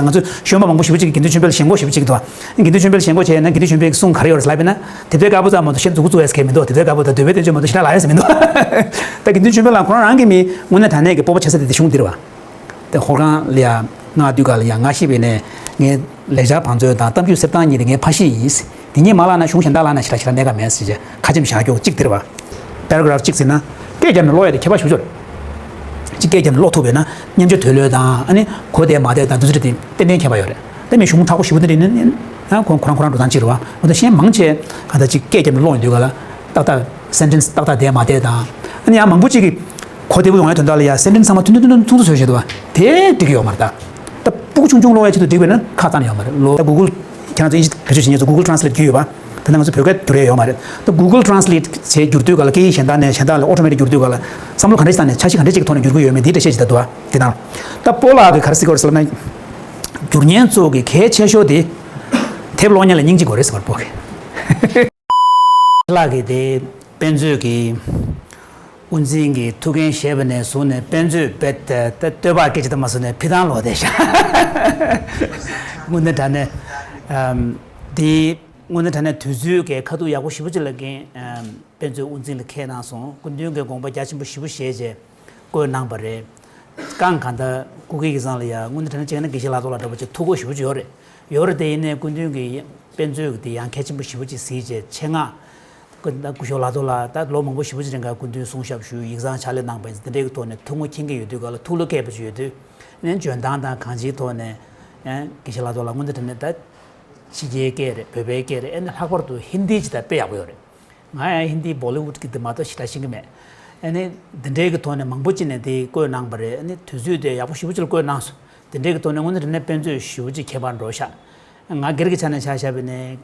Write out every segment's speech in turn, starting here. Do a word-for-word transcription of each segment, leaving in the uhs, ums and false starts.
ང་ཚོ་གཞོན་པ་མང་པོ་ཞེ་པོ་ཅིག་གིས་དགེ་འདུན་ཆོས་འཕེལ་ལ་ཞེན་ཁོག་ཞེ་པོ་ཅིག་འདུག་དགེ་འདུན་ཆོས་འཕེལ་ཞེན་ཁོག་བྱས་ན་དགེ་འདུན་ཆོས་འཕེལ་གྱི་གསུང་ག་རེ་ཡོད་རེད་ལབ་པ་ཡིན་ན། དེབ་ཐེར་དཀར་པོ་ཙམ་མ་གཏོགས་གཞན་མཛུབ་གུ་བཙུགས་ཡས་གང་མི་འདུག་དེབ་ཐེར་དཀར་པོ་དང་དོལ་པོའི་བསྟན་བཅོས་མ་གཏོགས་ཞེ་དྲག་ལབ་ཡས་མི་འདུག་ད་དགེ་འདུན་ཆོས་འཕེལ་ལགས་ཁོ་རང་རང་གིས་མི་དངོས་གནས་དྲང་གནས་ཀྱི་སྤོབས་པ་ཆེ་ས་དེ་དེ་གཞུང་འདི་རེད་བ། དེ་ཧོར་ཁང་ལ་ཡ་ང་དུས་ག་ལ་ཡ་ང་ཤི་བའི་ནས་ངའི་ལེགས་སྦྱར་བང་མཛོད་དང་གཏམ་རྒྱུད་གསེར་ཐང་གཉིས་དེ་ངའི་ཕ་ཤིང་ཡིན། དེ་གཉིས་མ་བརླག་ན་གཞུང་གཞན་དག་བརླག་ན་ཞེ་དྲག་ཞེ་དྲག་གནད་འགག་མེད་ཟེར་བྱས་ཁ་ཆེམས་བཞག་རྒྱུ་གཅིག་དེ་རེད་བ། པེ་ར་གྷ་རབ་གཅིག་ཟེར་ན་སྐད་བརྒྱབ་ནས་ཀློག་ཡ་དེ་ཁྱད་པར་ཞེ་པོ་ཅིག་རེད། གཅིག་སྐད་བརྒྱབ་ནས་ཀློག་ཐུབ་པས་ན་སྙན་བརྒྱུད་དུས་ལོས་དང་ཨ་ནི་གོ་བདེ་མ་བདེ་དང་དེ་ཚོ་དེ་ཏན་ཏན་ཁྱད་པར་ཡོད་རེད། དེ་མིན་གཞུང་མཁྲེགས་པོ་ཞེ་པོ་དེ་འདྲ་ཡིན་ན་ཡང་ཁོ་ཁོ་རང་ཁོ་རང་འགྲོ་སྟངས་གཅིག་རེད་བ། འོ་ད་གཞན་མང་ཆེ་ག་ད་གཅིག་སྐད་བརྒྱབ་ནས་ཀློག་ཡོང་དུས་ག་ལ་ཏག་ཏག་སེན་ཊེན་སི་ཏག་ཏག་བདེ་མ་བདེ་དང་ཨ་ནི་ཡང་མང་པོ་གཅིག་གིས་གོ་བདེ་པོ་ཡོང་ཡའི་དོན་དག་ལ་ཡ་སེན་ཊེན་སི་ཚང་མ་ཐུང་ཐུང་ཐུང་ཐུང་ཐུང་ཐུང་བཟོས་བཞག་འདུག་བ། དེ་འགྲིག་གི་ཡོད་མ་རེད་ད། ད་སྤུ་གུ་ཆུང་ཆུང་ཀློག་ཡ་ཆེད་དུ་འགྲིག་པས་ན་ཁག་ཙམ་ཡོད་མ་རེད་ལོ། ད་གུ་གུལ་ཁྱེད་རང་ཚོ་ཨིན་ཇི་བེད་སྤྱོད་བྱེད་མཁན་ཚོ་གུ་གུལ་ཊེ་རན་སི་ལེཊ་བརྒྱུད་ཡོད་པ། ད་ནང་ང་ཚོ་བོད་སྐད་བསྒྱུར་ཡ་ཡོད་མ་རེད། ད་གུ་གུལ་ཊེ་རན་སི་ལེཊ་བྱས་བསྒྱུར་དུས་ག་ལ་སྐད་ཡིག་གཞན་དག་ནས་གཞན་དག་ལ་ཨོ་ཊོ་མེ་ཊིག་བསྒྱུར་དུས་ག་ལ་བསམ་བློ་ག་འདྲ་ཞིག་བཏང་ནས་འཆར་གཞི་ག་འདྲ་ཞིག་གི་ཐོག་ནས་བསྒྱུར་གྱི་ཡོད་མེད་འདི་འགྲེལ་བཤད་བྱེད་ད་འདུག་བ། དེ་དང་། ད་སྤོ་ལགས་ཀྱིས་ག་རེ་ཟེར་གྱི་ཡོད་རེད་ཟེར་ལབ་ན། བསྒྱུར་མཁན་ཚོ་གི་གལ་ཆེ་ཤོས་དེ་དེབ་ཀློག་མཁན་ལ་སྙིང་རྗེ་དགོས་རེད་ཟེར་བ་སྤོ་གིས། ལགས་ཀྱིས་དེ་དཔེ་མཛོད་ཀྱི་དབུ་འཛིན་གྱི་ཐུགས་འགན་བཞེས་པ་ནས་བཟུང་ནས་དཔེ་མཛོད་རྦད་དེ་ད་བསྟོད་པ་སྐད་ཅིག་ཙམ་མ་བཟོས་ནས་ཕྱི་ཐང་ལོག་བསྡད་ཤག་དངོས་གནས་དྲང་གནས་ཨམ། དེ་དངོས་གནས་དྲང་གནས་དུས་ཚོད་ཀྱི་ཁ་ཐུག་ཡག་པོ་ཞེ་པོ་ཅིག་ལ་འགན་ཨམ། དཔེ་མཛོད་དབུ་འཛིན་ལ་འཁྱེར་གནང་སོང་། སྐུ་མདུན་གྱིས་དགོངས་པ་རྒྱ་ཆེན་པོ་ཞེ་པོ་བཞེས་བྱས་བཀོད་གནང་པ་རེད། རྐང་གང་ལྟར་སྐུ་སྒེར་གྱི་སང་ལ་ཡ་དངོས་གནས་དྲང་གནས་བྱས་ན་དགེ་བཤེས་ལགས་ཐོག་ལ་འདྲ་པོ་ཅིག་ཐུགས་ཁུར་ཞེ་པོ་ཅིག་ཡོད་རེད། ཡོད་རེད་དེ་ཡིན་ནའི་སྐུ་མདུན་གྱིས་དཔེ་མཛོད་ཀྱི་དེ་ཡང་གལ་ཆེན་པོ་ཞེ་པོ་ཅིག་གཟིགས་བྱས་ཆེད་མངགས། སྐུ་ད་སྐུ་ཞབས་ལགས་ཐོག་ལ་ད་ལོ་མང་པོ་ཞེ་པོ་ཅིག་རིང་ག་སྐུ་མདུན་གསུང་ཞབས་ཞུས་ཡིག་ཚང་ཕྱག་ལས་གནང་པ་ཡིན་ཙང་དེ་འདྲའི་གི་ཐོག་ནས་ཐུགས་ངོ་མཁྱེན་གྱི་ཡོད་དུས་ག་ལ་ཐུགས་བློ་སྐྱེས་པ་ཅིག་ཡོད་དུས། ནས་འཇོན་ཐང་དང་གང་ཅིའི་ཐོག་ནས་ཡང་དགེ་བཤེས་ལགས་ཐོག་ལ་དངོས་གནས་དྲང་གནས་ད་ཕྱི་རྒྱལ་སྐད་རེད་བོད་པའི་སྐད་རེད་ཨ་ནི་ལྷག་པར་དུ་ཧིན་དི་ཅིག་ད་དཔེ་ཡག་པོ་ཡོད་རེད། ང་ཡང་ཧིན་དི་བོ་ལི་ཝུད་ཀྱི་དེ་མ་གཏོགས་ཞེ་དྲག་ཤེས་ཀྱི་མེད། ཨ་ནི་འདི་འདྲའི་གི་ཐོག་ནས་མང་པོ་ཅིག་ནས་དེ་བཀོད་གནང་པ་རེད། ཨ་ནི་དུས་ཚོད་དེ་ཡག་པོ་ཞེ་པོ་ཅིག་ལ་བཀོད་གནང་སོང་། དེ་འདྲའི་གི་ཐོག་ནས་དངོས་གནས་དྲང་གནས་དཔེ་མཛོད་ཞེ་པོ་ཅིག་ཁྱད་པར་འགྲོ་ཤག་ང་སྒེར་གྱི་ཆ་ནས་ཆ་བཞག་པ་ཡིན་ན།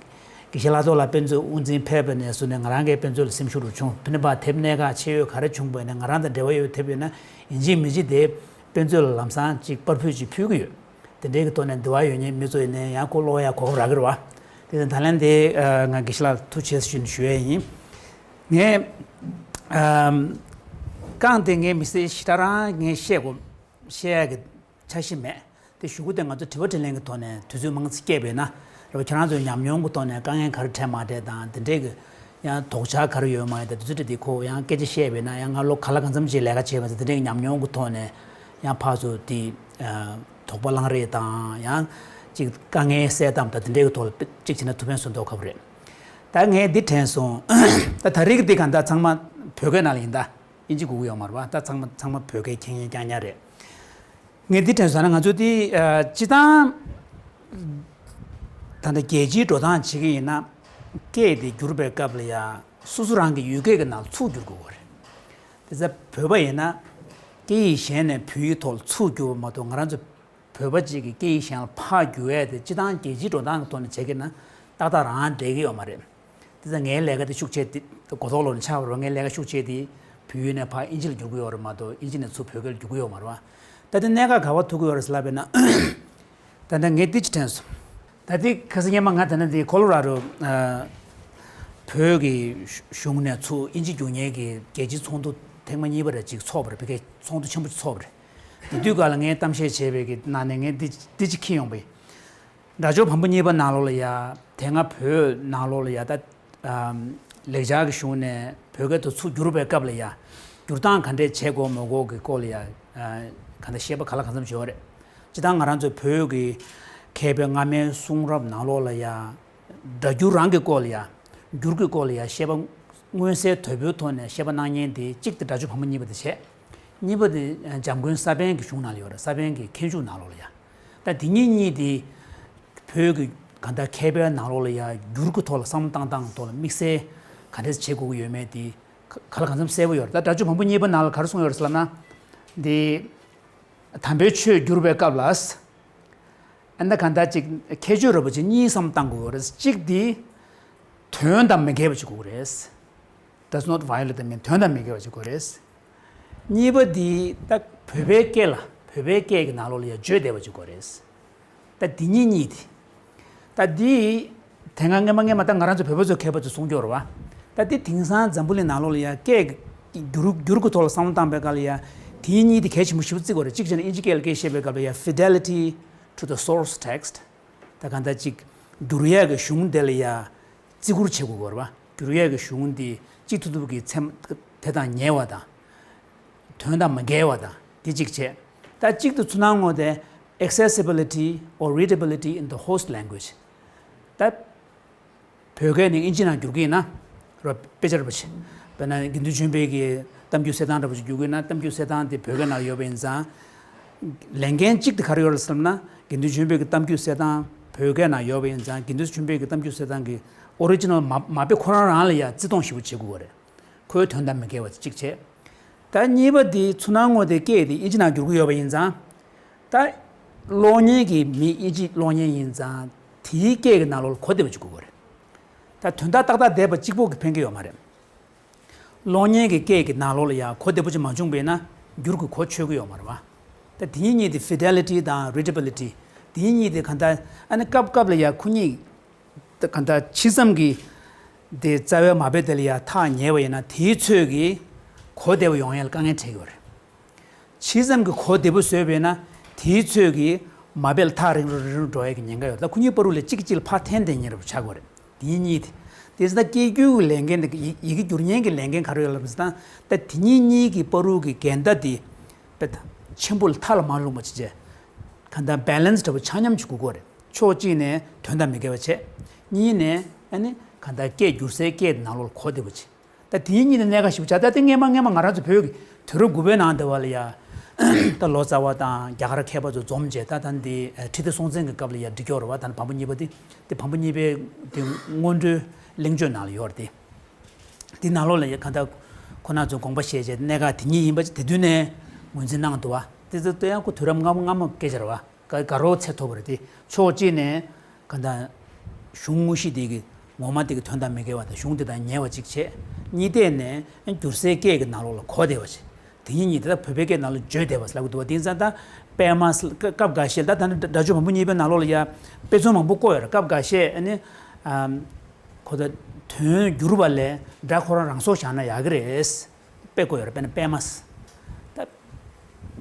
དགེ་བཤེས་ལགས་ཐོག་ལ་དཔེ་མཛོད་དབུ་འཛིན་ཕེབས་པ་ནས་བཟུང་ནས་ང་རང་གིས་དཔེ་མཛོད་ལ་སེམས་ཤུགས་རུ་བྱུང་། ཕུ་ནུ་པ་དེབ་གནད་འགག་ཆེ་ཡོད་ག་རེ་བྱུང་བ་ཡིན་ན་ང་རང་དང་འབྲེལ་བ་ཡོད་དེབ་ཡོད་ན་ཡིན་གཅིག་མིན་གཅིག་དེ་དཔེ་མཛོད་ལ་ལམ་སང་ཅིག་པར་ཕུད་ཅིག་ཕུལ་གྱི་ཡོད། དེ་འདྲའི་གི་ཐོག་ནས་འདི་བ་ཡོད་མཁན་མི་ཚོ་ཡིན་ནའི་ཡང་ཁོ་ཀློག་ཡ་གོ་སྐབས་རག་གི་རེད་བ། དེ་ནས་ད་ལན་དེ་ང་དགེ་བཤེས་ལགས་ཐུགས་རྗེ་ཆེ་ཞུ་ཞུ་ཡས་ཡིན། ངས་རྐང་དེ་ངས་མི་སེར་ཞེ་དྲག་རང་ངས་བཤད་དགོས་བཤད་ཡ་གི་འཆར་གཞི་མེད། དེ་གཞུག་གུ་དེ་ང་ཚོ་དྲི་བ་དྲིས་ལན་གྱི་ཐོག་ནས་དུས་ཚོད་མང་ཙམ་བསྐྱལ་བས་ན་རེད་བ། ཁྱེད་རང་ཚོའི་ཉམས་མྱོང་གི་ཐོག་ནས་དཀའ་ངལ་ག་རེ་འཕྲད་མ་འཕྲད་དང་དེ་འདྲས་ཀྱི་ཡང་དོགས་འཆར་ག་རེ་ཡོད་མ་ཡོད་དང་དེ་ཚོ་དྲི་དེ་ཁོ་ཡང་སྐད་ཆ་བཤད་བས་ན་ཡང་ང་ལོ་ག་ལ་གང་འཚམ་ཅིག་ལས་ཀ་བྱས་པ་ཚོ་དེ་འདྲས་ཀྱི་ཉམས་མྱོང་གི་ཐོག་ནས་ཡང་ཕར་ཚུར་དེ་དོགས་པ་གླང་རེད་དང་ཡང་ཅིག་དཀའ་ངལ་སེལ་སྟངས་དང་དེ་འདྲས་ཀྱི་ཐོག་ལ་ཅིག་བྱས་ན་ཐུགས་ཕན་གསོས་མདོག་ཁ་པོ་རེད། ད་ངས་འདི་དྲན་སོང་། ད་ད་རེས་ཀྱི་འདི་ག་ད་ཚང་མ་བོད་སྐད་ནང་ལ་ཡིན་ད། དབྱིན་ཇི་དགོས་ཀྱི་ཡོད་མ་རེད་བ། ད་ཚང་མ་ཚང་མ་བོད་སྐད་མཁྱེན་མཁན་རྐྱང་རྐྱང་རེད། ངས་འདི་དྲན་སོང་ན་ང་ཚོ་འདི་ཨ་སྤྱི་བཏང་ད་ལྟ་རྒྱལ་སྤྱིའི་འགྲོ་སྟངས་བྱེད་ཀྱི་ཡིན་ན་སྐད་དེ་བསྒྱུར་བའི་སྐབས་ལ་ཡ་སོ་སོ་རང་གི་ཡུལ་སྐད་ཀྱི་ནང་ཚུར་བསྒྱུར་དགོས་པ་རེད། དེ་ཚེ་བོད་པ་ཡིན་ན་སྐད་ཡིག་གཞན་ནས་བོད་ཡིག་ཐོག་ལ་ཚུར་བསྒྱུར་བ་མ་གཏོགས་ང་རང་ཚོ་བོད་པ་གཅིག་གིས་སྐད་ཡིག་གཞན་ལ་ཕར་བསྒྱུར་ཡས་དེ་སྤྱི་བཏང་རྒྱལ་སྤྱིའི་འགྲོ་སྟངས་ཀྱི་ཐོག་ནས་བྱེད་ཀྱི་ན་ཏག་ཏག་རང་འགྲིག་གི་ཡོད་མ་རེད། དེ་ཚེ་ངའི་ལས་ཀ་དེ་ཤུགས་ཆེ་དེ་གོ་ཐོག་ལོག་ནས་ཆགས་པ་རེད། ངའི་ལས་ཀ་ཤུགས་ཆེ་དེ་བོད་ཡིག་ནས་ཕར་དབྱིན་ཇི་ལ་བསྒྱུར་གྱི་ཡོད་རེད་མ་གཏོགས་དབྱིན་ཇི་ནས་ཚུར་བོད་སྐད་ལ་བསྒྱུར་གྱི་ཡོད་མ་རེད་བ། ད་དེ་གནད་འགག་ག་པར་ཐུག་གི་ཡོད་རེད་ཟེར་ལབ་པས་ན། ད་ལྟ་ངས་འདི་ཅིག་དྲན་སོང་། ད་ལྟའི་ཁ་སང་སྔོན་མ་ང་ད་ནི་འདི་ཁོ་ལོ་ར་རོ་ཨ་བོད་ཀྱི་གཞུང་ནས་ཚུར་དབྱིན་ཇི་བསྒྱུར་མཁན་གྱི་རྒྱལ་སྤྱིའི་ཚོགས་འདུ་ཐེངས་མ་གཉིས་པ་རེ་ཅིག་ཚོགས་པ་རེད། ཕ་གིའི་ཚོགས་འདུ་ཆེན་པོ་ཅིག་ཚོགས་པ་རེད། དེ་དུས་སྐབས་ལ་ངས་གཏམ་བཤད་བྱས་པའི་གི་ནང་ནས་ངས་འདི་འདི་ཅིག་འཁྱེར་ཡོང་པས། དགྲ་ཕྱོགས་བམ་པོ་གཉིས་པ་ནང་ལོགས་ལ་ཡ་དེ་སྔ་བོད་ནང་ལོགས་ལ་ཡ་ད་ཨམ་ལེགས་སྦྱར་གྱི་གཞུང་ནས་བོད་སྐད་དུ་ཚུར་བསྒྱུར་བའི་སྐབས་ལ་ཡ་བསྒྱུར་སྟངས་ག་འདྲས་བྱེད་དགོས་མ་དགོས་ཀྱི་སྐོར་ལ་ཡ་ཨ་ག་འདྲ་བཤད་པ་ག་ལ་གང་འཚམ་བྱས་པ་རེད། སྤྱིར་བཏང་ང་རང་ཚོ་བོད་ཀྱི་མཁས་པའི་སྔ་མའི་གསུང་རབ་ནང་ལོགས་ལ་ཡ། སྒྲ་སྒྱུར་རང་གི་སྐོར་ལ་ཡ། འགྱུར་གྱི་སྐོར་ལ་ཡ་བཤད་པ་མངོན་གསལ་དོད་པོའི་ཐོག་ནས་བཤད་པ་གནང་མཁན་དེ་གཅིག་དེ་སྒྲ་སྒྱུར་བམ་པོ་གཉིས་པ་དེ་བྱས། གཉིས་པ་དེ་འཇམ་མགོན་ས་པཎ་གྱི་གཞུང་ནང་ལ་ཡོད་རེད། ས་པཎ་གྱི་མཁས་འཇུག་ནང་ལོགས་ལ་ཡ། ད་དེ་གཉིས་གཉིས་དེ་བོད་ཀྱི་གང་ལྟར་མཁས་པའི་ནང་ལོགས་ལ་ཡ་འགྱུར་གྱི་ཐོག་ལ་བསམ་བློ་བཏང་སྟངས་ཐོག་ལ་དམིགས་བསལ་ག་འདྲས་བྱེད་དགོས་ཀྱི་ཡོད་མེད་དེ་ག་ལ་གང་འཚམ་གསལ་པོ་ཡོད་རེད། ད་སྒྲ་སྒྱུར་བམ་པོ་གཉིས་པ་ནང་ལ་ག་རེ་གསུངས་ཡོད་རེད་ཟེར་ལབ་ན། འདི་དམ་པའི་ཆོས་བསྒྱུར་བའི་སྐབས་ལ། ཨ་ནི་གང་ལྟར་ཅིག་ཁྱད་ཆོས་རེ་བ་ཅིག་གཉིས་བསམ་བཏང་དགོས་རེད། གཅིག་འདི་དོན་དང་མི་འགལ་བ་ཅིག་དགོས་རེད། Does not violate the meaning. དོན་དང་མི་འགལ་བ་ཅིག་དགོས་རེད། གཉིས་པ་འདི་ད་བོད་པའི་སྐད་ལ་བོད་པའི་སྐད་ཀྱི་ནང་ལོགས་ལ་ཡང་བརྗོད་བདེ་བ་ཅིག་དགོས་རེད། ད་འདི་གཉིས་གཉིས་དེ། ད་འདི་དེ་སྔ་སྔོན་མ་སྔོན་མ་ད་ང་རང་ཚོ་བོད་པ་ཚོ་མཁས་པ་ཚོས་གསུང་རྒྱུ་རེད་བ། ད་འདི་དེང་སང་འཛམ་བུ་གླིང་ནང་ལོགས་ལ་ཡང་སྐད་བསྒྱུར་བསྒྱུར་གྱི་ཐོག་ལ་བསམ་བློ་བཏང་པའི་སྐབས་ལ་ཡང་དེ་གཉིས་དེ་གལ་ཆེན་པོ་ཞེ་པོ་བརྩི་དགོས་རེད། གཅིག་བྱས་ན་དབྱིན་ཇི་སྐད་ལ་སྐད་བཤད་པའི་སྐབས་ལ་ཡང་fidelity to the source text. ད་གང་ལྟར་ཅིག་བསྒྱུར་ཡས་ཀྱི་གཞུང་དེ་ལ་ཡ་བརྩི་བཀུར་བྱེད་དགོས་པ་རེད་བ། བསྒྱུར་ཡས་ཀྱི་གཞུང་དེ་ཅིག་ཐུབ་ཐུབ་ཀྱི་ཚད་དེ་དང་ཉེ་བ་དང་། དོན་དང་མི་འགལ་བ་དང་དེ་གཅིག་བྱས། ད་གཅིག་ཏུ་ཚུར་སྣང་ངོ་དེ། accessibility or readability in the host language. ད་བོད་སྐད་ནས་དབྱིན་ཇི་ནང་བསྒྱུར་གྱི་ཡིན་ན། རོ་དཔེ་ཆ་ར་པ་ཆེ། དཔེར་ན་དགེ་འདུན་ཆོས་འཕེལ་གྱི་གཏམ་རྒྱུད་གསེར་ཐང་འདྲ་པོ་ཞིག་བསྒྱུར་གྱི་ཡིན་ན། གཏམ་རྒྱུད་གསེར་ཐང་དེ་བོད་སྐད་ནང་ཡོད་པ་ཡིན་ཙང་། ལས་འགན་གཅིག་དེ་ག་རེ་ཡོད་རེད་ཟེར་ན། དགེ་འདུན་ཆོས་འཕེལ་གྱི་གཏམ་རྒྱུད་གསེར་ཐང་བོད་སྐད་ནང་ཡོད་པ་ཡིན་ཙང་། དགེ་འདུན་ཆོས་འཕེལ་གྱི་གཏམ་རྒྱུད་གསེར་ཐང་གི་ཨོ་རི་ཇི་ནལ་མ་མ་དཔེ་ཁོ་རང་རང་ལ་ཡ་བརྩི་མཐོང་ཞེ་པོ་བྱེད་དགོས་པ་རེད། ཁོའི་དོན་དང་མི་འགལ་བ་གཅིག་བྱས། ད་གཉིས་པ་དེ་ཚུར་སྣང་ངོ་དེ་སྐད་དེ་དབྱིན་ཇི་ནང་བསྒྱུར་གྱི་ཡོད་པ་ཡིན་ཙང་། ད་གློག་བརྙན་གྱི་མི་དབྱིན་ཇི་གློག་བརྙན་ཡིན་ཙང་། དེའི་སྐད་ཀྱི་ནང་ལོགས་ལ་གོ་བདེ་པོ་ཅིག་དགོས་ཀྱི་རེད། ད་དོན་དག་ཏག་ཏག་བསྡད་པ་གཅིག་པོ་གིས་ཕན་གྱི་ཡོད་མ་རེད། གློག་བརྙན་གྱི་སྐད་ཀྱི་ནང་ལོགས་ལ་ཡང་གོ་བདེ་པོ་ཅིག་མ་བྱུང་བས་ན་འགྱུར་གྱི་གོ་ཆོད་ཀྱི་ཡོད་མ་རེད་བ། ད་དེ་གཉིས་གཉིས་དེ་fidelity དང་readability། དེ་གཉིས་གཉིས་དེ་གང་ལྟར་ཨ་ནི་སྐབས་སྐབས་ལ་ཡང་ཁོ་གཉིས། ད་གང་ལྟར་ཕྱི་མཚམས་ཀྱི་དེ་རྩ་བའི་མ་དཔེ་དེ་ལ་ཡང་ཐག་ཉེ་བ་ཡིན་ན། དེའི་ཚོད་ཀྱིས་གོ་བདེ་བོ་ཡོང་ཡ་ལ་དཀའ་ངལ་འཕྲད་ཀྱི་ཡོད་རེད། ཕྱི་མཚམས་ཀྱི་གོ་བདེ་པོ་བཟོས་པས་ན། དེའི་ཚོད་ཀྱིས་མ་དཔེ་ལ་ཐག་རིང་རུ་རིང་རུ་འགྲོ་ཡ་གི་ཉེན་ཁ་ཡོད་རེད། ད་ཁོ་གཉིས་བར་དུ་ལ་གཅིག་གིས་གཅིག་ལ་ཕར་འཐེན་འཐེན་ཉེ་རུ་ཆགས་ཀྱི་ཡོད་རེད། དེ་གཉིས་དེ། དེ་ཚོ་ད་སྐད་སྒྱུར་གྱི་ལས་འགན་དེ། ཡི་ཡི་གེ་བསྒྱུར་མཁན་གྱི་ལས་འགན་ག་རེ་ཡོད་ལབ་ཟེར་ན། ད་དེ་གཉིས་གཉིས་ཀྱི་བར་དུ་གི་འགལ་ཟླ་དེ་དཔེ་ཆེན་པོ་ལ་མཐའ་ལ་མ་ལྷུང་བ་བྱས་བྱས། གང་ལྟར་balance འདྲ་པོ་ཆ་མཉམ་ཅིག་དགོས་ཀྱི་ཡོད་རེད། ཕྱོགས་གཅིག་ནས་དོན་དང་མི་འགལ་བ་བྱས། གཉིས་ནས་ཨ་ནི་གང་ལྟར་སྐད་བསྒྱུར་སའི་སྐད་ནང་ལོགས་ལ་གོ་བདེ་པོ་བྱས། ད་དེ་གཉིས་ནི་གནད་འགག་ཞེ་པོ་ཆགས། ད་དེ་སྔས་མ་སྔས་མ་ང་རང་ཚོ་བོད་ཀྱི་དུས་རབས་དགུ་པའི་ནང་དེ་བ་ལ་ཡ། ད་ལོ་ཙཱ་བ་དང་རྒྱ་གར་མཁས་པ་ཚོ་འཛོམས་བྱས། ད་ད་འདི་ཁྲི་ལྡེ་སྲོང་བཙན་གྱི་སྐབས་ལ་ཡ་འབྲི་ཀྱོག་རེད་བ། ད་བམ་པོ་གཉིས་པ་དེ། དེ་བམ་པོ་གཉིས་པའི་དེ་སྔོན་འགྲོའི་གླེང་བརྗོད་ནང་ལ་ཡོད་རེད་དེ། དེ་ནང་ལོགས་ལ་ཡ་གང་ལྟར་ཁོ་རང་ཚོས་དགོངས་པ་བཞེས་བྱས། གནད་འགག་དེ་གཉིས་ཡིན་པ་དེ་དུས་ནས་ངོས་འཛིན་གནང་འདུག་བ། དེ་ཚོ་ལྟ་ཡང་ཁོ་དུས་རབས་སྔ་མོ་སྔ་མོ་སྐད་ཆ་རེད་བ། ག་ག་རོ་ཚད་མཐོ་པོ་རེད་དེ། ཕྱོགས་གཅིག་ནས་གང་ལྟར་གཞུང་དངོས་གཞི་དེ་གི་ངོ་མ་དེ་གི་དོན་དང་མི་འགལ་བ་དང་། གཞུང་དེ་དང་ཉེ་བ་གཅིག་བྱས། གཉིས་ཐད་ནས་བསྒྱུར་སའི་སྐད་ཀྱི་ནང་ལོགས་ལ་གོ་བདེ་བ་བྱས། དེ་གཉིས་གཉིས་དེ་ད་བོད་པའི་སྐད་ནང་ལ་བརྗོད་བདེ་བ་ལབ་ཀྱི་འདུག་བ། དེ་ཡིན་ཙང་ད་དཔེ་མ་སྐབས་འགའ་ཤས་ད་ད་ནི་སྒྲ་སྒྱུར་བམ་པོ་གཉིས་པའི་ནང་ལོགས་ལ་ཡ་དཔེ་མཚོན་མང་པོ་བཀོད་ཡོད་རེད། སྐབས་འགའ་ཤས་ཨ་ནི་ཨམ། གོ་ད་དོན་བསྒྱུར་བ་ལས་སྒྲ་ཁོ་རང་རང་སོར་བཞག་ན་ཡག་གི་རེད། དཔེ་བཀོད་ཡོད་རེད། དཔེར་ན་པདྨ། ད་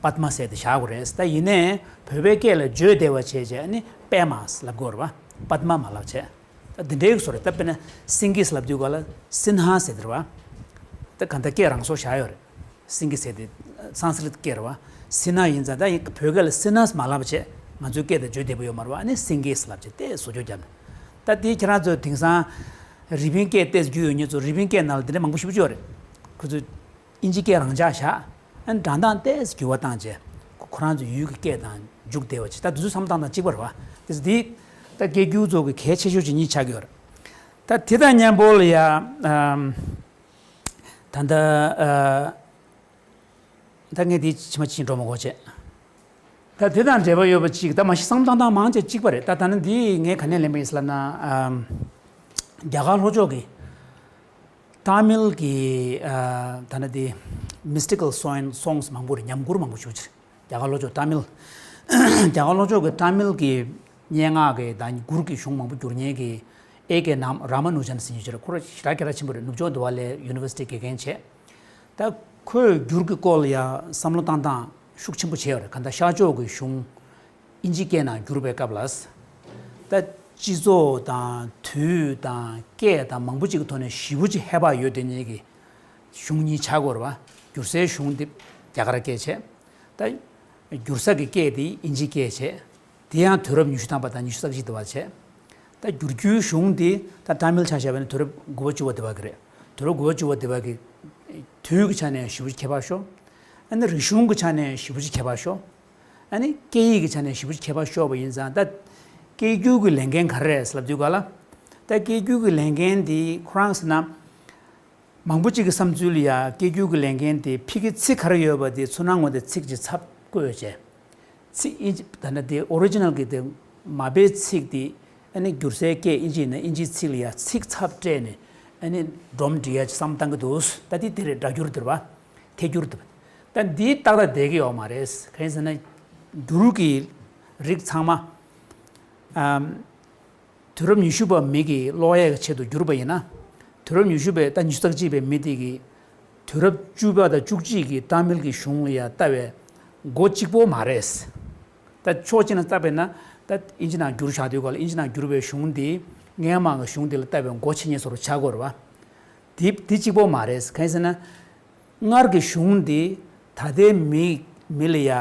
པདྨ་ཟེར་དེ་བཞག་དགོས་རེད། ད་ཡིན་ནའི་བོད་པའི་སྐད་ལ་བརྗོད་བདེ་བ་བྱས་བྱས་ཨ་ནི་པདྨ་ལབ་དགོས་རེད་བ། པདྨ་མ་ལབ་བྱས། ད་འདི་འདྲའི་བཟོ་རེད། ད་དཔེར་ན་སིང་གེ་ལབ་དུས་ག་ལ་སིན་ཧ་ཟེར་དེ་རེད་བ། ད་གང་ལྟར་སྐད་རང་སོར་བཞག་ཡོད་རེད། སིང་གེ་ཟེར་དེ་སཾ་སྐྲྀཏ་སྐད་རེད་བ། སིན་ཧ་ཡིན་ཙང་། ད་ཡིན་བོད་སྐད་ལ་སིན་ཧ་མ་ལབ་བྱས། ང་ཚོའི་སྐད་དང་བརྗོད་བདེ་པོ་ཡོད་མ་རེད་བ། ཨ་ནི་སིང་གེ་ལབ་བྱས་དེ་བཟོ་བཅོས་བརྒྱབ་ནས། ད་དེ་ཁྱེད་རང་ཚོ་དེང་སང་རི་པིན་སྐད་ཏོག་ཙམ་བསྒྱུར་ཡོད་མཁན་ཚོ། རི་པིན་སྐད་ནང་ལ་དེ་འདྲ་མང་པོ་ཞེ་པོ་ཅིག་ཡོད་རེད། ཁོ་ཚོས་དབྱིན་ཇི་སྐད་རང་འཇགས་བཞག་ཨ་ནི་སྒྲ་གདངས་ཏོག་ཙམ་འགྱུར་བ་བཏང་བྱས། ཁོ་ཁོ་རང་ཚོའི་ཡུལ་གྱི་སྐད་དང་འཇུག་བདེ་བ་བྱས། ད་དེ་ཚོ་བསམ་བློ་བཏང་སྟངས་གཅིག་པ་རེད་བ། དེ་ཚོ་དེ་ད་སྐད་སྒྱུར་ཚོ་གི་གལ་ཆེ་ཤོས་ཅིག་གཉིས་ཆགས་ཀྱི་ཡོད་རེད། ད་དེ་དང་མཉམ་པོ་ལ་ཡ་ཨམ། ད་ལྟ་ཨ། ད་ངས་འདི་ཕྱི་མ་ཕྱིན་འགྲོ་མ་དགོས་བྱས། ད་དེ་དང་འབྲེལ་བ་ཡོད་པ་གཅིག་ད་མ་གཞི་བསམ་བློ་བཏང་སྟངས་མང་ཆེ་གཅིག་པ་རེད། ད་ད་ནི་འདི་ངས་ག་ནས་ལེན་པ་ཡིན་ཟེར་ལབ་ན། ཨམ། རྒྱ་གར་ལྷོ་ཕྱོགས་ཀྱི་ཏཱ་མིལ་གྱི་ཨ། ད་ནི་འདི་mystical song songs མང་པོ་རེད། ཉམས་མགུར་མང་པོ་ཞེ་པོ་ཅིག་རྒྱ་གར་ལྷོ་ཕྱོགས་ཏཱ་མིལ། རྒྱ་གར་ལྷོ་ཕྱོགས་ཀྱི་ཏཱ་མིལ་གྱི་སྙན་ངག་གི་དང་མགུར་གྱི་གཞུང་མང་པོ་བསྒྱུར་མཁན་གྱི་ཨེ་ཀེ་ནམ་ར་མ་ནུ་ཇན་ཟེར་མཁན་ཅིག་རེད། ཁོ་རང་ཞེ་དྲག་སྐད་གྲགས་ཆེན་པོ་རེད། ནུབ་ཕྱོགས་འདི་བ་ལའི་ཡུ་ནི་ཝར་སི་ཊི་དགེ་རྒན་བྱས། ད་ཁོས་འགྱུར་གྱི་སྐོར་ལ་ཡང་བསམ་བློ་བཏང་སྟངས་ཤུགས་ཆེན་པོ་བྱས་ཡོད་རེད། གང་ལྟར་ཤར་ཕྱོགས་ཀྱི་གཞུང་དབྱིན་ཇིའི་སྐད་ནང་བསྒྱུར་བའི་སྐབས་ལ། ད་སྤྱི་ཚོགས་དང་དུས་དང་སྐད་དང་མང་པོ་ཅིག་གི་ཐོག་ནས་ཞེ་པོ་ཅིག་ཧེ་བག་ཡོད་དེ་ཉིད་ཀྱི་གཞུང་གཉིས་ཆགས་ཀྱི་ཡོད་རེད་བ། བསྒྱུར་སའི་གཞུང་འདི་རྒྱ་གར་སྐད་བྱས། ད་བསྒྱུར་ས་གི་སྐད་དེ་དབྱིན་ཇིའི་སྐད་བྱས། དེ་ཡང་དུས་རབས་ཉི་ཤུ་ཐམ་པ་དང་ཉི་ཤུ་རྩ་གཅིག་དེ་བར་བྱས། ད་བསྒྱུར་རྒྱུའི་གཞུང་འདི་ད་ཏཱ་མིལ་ཆ་བཞག་པ་ཡིན་ན་དུས་རབས་དགུ་པ་བཅུ་པ་དེ་བར་གྱི་རེད། དུས་རབས་དགུ་པ་བཅུ་པ་དེ་བར་གྱི་དུས་ཀྱི་ཆ་ནས་ཞེ་པོ་ཅིག་ཁྱད་པར་ཤོར། ཨ་ནི་རིག་གཞུང་གི་ཆ་ནས་ཞེ་པོ་ཅིག་ཁྱད་པར་ཤོར། ཨ་ནི་སྐད་ཡིག་གི་ཆ་ནས་ཞེ་པོ་ཅིག་ཁྱད་པར་ཤོར་བ་ཡིན་ཙང་། ད་སྐད་སྒྱུར་གྱི་ལས་འགན་ག་རེ་རེད་ལབ་དུས་ག་ལ། ད་སྐད་སྒྱུར་གྱི་ལས་འགན་འདི་ཁོ་རང་ཟེར་ན། མང་པོ་ཅིག་གི་བསམ་ཚུལ་ལ་ཡ་སྐད་སྒྱུར་གྱི་ལས་འགན་དེ་ཕ་གི་ཚིག་ག་རེ་ཡོད་པ་དེ་ཚུར་སྣང་ངོ་དེ་ཚིག་གཅིག་ཚབ་བཀོད་བྱས། ཚིག་དབྱིན་ཇི་ད་ནི་དེ་ཨོ་རི་ཇི་ནལ་གྱི་དེ་མ་དཔེའི་ཚིག་དེ་ཨ་ནི་བསྒྱུར་སའི་སྐད་དབྱིན་ཇི་ཡིན་ན་དབྱིན་ཇིའི་ཚིག་ལ་ཡ་ཚིག་ཚབ་སྤྲད་ནས་ཨ་ནི་སྒྲོམ་སྒྲིག་ཡ་ཅིག་བསམ་བཏང་གི་འདུག་ད་དེ་དེ་རེད། སྒྲ་སྒྱུར་དེ་རེད་བ། ཐད་སྒྱུར་དེ། ད་འདི་ཏག་ཏག་བསྡད་ཀྱི་ཡོད་མ་རེད། གང་ཡིན་ཟེར་ན་སྒྱུར་གྱི་རིགས་ཚང་མ་ཨམ། དུས་རབས་ཉི་ཤུ་པ་མི་གི་ཀློག་ཡས་ཀྱི་ཆེད་དུ་བསྒྱུར་བ་ཡིན་ན། དུས་རབས་ཉི་ཤུ་པའི་ད་ཉི་ཤུ་རྩ་གཅིག་པའི་མི་དེ་གིས་དུས་རབས་བཅུ་པ་དང་བཅུ་གཅིག་གི་ཏཱ་མིལ་གྱི་གཞུང་ལ་ཡ་ལྟ་བའི་མགོ་གཅིག་པོ་མ་རེད། ད་ཕྱོགས་གཅིག་ནས་བལྟས་པས་ན་ད་ཨིན་ཇི་ནང་བསྒྱུར་བཞག་དུས་སྐབས་ལ་ཨིན་ཇི་ནང་བསྒྱུར་བའི་གཞུང་འདི་སྔོན་མ་གི་གཞུང་འདི་ལ་བལྟས་པའི་མགོ་ཆེ་ཉེ་སོར་ཆགས་དགོས་རེད་བ། དེ་དེ་གཅིག་པོ་མ་རེད། གང་ཡིན་ཟེར་ན། སྔར་གྱི་གཞུང་འདི་ད་ལྟའི་མི་མི་ལ་ཡ་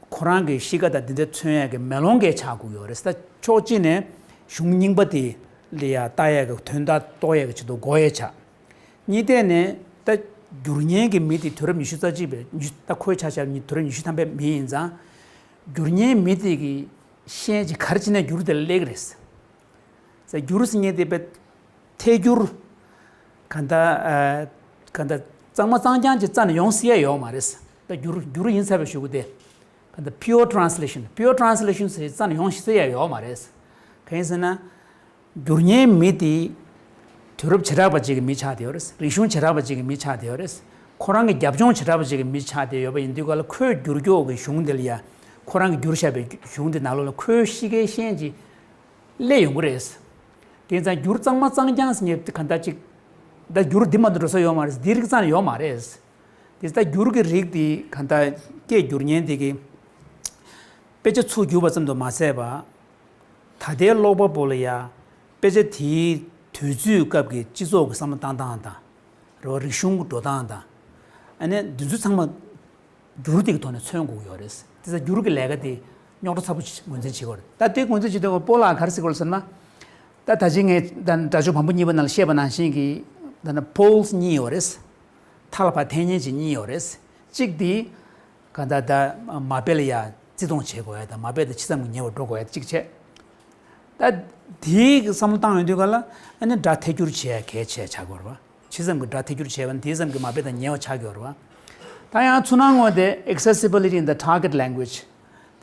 ཁོ་རང་གི་གཤིས་ཀ་དང་འདི་འདྲ་མཚོན་ཡ་གི་མེ་ལོང་གས་ཆགས་དགོས་ཡོད་རེད། ད་ཕྱོགས་གཅིག་ནས་གཞུང་རྙིང་པ་དེ་ལ་ཡ་ལྟ་ཡ་གི་དོན་དག་རྟོགས་ཡ་གི་ཆེད་དུ་མགོ་ཡས་ཆགས། གཉིས་ཐད་ནས་ད་བསྒྱུར་མཁན་གྱི་མི་དེ་དུས་རབས་ཉི་ཤུ་རྩ་གཅིག་པའི་ཉི་ཤུ་ད་ཁོའི་ཆ་བཞག་ཉི་དུས་རབས་ཉི་ཤུ་ཐམ་པའི་མི་ཡིན་ཙང་། བསྒྱུར་མཁན་མི་དེ་གི་ཤེས་བྱ་ག་རེ་བྱས་ནས་བསྒྱུར་དེ་ལ་སླེབས་ཀྱི་རེད། ས་བསྒྱུར་ཟེར་མཁན་དེ་དཔེ་ཐད་བསྒྱུར། ག་འདྲ་ཨ། ག་འདྲ་གཙང་མ་གཙང་རྐྱང་ཅིག་རྩ་ནས་ཡོང་སྲིད་ཡ་ཡོད་མ་རེད། ད་བསྒྱུར་བསྒྱུར་ཡིན་ཚར་བའི་གཞུག་གུ་དེ། ག་འདྲ་pure translation, pure translation ཟེར་རྩ་ནས་ཡོང་སྲིད་ཡ་ཡོད་མ་རེད། གང་ཡིན་ཟེར་ན། བསྒྱུར་མཁན་མི་དེ་དུས་རབས་བྱེ་བྲག་པ་ཅིག་གི་མི་ཆགས་བསྡད་ཡོད་རེད། རིག་གཞུང་བྱེ་བྲག་པ་ཅིག་གི་མི་ཆགས་བསྡད་ཡོད་རེད། ཁོ་རང་གི་རྒྱབ་ལྗོངས་བྱེ་བྲག་པ་ཅིག་གི་མི་ཆགས་བསྡད་ཡོད་པ་ཡིན་དུས་ག་ལ་ཁོས་བསྒྱུར་ཀྱོག་གི་གཞུང་དེ་ལ་ཡ་ཁོ་རང་གི་བསྒྱུར་བཞག་པའི་གཞུང་དེ་ནང་ལོགས་ལ་ཁོའི་གཤིས་ཀའི་ཤན་ཅིག་སླེབས་ཡོང་གི་རེད། དེ་ཙང་བསྒྱུར་གཙང་མ་གཙང་རྐྱང་ཟེར་མཁན་དེ་ག་འདྲ་ཅིག་ད་བསྒྱུར་འདི་མ་གཏོགས་འགྲོ་ས་ཡོད་མ་རེད། འདི་རིགས་རྩ་ནས་ཡོད་མ་རེད། དེ་ད་བསྒྱུར་གྱི་རིགས་དེ་ག་འདྲ་སྐད་བསྒྱུར་མཁན་དེ་གི་དཔེ་ཆ་ཚུར་བསྒྱུར་བ་ཙམ་དུ་མ་ཟད་པ། ད་ལྟའི་ཀློག་པ་པོ་ལ་ཡ་དཔེ་ཆ་དེའི་དུས་ཚོད་སྐབས་ཀྱི་སྤྱི་ཚོགས་ཀྱི་བསམ་བློ་བཏང་སྟངས་དང་། རེད་བ། རིག་གཞུང་གི་འགྲོ་སྟངས་དང་། ཨ་ནི་འདི་ཚོ་ཚང་མ་བསྒྱུར་དེ་གི་ཐོག་ནས་མཚོན་དགོས་ཀྱི་ཡོད་རེད། དེ་ཚོ་བསྒྱུར་གྱི་ལས་ཀ་དེ་རྙོག་དྲ་ཚ་པོ་ཅིག་ངོས་འཛིན་བྱེད་ཀྱི་ཡོད་རེད། ད་དེ་ངོས་འཛིན་བྱེད་དུས་སྤོ་ལགས་ག་རེ་ཟེར་གྱི་ཡོད་རེད་ཟེར་ན། ད་ད་ཅི་ངས་ད་སྒྲ་སྦྱོར་བམ་པོ་གཉིས་པ་ནང་ལ་བཤད་པ་ནང་བཞིན་གྱི་ད་ནི་poles གཉིས་ཡོད་རེད། མཐའ་ལ་ཕར་འཐེན་མཁན་ཅིག་གཉིས་ཡོད་རེད། གཅིག་དེ། ག་ད་ད་མ་དཔེ་ལ་ཡ་བརྩི་མཐོང་བྱེད་དགོས་ཡ་དང་མ་དཔེ་དང་ཇི་ཙམ་གྱི་ཉེ་བར་འགྲོ་དགོས་ཡ་གཅིག་བྱས། ད་དེའི་བསམ་བློ་བཏང་ཡོང་དུས་ག་ལ་ཨ་ནི་སྒྲ་ཐད་སྒྱུར་བྱེད་ཡ་གལ་ཆེ་ཆགས་ཀྱི་ཡོད་རེད་བ། ཇི་ཙམ་གྱི་སྒྲ་ཐད་སྒྱུར་བྱས་པ་ན་དེ་ཙམ་གྱི་མ་དཔེ་དང་ཉེ་བ་ཆགས་ཀྱི་ཡོད་རེད་བ། ད་ཡང་ཚུར་སྣང་ངོས་དེ་accessibility in the target language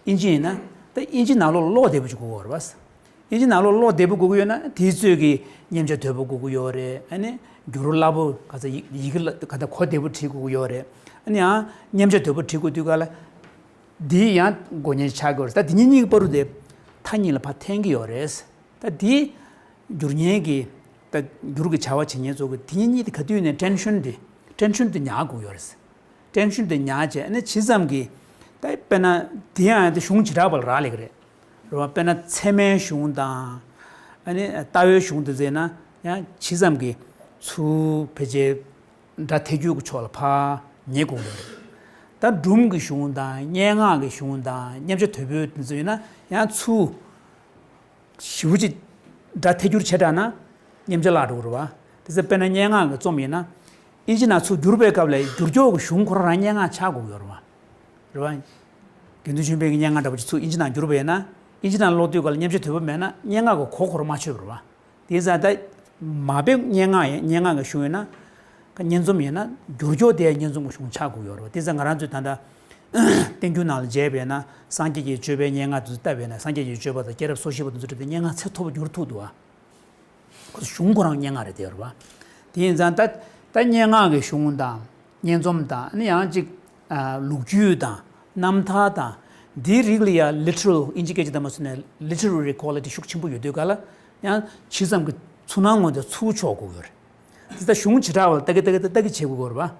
ཨིན་ཇི་ཡིན་ན། ད་ཨིན་ཇི་ནང་ལོགས་ཀློག་བདེ་པོ་ཅིག་དགོས་ཀྱི་ཡོད་རེད་བ། ཨིན་ཇི་ནང་ལོགས་ཀློག་བདེ་པོ་དགོས་ཀྱི་ཡོད་ན་དེའི་ཚོད་ཀྱི་མཉེན་ཆ་དོད་པོ་དགོས་ཀྱི་ཡོད་རེད། ཨ་ནི་བསྒྱུར་སླ་པོ་ག་ཚ་ཡི་ཡི་གེ་ལ་ག་ད་གོ་བདེ་པོ་བྲིས་དགོས་ཀྱི་ཡོད་རེད། ཨ་ནི་ཡང་མཉེན་ཆ་དོད་པོ་བྲིས་དགོས་དུས་ག་ལ། འདི་ཡང་དགོས་མཁོ་ཆགས་ཀྱི་ཡོད་རེད། ད་འདི་གཉིས་གཉིས་ཀྱི་བར་དུ་དེ་མཐའ་གཉིས་ལ་ཕར་འཐེན་གྱི་ཡོད་རེད། ད་འདི་བསྒྱུར་མཁན་གྱི་ད་བསྒྱུར་གྱི་བྱ་བ་བྱེད་མཁན་ཚོ་གི་དེ་གཉིས་གཉིས་དེ་ག་དུས་ནས་tension དེ་tension དེ་ཉར་དགོས་ཀྱི་ཡོད་རེད། tension དེ་ཉར་བྱས་ཨ་ནི་ཇི་ཙམ་གྱི་ད་དཔེར་ན་དེ་ཡང་དེ་གཞུང་བྱེ་བྲག་པ་ལ་རག་ལས་ཀྱི་རེད། རེད་བ། དཔེར་ན་ཚད་མའི་གཞུང་དང་། ཨ་ནི་ལྟ་བའི་གཞུང་དེ་ཚོ་ཡིན་ན་ཡང་ཇི་ཙམ་གྱི་ཚུར་ཕལ་ཆེར་སྒྲ་ཐད་སྒྱུར་གྱི་ཕྱོགས་ལ་ཕར་ཉེ་དགོས་ཀྱི་རེད། ད་སྒྲུང་གི་གཞུང་དང་སྙན་ངག་གི་གཞུང་དང་མཉམ་བྱ་དོད་པོའི་དེ་ཚོ་ཡིན་ན་ཡང་ཚུར་ཞེ་པོ་ཅིག་སྒྲ་ཐད་སྒྱུར་བྱས་དྲགས་ན་མཉམ་བྱ་བརླག་འགྲོ་གི་རེད་བ། དེ་ཚོ་དཔེར་ན་སྙན་ངག་གི་རྩོམ་ཡིན་ན་ཨིན་ཇི་ནང་ཚུར་བསྒྱུར་བའི་སྐབས་ལ་བསྒྱུར་ཀྱོག་གི་གཞུང་ཁོ་རང་རང་སྙན་ངག་ཆགས་དགོས་ཀྱི་ཡོད་རེད་བ། རེད་བ། དགེ་འདུན་ཆོས་འཕེལ་གྱི་སྙན་ངག་འདྲ་པོ་ཅིག་ཚུར་ཨིན་ཇི་ནང་བསྒྱུར་བ་ཡིན་ན་ཨིན་ཇི་ནང་ཀློག་དུས་སྐབས་ལ་མཉམ་བྱ་དོད་པོ་མེད་ན་སྙན་ངག་གི་གོ་ཁོ་རང་མ་ཆོད་པ་རེད་བ། དེ་ཙང་ད་མ་དཔེ་སྙན་ངག་ཡིན་སྙན་ངག་གི་གཞུང་ཡིན་ན། སྙན་རྩོམ་ཡིན་ན་བསྒྱུར་ཀྱོག་དེ་སྙན་རྩོམ་གྱི་གཞུང་ཆགས་དགོས་ཀྱི་ཡོད་རེད་བ། དེ་ཙང་ང་རང་ཚོས་ད་ལྟ་བསྟན་འགྱུར་ནང་ལ་མཇལ་བས་ན་སངས་རྒྱས་ཀྱི་སྤྱོད་པའི་སྙན་ངག་དེ་ཚོ་བལྟས་པས་ན་སངས་རྒྱས་ཀྱི་སྤྱོད་པ་དང་སྐྱེས་རབས་སོ་བཞི་པ་དེ་ཚོ་བྲིས་ཏེ་སྙན་ངག་ཚད་མཐོ་པོ་བསྒྱུར་ཐུབ་འདུག་ཨ། ཁོ་ཚོ་གཞུང་ཁོ་རང་སྙན་ངག་རེད་དེ་ཡོད་རེད་བ། དེ་ཡིན་ཙང་ད་ད་སྙན་ངག་གི་གཞུང་དང་། སྙན་རྩོམ་དང་ཨ་ནི་ཡང་ཅིག་ཨ། ལོ་རྒྱུས་དང་རྣམ་ཐར་དང་། འདིའི་རིགས་ལ་ཡང་literal ཨིན་ཇི་སྐད་ཆ་དང་མ་སོང་ནས་literary quality ཤུགས་ཆེན་པོ་ཡོད་དུས་ག་ལ་ཡང་ཇི་ཙམ་གྱི་ཚུར་སྣང་ངོས་དེ་ཚུར་ཕྱོགས་དགོས་ཀྱི་ཡོད་རེད། འདི་ལྟ་གཞུང་བྱེ་བྲག་པ་ལ་ལྟ་གི་ལྟ་གི་ལྟ་གི་བྱེད་དགོས་ཀྱི་ཡོད་རེད་བ།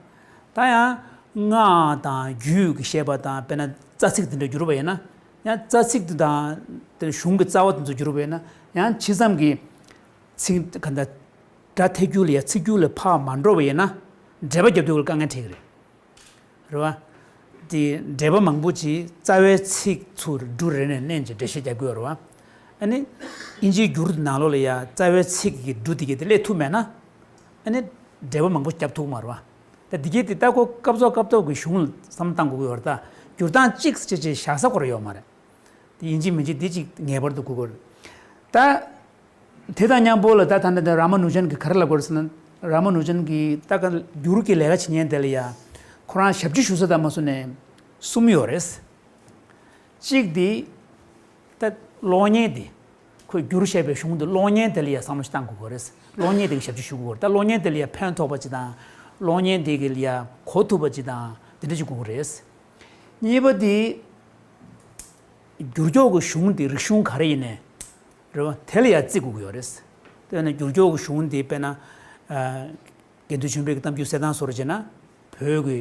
ད་ཡང་སྔགས་དང་རྒྱུད་ཀྱི་བཤད་པ་དང་དཔེར་ན་རྩ་ཚིག་དེ་འདྲ་བསྒྱུར་བ་ཡིན་ན་ཡང་རྩ་ཚིག་དེ་དང་དེ་གཞུང་གི་རྩ་བ་དེ་ཚོ་བསྒྱུར་བ་ཡིན་ན་ཡང་ཇི་ཙམ་གྱི་ཚིག་ག་འདྲ་སྒྲ་ཐད་སྒྱུར་ལ་ཡང་ཚིག་སྒྱུར་ལ་ཕར་མ་འགྲོ་བ་ཡིན་ན་འགྲེལ་པ་རྒྱབ་དུས་ལ་དཀའ་ངལ་འཕྲད་ཀྱི་རེད། རེད་བ། དེ་འགྲེལ་པ་མང་པོ་ཅིག་རྩ་བའི་ཚིག་ཚུར་འབྲུ་རེ་ནས་བསྣན་ཅིག་འགྲེལ་བཤད་རྒྱག་དགོས་རེད་བ། ཨ་ནི་ཨིན་ཇིའི་འགྱུར་དེ་ནང་ལོགས་ལ་ཡ་རྩ་བའི་ཚིག་གི་འབྲུ་དེ་གས་དེ་སླེབས་ཐུབ་མེད་ན། ཨ་ནི་འགྲེལ་པ་མང་པོ་རྒྱབ་ཐུབ་མ་རེད་བ། ད་དེ་གས་དེ་ལྟ་གོ་སྐབས་ཐོག་སྐབས་ཐོག་གི་གཞུང་ལ་བསམ་བློ་བཏང་དགོས་ཀྱི་ཡོད་རེད། ད་འགྱུར་སྟངས་གཅིག་ཅེས་ཅེས་བཞག་ས་ཁོ་རང་ཡོད་མ་རེད། དེ་ཡིན་གཅིག་མིན་གཅིག་འདི་གཅིག་ངེས་པར་དུ་དགོས་ཀྱི་རེད། ད། དེ་དང་མཉམ་པོ་ལ་ད་ད་ལྟ་ར་མ་ནུ་ཅན་གྱིས་ག་རེ་ལབ་དགོས་རེད་ཟེར་ན། ར་མ་ནུ་ཅན་གྱིས་ད་ག་འགྱུར་གྱི་ལས་ཀ་བྱེད་མཁན་དེ་ལ་ཡ། ཁོ་རང་ཞབས་ཕྱི་ཞུ་ས་དང་མ་སོང་ནས་གསུམ་ཡོད་རེད། གཅིག་དེ། ད་གློག་བརྙན་དེ། ཁོས་བསྒྱུར་བཞག་པའི་གཞུང་དེ་གློག་བརྙན་དེ་ལ་ཡ་བསམ་བློ་ཞིག་བཏང་དགོས་ཀྱི་རེད། གློག་བརྙན་དེ་གི་ཞབས་ཕྱི་ཞུ་དགོས་ཀྱི་རེད། ད་གློག་བརྙན་དེ་ལ་ཡ་ཕན་ཐོགས་པ་ཅིག་དང་། གློག་བརྙན་དེ་གི་ལ་ཡ་གོ་ཐུབ་པ་ཅིག་དང་དེ་འདྲ་ཅིག་དགོས་ཀྱི་རེད། གཉིས་པ་དེ། བསྒྱུར་ཀྱོག་གི་གཞུང་དེ་རིག་གཞུང་ག་རེ་ཡིན་ནའི། རེད་བ། དེ་ལ་ཡང་བརྩི་དགོས་ཀྱི་ཡོད་རེད། དེ་ནས་བསྒྱུར་ཀྱོག་གི་གཞུང་དེ་དཔེར་ན། ཨ། དགེ་འདུན་ཆོས་འཕེལ་གྱི་གཏམ་རྒྱུད་གསེར་ཐང་སོགས་རེ་བྱས་ན་བོད་ཀྱི་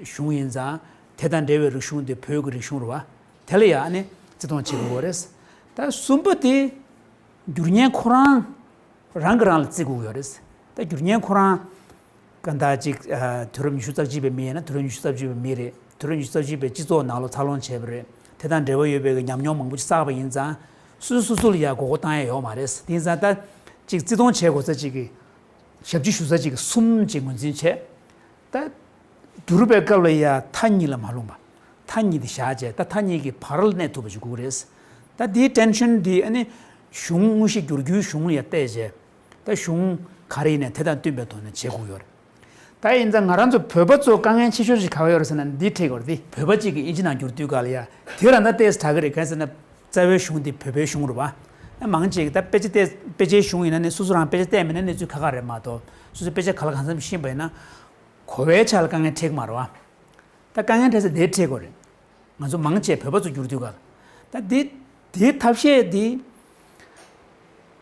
གཞུང་ཡིན་ཙང་དེ་དང་འབྲེལ་བའི་རིག་གཞུང་དེ་བོད་ཀྱི་རིག་གཞུང་རེད་བ། དེ་ལ་ཡང་ནི་ བརྩི་མཐོང་བྱེད་དགོས་རེད། ད་གསུམ་པ་དེ་བསྒྱུར་མཁན་ཁོ་རང་རང་གིས་རང་ལ་བརྩི་དགོས་ཡོད་རེད། ད་བསྒྱུར་མཁན་ཁོ་རང་ག་འདྲ་ཅིག་ཨ་དུས་རབས་ཉི་ཤུ་རྩ་གཅིག་པའི་མི་ཡིན་ན་དུས་རབས་ཉི་ཤུ་རྩ་གཅིག་པའི་མི་རེད། དུས་རབས་ཉི་ཤུ་རྩ་གཅིག་པའི་སྤྱི་ཚོགས་ནང་ལོགས་འཚར་ལོངས་བྱས་པ་རེད། དེ་དང་འབྲེལ་བ་ཡོད་པའི་ཉམས་མྱོང་མང་པོ་ཅིག་བསགས་པ་ཡིན་ཙང་། སོ་སོ་སོ་སོ་ལ་ཡ་མགོ་སྐོར་བཏང་ཡ་ཡོད་མ་རེད། དེ་ཡིན་ཙང་ད་ཅིག་བརྩི་མཐོང་བྱེད་དགོས་ས་ཅིག་གི་ཞབས་ཕྱི་ཞུ་ས་ཅིག་གི་གསུམ་ཅིག་ངོས་འཛིན་བྱས། ད་བསྒྱུར་བའི་སྐབས་ལ་ཡ་མཐའ་གཉིས་ལ་མ་ལྷུང་བ། མཐའ་གཉིས་དེ་བཞག་བྱས། ད་མཐའ་གཉིས་ཀྱི་བར་ལ་གནས་ཐུབ་པ་ཞིག་དགོས་ཀྱི་རེད། ད་དེའི་ཊེན་ཤན་དེ་ཨ་ནི་གཞུང་དངོས་གཞི་བསྒྱུར་རྒྱུའི་གཞུང་ལ་ཡ་བལྟས་བྱས། ད་གཞུང་ག་རེ་ཡིན་ནའི་དེ་དང་བསྟུན་པའི་ཐོག་ནས་བྱེད་དགོས་ཡོད་རེད། ད་ཡིན་ཙང་ང་རང་ཚོ་བོད་པ་ཚོ་དཀའ་ངལ་ཆེ་ཤོས་ཤིག་ག་པར་ཡོད་རེད་ཟེར་ན་འདི་འཕྲད་ཀྱི་ཡོད་རེད། དེ་བོད་པ་གཅིག་གིས་ཨིན་ཇི་ནང་བསྒྱུར་དུས་སྐབས་ལ་ཡ་དེ་རང་ད་ཏོག་ཙམ་དྲག་གི་རེད། གང་ཟེར་ན་རྩ་བའི་གཞུང་དེ་བོད་པའི་གཞུང་རེད་བ། ཨ་མང་ཆེ་གིས་ད་དཔེ་ཆ་ཏོག་དཔེ་ཆའི་གཞུང་ཡིན་ན་ནི་སོ་སོ་རང་དཔེ་ཆ་བལྟས་མེད་ན་གནས་ཚུལ་ཁག་ཁག་རེད་མ་གཏོགས། སོ་སོ་དཔེ་ཆ་ག་ལ་གང་འཚམ་ཤེས་པ་ཡིན་ན་གོ་བའི་ཆ་ལ་དཀའ་ངལ་འཕྲད་ཀྱི་མ་རེད་བ། ད་དཀའ་ངལ་འཕྲད་ས་དེ་འཕྲད་ཀྱི་ཡོད་རེད། ང་ཚོ་མང་ཆེ་བོད་པ་ཚོ་བསྒྱུར་དུས་སྐབས་ལ། ད་འདི་འདིའི་ཐབས་ཤེས་འདི་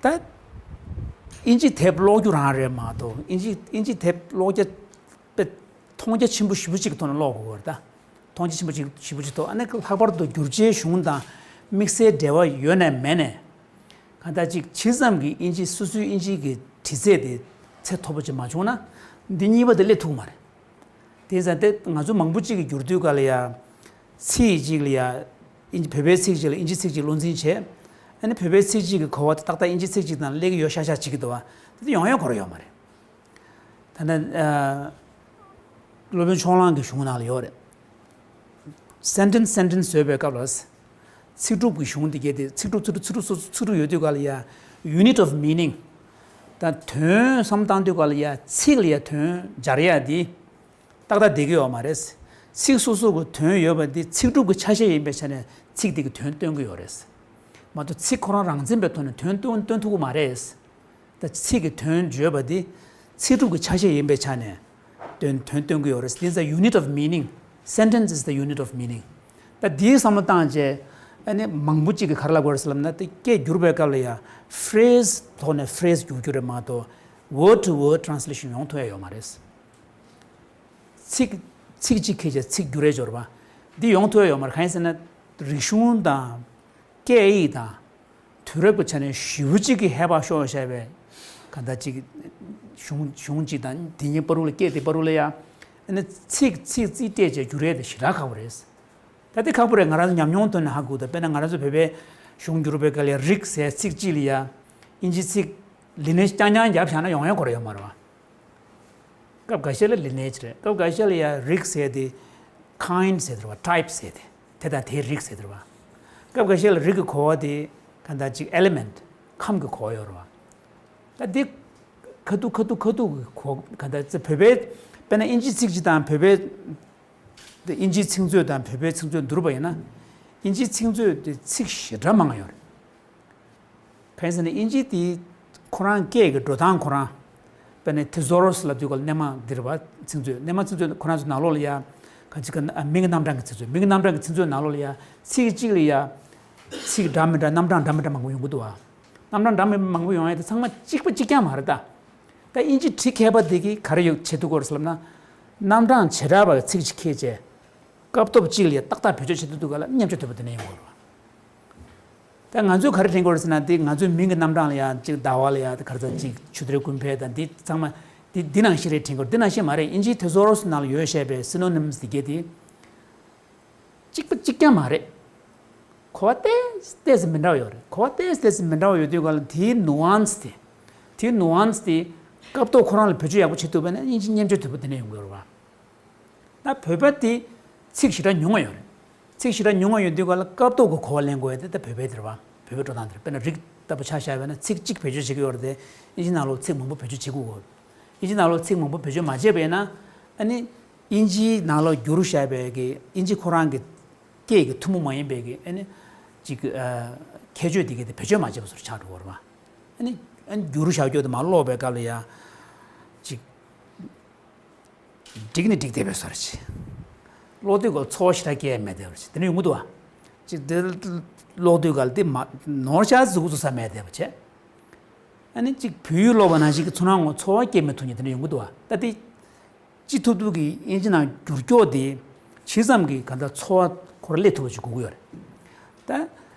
ད་ཨིན་ཇི་དེབ་ཀློག་རྒྱུ་རང་རེད་མ་གཏོགས། ཨིན་ཇི་ཨིན་ཇི་དེབ་ཀློག་རྒྱུ་དཔེ་མཐོང་རྒྱ་ཆེན་པོ་ཞེ་པོ་ཅིག་གི་ཐོག་ནས་ཀློག་དགོས་པ་རེད། ད་མཐོང་རྒྱ་ཆེན་པོ་ཅིག་ཞེ་པོ་ཅིག་ཐོག་ཨ་ནི་ལྷག་པར་དུ་བསྒྱུར་བྱའི་གཞུང་དང་དམིགས་བསལ་འབྲེལ་བ་ཡོད་ནའི་མེད་ནའི། གང་ལྟར་ཅིག་ཇི་ཙམ་གྱིས་ཨིན་ཇི་སོ་སོའི་ཨིན་ཇི་གི་འབྲི་ཚད་དེ་ཚད་མཐོ་པོ་ཅིག་མ་བྱུང་ན། འདི་གཉིས་པ་དེ་སླེབས་ཐུབ་ཀྱི་མ་རེད། དེ་ཙང་དེ་ང་ཚོ་མང་པོ་ཅིག་གིས་བསྒྱུར་དུས་སྐབས་ལ་ཡ། ཚིག་གཅིག་ལ་ཡ། ཨིན་ཇི་བོད་པའི་ཚིག་གཅིག་ལ་ཨིན་ཇི་ཚིག་གཅིག་བློ་འཛིན་བྱས། ཨ་ནི་བོད་པའི་ཚིག་གཅིག་གི་གོ་བ་དེ་ཏག་ཏག་ཨིན་ཇི་ཚིག་གཅིག་དང་སླེབས་ཀྱི་ཡོད་ཤག་ཤག་བྱེད་ཀྱི་འདུག་བ། དེ་ཡོང་ཡ་གོ་ར་ཡོད་མ་རེད། ད་ནི་ཨ། སློབ་དཔོན་ཕྱོགས་གླང་གི་གཞུང་ནང་ལ་ཡོད་རེད། སེན་ཊེན་སི་སེན་ཊེན་སི་བཟོས་པའི་སྐབས་ལ། ཚིག་གྲུབ་ཀྱི་གཞུང་དེ་གས་དེ་ཚིག་གྲུབ་ཚིག་གྲུབ་ཚིག་གྲུབ་སོ་སོ་ཚིག་གྲུབ་ཡོད་དུས་སྐབས་ལ་ཡ། unit of meaning། ད་དོན་བསམ་བློ་བཏང་དུས་སྐབས་ལ་ཡ་ཚིག་ལ་ཡ་དོན་སྦྱར་ཡ་དེ་ཏག་ཏག་བསྡད་ཀྱི་ཡོད་མ་རེད། ཚིག་སོ་སོ་གི་དོན་ཡོད་པ་འདི་ཚིག་གྲུབ་ཀྱི་ཆ་ཤས་ཡིན་པའི་ཆ་ནས་ཚིག་དེ་གི་དོན་སྟོན་གྱི་ཡོད་རེད། མ་གཏོགས་ཚིག་ཁོ་རང་རང་མཚན་པའི་ཐོག་ནས་དོན་སྟོན་སྟོན་ཐུབ་ཀྱི་མ་རེད། ད་ཚིག་གི་དོན་བརྗོད་པ་འདི་ཚིག་གྲུབ་ཀྱི་ཆ་ཤས་ཡིན་པའི་ཆ་ནས་དོན་དོན་སྟོན་གྱི་ཡོད་རེད། This is the unit of meaning. Sentence is the unit of meaning. ད་འདིའི་བསམ་བློ་བཏང་བྱས། ཨ་ནི་མང་པོ་གཅིག་གིས་ག་རེ་ལབ་དགོས་རེད་ཟེར་ལབ་ན། དེ་སྐད་བསྒྱུར་བའི་སྐབས་ལ་ཡ་ཕི་རེ་སི་ཐོག་ནས་ཕི་རེ་སི་བསྒྱུར་རྒྱུ་རེད་མ་གཏོགས། word to word translation ཡོང་ཐུབ་ཡ་ཡོད་མ་རེད། ཚིག་ཚིག་གཅིག་ཁྱེར་བྱས་ཚིག་བསྒྱུར་རེ་འབྱོར་བ་འདི་ཡོང་ཐུབ་ཡ་ཡོད་མ་རེད། གང་ཡིན་ཟེར་ན། རིག་གཞུང་དང་། སྐད་ཡིག་དང་། དུས་རབས་ཀྱི་ཆ་ནས་ཞེ་པོ་གཅིག་གི་ཧེ་བག་ཤོར་བཞག་པའི་གང་ལྟར་ཅིག་གཞུང་གཞུང་གཅིག་དང་དེ་གཉིས་བར་དུ་ལ། སྐད་དེ་བར་དུ་ལ་ཡ། ཨ་ནི་ཚིག་ཚིག་རྩིས་སྤྲད་བྱས་བསྒྱུར་ཡས་དེ་ཞེ་དྲག་ཁག་པོ་རེད། ད་དེ་ཁག་པོ་རེད། ང་རང་ཚོ་ཉམས་མྱོང་ཐོག་ནས་ཧ་གོ། ད་དཔེར་ན་ང་རང་ཚོ་བོད་པའི་གཞུང་བསྒྱུར་བའི་སྐབས་ལ་ཡ་རིགས་ཟེར་ཚིག་གཅིག་ལ་ཡ་ཨིན་ཇི་ཚིག་ལི་ནེ་ཇི་རྐྱང་རྐྱང་བརྒྱབ་བཞག་ན་ཡོང་ཡ་གོ་ར་ཡོད་མ་རེད་བ། སྐབས་འགའ་ཤས་ལ་ལི་ནེ་ཇི་རེད། སྐབས་འགའ་ཤས་ལ་ཡ་རིགས་ཟེར་དེ་ཁའིན་ཌི་ཟེར་དེ་རེད་བ། ཊའིབ་ཟེར་དེ། དེ་དང་དེའི་རིགས་ཟེར་དེ་རེད་བ། སྐབས་འགའ་ཤས་ལ་རིགས་ཀྱི་གོ་བ་དེ་གང་ལྟར་ཅིག་ཨེ་ལི་མེན་ཊི། ཁམས་ཀྱི་གོ་བ་ཡོད་རེད་བ། ད་འདི་ཁ་ཐུག་ཁ་ཐུག་ཁ་ཐུག་གི་གོ་གང་ལྟར་ཚེ་བོད་པའི་དཔེར་ན་ཨིན་ཇི་ཚིག་གཅིག་དང་བོད་པའི་དེ་ཨིན་ཇིའི་ཚིག་མཛོད་དང་བོད་པའི་ཚིག་མཛོད་བསྡུར་བ་ཡིན་ན། ཨིན་ཇིའི་ཚིག་མཛོད་དེ་ཚིག་ཞེ་དྲག་མང་ཡོད་རེད། གང་ཡིན་ཟེར་ན་ཨིན་ཇི་དེ་ཁོ་རང་སྐད་ཀྱི་འགྲོ་སྟངས་ཁོ་རང་། དཔེར་ན་ཐི་ཟོ་རོ་སི་ལབ་དུས་སྐབས་ལ་སྣེ་མང་འདི་རེད་བ། ཚིག་མཛོད། སྣེ་མང་ཚིག་མཛོད་ཁོ་རང་ཚོ་ནང་ལོགས་ལ་ཡ། ག་ཅིག་ག་མིང་གི་རྣམ་གྲངས་ཀྱི་ཚིག་མཛོད། མིང་གི་རྣམ་གྲངས་ཀྱི་ཚིག་མཛོད་ནང་ལོགས་ལ་ཡ། ཚིག་གཅིག་ལ་ཡ། ཚིག་འདྲ་མི་འདྲ་རྣམ་གྲངས་འདྲ་མི་འདྲ་མང་པོ་ཡོང་གི་འདུག་བ། རྣམ་གྲངས་འདྲ་མི་མང་པོ་ཡོང་ཡ་དེ་ཚང་མ་གཅིག་པ་གཅིག་རྐྱང་མ་རེད་ད། ད་ཨིན་ཇི་བྲིས་མཁས་པ་དེ་གིས་ག་རེ་ཡོད་བྱེད་ཐུབ་ཀྱི་ཡོད་རེད་ཟེར་ལབ་ན། རྣམ་གྲངས་བྱེ་བྲག་པ་གི་ཚིག་ཅིག་ཁྱེར་བྱས། སྐབས་ཐོབ་གཅིག་ལ་ཡ་ཏག་ཏག་བེད་སྤྱོད་བྱེད་ཐུབ་འདུག་ག་ལ་མཉམ་སྤྱོད་ཐུབ་པ་དེ་ནས་ཡོང་དགོས་རེད་བ། ད་ང་ཚོས་ག་རེ་དྲན་དགོས་རེད་ཟེར་ན། དེ་ང་ཚོའི་མིང་གི་རྣམ་གྲངས་ལ་ཡ་ཅིག་ཟླ་བ་ལ་ཡ་དེ་ག་རེ་ཟེར། ཅིག་ཆུ་ཚོད་ཀུན་ཕེབས་དང་འདི་ཚང་མ་འདི་འདི་ནང་བཞིན་རེད་དྲན་དགོས་རེད། འདི་ནང་བཞིན་མ་རེད། ཨིན་ཇིའི་ཐི་ཟོ་རོ་སི་ནང་ལ་ཡོད་བཤད་པའི་སི་ནོ་ནིམ་སི་དེ་གས་དེ། གཅིག་པ་གཅིག་རྐྱང་མ་རེད། གོ་བ་ཏོག་ཙམ་མི་འདྲ་བ་ཡོད་རེད། གོ་བ་ཏོག་ཙམ་མི་འདྲ་བ་ཡོད་དུས་ག་ལ་དེའི་ནུ་ཨན་སི་དེ། དེའི་ནུ་ཨན་སི་དེ་སྐབས་ཐོག་ཁོ་རང་ལ་བེད་སྤྱོད་ཡག་པོ་བྱེད་ཐུབ་པ་ན་ཨིན་ཇི་མཉམ་སྤྱོད་ཐུབ་པ་དེ་ནས་ཡོང་གི་ཡོད་རེད་བ། ད་བོད་པ་དེ་ཚིག་ཞེ་དྲག་ཉུང་བ་ཡོད་རེད། ཚིག་ཞེ་དྲག་ཉུང་བ་ཡོད་དུས་ག་ལ་སྐབས་ཐོག་གི་གོ་བ་ལེན་དགོས་ཡ་དེ་ད་བོད་པའི་དེ་རེད་བ། བོད་པའི་འགྲོ་སྟངས་དེ་རེད། དཔེར་ན་རིགས་ལྟ་བུ་ཆ་བཞག་པ་ན་ཚིག་གཅིག་བེད་སྤྱོད་བྱེད་ཀྱི་ཡོད་རེད་དེ། ཨིན་ཇི་ནང་ལོགས་ཚིག་མང་པོ་བེད་སྤྱོད་བྱེད་དགོས་གོ། ཨིན་ཇི་ནང་ལོགས་ཚིག་མང་པོ་བེད་སྤྱོད་མ་བྱས་པ་ཡིན་ན། ཨ་ནི་ཨིན་ཇིའི་ནང་ལོགས་བསྒྱུར་བཞག་པའི་གི་ཨིན་ཇི་ཁོ་རང་གི་སྐད་ཀྱི་ཐུན་མོང་མ་ཡིན་པའི་གི་ཨ་ནི་ཅིག་ཨ་ཁྱད་ཆོས་དེ་གི་དེ་བེད་སྤྱོད་མ་བྱས་པ་བཟོ་འདྲ་ཆགས་འགྲོ་གི་རེད་བ། ཨ་ནི་ཨ་ནི་བསྒྱུར་བཞག་རྒྱུ་དེ་མར་ཀློག་པའི་སྐབས་ལ་ཡ་ཅིག་འགྲིག་ནི་འགྲིག་བསྡད་པའི་བཟོ་འདྲ་ཅིག་ཀློག་དུས་སྐབས་ཚོར་བ་ཞེ་དྲག་སྐྱེ་ཡ་མེད་བསྡད་པ་ཅིག་དེ་འདྲ་ཡོང་གི་འདུག་བ། ཅིག་དེ་ཀློག་དུས་སྐབས་དེ་མ་ནོར་ཤག་ཟུག་ཟུག་ས་མེད་བསྡད་པ་བྱས། ཨ་ནི་ཅིག་བོད་ཡིག་ཀློག་པ་ནང་བཞིན་གྱི་ཚོར་སྣང་ངོ་ཚོར་བ་སྐྱེ་མི་ཐུབ་མཁན་དེ་འདྲ་ཡོང་གི་འདུག་བ། ད་དེ་ཅི་ཐུབ་ཐུབ་ཀྱིས་ཨིན་ཇི་ནང་བསྒྱུར་ཀྱོག་དེ་ཇི་ཙམ་གྱིས་གང་ལྟར་ཚོར་བ་ཁོ་རང་སླེབས་ཐུབ་པ་ཞིག་དགོས་ཀྱི་ཡོད་རེད། ད་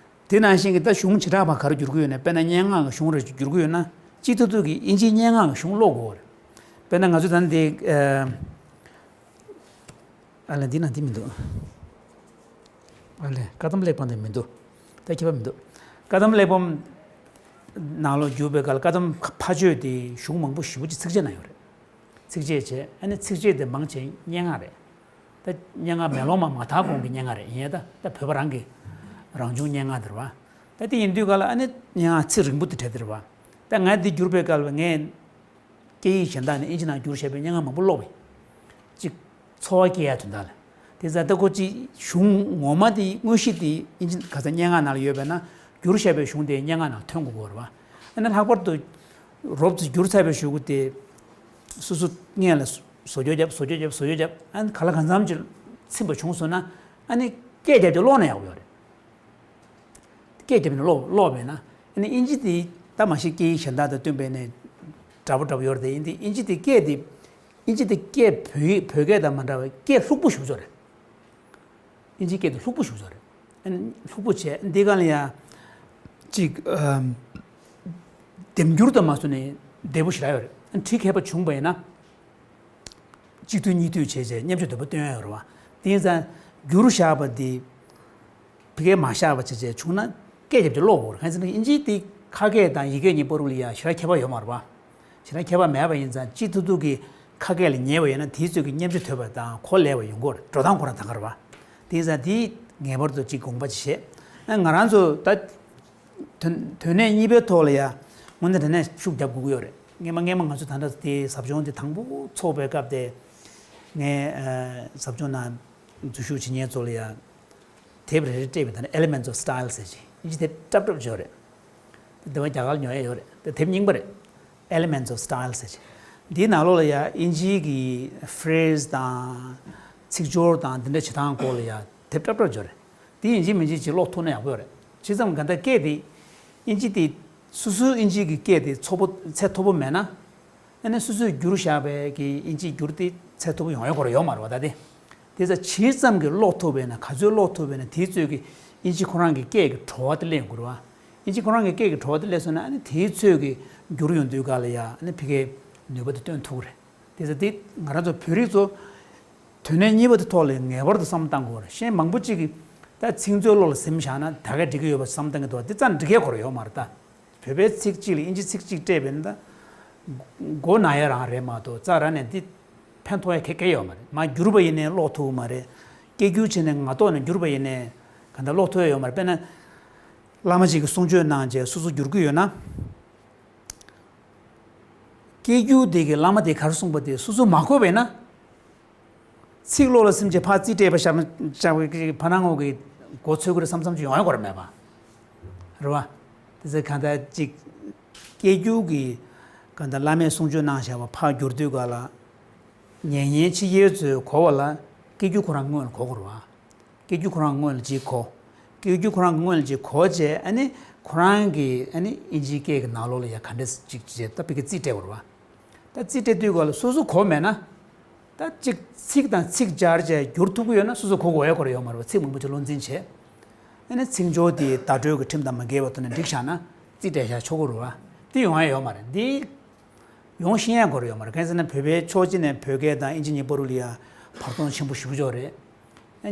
དེ་ནང་བཞིན་གྱི་ད་གཞུང་བྱེ་བྲག་པ་ག་རེ་བསྒྱུར་གྱི་ཡོད་ན། དཔེར་ན་སྙན་ངག་གི་གཞུང་རེ་བསྒྱུར་གྱི་ཡོད་ན། སྤྱི་ཐུབ་ཐུབ་ཀྱིས་དབྱིན་ཇིའི་སྙན་ངག་གི་གཞུང་ཀློག་དགོས་རེད། དཔེར་ན་ང་ཚོ་ད་འདི་ཨ་ལས་འདི་ན་འདི་མི་འདུག་ཨ་ལས་བཀའ་གདམས་གླེགས་བམ་དེ་མི་འདུག་ད་ཁྱད་པར་མི་འདུག་བཀའ་གདམས་གླེགས་བམ་ནང་ལོགས་བསྒྱུར་བའི་སྐབས་ལ་བཀའ་གདམས་ཕ་ཆོས་དེ་གཞུང་མང་པོ་ཞེ་པོ་ཅིག་ཚིགས་བཅད་ནང་ཡོད་རེད། ཚིགས་བཅད་བྱས། ཨ་ནི་ཚིགས་བཅད་དེ་མང་ཆེ་སྙན་ངག་རེད། ད་སྙན་ངག་མེ་ལོང་མ་མ་དག་གོང་གི་སྙན་ངག་རེད། ཡིན་ཡང་ད་ད་བོད་པ་རང་གི་རང་བྱུང་སྙན་ངག་དེ་རེད་བ། ད་དེ་ཡིན་དུས་ག་ལ་ཨ་ནི་སྙན་ངག་ཚིག་རིང་པོ་དེ་བྲིས་དེ་རེད་བ། ད་ང་འདི་བསྒྱུར་བའི་སྐབས་ལ་ངས་སྐད་ཡིག་གཞན་དག་ནས་ཨིན་ཇི་ནང་བསྒྱུར་བཞག་པའི་སྙན་ངག་མང་པོ་ཀློག་པས། ཅིག་ཚོར་བ་སྐྱེ་ཡ་དོན་དག་ལ། དེ་ཙང་ད་ཁོ་ཅིག་གཞུང་ངོ་མ་དེ་དངོས་གཞི་དེ་ཨིན་ཇི་ག་ས་སྙན་ངག་ནང་ལ་ཡོད་པས་ན། བསྒྱུར་བཞག་པའི་གཞུང་དེ་སྙན་ངག་ནང་ཐོན་དགོས་ཀྱི་རེད་བ། ཨ་ནི་ལྷག་པར་དུ་རོབ་ཙམ་བསྒྱུར་ཚར་བའི་གཞུག་གུ་དེ་སོ་སོ་སྔོན་ལ་བཟོ་བཅོས་བརྒྱབ། བཟོ་བཅོས་བརྒྱབ། བཟོ་བཅོས་བརྒྱབ། ཨ་ནི་ག་ལ་གང་འཚམ་ཅིག་ཚིམ་པ་བྱུང་སོང་ན། ཨ་ནི་སྐད་རྒྱབ་ཀྱི་ཀློག་ན་ཡག་པོ་ཡོད་རེད། སྐད་རྒྱབ་ནས་ཀློག་ཀློག་པས་ན། ཨ་ནི་ཨིན་ཇི་དེ་ད་མ་གཞི་སྐད་ཡིག་གཞན་དག་དང་བསྟུན་པས་ནས་འདྲ་པོ་འདྲ་པོ་ཡོད་རེད་དེ། ཡིན་དེ་ཨིན་ཇི་དེ་སྐད་དེ། ཨིན་ཇི་དེ་སྐད་བོད་ཡིག་བོད་སྐད་དང་མ་འདྲ་བའི་སྐད་ལྷུག་པོ་ཞེ་པོ་ཅིག་རེད། ཨིན་ཇི་སྐད་དེ་ལྷུག་པོ་ཞེ་པོ་ཅིག་རེད། ཨ་ནི་ལྷུག་པོ་བྱས། འདི་ག་ལ་ཡ་ཅིག་ཨམ། འདེམས་སྒྱུར་དང་མ་སོ་ནས་བདེ་པོ་ཞེ་དྲག་ཡོད་རེད། ཨ་ནི་བྲིས་མཁས་པ་བྱུང་བ་ཡིན་ན། གཅིག་ཐུག་གཉིས་ཐུག་བྱས་བྱས་སྙན་ཆ་དོད་པོ་སྟོན་ཡ་ཡོད་རེད་བ། དེ་ཡིན་ཙང་བསྒྱུར་བཞག་པ་འདི་ཕ་གིར་མ་བཞག་པ་བྱས་བྱས་བྱུང་ན་སྐད་རྒྱབ་ཀྱི་ཀློག་དགོས་རེད། གང་ཡིན་ཟེར་ན་ཨིན་ཇིའི་དེ་ཁ་སྐད་དང་ཡིག་སྐད་གཉིས་བར་དུ་ལ་ཡ་ཞེ་དྲག་ཁྱད་པར་ཡོད་མ་རེད་བ། ཞེ་དྲག་ཁྱད་པར་མེད་པ་ཡིན་ཙང་སྤྱི་ཐུབ་ཐུབ་ཀྱིས་ཁ་སྐད་ལ་ཉན་པ་ཡིན་ན་དེའི་ཚོད་ཀྱིས་སྙན་ཆ་དོད་པ་དང་གོ་ལེགས་པ་ཡོང་གི་ཡོད་རེད། འགྲོ་སྟངས་ཁོ་རང་དང་ག་རེད་བ། དེ་ཡིན་ཙང་དེ་ངེས་པར་དུ་ཅིག་དགོངས་པ་ཅིག་བཞེས། ཨ་ང་རང་ཚོ་ད། དོན་དོན་གནད་གཉིས་པའི་ཐོག་ལ་ཡ་དངོས་གནས་དྲང་གནས་ཤུགས་རྒྱབ་དགོས་ཀྱི་ཡོད་རེད། སྔན་མ་སྔན་མ་ང་ཚོ་ད་ལྟ་དེ་ཟབ་སྦྱོང་དེ་དང་པོ་ཚོགས་པའི་སྐབས་དེ། ངས་ཨ་ཟབ་སྦྱོང་ནང་འཛུལ་ཞུགས་བྱེད་མཁན་ཚོ་ལ་ཡ་དེབ་རེ་རེ་སྤྲད་པའི། ད་ནི་Elements of Style ཟེར་གྱི་ཨིན་ཇི་དེབ་སྲབ་སྲབ་ཅིག་ཡོད་རེད། དེ་བ་རྒྱ་གར་ཉོ་ཡ་ཡོད་རེད། དེ་དེབ་རྙིང་པ་རེད། Elements of Style ཟེར་གྱི། འདིའི་ནང་ལོགས་ལ་ཡ་ཨིན་ཇིའི་གི་ཕ་རེ་སི་དང་ཚིག་སྦྱོར་དང་འདི་འདྲ་བྱེད་སྟངས་སྐོར་ལ་ཡ་དེབ་སྲབ་སྲབ་ཅིག་ཡོད་རེད། དེ་ཡིན་གཅིག་མིན་གཅིག་ཅིག་ཀློག་ཐུབ་ན་ཡག་པོ་ཡོད་རེད། བྱས་ཙང་གང་ལྟར་སྐད་དེ་ཨིན་ཇི་དེ་སོ་སོའི་ཨིན་ཇི་གི་སྐད་དེ་ཚོ་པོ་ཚད་མཐོ་པོ་མེད་ན། ཨ་ནི་སོ་སོས་བསྒྱུར་བཞག་པའི་གི་ཨིན་ཇི་བསྒྱུར་དེ་ཚད་མཐོ་པོ་ཡོང་ཡ་ཁོ་རང་ཡོད་མ་རེད་བ། ད་དེ་དེ་ཙམ་ཇི་ཙམ་གྱིས་ཀློག་ཐུབ་པས་ན། ག་ཚོད་ཀློག་ཐུབ་པས་ན་དེའི་ཚོད་ཀྱིས་ཨིན་ཇི་ཁོ་རང་གི་སྐད་ཀྱི་བྲོ་བ་དེ་སླེབས་ཡོང་གི་རེད་བ། ཨིན་ཇི་ཁོ་རང་གི་སྐད་ཀྱི་བྲོ་བ་དེ་སླེབས་སོང་ན། ཨ་ནི་དེའི་ཚོད་ཀྱིས་བསྒྱུར་ཡོང་དུས་ག་ལ་ཡ་ཨ་ནི་ཕ་གིའི་ནུས་པ་དེ་སྟོན་ཐུབ་ཀྱི་རེད། དེ་ཙང་དེ་ང་རང་ཚོ་བོད་རིགས་ཚོ་དོན་གནད་གཉིས་པ་དེ་ཐོག་ལ་ངེས་པར་དུ་བསམ་བློ་བཏང་དགོས་རེད། གཞན་མང་པོ་ཅིག་གིས་ད་ཚིག་མཛོད་ཀློག་ལ་གཟིམ་བཞག་ན་ད་ག་འགྲིག་གི་ཡོད་པ་བསམ་བཏང་གི་འདུག་བ། དེ་ཙམ་འགྲིག་ཡ་ཁོ་རང་ཡོད་མ་རེད་ད། བོད་པའི་ཚིག་གཅིག་ལ་ཨིན་ཇི་ཚིག་གཅིག་སྤྲད་པས་ན་ད་མགོ་ན་ཡ་རང་རེད་མ་གཏོགས་རྩ་རང་ནས་འདི་ཕན་ཐོགས་ཡ་ག་གེ་ཡོད་མ་རེད། མར་བསྒྱུར་བ་ཡིན་ནའི་ཀློག་ཐུབ་མ་རེད། སྐད་སྒྱུར་བྱས་ནས་ངག་ཐོག་ནས་བསྒྱུར་བ་ཡིན་ནའི་གང་ལྟར་ཀློག་ཐུབ་ཡ་ཡོད་མ་རེད། དཔེར་ན་བླ་མ་ཅིག་གིས་གསུང་ཆོས་གནང་བྱས་སོ་སོ་བསྒྱུར་གྱི་ཡོད་ན། སྐད་སྒྱུར་དེ་གིས་བླ་མ་དེས་ག་རེ་གསུངས་པ་དེ་སོ་སོས་མ་གོ་བས་ན། ཚིག་ཀློག་ལ་སེམས་ཅན་ཕར་རྩིས་སྤྲད་པ་བཞག་བཞག་པའི་ཕར་ནང་ངོ་གི་མགོ་ཚོས་ཀྱི་རེད་བསམ་བསམ་ཅིག་ཡོང་ཡ་ཁོ་རང་མེད་པ། རེད་བ། དེ་ཚེ་གང་ལྟར་ཅིག་སྐད་སྒྱུར་གྱི་གང་ལྟར་བླ་མས་གསུང་ཆོས་གནང་བཞག་པ་ཕར་བསྒྱུར་དུས་ག་ལ། ཉན་མཁན་ཕྱི་རྒྱལ་ཚོས་གོ་བ་ལ་སྐད་སྒྱུར་ཁོ་རང་སྔོན་ལ་གོ་དགོས་རེད་བ། སྐད་སྒྱུར་ཁོ་རང་སྔོན་ལ་ཅིག་གོ། སྐད་སྒྱུར་ཁོ་རང་སྔོན་ལ་ཅིག་གོ་བྱས། ཨ་ནི་ཁོ་རང་གིས་ཨ་ནི་ཨིན་ཇིའི་སྐད་ཀྱི་ནང་ལོགས་ལ་ཡ་ག་འདྲས་ཅིག་བྱས་ད་ཕ་གི་རྩིས་སྤྲད་དགོས་རེད་བ། ད་རྩིས་སྤྲད་དུས་སྐབས་ལ་སོ་སོ་གོ་མེད་ན། ད་ཅིག་ཚིག་དང་ཚིག་སྦྱར་བྱས་བསྒྱུར་ཐུབ་ཀྱི་ཡོད་ན་སོ་སོ་གོ་དགོས་ཡ་ཁོ་རང་ཡོད་མ་རེད་བ། ཚིག་མང་པོ་ཅིག་བློ་འཛིན་བྱས། ཨ་ནི་ཚིག་སྦྱོར་དེ་བརྡ་སྤྲོད་ཀྱི་ཁྲིམས་དང་མ་འགལ་བའི་ཐོག་ནས་འགྲིག་བཞག་ན་རྩིས་སྤྲད་བཞག་ཆོག་གི་རེད་བ། དེ་ཡོང་ཡ་ཡོད་མ་རེད། འདི་ཡོང་ཤེས་ཡ་ཁོ་རང་ཡོད་མ་རེད། གང་ཡིན་ཟེར་ན་བོད་པའི་ཕྱོགས་གཅིག་ནས་བོད་སྐད་དང་ཨིན་ཇི་གཉིས་བར་དུ་ལ་ཡ་བར་སྟོང་ཆེན་པོ་ཞེ་པོ་ཅིག་རེད།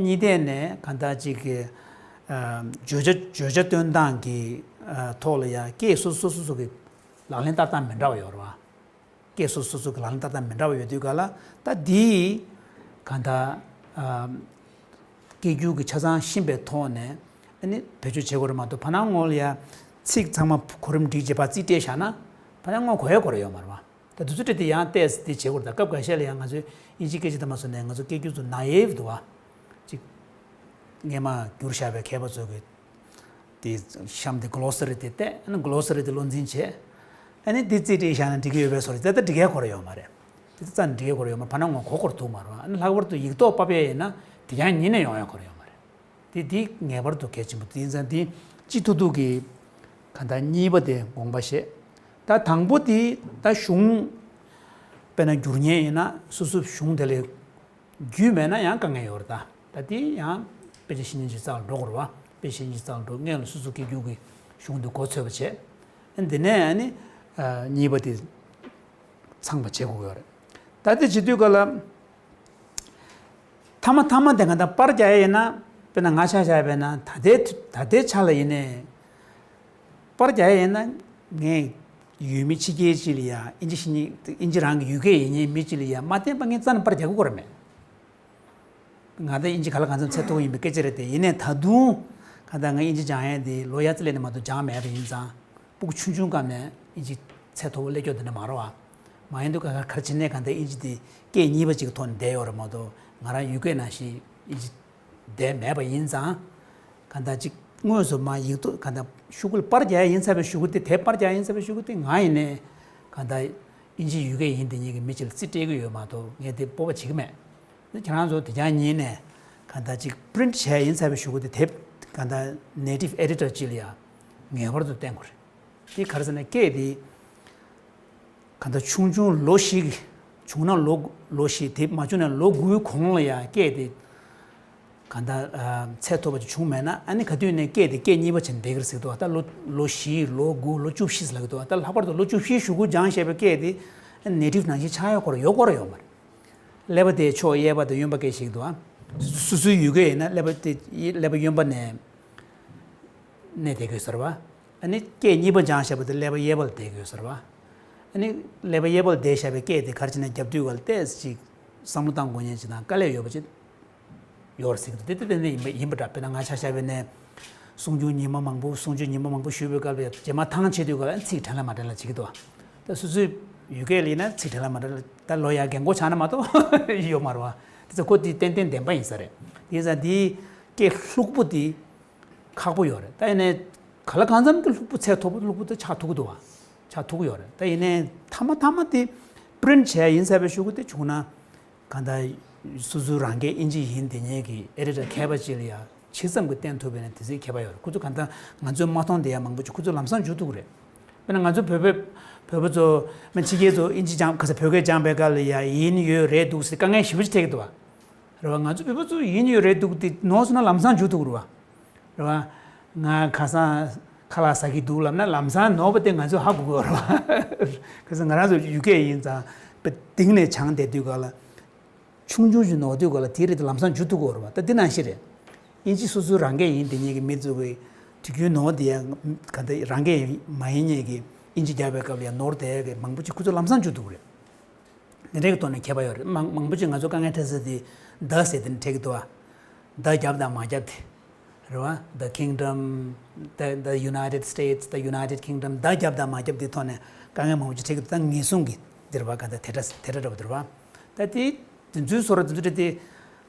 གཉིས་ཐད་ནས་གང་ལྟར་ཅིག་གི་ཨ་བརྗོད་བྱ་བརྗོད་བྱ་སྟོན་སྟངས་ཀྱི་ཨ་ཐོག་ལ་ཡ་སྐད་སོ་སོ་སོ་སོ་གི་ལག་ལེན་བསྟར་སྟངས་མི་འདྲ་བ་ཡོད་རེད་བ། སྐད་སོ་སོ་སོ་གི་ལག་ལེན་བསྟར་སྟངས་མི་འདྲ་བ་ཡོད་དུས་ག་ལ་ད་འདིའི་གང་ལྟར་ཨ་སྐད་སྒྱུར་གྱི་ཆ་ཚང་ཤེས་པའི་ཐོག་ནས་ཨ་ནི་བེད་སྤྱོད་བྱེད་དགོས་རེད་མ་གཏོགས། ཕར་ནང་ངོ་ལ་ཡ་ཚིག་ཚང་མ་གོ་རིམ་སྒྲིག་བྱས་ཕར་རྩིས་སྤྲད་བཞག་ན་ཕར་ནང་ངོ་གོ་ཡ་ཁོ་རང་ཡོད་མ་རེད་བ། ད་དུས་ཚོད་སྤྲད་དེ་ཡང་བལྟས་དེ་བྱེད་དགོས་རེད། ད་སྐབས་འགའ་ཤས་ལ་ཡང་ང་ཚོའི་དབྱིན་ཇིའི་སྐད་ཆ་དེ་མ་སོང་ནས་ང་ཚོ་སྐད་སྒྱུར་ཚོ་ནཱ་ཡེབ་འདུག་བ། ཅིག་སྔས་མ་བསྒྱུར་བཞག་པའི་མཁས་པ་ཚོ་གི་དེ་གཤམ་དེ་གློ་སི་རི་དེ་བལྟས། ཨ་ནི་གློ་སི་རི་དེ་བློ་འཛིན་བྱས། ཨ་ནི་དེ་རྩིས་སྤྲད་བཞག་ན་འགྲིག་གི་ཡོད་པའི་བཟོ་འདྲ། དེ་ད་འགྲིག་ཡ་ཁོ་རང་ཡོད་མ་རེད། དེ་ད་རྩ་ནས་འགྲིག་ཡ་ཁོ་རང་ཡོད་མ་རེད། ཕར་ནང་ངོ་གོ་ཁོ་རང་ཐུག་མ་རེད་བ། ཨ་ནི་ལྷག་པར་དུ་ཡིག་ཐོག་ཕབ་ཡ་ཡིན་ན་དེ་ཡང་ཉིད་ནས་ཡོང་ཡ་ཁོ་རང་ཡོད་མ་རེད། དེ་དེ་ངེས་པར་དུ་གལ་ཆེན་པོ་དེ་ཡིན་ཙང་། དེ་སྤྱི་ཐུབ་ཐུབ་ཀྱི་གང་ལྟར་གཉིས་པ་དེ་དགོངས་པ་བཞེས། ད་དང་པོ་དེ་ད་གཞུང་དཔེར་ན་བསྒྱུར་མཁན་ཡིན་ན་སོ་སོ་གཞུང་དེ་ལ་རྒྱུས་མེད་ན་ཡང་དཀའ་ངལ་ཡོད་རེད། ད་ད་དེ་ཡང་དཔེ་ཆ་ཤེས་མཁན་ཅིག་རྩ་ལ་འགྲོ་དགོས་རེད་བ། ཤེས་གཉིས་རྩ་ལ་འགྲོ། སྔོན་ལ་སོ་སོ་སྐྱེ་རྒྱུ་གི་གཞུང་དེ་མགོ་ཚོད་པ་བྱས། འདི་ནས་ཨ་ནི་གཉིས་པ་དེ་ཚང་བ་བྱེད་དགོས་ཀྱི་ཡོད་རེད། ད་དེ་བྱེད་དུས་ག་ལ། ཐ་མ་ཐ་མ་དེ་ག་ད་པར་རྒྱག་ཡ་ཡིན་ན། དཔེར་ན་ང་ཆ་བཞག་པས་ན། ད་ལྟའི་ད་ལྟའི་ཆ་ལ་ཡིན་ནའི་པར་རྒྱག་ཡ་ཡིན་ན། ངས་ཡུལ་མི་ཕྱི་རྒྱལ་ཅིག་ལ་ཡ་ཨིན་ཇི་ཤེས་མཁན། ཨིན་ཇི་རང་གི་ཡུལ་སྐད་ཡིན་མཁན་མི་ཅིག་ལ་ཡ་མ་བསྟན་པ་ངས་རྩ་ནས་པར་རྒྱག་དགོས་ཀྱི་རེད་མེད། ང་ད་ཨིན་ཇི་ག་ལ་གང་འཚམ་ཚད་མཐོ་པོ་ཡིན་པའི་སྐད་ཆ་རེད་དེ། ཡིན་ནའི་ད་དུང་ག་ད་ང་ཨིན་ཇི་སྦྱང་ཡ་དེ་ལོ་ཡ་རྩི་ལས་ནས་མ་གཏོགས་སྦྱངས་མེད་པ་ཡིན་ཙང་། སྤུ་གུ་ཆུང་ཆུང་སྐབས་ནས་ཨིན་ཇི་ཚད་མཐོ་པོ་སླེབས་ཀྱོག་དེ་འདྲ་མ་རེད་བ། མ་ཡིན་དུས་ག་ག་ག་རེ་བྱས་ནས་ག་ད་ཨིན་ཇི་དེ་སྐད་གཉིས་པ་ཅིག་ཐོག་ནས་བསྡད་ཡོད་རེད་མ་གཏོགས། ང་རང་ཡུལ་སྐད་ནང་བཞིན་ཨིན་ཇི་བསྡད་མེད་པ་ཡིན་ཙང་། ག་ད་ཅིག་དངོས་སུ་མ་ཡིག་ཐོག་ག་ད་ཤོག་གུ་ལ་པར་རྒྱག་ཡ་ཡིན་ཚར་བའི་གཞུག་གུ་དེ། དེབ་པར་རྒྱག་ཡ་ཡིན་ཚར་བའི་གཞུག་གུ་དེ་ང་ཡིན་ནའི་ག་ད་ཨིན་ཇི་ཡུལ་སྐད་ཡིན་དེ་ཉིད་ཀྱི་མི་ཅིག་ལ་རྩིས་སྤྲད་ཀྱི་ཡོད་མ་གཏོགས། ངས་དེ་སྤོབས་པ་བྱེད་ཀྱི་མེད། ཁྱེད་རང་ཚོ་དེ་རྐྱང་ཉིད་ནས་ག་ད་ཅིག་པི་རིན་ཊི་བྱས་ཡིན་ཚར་བའི་གཞུག་གུ་དེ། དེབ་ག་ད་ནེ་ཊིབ་ཨེ་ཌི་ཊར་ཅིག་ལ་ཡ་ངེས་པར་དུ་བསྟན་དགོས་རེད། དེ་ག་རེ་ཟེར་ན། སྐད་དེ་ག་ད་ཆུང་ཆུང་ལོ་བཞི། བྱུང་ན་ལོ་ལོ་བཞི། དེ་མ་བྱུང་ན་ལོ་དགུའི་གོང་ལ་ཡ་སྐད་དེ་ག་ད་ཚད་མཐོ་པོ་ཅིག་བྱུང་མེད་ན། ཨ་ནི་ག་དུས་ནས་སྐད་དེ་སྐད་གཉིས་པ་བྱས་ནས་བསྡད་ཀྱི་རེད་ཟེར་གྱི་འདུག་ད་ལོ་ལོ་བཞི། ལོ་དགུ། ལོ་བཅུ་བཞི་ཟེར་ལབ་ཀྱི་འདུག་ད་ལྷག་པར་དུ་ལོ་བཅུ་བཞིའི་གཞུག་གུ་སྦྱངས་བཞག་པའི་སྐད་དེ་ནེ་ཊིབ་ནང་བཞིན་ཆགས་ཡ་ཁོ་རང་ཡོད་ཁོ་རང་ཡོད་མ་རེད། ཀླད་པ་དེ་ཕྱོགས་གཡས་པ་དང་གཡོན་པ་སྐད་ཤེས་ཀྱི་འདུག་ཨ། སོ་སོའི་ཡུལ་སྐད་ཡིན་ན་ཀླད་པ་དེ་ཀླད་པ་གཡོན་པ་ནས་གནས་བསྡད་ཀྱི་ཡོད་ས་རེད་བ། ཨ་ནི་སྐད་གཉིས་པ་སྦྱངས་བཞག་པ་དེ་ཀླད་པ་གཡས་པ་ལ་བསྡད་ཀྱི་ཡོད་ས་རེད་བ། ཨ་ནི་ཀླད་པ་གཡས་པ་ལ་བསྡད་བཞག་པའི་སྐད་དེ་ག་རེ་བྱས་ན་རྒྱབ་དུས་ག་ལ་ཏོག་ཙམ་ཅིག་བསམ་བློ་བཏང་དགོས་མཁན་ཅིག་དང་དཀའ་ལས་ཡོད་པ་ཅིག་ཡོད་རེད་ཟེར་གྱི་འདུག་དེ་དེ་དེ་ནས་ཡིན་པ་ཡིན་པ་འདྲ། དཔེར་ན་ང་ཆ་བཞག་པ་ཡིན་ནའི་གསུང་ཆོས་ཉི་མ་མང་པོ། གསུང་ཆོས་ཉི་མ་མང་པོ་ཞུས་པའི་སྐབས་ལ་རྗེས་མ་ཐང་ཆད་དུས་ག་ལ་ཚིག་དྲན་ལ་མ་དྲན་ལ་བྱེད་ཀྱི་འདུག་ད་སོ་སོའི་ཡུལ་སྐད་ལ་ཡིན་ན་ཚིག་དྲན་ལ་མ་དྲན་ལ། ད་ལོ་ཡ་རྒན་གོག་ཆགས་ན་མ་གཏོགས་ཡོད་མ་རེད་བ། དེ་ཚོ་ཁོ་དེ་ཏན་ཏན་བདེན་པ་ཡིན་ས་རེད། དེ་ཡིན་ཙང་དེའི་སྐད་ལྷུག་པོ་དེ་ཁག་པོ་ཡོད་རེད། ད་ཡིན་ནའི་ག་ལ་གང་འཚམ་གྱི་ལྷུག་པོ། ཚད་མཐོ་པོ་ལྷུག་པོ་དེ་ཆགས་ཐུབ་ཀྱི་འདུག་བ། ཆགས་ཐུབ་ཀྱི་ཡོད་རེད། ད་ཡིན་ནའི་ཐ་མ་ཐ་མ་དེ་པི་རིན་ཊི་བྱས་ཡིན་ཚར་བའི་གཞུག་གུ་དེ་བྱུང་ན། གང་ལྟར་སོ་སོའི་རང་སྐད་ཨིན་ཇི་ཡིན་དེ་ཉིད་ཀྱི་ཨེ་ཌི་ཊར་མཁས་པ་ཅིག་ལ་ཡ་ཇི་ཙམ་གྱིས་བསྟན་ཐུབ་པ་ཡིན་ན་དེ་ཙམ་ཁྱད་པར་ཡོད་རེད། ཁོ་ཚོ་གང་ལྟར་ང་ཚོས་མ་མཐོང་བསྡད་ཡ་མང་པོ་ཅིག་ཁོ་ཚོས་ལམ་སང་འཇུ་ཐུབ་ཀྱི་རེད། དཔེར་ན་ང་ཚོ་བོད་པའི་བོད་པ་ཚོ་མ་ཕྱི་རྒྱལ་ཚོ་ཨིན་ཇི་སྦྱང་། ག་ས། བོད་སྐད་སྦྱངས་པའི་སྐབས་ལ་ཡ་ཡིན་ཡོད་རེད་འདུག་ཟེར་དཀའ་ངལ་ཞེ་པོ་ཅིག་འཕྲད་ཀྱི་འདུག་བ། རེད་བ། ང་ཚོ་བོད་པ་ཚོ་ཡིན་ཡོད་རེད་འདུག་དེ་ནོར་སོང་ན་ལམ་སང་འཇུ་ཐུབ་ཀྱི་རེད་བ། རེད་བ། ང་ཁ་སང་ཁ་ལག་ཟ་གི་འདུག་ལབ་ན་ལམ་སང་ནོར་བ་དེ་ང་ཚོས་ཧ་གོ་གི་ཡོད་རེད་བ། ག་ས། ང་རང་ཚོ་ཡུལ་སྐད་ཡིན་ཙང་དཔེ་གཏིང་ནས་སྦྱངས་བསྡད་དུས་ག་ལ། ཆུང་ཆུང་ཞིག་ནོར་དུས་ག་ལ་དེ་རེད་དེ་ལམ་སང་འཇུ་ཐུབ་ཀྱི་ཡོད་རེད་བ། ད་འདི་ནང་བཞིན་རེད། ཨིན་ཇི་སོ་སོའི་རང་སྐད་ཡིན་དེ་ཉིད་ཀྱི་མི་ཚོ་གི་དུས་རྒྱུན་ནོར་དེ་ཡང་ག་འདྲ་རང་སྐད་མ་ཡིན་མཁན་གྱི་ཨིན་ཇི་རྒྱག་པའི་སྐབས་ལ་ཡང་ནོར་བསྡད་ཡ་གི་མང་པོ་ཅིག་ཁོ་ཚོ་ལམ་སང་འཇུ་ཐུབ་ཀྱི་རེད། འདི་འདྲའི་གི་ཐོག་ནས་ཁྱད་པར་ཡོད་རེད། མང་མང་པོ་ཅིག་ང་ཚོ་དཀའ་ངལ་འཕྲད་ས་དེ་The ཟེར་དེ་ནས་འཕྲད་ཀྱི་འདུག་བ། The རྒྱབ་དང་མ་རྒྱབ་དེ། རེད་བ། The Kingdom, the, the United States, the United Kingdom, The རྒྱབ་དང་མ་རྒྱབ་དེ་ཐོག་ནས་དཀའ་ངལ་མང་པོ་ཅིག་འཕྲད་ཀྱི་འདུག་ད་ངེས་བཟུང་གི་འདི་རེད་བ། ག་འདྲ་དེ་འདྲ་དེ་འདྲ་འདྲ་བོ་འདི་རེད་བ། ད་དེ་དེ་ཚོའི་བཟོ་འདྲ་དེ་ཚོ་འདྲ་དེ་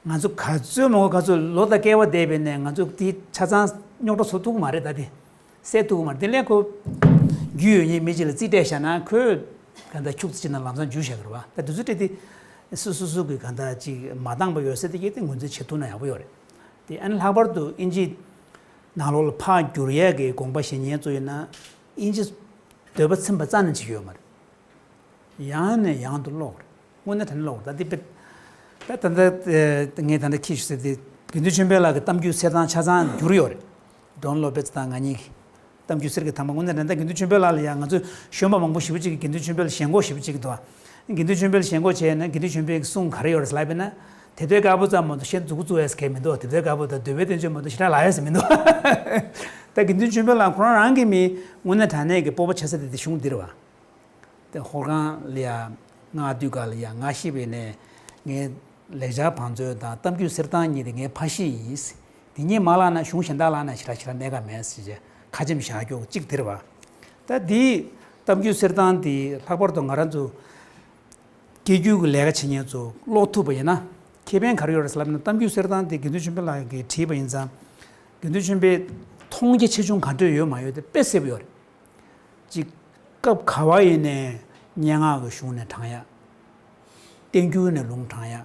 ང་ཚོ་ག་ཚོད་མང་པོ་ག་ཚོད་ལོ་དང་བསྐལ་པ་འདས་པ་ཡིན་ནའི་ང་ཚོ་དེ་ཆ་ཚང་རྙོག་དྲ་བཟོ་ཐུབ་ཀྱི་མ་རེད། ད་དེ་སེལ་ཐུབ་ཀྱི་མ་རེད། དེ་ལས་ཁོ་རྒྱུས་ཡོད་མཁན་མི་གཅིག་ལ་རྩིས་སྤྲད་བཞག་ན་ཁོས་ག་འདྲ་ཁྱུག་ཙམ་ཅིག་ནང་ལམ་སང་འཇུ་བཞག་གི་རེད་བ། ད་དེ་ཚོ་འདྲ་དེ་སོ་སོ་སོ་གི་ག་འདྲ་ཅིག་མ་འདང་པ་ཡོད་ས་དེ་གས་དེ་ངོས་འཛིན་བྱེད་ཐུབ་ན་ཡག་པོ་ཡོད་རེད། དེ་ཨ་ནི་ལྷག་པར་དུ་ཨིན་ཇི་ནང་ལོགས་ལ་ཕར་བསྒྱུར་ཡས་ཀྱི་དགོངས་པ་བཞེས་མཁན་ཚོ་ཡིན་ན་ཨིན་ཇི་འདོད་པ་ཚིམ་པ་རྩ་ནས་བྱེད་ཀྱི་ཡོད་མ་རེད། ཡང་ནས་ཡང་དུ་ཀློག་རེད། དངོས་གནས་དྲང་གནས་ཀློག་རེད། ད་འདི་དཔེ་ད་ད་ལྟ་ངས་ད་ལྟ་ཁྱི་ཞུ་ཟེར་དེ་དགེ་འདུན་ཆོས་འཕེལ་ལགས་ཀྱི་གཏམ་རྒྱུད་གསེར་ཐང་ཆ་ཚང་བསྒྱུར་ཡོད་རེད། ཌོན་ལོ་པེ་ཙི་དང་ང་གཉིས་ཀྱི་གཏམ་རྒྱུད་གསེར་གྱི་ཐང་པ། དངོས་གནས་དྲང་གནས་ད་དགེ་འདུན་ཆོས་འཕེལ་ལགས་ལ་ཡང་ང་ཚོས་གཞོན་པ་མང་པོ་ཞེ་པོ་ཅིག་གིས་དགེ་འདུན་ཆོས་འཕེལ་ཞེན་ཁོག་ཞེ་པོ་ཅིག་འདུག་དགེ་འདུན་ཆོས་འཕེལ་ཞེན་ཁོག་བྱས་ན་དགེ་འདུན་ཆོས་འཕེལ་གྱི་གསུང་ག་རེ་ཡོད་རེད་ལབ་པ་ཡིན་ན། དེ་ལྟའི་དཀར་པོ་ཙམ་མ་གཏོགས་གཞན་མཛུབ་གུ་བཙུགས་ཡས་གང་མི་འདུག་དེ་ལྟའི་དཀར་པོ་དང་འདོད་པའི་བསྟན་བཅོས་མ་གཏོགས་ཞེ་དྲག་ལབ་ཡས་མི་འདུག་ད་དགེ་འདུན་ཆོས་འཕེལ་ལགས་ཁོ་རང་རང་གི་མི་དངོས་གནས་དྲང་གནས་ཀྱི་སྤོབས་པ་ཆེ་ས་དེ་དེ་གཞུང་འདི་རེད་བ། དེ་ཧོར་ཁང་ལ་ཡ་མངགས་དུས་ག་ལ་ཡ་ང་ཤི་བའི་ནས་ངའི་ལེགས་སྦྱར་བང་མཛོད་དང་གཏམ་རྒྱུད་གསེར་ཐང་གཉིས་དེ་ངའི་ཕ་གཞིས་ཡིན། དེ་གཉིས་མ་བརླག་ན་གཞུང་གཞན་དག་བརླག་ན་ཞེ་དྲག་ཞེ་དྲག་གནད་འགག་མེད་ཟེར་བྱས་ཁ་ཆེམས་བཞག་རྒྱུ་གཅིག་དེ་རེད་བ། ད་འདི་གཏམ་རྒྱུད་གསེར་ཐང་དེ་ལྷག་པར་དུ་ང་རང་ཚོ་སྐད་སྒྱུར་གྱི་ལས་ཀ་བྱེད་མཁན་ཚོ་ཀློག་ཐུབ་པ་ཡིན་ན་ཁེ་ཕན་ག་རེ་ཡོད་རེད་ཟེར་ལབ་ན། གཏམ་རྒྱུད་གསེར་ཐང་དེ་དགེ་འདུན་ཆོས་འཕེལ་ལགས་ཀྱིས་བྲིས་པ་ཡིན་ཙང་། དགེ་འདུན་ཆོས་འཕེལ་མཐོང་རྒྱ་ཆེ་ཆུང་ག་འདྲ་ཡོད་མ་ཡོད་དེ་དཔེ་གསལ་པོ་ཡོད་རེད། གཅིག་སྐབས་ག་བ་ཡིན་ནའི་སྙན་ངག་གི་གཞུང་ནས་དྲངས་ཡ། བསྟན་འགྱུར་ནས་ལུང་དྲངས་ཡ།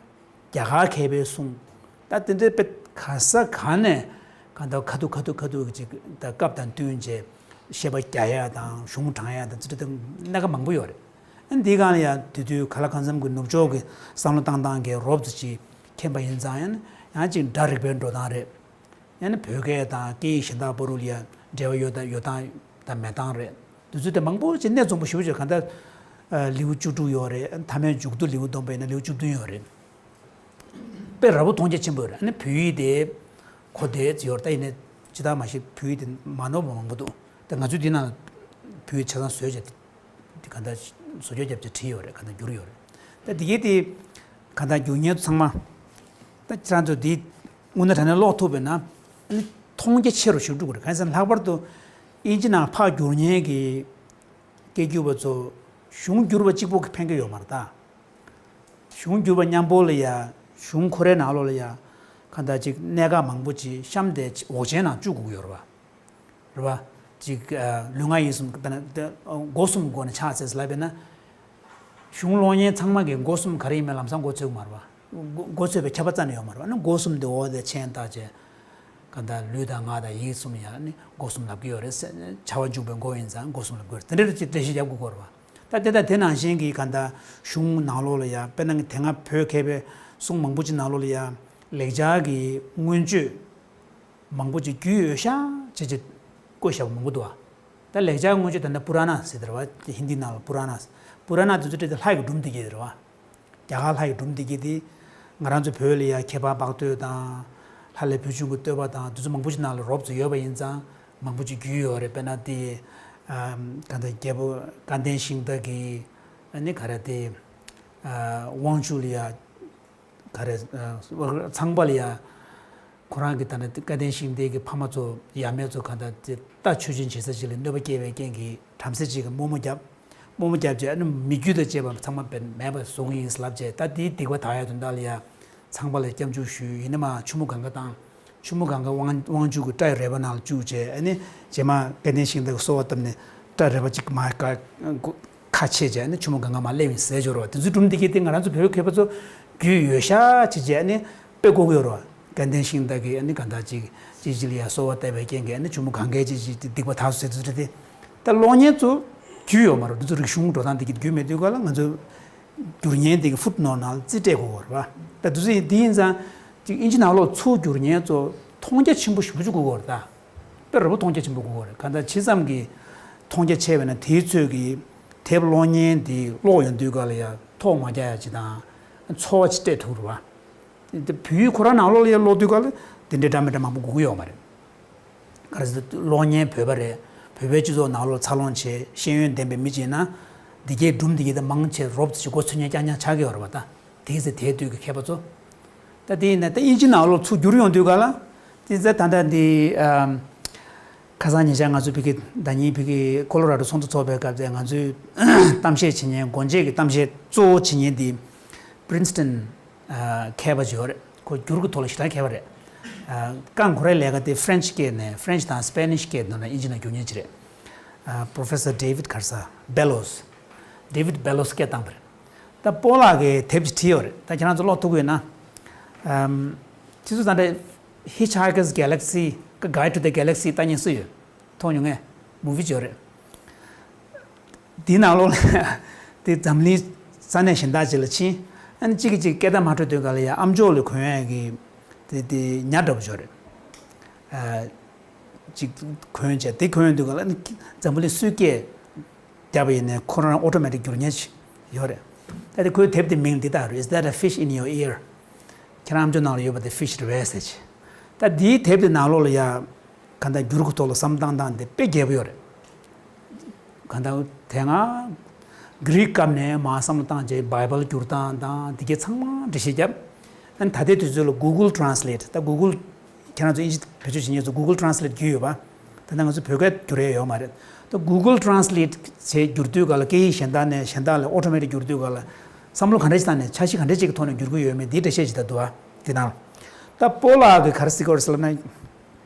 རྒྱ་གར་མཁས་པའི་གསུང་། ད་དེ་འདྲའི་དཔེ་ག་ས་ག་ནས་གང་ལྟར་ཁ་ཐུག་ཁ་ཐུག་ཁ་ཐུག་ཅིག་ད་སྐབས་དང་བསྟུན་བྱས་བཤད་པ་རྒྱག་ཡ་དང་གཞུང་དྲངས་ཡ་དང་ཚུལ་དེ་སྣ་ཁ་མང་པོ་ཡོད་རེད། ཨ་འདིའི་སྒང་ལ་ཡང་དེ་དུས་ག་ལ་གང་འཚམ་གྱི་ནུབ་ཕྱོགས་ཀྱི་བསམ་བློ་བཏང་སྟངས་ཀྱི་རོབ་ཙམ་ཅིག་མཁྱེན་པ་ཡིན་ཙང་། ཡང་ཡང་ཅིག་སྒྲ་རིག་པའི་འགྲོ་སྟངས་རེད། ཡང་ན་བོད་སྐད་དང་སྐད་ཡིག་གཞན་དག་བར་དུ་ལ་ཡ་འབྲེལ་བ་ཡོད་དང་ཡོད་སྟངས་དང་མེད་སྟངས་རེད། དུས་ཚོད་དེ་མང་པོ་ཅིག་གནད་འཛོམས་པོ་ཞེ་པོ་ཅིག་གང་ལྟར་ལེའུ་བཅུ་དྲུག་ཡོད་རེད། མཐའ་མའི་མཇུག་བསྡུ་ལེའུ་བསྡོམས་པ་ཡིན་ན་ལེའུ་བཅུ་བདུན་ཡོད་རེད། དཔེ་ར་བོ་མཐོང་རྒྱ་ཆེན་པོ་ཡོད་རེད། ཨ་ནི་བོད་ཡིག་དེ་གོ་བདེ་ཙི་ཡོད་རེད། ད་ཡིན་ནའི་ཅི་ལྟར་མ་ཤེས་བོད་ཡིག་དེ་མ་ནོར་བ་མང་པོ་འདུག་ད་ང་ཚོའི་འདི་ནང་བོད་ཡིག་ཆ་ཚང་བཟོས་བྱས་དེ་གང་ལྟར་བཟོ་བཅོས་བརྒྱབ་བྱས་བྲིས་ཡོད་རེད། གང་ལྟར་བསྒྱུར་ཡོད་རེད། ད་དེ་གའི་དེ་གང་ལྟར་བསྒྱུར་མཁན་ཚང་མ་ད་ཁྱེད་རང་ཚོ་དེ་དངོས་གནས་དྲང་གནས་ཀློག་ཐུབ་པས་ན། ཨ་ནི་མཐོང་རྒྱ་ཆེ་རུ་ཞིག་འགྲོ་གི་རེད། གང་ཡིན་ཟེར་ན་ལྷག་པར་དུ་དབྱིན་ཇི་ནང་ཕར་བསྒྱུར་མཁན་གྱི་སྐད་སྒྱུར་བ་ཚོ་གཞུང་བསྒྱུར་བ་གཅིག་པོ་གིས་ཕན་གྱི་ཡོད་མ་རེད་ད། གཞུང་བསྒྱུར་བ་མཉམ་པོ་ལ་ཡ་གཞུང་ཁོ་རའི་ནང་ལོགས་ལ་ཡ་གང་ལྟར་ཅིག་གནད་འགག་མང་པོ་ཅིག་གཤམ་དེ་འོག་ཆེན་ནང་བཅུག་དགོས་ཀྱི་ཡོད་རེད་པ། རེད་པ། ཅིག་ལུས་ངག་ཡིད་གསུམ་དཔེར་ན་དེ་སྒོ་གསུམ་སྒོ་ནས་ཕྱག་འཚལ་ཟེར་ལབ་པས་ན། གཞུང་ཀློག་མཁན་ཚང་མ་གིས་སྒོ་གསུམ་ག་རེ་ཡིན་མིན་ལམ་སང་མགོ་ཚོས་ཀྱི་མ་རེད་པ། མགོ་མགོ་ཚོས་པའི་ཁྱབ་པ་རྩ་ནས་ཡོད་མ་རེད་པ། ཨ་ནི་སྒོ་གསུམ་དེ་འོག་དེ་མཆན་བཏགས་བྱས། གང་ལྟར་ལུས་དང་ངག་དང་ཡིད་གསུམ་ཡང་ནི་སྒོ་གསུམ་ལབ་ཀྱི་ཡོད་རེད་ཟེར། བྱ་བ་འཇུག་པའི་སྒོ་ཡིན་ཙང་སྒོ་གསུམ་ལབ་ཀྱི་ཡོད་རེད། དེ་འདྲ་ཅིག་འགྲེལ་བཤད་རྒྱབ་དགོས་ཀྱི་རེད་པ། ད་དེ་དང་དེ་ནང་བཞིན་གྱི་གང་ལྟར་གཞུང་ནང་ལོགས་ལ་ཡ་དཔེར་ན་དེ་སྔ་བོད་མཁས་པའི་གསུང་མང་པོ་ཅིག་ནང་ལོགས་ལ་ཡ་ལེགས་སྦྱར་གྱི་མངོན་བརྗོད་མང་པོ་ཅིག་རྒྱུས་ཡོད་ཤག་བྱས་བྱས་བཀོད་བཞག་པ་མང་པོ་འདུག་པ། ད་ལེགས་སྦྱར་མངོན་བརྗོད་ད་ལྟ་པུ་ར་ན་ཟེར་དེ་རེད་པ། ཧིན་དི་ནང་ལ་པུ་ར་ན། པུ་ར་ན་དེ་ཚོ་སྤྲད་དེ་ལྷ་ཡི་སྒྲུང་བསྡུས་ཀྱི་རེད་པ། རྒྱ་གར་ལྷ་ཡི་སྒྲུང་བསྡུས་ཀྱི་དེ། ང་རང་ཚོ་བོད་ལ་ཡ་ཁྱད་པར་འཕགས་བསྟོད་དང་། ལྷ་ལས་བུ་ཆུང་གི་བསྟོད་པ་དང་དེ་ཚོ་མང་པོ་ཅིག་ནང་ལ་རོབ་ཙམ་ཡོད་པ་ཡིན་ཙང་མང་པོ་ཅིག་རྒྱུས་ཡོད་རེད། དཔེར་ན་དེ། ཨམ། གང་ལྟར་རྒྱལ་པོ་སྐལ་ལྡན་ཤིང་རྟ་གི་ཨ་ནི་ག་རེ་དེ། ཨ། དབང་ཕྱུག་ལ་ཡ། ག་རེ། ཨ། ཚངས་པ་ལ་ཡ། ཁོ་རང་གི་ད་ནི་སྐལ་ལྡན་ཤིང་རྟའི་གི་ཕ་མ་ཚོ་ཡབ་མེས་ཚོ་གང་ལྟར་དེ་རྟ་མཆོད་སྦྱིན་བྱེད་ས་ཞིག་ལ་གནོད་པ་སྐྱེལ་བའི་རྐྱེན་གྱིས་བྲམ་ཟེ་གཅིག་གིས་དམོད་མོ་བརྒྱབ། དམོད་མོ་བརྒྱབ་རྗེས་ཨ་ནི་མི་རྒྱུད་དང་བཅས་པ་ཚང་མ་བེད་མེད་པ་བཟོ་གི་ཡིན་ལབ་རྗེས། ད་དེའི་སྡིག་པ་དག་ཡ་དོན་དག་ལ་ཡ་ཚངས་པ་ལ་སྐྱབས་འཇུག་ཞུས། ཡིན་ན་མ་ཆུ་མོ་གངྒཱ་བཏང་། ཆུ་མོ་གངྒཱ་དབང་དབང་ཕྱུག་གི་སྐྲ་ཡི་རལ་པ་ནང་ལ་བཅུག་རྗེས་ཨ་ནི་རྗེས་མ་སྐལ་ལྡན་ཤིང་རྟ་གིས་གསོལ་བ་བཏབ་ནས་སྐྲ་རལ་པ་གཅིག་མར་ཁ་ཕྱེས་རྗེས་ཨ་ནི་ཆུ་མོ་གངྒཱ་མར་སླེབས་ཡིན་ཟེར་འབྱོར་བ། དེ་ཚོའི་སྒྲུང་འདི་གས་དེ་ང་རང་ཚོ་བོད་མཁས་པ་ཚོ་རྒྱུས་ཡོད་ཤག་བྱས་རྗེས་ཨ་ནི་དཔེ་དགོས་ཀྱི་ཡོད་རེད་པ། སྐལ་ལྡན་ཤིང་རྟ་གིས་ཨ་ནི་གང་ལྟར་ཅིག་ཅིག་ཅིག་ལ་ཡ་གསོལ་བ་བཏབ་པའི་རྐྱེན་གྱིས་ཨ་ནི་ཆུ་མོ་གངྒཱའི་ཅིག་ཅིག་སྡིག་པ་དག་སོང་ཟེར་ཚུལ་དེ། ད་ཀློག་མཁན་ཚོ་རྒྱུས་ཡོད་མ་རེད། འདི་ཚོ་རིག་གཞུང་འགྲོ་སྟངས་འདི་གི་རྒྱུས་མེད་དུས་ག་ལ་ང་ཚོ་བསྒྱུར་མཁན་དེ་གི་ཕུཊ་ནོཊ་ནང་ལ་རྩིས་སྤྲད་དགོས་པ་རེད་པ། ད་དུས་ཚོད་འདི་ཡིན་ཙང་ཅིག་དབྱིན་ཇི་ནང་ལོགས་ཚུར་བསྒྱུར་མཁན་ཚོ་མཐོང་རྒྱ་ཆེན་པོ་ཞེ་པོ་ཅིག་དགོས་ཀྱི་ཡོད་རེད་ད། དཔེ་ར་བོ་མཐོང་རྒྱ་ཆེན་པོ་དགོས་ཀྱི་ཡོད་རེད། གང་ལྟར་ཇི་ཙམ་གྱི་མཐོང་རྒྱ་ཆེ་བས་ན་དེའི་ཚོད་ཀྱིས་དེབ་ཀློག་མཁན་དེ་ཀློག་ཡོང་དུས་ག་ལ་ཡ་ཐོག་མ་རྒྱག་ཡ་ཅིག་དང་། ཚོར་བ་ཅིག་སྤྲད་ཐུབ་རེད་པ། དེ་བོད་ཡིག་ཁོ་རང་ནང་ལོགས་ལ་ཡ་ཀློག་དུས་ག་ལ་དེ་འདྲའི་འདྲ་མི་འདྲ་མང་པོ་དགོས་ཀྱི་ཡོད་མ་རེད། ག་རེ་ཟེར་ན་ཀློག་མཁན་བོད་པ་རེད། བོད་པའི་སྤྱི་ཚོགས་ནང་ལོགས་འཚར་ལོངས་བྱས་ཤེས་ཡོན་ལྡན་པའི་མི་ཅིག་ཡིན་ན། འདི་གའི་སྒྲུང་འདི་གའི་ད་མང་ཆེ་རོབ་ཙམ་ཞིག་མགོ་ཚོས་མཁན་རྐྱང་རྐྱང་ཆགས་ཀྱི་ཡོད་རེད་པ་ད། དེ་ཚེ་དེའི་དུས་ཀྱི་མཁས་པ་ཚོ། ད་དེ་ཡིན་ན་ད་དབྱིན་ཇི་ནང་ལོགས་ཚུར་བསྒྱུར་ཡོང་དུས་ག་ལ། དེ་ཚེ་ད་ལྟ་འདི་ཨམ། ཁ་སང་ཉེ་ཆར་ང་ཚོ་ཕ་གི་ཟླ་ཉིན་ཕ་གི་ཀོ་ལོ་ར་ཌོ་ཚོགས་འདུ་ཚོགས་པའི་སྐབས་དེ་ང་ཚོའི་གཏམ་བཤད་བྱེད་མཁན་སྒོ་འབྱེད་ཀྱི་གཏམ་བཤད་གཙོ་བོ་བྱེད་མཁན་དེ་པི་རིན་སི་ཊོན་མཁས་པ་ཅིག་ཡོད་རེད། ཁོ་བསྒྱུར་གྱི་ཐོག་ལ་ཞེ་དྲག་མཁས་པ་རེད། རྐང་ཁོ་རའི་ལས་ཀ་དེ་ཕ་རན་ཆི་སྐད་ནས་ཕ་རན་ཆི་དང་སི་པེ་ནིཤ་སྐད་ནང་ལ་དབྱིན་ཇི་ནང་བསྒྱུར་མཁན་ཅིག་རེད། Professor David Caruso Bellows། David Bellows སྐད་བཏང་བ་རེད། ད་སྤོ་ལགས་ཀྱིས་དེབ་ཅིག་བྲིས་ཡོད་རེད། ད་ཁྱེད་རང་ཚོ་ཀློག་ཐུབ་ཀྱི་ཡོད་ན། ཨམ། ཁྱེད་ཚོ་ད་ལྟ་Hitchhiker's Galaxy ཀ Guide to the Galaxy ལྟ་མཁན་སུ་ཡོད། མཐོང་མྱོང་ངས། མུ་བི་ཅིག་ཡོད་རེད། དེའི་ནང་ལོགས་ལ་དེ་འཛམ་གླིང་ས་གནས་གཞན་དག་ཅིག་ལ་ཕྱིན། ཨ་ནི་གཅིག་གིས་གཅིག་སྐད་བརྡ་མ་འཕྲོད་དུས་ག་ལ་ཡ་ཨ་མཆོག་ལ་གོན་ཡས་ཀྱི་དེ་དེ་ཉ་འདྲ་པོ་ཅིག་ཡོད་རེད། ཨ། ཅིག་གོན་བྱས་དེ་གོན་དུས་ག་ལ་ཨ་ནི་འཛམ་བུ་གླིང་སུའི་སྐད་བརྒྱབ་པ་ཡིན་ནའི་ཁོ་རང་ཨོ་ཊོ་མེ་ཊིག་བསྒྱུར་མཁན་ཅིག་ཡོད་རེད། ད་དེ་ཁོའི་དེབ་དེ་མིང་འདི་ལྟར་རེད། Is that a fish in your ear? ཁྱེད་རང་ཨ་མཆོག་ནང་ལ་ཡོད་པ་དེ་ཕི་ཤི་རེད་པས་ཟེར་ཅིག་ད་དེའི་དེབ་དེ་ནང་ལོགས་ལ་ཡ། གང་ལྟར་བསྒྱུར་གྱི་ཐོག་ལ་བསམ་བློ་བཏང་སྟངས་དེ་དཔེ་རྒྱས་པོ་ཡོད་རེད། གང་ལྟར་དེ་སྔ་གྷི་རིག་སྐབས་ནས་མར་བསམ་བློ་བཏང་རྗེས་བྷའི་བལ་བསྒྱུར་སྟངས་དང་དེ་གའི་ཚང་མ་འགྲེལ་བཤད་བརྒྱབ། ཨ་ནི་ད་ལྟའི་དུས་ཚོད་ལ་Google Translate ད་Google ཁྱེད་རང་ཚོ་དབྱིན་ཇི་བེད་སྤྱོད་བྱེད་མཁན་ཚོ་Google Translate བརྒྱུད་ཡོད་པ། ད་ལྟ་ང་ཚོ་བོད་སྐད་བསྒྱུར་ཡས་ཡོད་མ་རེད། ད་Google Translate བྱས་བསྒྱུར་དུས་ག་ལ་སྐད་ཡིག་གཞན་དག་ནས་གཞན་དག་ལ་ཨོ་ཊོ་མེ་ཊིག་བསྒྱུར་དུས་ག་ལ་བསམ་བློ་ག་འདྲ་ཞིག་བཏང་ནས་འཆར་གཞི་ག་འདྲ་ཞིག་གི་ཐོག་ནས་བསྒྱུར་གྱི་ཡོད་མེད་དེའི་འགྲེལ་བཤད་ཅིག་ད་འདུག་ཨ། དེ་ནང་ད་སྤོ་ལགས་ཀྱིས་ག་རེ་ཟེར་གྱི་ཡོད་རེད་ཟེར་ལབ་ན།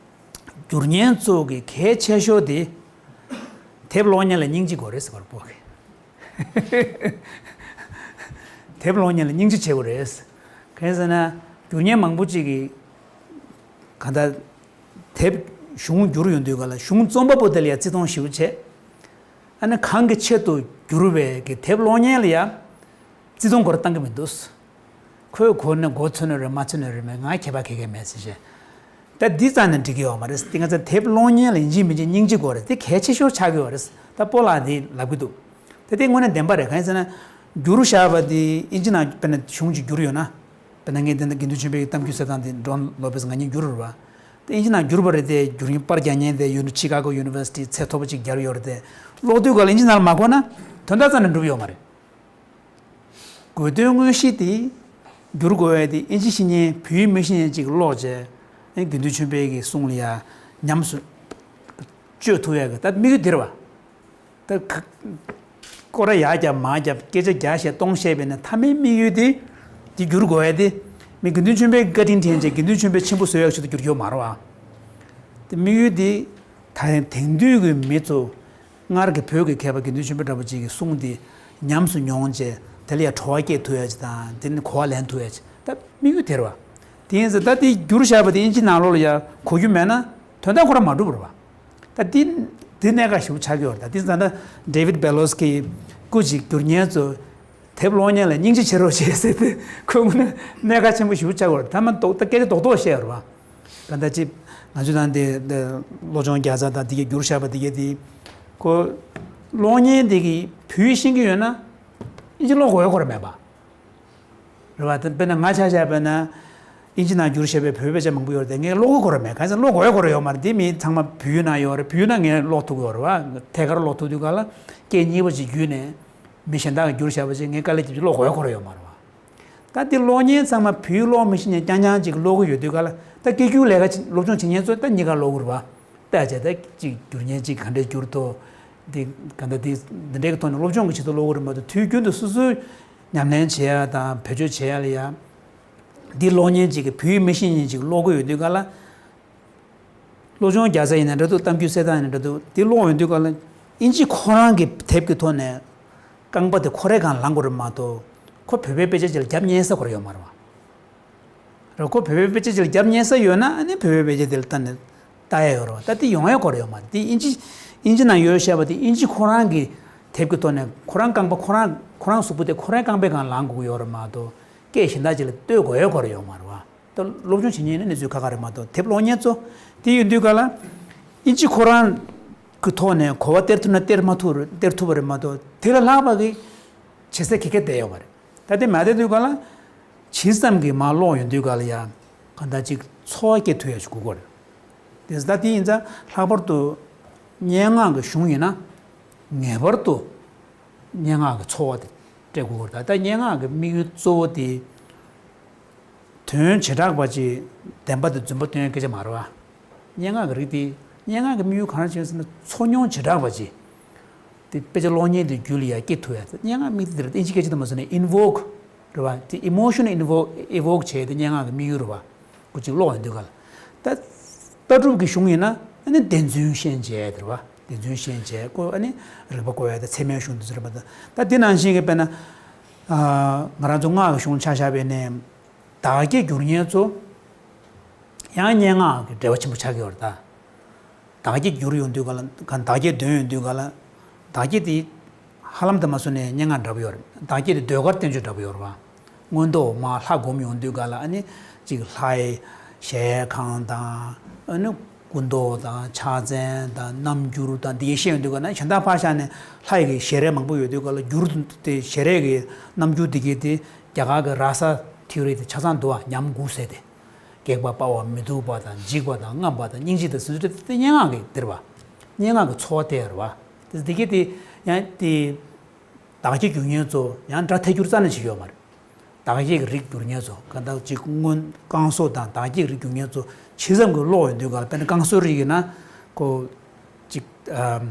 བསྒྱུར་མཁན་ཚོ་གི་གལ་ཆེ་ཤོས་དེ། དེབ་ཀློག་མཁན་ལ་སྙིང་རྗེ་དགོས་རེད་ཟེར་བ་རེད་སྤོ་གིས། དེབ་ཀློག་མཁན་ལ་སྙིང་རྗེ་བྱེད་དགོས་རེད། གང་ཡིན་ཟེར་ན། བསྒྱུར་མཁན་མང་པོ་ཅིག་གིས། གང་ལྟར། དེབ་གཞུང་བསྒྱུར་ཡོང་དུས་ག་ལ་གཞུང་རྩོམ་པ་པོ་དེ་ལ་ཡང་བརྩི་མཐོང་ཞེ་པོ་བྱེད། ཨ་ནི་གང་གི་ཆེད་དུ་བསྒྱུར་བའི་གི་དེབ་ཀློག་མཁན་ལ་ཡང་བརྩི་མཐོང་ཁོ་རང་བཏང་གི་མི་འདུག་ཁོས་གོ་ན་མགོ་ཚོས་ན་རེད། མ་ཚོས་ན་རེད། མེད། ང་ཁྱད་པར་ག་གེ་མེད་ཟེར་བྱས། ད་འདི་རྩ་ནས་འགྲིག་གི་ཡོད་མ་རེད། དེ་ང་ཚོ་དེབ་ཀློག་མཁན་ལ་ཡིན་གཅིག་མིན་གཅིག་སྙིང་རྗེ་དགོས་རེད། དེ་གལ་ཆེ་ཤོས་ཆགས་ཀྱི་ཡོད་རེད། ད་སྤོ་ལགས་འདི་ལབ་ཀྱི་འདུག་ད་དེ་དངོས་གནས་བདེན་པ་རེད། གང་ཡིན་ཟེར་ན། བསྒྱུར་བཞག་པ་དེ་ཨིན་ཇི་ནང་དཔེར་ན་གཞུང་ཅིག་བསྒྱུར་ཡོད་ན། དཔེར་ན་ངས་འདི་ནས་དགེ་འདུན་ཆོས་འཕེལ་གྱི་གཏམ་རྒྱུད་གསེར་ཐང་དེ་ཌོན་ལོ་པེས་ང་གཉིས་བསྒྱུར་རེད་པ། དེ་ཨིན་ཇི་ནང་བསྒྱུར་བ་རེད། དེ་བསྒྱུར་མཁན་པར་རྒྱག་མཁན་དེ་ཡུ་ཆི་ཀ་གོ་ཡུ་ནི་ཝར་སི་ཊི་ཚད་མཐོ་པོ་ཅིག་བརྒྱབ་ཡོད་རེད། དེ་ཀློག་དུས་སྐབས་ལ་ཨིན་ཇི་ནང་ལ་མ་གོ་ན་དོན་དག་རྩ་ནས་འགྲུབ་ཡོད་མ་རེད། དགོས་དོན་དངོས་གཞི་དེ་བསྒྱུར་དགོས་ཡ་དེ་ཨིན་ཇི་ཤེས་མཁན་བོད་ཡིག་མི་ཤེས་མཁན་ཅིག་ཀློག་བྱས། ཨེ་དགེ་འདུན་ཆོས་འཕེལ་གྱི་གསུང་ལ་ཡ་ཉམས་སུ་བཅོས་ཐུབ་ཡ་གི་ད་དམིགས་ཡུལ་དེ་རེད་པ། ད་ཁ་སྐོར་ར་ཡར་བརྒྱབ་མར་བརྒྱབ་སྐད་ཆ་བརྒྱ་བཤད་སྟོང་བཤད་པས་ན་མཐའ་མའི་དམིགས་ཡུལ་དེ། དེ་བསྒྱུར་དགོས་ཡ་དེ། མི་དགེ་འདུན་ཆོས་འཕེལ་གྱི་བཀའ་དྲིན་དྲན་བྱས་དགེ་འདུན་ཆོས་འཕེལ་ཆེན་པོ་བཟོ་ཡག་ཆེད་དུ་བསྒྱུར་རྒྱུ་མ་རེད་པ། དེ་དམིགས་ཡུལ་དེ། ད་ཡང་དེང་དུས་ཀྱི་མི་ཚོ་སྔར་གྱི་བོད་ཀྱི་མཁས་པ་དགེ་འདུན་ཆོས་འཕེལ་འདྲ་པོ་ཅིག་གི་གསུང་དེ་ཉམས་སུ་མྱོང་བྱས་དེ་ལ་ཡང་བྲོ་བ་སྐྱེད་ཐུབ་ཡ་ཅིག་དང་དེ་ནི་གོ་བ་ལེན་ཐུབ་ཡ་ཅིག་ད་དམིགས་ཡུལ་དེ་རེད་པ། དེ་ཡིན་ཙང་ད་དེ་བསྒྱུར་བཞག་པ་དེ་ཨིན་ཇི་ནང་ལོགས་ལ་ཡང་གོ་རྒྱུ་མེད་ན་དོན་དག་ཁོ་རང་མ་འགྲུབ་པ་རེད་པ། ད་དེ་དེ་གནད་འགག་ཞེ་པོ་ཆགས་ཀྱི་ཡོད་རེད། ད་དེ་ཙང་ད་ཌེ་ཝིཌ་བེ་ལོ་སི་ཀི་སྐུ་མཁྱེན་བསྒྱུར་མཁན་ཚོ་དེབ་ཀློག་མཁན་ལ་སྙིང་རྗེ་ཆེ་རོགས་བྱེད་ཟེར་ཏེ་ཁོ་དངོས་གནས་གནད་འགག་ཆེན་པོ་ཞེ་པོ་ཆགས་ཀྱི་ཡོད་རེད། ད་མ་རྡོག་ད་སྐད་ཆ་རྡོག་རྡོག་བཤད་ཡོད་རེད་པ། གང་ལྟར་ཅིག་ང་ཚོ་ནང་དེ་བློ་སྦྱོང་རྒྱལ་ཚབ་དང་དེ་གའི་བསྒྱུར་བཞག་པ་དེ་གའི་དེ་ཁོ་ཀློག་མཁན་དེ་གིས་བོད་ཡིག་ཤེས་ཀྱི་ཡོད་ན་ཨིན་ཇི་ཀློག་དགོས་ཡ་ཁོ་རང་མེད་པ། རེད་པ། དཔེར་ན་ང་ཆ་བཞག་པ་ན་ཨིན་ཇི་ནང་བསྒྱུར་བཞག་པའི་བོད་དཔེ་ཆ་མང་པོ་ཡོད་རེད་དེ་ངས་ཀློག་གི་ཁོ་རང་མེད། གང་ཟེར་ཀློག་དགོས་ཡ་ཁོ་རང་ཡོད་མ་རེད། དེ་མི་ཚང་མ་བོད་ཡིག་ནང་ཡོད་རེད། བོད་ཡིག་ནང་ངས་ཀློག་ཐུབ་ཀྱི་ཡོད་རེད་པ། ཐད་ཀར་ཀློག་ཐུབ་དུས་ག་ལ་སྐད་གཉིས་པ་ཅིག་བརྒྱུད་ནས་མི་གཞན་དག་གིས་བསྒྱུར་བཞག་པ་ཅིག་ངས་དཀའ་ལས་བརྒྱབ་ཅིག་ཀློག་དགོས་ཡ་ཁོ་རང་ཡོད་མ་རེད་པ། ད་འདི་ཀློག་མཁན་ཚང་མ་བོད་ཡིག་ཀློག་མི་ཤེས་མཁན་རྐྱང་རྐྱང་ཅིག་ཀློག་གི་ཡོད་དུས་ག་ལ་ད་སྐད་སྒྱུར་ལས་ཀ་བྱེད་སློབ་སྦྱོང་བྱེད་མཁན་ཚོ་ད་གཉིས་ཀ་ཀློག་གི་རེད་པ། ལྟ་བྱས་ད་ཅིག་བསྒྱུར་མཁན་ཅིག་ག་འདྲས་བསྒྱུར་ཐུབ། འདི་ག་འདྲ་འདི་འདི་འདྲའི་ཐོག་ནས་སློབ་སྦྱོང་གི་ཆེད་དུ་ཀློག་གི་རེད་མ་གཏོགས་དུས་རྒྱུན་དུ་སོ་སོའི་ཉམས་ལེན་བྱེད་ཡ་དང་བེད་སྤྱོད་བྱེད་ཡ་ལ་ཡ། འདི་ཀློག་མཁན་ཅིག་གིས་བོད་ཡིག་མི་ཤེས་མཁན་ཅིག་ཀློག་གི་ཡོད་དུས་ག་ལ། སློབ་སྦྱོང་རྒྱག་ས་ཡིན་ན་འདྲ་འདུག་གཏམ་རྒྱུད་གསེར་ཐང་ཡིན་ན་འདྲ་འདུག་འདི་ཀློག་ཡོང་དུས་ག་ལ་ཨིན་ཇི་ཁོ་རང་གི་དེབ་ཀྱི་ཐོག་ནས་རྐང་པ་དེ་ཁོ་རའི་སྒང་ལངས་དགོས་རེད་མ་གཏོགས་ཁོ་བོད་པའི་དཔེ་ཆ་ཅིག་ལ་རྒྱབ་སྙེག་ས་ཁོ་རང་ཡོད་མ་རེད་པ། རེད། ཁོ་བོད་པའི་དཔེ་ཆ་ཅིག་ལ་རྒྱབ་སྙེག་ས་ཡོད་ན་ཨ་ནི་བོད་པའི་དཔེ་ཆ་དེ་ལ་ལྟ་ནས་ལྟ་ཡ་ཡོད་རེད་པ། ད་དེ་ཡོང་ཡ་ཁོ་རང་ཡོད་མ་རེད། དེ་ཨིན་ཇི་ཨིན་ཇི་ནང་ཡོད་བཤད་པ་དེ་ཨིན་ཇི་ཁོ་རང་གི་དེབ་ཀྱི་ཐོག་ནས་ཁོ་རང་རྐང་པ་ཁོ་རང་ཁོ་རང་གཟུགས་པོ་དེ་ཁོ་རང་རྐང་པའི་སྒང་ལངས་དགོས་ཀྱི་ཡོད་རེད་མ་གཏོགས་སྐད་གཞན་དག་ཅིག་ལ་ལྟོས་དགོས་ཡ་ཁོ་རང་ཡོད་མ་རེད་པ། ད་སློབ་སྦྱོང་བྱེད་མཁན་ནི་གནས་ཚུལ་ཁག་ཁག་རེད་མ་གཏོགས་དེབ་ཀློག་མཁན་ཚོ་དེ་ཡིན་དུས་ག་ལ་ཨིན་ཇི་ཁོ་རང་གི་ཐོག་ནས་གོ་བ་སྟེར་ཐུབ་ན་སྟེར་མ་ཐུབ་རེད། སྟེར་ཐུབ་པ་རེད་མ་གཏོགས་དེ་ལས་ལྷག་པ་གི་བྱེད་ས་ག་གེ་བསྡད་ཡོད་མ་རེད། ད་དེ་མ་བསྡད་དུས་ག་ལ་ཇི་ཙམ་གྱིས་མར་ཀློག་ཡོང་དུས་ག་ལ་ཡ་གང་ལྟར་ཅིག་ཚོར་བ་སྐྱེ་ཐུབ་ཡ་ཞིག་དགོས་ཀྱི་རེད། དེ་ད་དེ་ཡིན་ཙང་ལྷག་པར་དུ་སྙན་ངག་གི་གཞུང་ཡིན་ན་ངེས་པར་དུ་སྙན་ངག་གི་ཚོར་བ་དེ་སྤྲད་དགོས་ཀྱི་རེད། ད་ད་སྙན་ངག་གི་དམིགས་ཡུལ་གཙོ་བོ་དེ། དོན་བྱེ་བྲག་པ་ཅིག་བདེན་པ་དང་རྫུན་པ་སྟོན་ཡག་སྐད་ཆ་མ་རེད་པ། སྙན་ངག་གི་རིགས་དེ། སྙན་ངག་གི་དམིགས་ཡུལ་གང་རེད་ཟེར་ན་ཚོར་མྱོང་བྱེ་བྲག་པ་ཅིག་དེ་དཔེ་ཆ་ཀློག་མཁན་དེ་རྒྱུད་ལ་ཡར་སྐྱེ་ཐུབ་ཡ། སྙན་ངག་དམིགས་དེ་རེད། ཨིན་ཇི་སྐད་ཆ་དུ་མ་སོང་ནས་ཨིན་ཝོག་རེད་པ། དེ་ཨི་མོ་ཤོན་ཨིན་ཝོག་ཨི་ཝོག་བྱས་དེ་སྙན་ངག་གི་དམིགས་ཡུལ་རེད་པ། ཁོ་ཅིག་ཀློག་ཡོང་དུས་ག་ལ། ད་ལྟ་གྲུབ་ཀྱི་གཞུང་ཡིན་ན་ཨ་ནི་བདེན་རྫུན་ཤན་འབྱེད་དེ་རེད་པ། བདེན་རྫུན་ཤན་འབྱེད་ཁོ་ཨ་ནི་རིགས་པ་བཀོད་ཡ་དང་ཚད་མའི་གཞུང་དེ་ཚོ་རེད་པ། ད་ད་དེ་ནང་བཞིན་གྱི་དཔེར་ན། ང་རང་ཚོ་སྔགས་ཀྱི་གཞུང་ཆ་བཞག་པ་ཡིན་ན། བདག་བསྐྱེད་བསྒྱུར་མཁན་ཚོ་ཡང་སྙན་ངག་གི་འབྲེལ་བ་ཆེན་པོ་ཆགས་ཀྱི་ཡོད་རེད་ད། བདག་བསྐྱེད་བསྒྱུར་ཡོང་དུས་ག་ལ་གང་བདག་བསྐྱེད་འདོན་ཡོང་དུས་ག་ལ། བདག་བསྐྱེད་དེ་ཧ་ལམ་དུ་མ་སོང་ནས་སྙན་ངག་འདྲ་པོ་ཡོད་རེད། བདག་བསྐྱེད་དེ་ཟློས་གར་བསྟན་བཅོས་འདྲ་པོ་ཡོད་རེད་པ། མངོན་རྟོགས་མར་ལྷ་སྒོམ་ཡོང་དུས་ག་ལ་ཨ་ནི་ཅིག་ལྷའི་གཞལ་ཡས་ཁང་དང་ཨ་ནི་སྐུ་མདོག་དང་ཕྱག་མཚན་དང་རྣམ་འགྱུར་དང་འདི་གའི་བཤད་ཡོང་དུས་ག་ལ་གཞན་དག་ཕར་བཞག་ནས་ལྷ་ཡི་གི་ཞལ་རས་མང་པོ་ཡོད་དུས་ག་ལ་འགྱུར་དེ་ཞལ་རས་ཀྱི་རྣམ་འགྱུར་འདི་གའི་དེ། རྒྱ་གར་གྱི་ར་ས་ཐིའོ་རི་དེ་ཆ་ཚང་འདུག་པ། ཉམས་དགུ་ཟེར་ཏེ། སྒེག་པ་སྤར་བ་མི་སྡུག་པ་དང་འཇིགས་པ་དང་རྔམ་པ་དང་སྙིང་རྗེ་དང་ཟེར་དུས་དེ་སྙན་ངག་གི་འདིར་བ། སྙན་ངག་གི་ཚོར་བ་སྟེར་བ། དེ་དེ་གི་དེ་ཡང་དེ་བདག་བསྐྱེད་བསྒྱུར་མཁན་ཚོ་ཡང་སྒྲ་ཐད་སྒྱུར་རྩ་ནས་བྱེད་ཀྱི་ཡོད་མ་རེད། བདག་བསྐྱེད་ཀྱི་རིགས་བསྒྱུར་མཁན་ཚོ་གང་ལྟར་ཅིག་སྔོན་བསྐང་གསོ་དང་བདག་བསྐྱེད་ཀྱི་རིགས་བསྒྱུར་མཁན་ཚོ་ཇི་ཙམ་གྱི་ཀློག་ཡོང་དུས་ག་ལ་དཔེར་ན་བསྐང་གསོའི་རིགས་ཡིན་ན་ཁོ། ཅིག་ཨམ།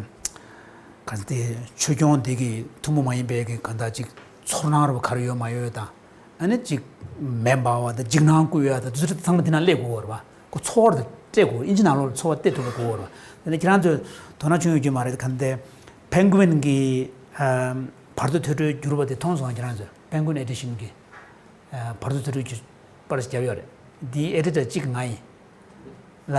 ག་ཚོད་དེ་ཆོས་སྐྱོང་དེ་གི་ཐུན་མོང་མ་ཡིན་པའི་གི་གང་ལྟར་ཅིག་ཚོར་སྣང་རུ་ག་རེ་ཡོད་མ་ཡོད་དང་། ཨ་ནི་ཅིག་མེ་འབར་བ་དང་འཇིགས་སྣང་བསྐུལ་ཡ་དང་དེ་ཚོ་ཚང་མ་དེ་ན་སླེབས་དགོས་པ་རེད་པ། ཁོ་ཚོར་བ་དེ་སྤྲད་དགོས། ཨིན་ཇི་ནང་ལོགས་ལ་ཚོར་བ་སྟེར་ཐུབ་པ་དགོས་པ་རེད་པ། དེ་ནས་ཁྱེད་རང་ཚོས་དོ་སྣང་བྱུང་ཡོད་རྒྱུ་མ་རེད། ག་ཚོད་དེ་པེན་གུ་ཨིན་གི་ཨམ། བར་དོ་ཐོས་གྲོལ་བསྒྱུར་བ་དེ་མཐོང་སོང་ཁྱེད་རང་ཚོས། པེན་གུ་ཨིན་ཨེ་ཌི་ཤིན་གི། བར་དོ་ཐོས་གྲོལ་གྱི་པར་བརྒྱབ་ཡོད་རེད། འདིའི་ཨེ་ཌི་ཊར་གཅིག་ང་ཡིན། ལ།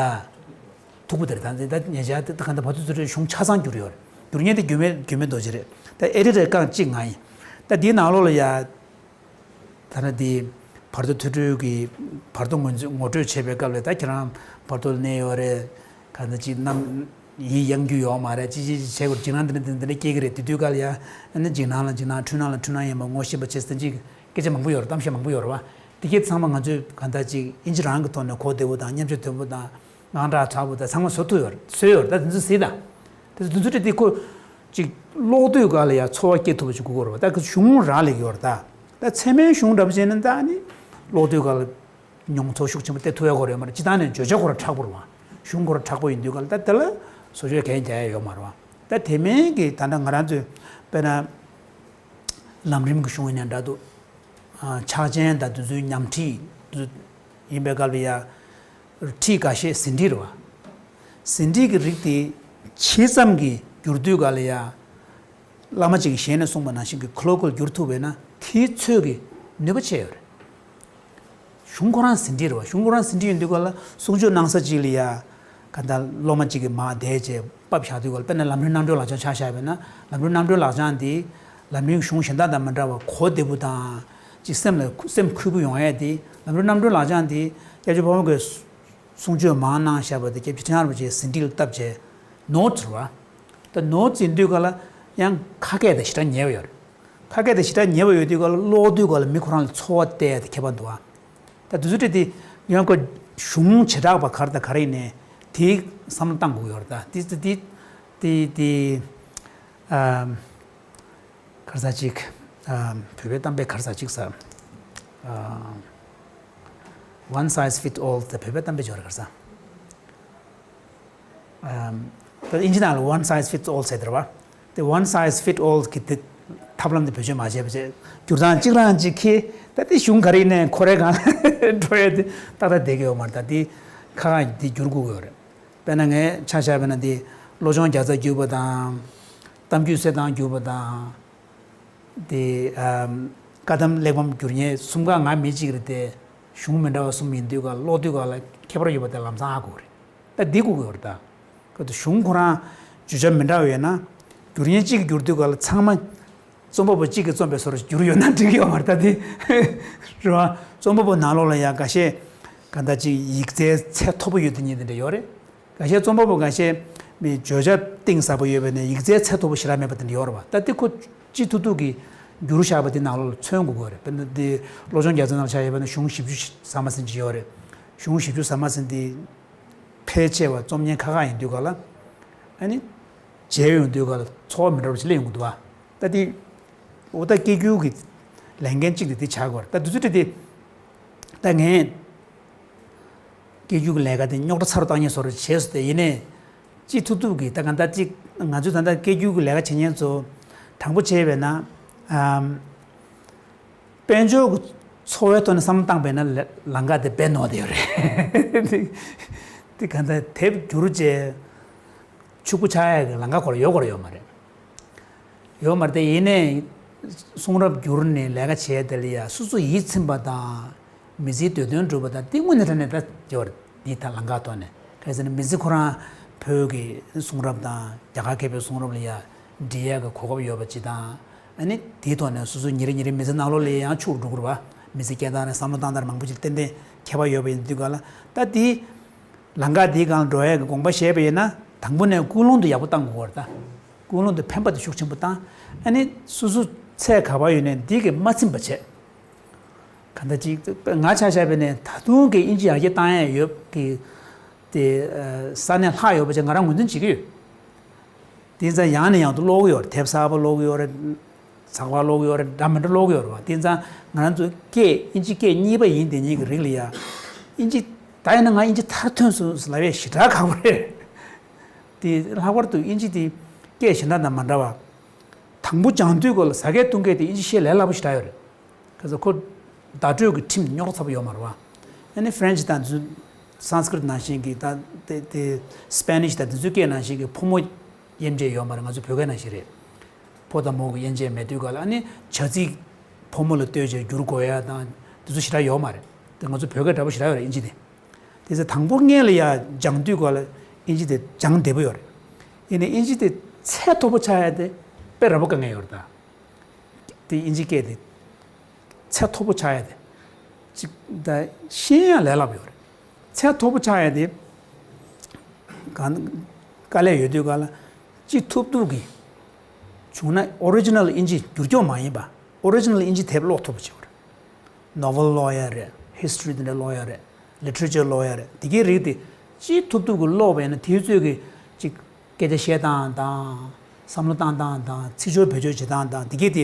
ཐུག་པ་དེ་རེད། ད་ད་ཉེ་ཆར་དེ་གང་ལྟར་བར་དོ་ཐོས་གྲོལ་གཞུང་ཆ་ཚང་བསྒྱུར་ཡོད་རེད། བསྒྱུར་མཁན་དེ་འགྱུར་མེད་འགྱུར་མེད་རྡོ་རྗེ་རེད། ད་ཨེ་ཌི་ཊར་རྐང་གཅིག་ང་ཡིན། ད་འདིའི་ནང་ལོགས་ལ་ཡ། ད་ནི་འདི་བར་དོ་ཐོས་གྲོལ་གྱི་བར་དོ་ངོས་འཛིན་ངོ་སྤྲོད་བྱེད་པའི་སྐབས་ལ་ད་ཁྱེད་རང་ བར་དོ་ལ་གནས་ཡོད་རེད། ག་ཚོད་ཅིག་རྣམ་ཡིད་གཡེང་རྒྱུ་ཡོད་མ་རེད། ཅི་ཅི་ཅི་བྱེད་དགོས། འཇིགས་སྣང་འདི་འདྲ་འདི་འདྲ་འདི་འདྲ་སྐྱེ་གི་རེད། དེ་དུས་སྐབས་ལ་ཡ་ཨ་ནི་འཇིགས་སྣང་ལ་འཇིགས་སྣང་འཁྲུལ་སྣང་ལ་འཁྲུལ་སྣང་ཡིན་པ་ངོ་ཤེས་པ་བྱས་ཙང་ཅིག་སྐད་ཆ་མང་པོ་ཡོད་རེད། གཏམ་བཤད་མང་པོ་ཡོད་རེད་བ། དེ་གས་ཚང་མ་ང་ཚོས་གང་ལྟར་ཅིག་ཨིན་ཇི་རང་གི་ཐོག་ནས་གོ་བདེ་པོ་དང་སྙན་ཆ་དོད་པོ་དང་དངངས་སྐྲག་དྲག་པོ་དང་ཚང་མ་བཟོ་ཐུབ་ཡོད་རེད། བཟོས་ཡོད་རེད། ད་དེ་ཚོ་གཟིགས་དང་། དེ་ཚོ་དེ་ཚོ་དེ་དེ་ཁོ་ཅིག་ཀློག་དུས་སྐབས་ལ་ཡ་ཚོར་བ་སྐྱེ་ཐུབ་པ་ཅིག་དགོས་ཀྱི་རེད་བ། ད་གཞུང་རག་ལས་ཀྱི་ཡོད་རེད། ད་ད་ཚད་མའི་གཞུང་འདྲ་པོ་བྱས་ན་ད་ཨ་ནི་ཀློག་དུས་སྐབས་ལ་མྱོང་ཚོར་ཤུགས་ཆེན་པོ་སྟེར་ཐུབ་ཡ་སྐོར་ཡོད་མ་རེད། སྤྱིར་བཏང་ནས་བརྗོད་བྱ་ཁོ་རང་མཁྲེགས་པོ་རེད་བ། གཞུང་ཁོ་རང་མཁྲེགས་པོ་ཡིན་དུས་སྐབས་ལ་ད་དེ་ལ་བཟོ་བཅོས་གང་རྒྱག་ཡ་ཡོད་མ་རེད་བ། ད་དེ་མིན་གྱི་ད་ལྟ་ང་རང་ཚོས་དཔེར་ན་ལམ་རིམ་གྱི་གཞུང་ཡིན་ན་འདྲ་འདུག་ཕྱག་ཆེན་དང་དེ་ཚོའི་ཉམས་ཁྲིད་ཡིན་པའི་སྐབས་ལ་ཡ་ཁྲིད་འགའ་ཤས་ཟིན་བྲིས་རེད་བ། ཟིན་བྲིས་ཀྱི་རིགས་དེ་ཇི་ཙམ་གྱིས་བསྒྱུར་དུས་སྐབས་ལ་ཡ། བླ་མ་གཅིག་གིས་ཞལ་ནས་གསུངས་པ་ནང་བཞིན་གྱི་ཁོ་ལོ་ཁོ་ལོ་བསྒྱུར་ཐུབ་པས་ན་དེའི་ཚོད་ཀྱི་ནུས་པ་ཆེ་ཡོད་རེད། གཞུང་ཁོ་རང་ཟིན་བྲིས་རེད་བ། གཞུང་ཁོ་རང་ཟིན་བྲིས་ཡིན་དུས་སྐབས་ལ་གསུང་ཆོས་གནང་ས་གཅིག་ལ་ཡ་ག་ད་སློབ་མ་གཅིག་གིས་མར་བསྡད་བྱས་ཕབ་བཞག་དུས་སྐབས་ལ། དཔེར་ན་ལམ་རིམ་རྣམ་གྲོལ་ལག་བཅངས་ཆ་བཞག་པས་ན་ལམ་རིམ་རྣམ་གྲོལ་ལག་བཅངས་འདི་ལམ་རིམ་གཞུང་གཞན་དག་དང་མི་འདྲ་བར་གོ་བདེ་པོ་དང་ཅིག་སེམས་ལ་སེམས་འཁུལ་པོ་ཡོང་ཡས་འདི་ལམ་རིམ་རྣམ་གྲོལ་ལག་བཅངས་འདི་སྐྱབས་རྗེ་ཕོ་བྲང་གིས་གསུང་ཆོས་མར་གནང་བཞག་པ་དེ་སྐྱབས་རྗེ་ཁྲི་བྱང་རིན་པོ་ཆེས་ཟིན་བྲིས་ལ་བཏབ་བྱས་ནོ་ཊི་རེད་བ། ད་ནོ་ཊི་ཟིན་དུས་སྐབས་ལ་ཡང་ཁ་སྐད་དང་ཞེ་དྲག་ཉེ་བ་ཡོད་རེད། ཁ་སྐད་དང་ཞེ་དྲག་ཉེ་བ་ཡོད་དུས་སྐབས་ལ་ཀློག་དུས་སྐབས་ལ་མི་ཁོ་རང་ལ་ཚོར་བ་སྟེར་ཡ་དེ་ཁྱད་པར་འདུག་བ། ད་དེ་ཚོ་དེ་དེ་ཡང་ཁོ་གཞུང་བྱེ་བྲག་པ་ག་རེ་དང་ག་རེ་ཡིན་ནའི་དེ་བསམ་བློ་བཏང་དགོས་ཡོད་རེད། ད་དེ་དེ་དེ་དེ་ཨ། ག་རེ་ཟེར་ཅིག་ཨ། བོད་པའི་གཏམ་དཔེ་ག་རེ་ཟེར་ཅིག་ཟེར། ཨ། One size fit all ཟེར། བོད་པའི་གཏམ་དཔེ་ཅིག་ཡོད་རེད། ག་རེ་ཟེར། ཨ། ད་ཨིན་ཇི་ནང་ལ་one size fits all ཟེར་དེ་རེད་བ། དེ་one size fit all གི་དེ་ཐབས་ལམ་དེ་བེད་སྤྱོད་མ་བྱས་པ་བྱས་བསྒྱུར་སྟངས་གཅིག་རང་གཅིག་གིས་ད་དེ་གཞུང་ག་རེ་ཡིན་ནའི་ཁོ་རའི་སྒང་ལ་འགྲོ་ཡ་དེ་ཏག་ཏག་བསྡད་ཀྱི་ཡོད་མ་རེད། ད་དེ་ཁ་ཁ་དེ་བསྒྱུར་དགོས་ཀྱི་ཡོད་རེད། དཔེར་ན་ངས་ཆ་བཞག་པ་ཡིན་ན་དེ་བློ་སྦྱོང་བརྒྱ་རྩ་བསྒྱུར་བ་དང་། གཏམ་རྒྱུད་གསེར་ཐང་བསྒྱུར་བ་དང་། དེ་ཨམ། བཀའ་གདམས་གླེགས་བམ་བསྒྱུར་མཁན་གསུམ་ཀ་ང་མི་གཅིག་རེད་དེ། གཞུང་མི་འདྲ་བ་གསུམ་ཡིན་དུས་ཀ་ཀློག་དུས་ཀ་ལ་ཁྱད་པར་ཡོད་པ་དེ་ལམ་སང་ཧ་གོ་གི་རེད། ད་འདི་དགོས་ཀྱི་ཡོད་རེད་ད། ཁ་ཐུག་གཞུང་ཁོ་རང་བརྗོད་བྱ་མི་འདྲ་བ་ཡོད་ན། བསྒྱུར་མཁན་གཅིག་གིས་བསྒྱུར་དུས་ཀ་ལ་ཚང་མ་རྩོམ་པ་པོ་གཅིག་གིས་རྩོམ་པའི་བཟོ་འདྲ་བསྒྱུར་ཡོད་ན་འགྲིག་གི་ཡོད་མ་རེད་ད་དེ། རེད་བ། རྩོམ་པ་པོ་ནང་ལོགས་ལ་ཡང་འགའ་ཤས་ག་འདྲ་ཅིག་ཡིག་རྩལ་ཚད་མཐོ་པོ་ཡོད་དེ་ཉིད་དེ་འདྲ་ཡོད་རེད། འགའ་ཤས་རྩོམ་པ་པོ་འགའ་ཤས་མི་བརྗོད་བྱ་གཏིང་ཟབ་པོ་ཡོད་པ་ནས་ཡིག་རྩལ་ཚད་མཐོ་པོ་ཞེ་དྲག་མེད་པ་དེ་འདྲ་ཡོད་རེད་བ། ད་དེ་ཁོ་ཅི་ཐུབ་ཐུབ་ཀྱིས་བསྒྱུར་བཞག་པ་དེ་ནང་ལོགས་ལ་མཚོན་དགོས་ཀྱི་ཡོད་རེད། དཔེར་ན་དེ་བློ་སྦྱོང་རྒྱ་མཚོའི་ནང་ཆ་ཡོད་པ་ན་གཞུང་བཞི་བཅུ་ཟ་མ་ཟིན་ཅིག་ཡོད་རེད། གཞུང་བཞི་བཅུ་ཟ་མ་ཟིན་དེ་ཕལ་ཆེ་བ་རྩོམ་མཁན་ཁག་ཁག་ཡིན་དུས་ག་ལ། ཨ་ནི་མཇལ་ཡོང་དུས་ག་ལ་ཚོར་བ་མི་འདྲ་བ་ཞིག་སླེབས་ཡོང་གི་འདུག་བ། ད་དེ་འོ་ད་སྐད་སྒྱུར་གྱི་ལས་འགན་གཅིག་དེ་དེ་ཆགས་ཀྱི་ཡོད་རེད། ད་དུས་ཚོད་དེ་དེ་ད་ངས། སྐད་སྒྱུར་གྱི་ལས་ཀ་དེ་རྙོག་དྲ་ཚ་རུ་བཏང་མཁན་བཟོ་འདྲ་བྱས་སོང་སྟེ། ཡིན་ནའི་ཅི་ཐུབ་ཐུབ་ཀྱིས་ད་གང་ལྟར་ཅིག་ང་ཚོས་ད་ལྟ་སྐད་སྒྱུར་གྱི་ལས་ཀ་བྱེད་མཁན་ཚོ་དྲང་པོ་བྱས་པས་ན། ཨམ། དཔལ་འབྱོར་གྱི་འཚོ་བའི་ཐོག་ནས་བསམ་བློ་བཏང་པས་ན་ལ་ལམ་ཁ་དེ་རྦད་ནོར་བསྡད་ཡོད་རེད། དེ་གང་ལྟར་དེབ་བསྒྱུར་བྱས་ཕྱུག་པོ་ཆགས་ཡག་གི་ལམ་ཁ་ཁོ་རང་ཡོད་ཁོ་རང་ཡོད་མ་རེད། ཡོད་མ་རེད་དེ། ཡིན་ནའི་གསུང་རབ་བསྒྱུར་ནས་ལས་ཀ་བྱས་དེ་ལ་ཡ་སོ་སོ་ཡིད་ཚིམ་པ་དང་། མི་ཚེའི་འདོད་དོན་འགྲུབ་པ་དང་། དེ་དངོས་གནས་དྲང་གནས་ད་དེ་བར་འདི་ད་ལམ་ཁ་ཐོག་ནས། ག་རེ་ཟེར་ན་མི་ཚེ་ཁོ་རང་བོད་ཀྱི་གསུང་རབ་དང་རྒྱ་གར་མཁས་པའི་གསུང་རབ་ལ་ཡ་འབྲི་ཡག་གི་གོ་སྐབས་ཡོད་པ་ཅིག་དང་། ཨ་ནི་དེའི་ཐོག་ནས་སོ་སོ་ཉིན་རེ་ཉིན་རེ་མི་ཚེ་ནང་ལོགས་ལ་ཡང་ཕྱུག་འགྲོ་གི་རེད་བ། མི་ཚེ་སྐྱེལ་སྟངས་ནས་བསམ་བློ་བཏང་སྟངས་མང་པོ་ཅིག་ཏན་ཏན་ཁྱད་པར་ཡོད་པ་ཡིན་དུས་ག་ལ། ད་དེ་ལམ་ཁ་དེའི་སྒང་ལ་འགྲོ་ཡག་གི་དགོངས་པ་བཞེས་པ་ཡིན་ན། དང་པོ་ནས་ཀུན་སློང་དེ་ཡག་པོ་བཏང་དགོས་པ་རེད་ད། ཀུན་སློང་དེ་འཕེན་པ་དེ་ཤུགས་ཆེན་པོ་བཏང་། ཨ་ནི་སོ་སོ་ཚད་ག་པར་ཡོད་ནའི་འདི་གིས་མ་ཚིམ་པ་བྱས། གང་ལྟར་ཅིག་ང་ཆ་བཞག་པ་ཡིན་ན་ད་དུང་གི་དབྱིན་ཇི་ཡར་རྒྱས་བཏང་ཡ་ཡོད་ཀྱི། དེ་ས་གནས་ལྷག་ཡོད་པ་བྱས་ང་རང་ངོས་འཛིན་བྱེད་ཀྱི་ཡོད། དེ་ཙང་ཡང་ནས་ཡང་དུ་ཀློག་གི་ཡོད་རེད། དེབ་གསར་པ་ཀློག་གི་ཡོད་རེད། ཚགས་པར་ཀློག་གི་ཡོད་རེད། འདྲ་མི་འདྲ་ཀློག་གི་ཡོད་རེད་བ། དེ་ཙང་ང་རང་ཚོ་སྐད་དབྱིན་ཇི་སྐད་གཉིས་པ་ཡིན་དེ་གཉིས་ཀྱི་རིགས་ལ་ཡ། དབྱིན་ཇི་ད་ཡིན་ན་ང་དབྱིན་ཇི་མཐར་ཐོན་སོང་ལབ་ཡས་ཞེ་དྲག་ཁག་པོ་རེད། དེ་ལྷག་པར་དུ་དབྱིན་ཇི་དེ་སྐད་གཞན་དག་དང་མ་འདྲ་བ། དང་པོ་སྦྱང་དུས་སྐབས་ལ་ཟ་སྐད་བཏུང་སྐད་དེ་དབྱིན་ཇི་བཤད་ལས་སླ་པོ་ཞེ་དྲག་ཡོད་རེད། ག་ཚོད་ཁོ་བརྡ་སྤྲོད་ཀྱི་ཁྲིམས་རྙོག་དྲ་ཚ་པོ་ཡོད་མ་རེད་བ། ཨ་ནི་French དང་དེ་ཚོ་Sanskrit ནང་བཞིན་གྱི་ད་དེ་དེ་Spanish དང་དེ་ཚོའི་སྐད་ནང་བཞིན་གྱི་ཕོ་མོ་དབྱེ་འབྱེད་ཡོད་མ་རེད། ང་ཚོ་བོད་སྐད་ནང་བཞིན་རེད། ཕོ་དང་མོ་གི་དབྱེ་འབྱེད་མེད་དུས་སྐབས་ལ། ཨ་ནི་བྱ་ཚིག་ཕོ་མོ་ལ་ལྟོས་བྱས་བསྒྱུར་དགོས་ཡ་དང་དེ་ཚོ་ཞེ་དྲག་ཡོད་མ་རེད། དེ་ང་ཚོ་བོད་སྐད་འདྲ་པོ་ཞེ་དྲག་ཡོད་རེད་དབྱིན་ཇི་དེ། དེ་ཚེ་དང་པོ་སྔོན་ལ་ཡ་སྦྱང་དུས་སྐབས་ལ་དབྱིན་ཇི་དེ་སྦྱང་བདེ་པོ་ཡོད་རེད། ཡིན་ནའི་དབྱིན་ཇི་དེ་ཚད་མཐོ་པོ་ཆགས་ཡ་དེ་དཔེ་ར་སྤྲོད་དཀའ་ངལ་ཡོད་རེད་ད། དེ་དབྱིན་ཇི་སྐད་དེ་ཚད་མཐོ་པོ་ཆགས་ཡ་དེ་ཅིག་ད་ཤེས་ཡ་ལས་སླ་པོ་ཡོད་རེད། ཚད་མཐོ་པོ་ཆགས་ཡ་དེ་ གང་དཀའ་ལས་ཡོད་དུས་ག་ལ་ཅི་ཐུབ་ཐུབ་ཀྱིས་བྱུང་ན་ཨོ་རི་ཇི་ནལ་དབྱིན་ཇི་བསྒྱུར་སྐྱོར་མ་ཡིན་པ་ཨོ་རི་ཇི་ནལ་དབྱིན་ཇི་དེབ་ཀློག་ཐུབ་པ་བྱེད་དགོས་རེད། ནོ་ཝེལ་ཀློག་ཡ་རེད། ཧི་སི་ཊོ་རི་དེ་འདྲ་ཀློག་ཡ་རེད། ལི་ཊི་རེ་ཅར་ཀློག་ཡ་རེད། དེ་གའི་རིགས་དེ་ཅི་ཐུབ་ཐུབ་ཀྱིས་ཀློག་པ་ཡིན་ན་དེའི་ཚོད་ཀྱིས་ཅིག་སྐད་ཆ་བཤད་སྟངས་དང་། བསམ་བློ་བཏང་སྟངས་དང་། ཚིག་སྦྱོར་བེད་སྤྱོད་བྱེད་སྟངས་དང་དེ་གའི་དེ་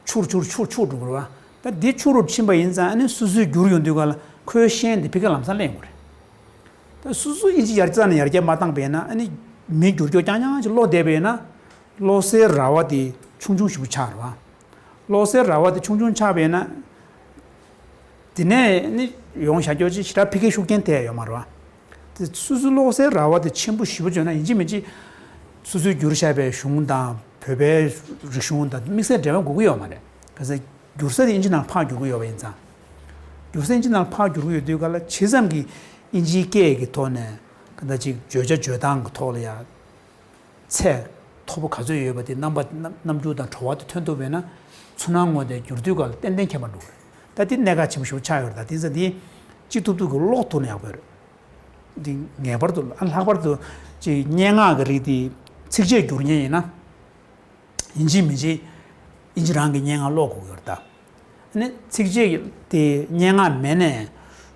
འཕྱུར་འཕྱུར་འཕྱུར་འཕྱུར་འགྲོ་གི་རེད་བ། ད་འདི་འཕྱུར་རུ་ཕྱིན་པ་ཡིན་ཙང་ཨ་ནི་སོ་སོས་བསྒྱུར་ཡོང་དུས་ག་ལ་ཁོའི་ཤན་དེ་ཕ་གིར་ལམ་སང་སླེབས་ཡོང་གི་རེད། ད་སོ་སོ་དབྱིན་ཇི་ཡར་རྒྱས་ནས་ཡར་རྒྱས་མ་བཏང་པ་ཡིན་ན་ཨ་ནི་མི་བསྒྱུར་སྐྱོར་རྐྱང་རྐྱང་ཅིག་ཀློག་བསྡད་པ་ཡིན་ན་ཀློག་སའི་ར་བ་དེ་ཆུང་ཆུང་ཞིག་པོ་ཆགས་རེད་བ། ཀློག་སའི་ར་བ་དེ་ཆུང་ཆུང་ཆགས་པ་ཡིན་ན། དེ་ནས་ནི་ཡོང་བཞག་རྒྱུ་ཅིག་ཞེ་དྲག་ཕ་གིའི་ཤུགས་རྐྱེན་ཐེབས་ཡོད་མ་རེད་བ། དེ་སོ་སོའི་ཀློག་སའི་ར་བ་དེ་ཆེན་པོ་ཞེ་པོ་བརྗོད་ན་ཡིན་གཅིག་མིན་གཅིག་སོ་སོས་བསྒྱུར་བཞག་པའི་གཞུང་དང་བོད་པའི་རིག་གཞུང་དང་དམིགས་བསལ་འབྲེལ་བ་དགོས་ཀྱི་ཡོད་མ་རེད། ག་ཚོད་བསྒྱུར་ས་དེ་དབྱིན་ཇི་ནང་ཕར་བསྒྱུར་གྱི་ཡོད་པ་ཡིན་ཙང་། བསྒྱུར་ས་དབྱིན་ཇི་ནང་ཕར་བསྒྱུར་གྱི་ཡོད་དུས་ག་ལ་ཇི་ཙམ་གྱིས་དབྱིན་ཇིའི་སྐད་ཀྱི་ཐོག་ནས་ག་འདྲ་ཅིག་བརྗོད་བྱ་བརྗོད་སྟངས་ཀྱི་ཐོག་ལ་ཡང་། ཚད་མཐོ་པོ་ག་ཚོད་ཡོད་པ་དེ་རྣམ་པ་རྣམ་རྣམ་འགྱུར་དང་བྲོ་བ་དེ་ཐོན་ཐུབ་པས་ན་ཚུར་སྣང་ངོས་དེ་བསྒྱུར་དུས་སྐབས་ལ་ཏན་ཏན་ཁྱད་པར་འགྲོ་གི་རེད། ད་དེ་གནད་འགག་ཆེན་པོ་ཞིག་ཆགས་ཡོད་རེད། ད་དེ་ཚོ་དེ་ཅི་ཐུབ་ཐུབ་ཀྱིས་ཀློག་ཐུབ་ན་ཡག་པོ་རེད། འདི་ངེས་པར་དུ་ཨ་ལྷག་པར་དུ་ཅིག་སྙན་ངག་གི་རིགས་དེ་ཚིགས་བཅད་བསྒྱུར་མཁན་ཡིན་ན། ཡིན་གཅིག་མིན་གཅིག་དབྱིན་ཇི་རང་གི་སྙན་ངག་ཀློག་དགོས་ཀྱི་ཡོད་རེད་ད། ཨ་ནི་ཚིགས་བཅད་དེ་སྙན་ངག་མིན་ནའི་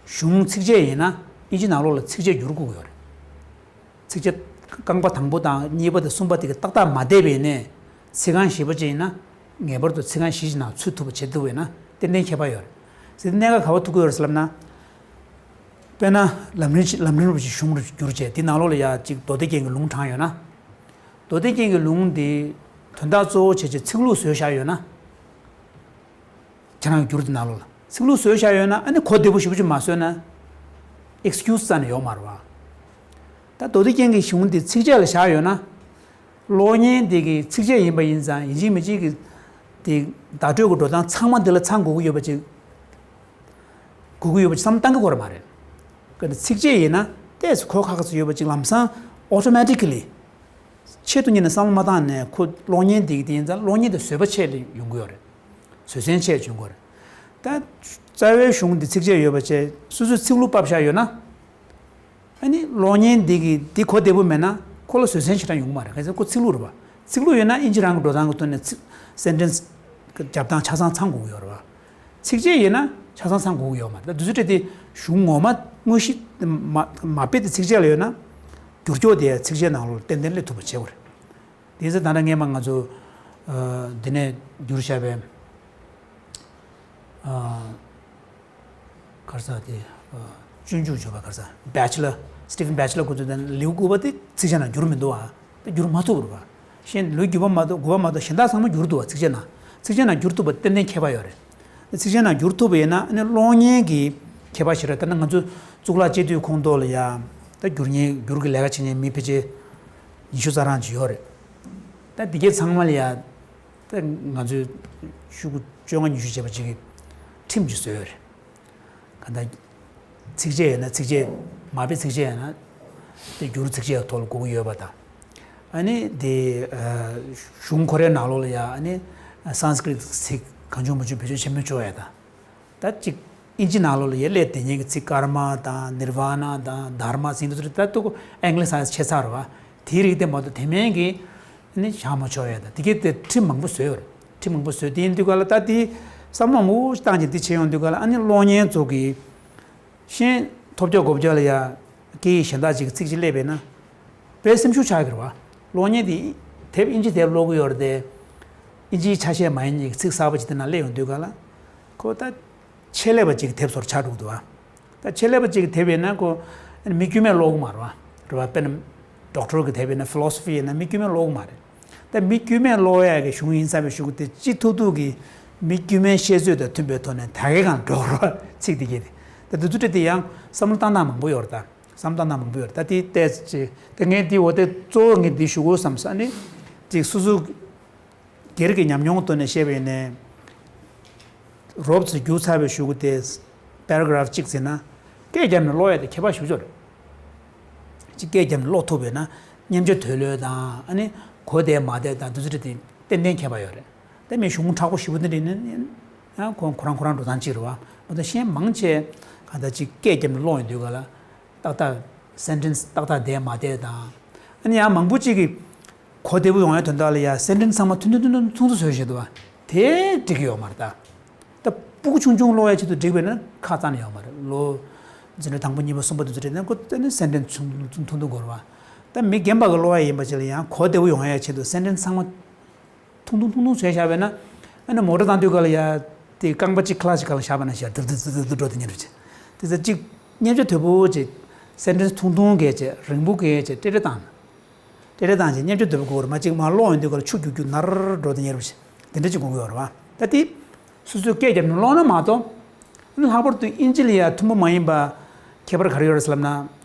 གཞུང་ཚིགས་བཅད་ཡིན་ན་དབྱིན་ཇི་ནང་ལོགས་ལ་ཚིགས་བཅད་བསྒྱུར་དགོས་ཀྱི་ཡོད་རེད། ཚིགས་བཅད་རྐང་པ་དང་པོ་དང་གཉིས་པ་དང་གསུམ་པ་དེ་ག་ཏག་ཏག་མ་བསྡད་པ་ཡིན་ནའི་ཚིག་རྐང་བཞི་པ་ཅིག་ཡིན་ན་ངེས་པར་དུ་ཚིག་རྐང་བཞི་ཅིག་ནང་ཚུད་ཐུབ་པ་བྱེད་ཐུབ་པ་ཡིན་ན་ཏན་ཏན་ཁྱད་པར་ཡོད་རེད། ཟེར་ཏེ་གནད་འགག་ག་པར་ཐུག་གི་ཡོད་རེད་ཟེར་ལབ་ན། དཔེར་ན་ལམ་རིམ་ཅིག་ལམ་རིམ་རུ་ཅིག་གཞུང་རུ་བསྒྱུར་བྱས་དེ་ནང་ལོགས་ལ་ཡ་ཅིག་མདོ་སྡེ་རྒྱན་གྱི་ལུང་དྲངས་ཡོད་ན། མདོ་སྡེ་རྒྱན་གྱི་ལུང་དེ་དོན་དག་གཙོ་བོ་བྱས་བྱས་ཚིག་ལྷུག་བཟོས་བཞག་ཡོད་ན། ཁྱེད་རང་གི་འགྱུར་དེ་ནང་ལོགས་ལ་ཚིག་ལྷུག་བཟོས་བཞག་ཡོད་ན་ཨ་ནི་གོ་བདེ་པོ་ཞེ་པོ་ཅིག་མ་བཟོས་ན། ཨེག་སི་ཀིའུ་སི་རྩ་ནས་ཡོད་མ་རེད་བ། ད་མདོ་སྡེ་རྒྱན་གྱི་གཞུང་དེ་ཚིགས་བཅད་ལ་བཞག་ཡོད་ན། གློག་བརྙན་དེ་གི་ཚིགས་བཅད་ཡིན་པ་ཡིན་ཙང་ཡིན་གཅིག་མིན་གཅིག་གི་དེ་བརྡ་སྤྲོད་ཀྱི་འགྲོ་སྟངས་ཚང་མ་འདི་ལ་ཚང་དགོས་ཀྱི་ཡོད་པ་ཅིག་དགོས་ཀྱི་ཡོད་པ་ཅིག་བསམ་བློ་བཏང་གི་ཡོད་མ་རེད། གལ་ཏེ་ཚིགས་བཅད་ཡིན་ན་ཏོག་ཙམ་གོ་ཁག་ཁག་ཅིག་ཡོད་པ་ཅིག་ལམ་སང་ཨོ་ཊོ་མེ་ཊི་ཀ་ལི་ཆེད་དུ་གཉེར་ནས་བསམ་བློ་མ་བཏང་ནས་ཁོ་གློག་བརྙན་འདི་གི་དེ་ཡིན་ཙང་གློག་བརྙན་དེ་བཟོས་པ་ཆེད་ལ་ཡོང་གི་ཡོད་རེད། བཟོས་ཚན་ཆེད་བྱུང་གི་ཡོད་རེད། ད་རྩ་བའི་གཞུང་འདི་ཚིགས་བཅད་ཡོད་པ་བྱས་སོ་སོས་ཚིག་ལྷུག་ཕབ་བཞག་ཡོད་ན། ཨ་ནི་གློག་བརྙན་འདི་གི་འདི་གོ་བདེ་པོ་མེད་ན་ཁོ་ལ་བཟོད་བསྲན་ཞེ་དྲག་ཡོང་གི་མ་རེད། གལ་སྲིད་ཁོ་ཚིག་ལྷུག་རེད་པ། ཚིག་ལྷུག་ཡོད་ན་དབྱིན་ཇི་རང་གི་འགྲོ་སྟངས་ཀྱི་ཐོག་ནས་ཚིག་སེན་ཊེན་སི་རྒྱབ་སྟངས་ཆ་ཚང་ཚང་དགོས་ཀྱི་ཡོད་རེད་པ། ཚིགས་བཅད་ཡིན་ན་ཆ་ཚང་ཚང་དགོས་ཀྱི་ཡོད་མ་རེད། ད་དུས་ཚོད་སྤྲད་དེ་གཞུང་ངོ་མ་དངོས་གཞི་མ་མ་དཔེ་དེ་ཚིགས་བཅད་ལ་ཡོད་ན་འགྱུར་སྐྱོག་དེ་ཚིགས་བཅད་ནང་ལོགས་ཏན་ཏན་སླེབས་ཐུབ་པ་བྱེད་དགོས་རེད། དེ་ཚོ་ད་ལྟ་སྔས་མ་ང་ཚོ་འདི་ནས་བསྒྱུར་བཞག་པའི། ག་རེ་ཟེར་དེ། སྤྱོད་འཇུག་བརྗོད་པ་ག་རེ་ཟེར། བེ་ཅི་ལར། སི་ཊི་ཕན་བེ་ཅི་ལར་ཁོ་ཚོས་ལེའུ་དགུ་པ་དེ་ཚིགས་བཅད་ནང་བསྒྱུར་མི་འདུག་ཨ། དེ་བསྒྱུར་མ་ཐུབ་རེད་པ། གཞན་ལེའུ་དགུ་པ་མ་གཏོགས་དགུ་པ་མ་གཏོགས་གཞན་དག་ཚང་མ་བསྒྱུར་འདུག་པ། ཚིགས་བཅད་ནང་། ཚིགས་བཅད་ནང་བསྒྱུར་ཐུབ་པ་ཏན་ཏན་ཁྱད་པར་ཡོད་རེད། ཚིགས་བཅད་ནང་བསྒྱུར་ཐུབ་པ་ཡིན་ན་ཨ་ནི་གློག་བརྙན་གྱི་ཁྱད་པར་ཞེ་དྲག་ད་ནི་ང་ཚོ་གཙུག་ལག་སྤྱི་འཐུས་ཁོངས་གཏོགས་ལ་ཡ། ད་བསྒྱུར་བརྙན་བསྒྱུར་གྱི་ལས་ཀ་བྱེད་མཁན་མི་ཕལ་ཆེར་ཉི་ཤུ་རྩ་གྲངས་ཅིག་ཡོད་རེད། ད་འདི་གའི་ཚང་མ་ལ་ཡ། ད་ང་ཚོས་ཤོག་གུ་བཅོ་ལྔ་ཉི་ཤུ་བྱས་པ་ཅིག་གི་ཁྲིམས་ཅིག་བཟོས་ཡོད་རེད། གང་ལྟར་ཚིགས་བཅད་ཡོད་ན་ཚིགས་བཅད། མ་དཔེ་ཚིགས་བཅད་ཡོད་ན་དེ་བསྒྱུར་ཚིགས་བཅད་ཐོག་ལ་དགོས་ཀྱི་ཡོད་པ་དང་། ཨ་ནི་དེ་གཞུང་ཁོ་རའི་ནང་ལོགས་ལ་ཡ་ཨ་ནི་སཾ་སྐྲྀཏ་ཚིག་གང་བྱུང་མང་བྱུང་བེད་སྤྱོད་བྱེད་མི་ཆོག་ཡ་དང་། ད་ཅིག་དབྱིན་ཇི་ནང་ལོགས་ལ་ཡ་སླེབས་བསྡད་མཁན་གྱི་ཚིག་ཀརྨ་དང་ནིར་ཝཱ་ཎ་དང་དྷརྨ་ཟེར་མཁན་དེ་ཚོ་ད་ལྟ་ཨེང་གི་ལི་སི་ཤའི་ཆེ་ཚ་རེད་པ། དེའི་རིགས་དེ་མ་གཏོགས་དེ་མིན་གྱི་ནི་བཞག་མ་ཆོག་ཡ་དང་དེ་གའི་དེ་ཁྲིམས་མང་པོ་བཟོས་ཡོད་རེད། ཁྲིམས་མང་པོ་བཟོས་དེ་ཡིན་དུས་ག་ལ་ད་དེ་བསམ་བློ་མང་པོ་བཏང་ཅིག་དེ་བྱས་ཡོང་དུས་ག་ལ་ཨ་ནི་གློག་བརྙན་ཚོ་གི་ཤེས་ཐོབ་རྒྱག་གོ་རྒྱག་ལ་ཡ་སྐད་ཡིག་གཞན་དག་ཅིག་གི་ཚིག་ཅིག་སླེབས་པས་ན་དཔེ་སེམས་ཤུགས་ཆག་གི་རེད་པ། གློག་བརྙན་དེ་དེབ་དབྱིན་ཇི་དེབ་ཀློག་གི་ཡོད་རེད་དེ། དབྱིན་ཇིའི་ཆ་ཤས་མ་ཡིན་མཁན་གྱི་ཚིག་གསར་པ་ཅིག་དེ་ནང་སླེབས་ཡོང་དུས་ག་ལ་ཁོ་ད། ཆེད་ལས་པ་གཅིག་གི་དེབ་སོར་ཆགས་འགྲོ་གི་འདུག་བ། ད་ཆེད་ལས་པ་གཅིག་གི་དེབ་ཡིན་ན་ཁོ་མི་དཀྱུས་མས་ཀློག་གི་མ་རེད་བ། རེད་བ། དཔེར་ན་ཌོག་ཊོར་གི་དེབ་ཡིན་ན་ཕི་ལོ་སོ་ཕི་ཡིན་ན་མི་དཀྱུས་མས་ཀློག་གི་མ་རེད། ད་མི་དཀྱུས་མས་ཀློག་ཡག་གི་གཞུང་ཡིན་ས་བའི་གཞུག་གུ་དེ་ཅི་ཐུབ་ཐུབ་ཀྱིས་མི་དཀྱུས་མའི་ཤེས་ཚོད་དང་མཐུན་པའི་ཐོག་ནས་ད་གའི་སྒང་འགྲོ་རོགས་ཚིག་དེ་གས་དེ། ད་དེ་ཚོ་དེ་ཡང་བསམ་བློ་བཏང་སྟངས་མང་པོ་ཡོད་རེད་ད། བསམ་བློ་བཏང་སྟངས་མང་པོ་ཡོད་རེད་ད། དེ་ལྟས་ཅི། ད་ངས་དེ་འོ་དེ་གཙོ་བོ་ངས་འདི་ཞུ་དགོས་བསམ་ས་ནི། ཅིག་སོ་སོ། སྒེར་གྱི་ཉམས་མྱོང་ཐོག་ནས་བཤད་པ་ཡིན་ནའི། རོབ་ཙམ་བསྒྱུར་ཚར་བའི་གཞུག་གུ་དེ་པེ་ར་གྷ་རབ་གཅིག་ཟེར་ན་སྐད་བརྒྱབ་ནས་ཀློག་ཡ་དེ་ཁྱད་པར་ཞེ་པོ་ཅིག་རེད། ཅིག་སྐད་བརྒྱབ་ནས་ཀློག་ཐུབ་པ་ཡིན་ན་སྙན་ཆ་དོད་ལོས་དང་ཨ་ནི་གོ་བདེ་མ་བདེ་དང་དེ་ཚོ་དེ་ཏན་ཏན་ཁྱད་པར་ཡོད་རེད། དེ་མིན་གཞུང་མཁྲེགས་པོ་ཞེ་པོ་དེ་འདྲ་ཡིན་ན་ཡང་ཁོ་ཁོ་རང་ཁོ་རང་འགྲོ་སྟངས་གཅིག་རེད་བ། འོ་ད་གཞན་མང་ཆེ་གང་ལྟར་ཅིག་སྐད་བརྒྱབ་ནས་ཀློག་ཡོང་དུས་ག་ལ་ཏག་ཏག་ སེན་ཊེན་སི་ཏག་ཏག་བསྡད་མ་བསྡད་དང་། ཨ་ནི་ཡང་མང་པོ་ཅིག་གིས་གོ་བདེ་པོ་ཡོང་ཡ་དོན་དག་ལ་ཡ་སེན་ཊེན་སི་ཚང་མ་ཐུང་ཐུང་ཐུང་ཐུང་ཐུང་ཐུང་བཟོས་བཞག་འདུག་བ། དེ་འགྲིག་གི་ཡོད་མ་རེད་ད། ད་སྤུ་གུ་ཆུང་ཆུང་ཀློག་ཡ་ཆེད་དུ་འགྲིག་པས་ན་ཁག་རྩ་ནས་ཡོད་མ་རེད། ལོ་འཛིན་གྲྭ་དང་པོ་གཉིས་པ་གསུམ་པ་དེ་ཚོ་རེད་ན་ཁོ་ཨ་ནི་སེན་ཊེན་སི་ཐུང་ཐུང་ཐུང་ཐུང་དགོས་རེད་བ། ད་མི་རྒན་པ་གི་ཀློག་ཡ་ཡིན་པ་ཅིག་ལ་ཡང་གོ་བདེ་པོ་ཡོང་ཡ་ཆེད་དུ་སེན་ཊེན་སི་ཚང་མ་ཐུང་ཐུང་ཐུང་ཐུང་བཟོས་བཞག་པས་ན། ཨ་ནི་མོ་ཊ་བཏང་དུས་སྐབས་ལ་ཡ་དེ་རྐང་པ་གཅིག་ཁ་ལག་གཅིག་སྒང་ལ་བཞག་པ་ན་ཞག་དུ་དུ་དུ་དུ་འགྲོ་དེ་ཉེ་རུ་ཆེ། དེ་ཚོ་གཅིག་སྙན་ཆ་དོད་པོ་ཆེ། སེན་ཊེན་སི་ཐུང་ཐུང་གལ་ཆེ། རིང་པོ་གལ་ཆེ། ཏྲེ་ཏྲེ་བཏང་། ཏྲེ་ཏྲེ་བཏང་ཆེ་སྙན་ཆ་དོད་པོ་དགོས་རེད། མ་གཅིག་མ་ཀློག་ཡོང་དུས་སྐབས་ལ་ཆུ་རྒྱུག་རྒྱུག་ནར་འགྲོ་དེ་ཉེ་རུ་ཆེ། དེ་འདྲ་གཅིག་དགོས་ཀྱི་ཡོད་རེད་བ། ད་དེ་སོ་སོའི་སྐད་རྒྱབ་ནས་ཀློག་ན་མ་གཏོགས། ཨ་ནི་ལྷག་པར་དུ་དབྱིན་ཇི་ལ་ཡ་ཐུན་མོང་མ་ཡིན་པ་ཁྱད་པར་ག་རེ་ཡོད་རེད་ཟེར་ལབ་ན།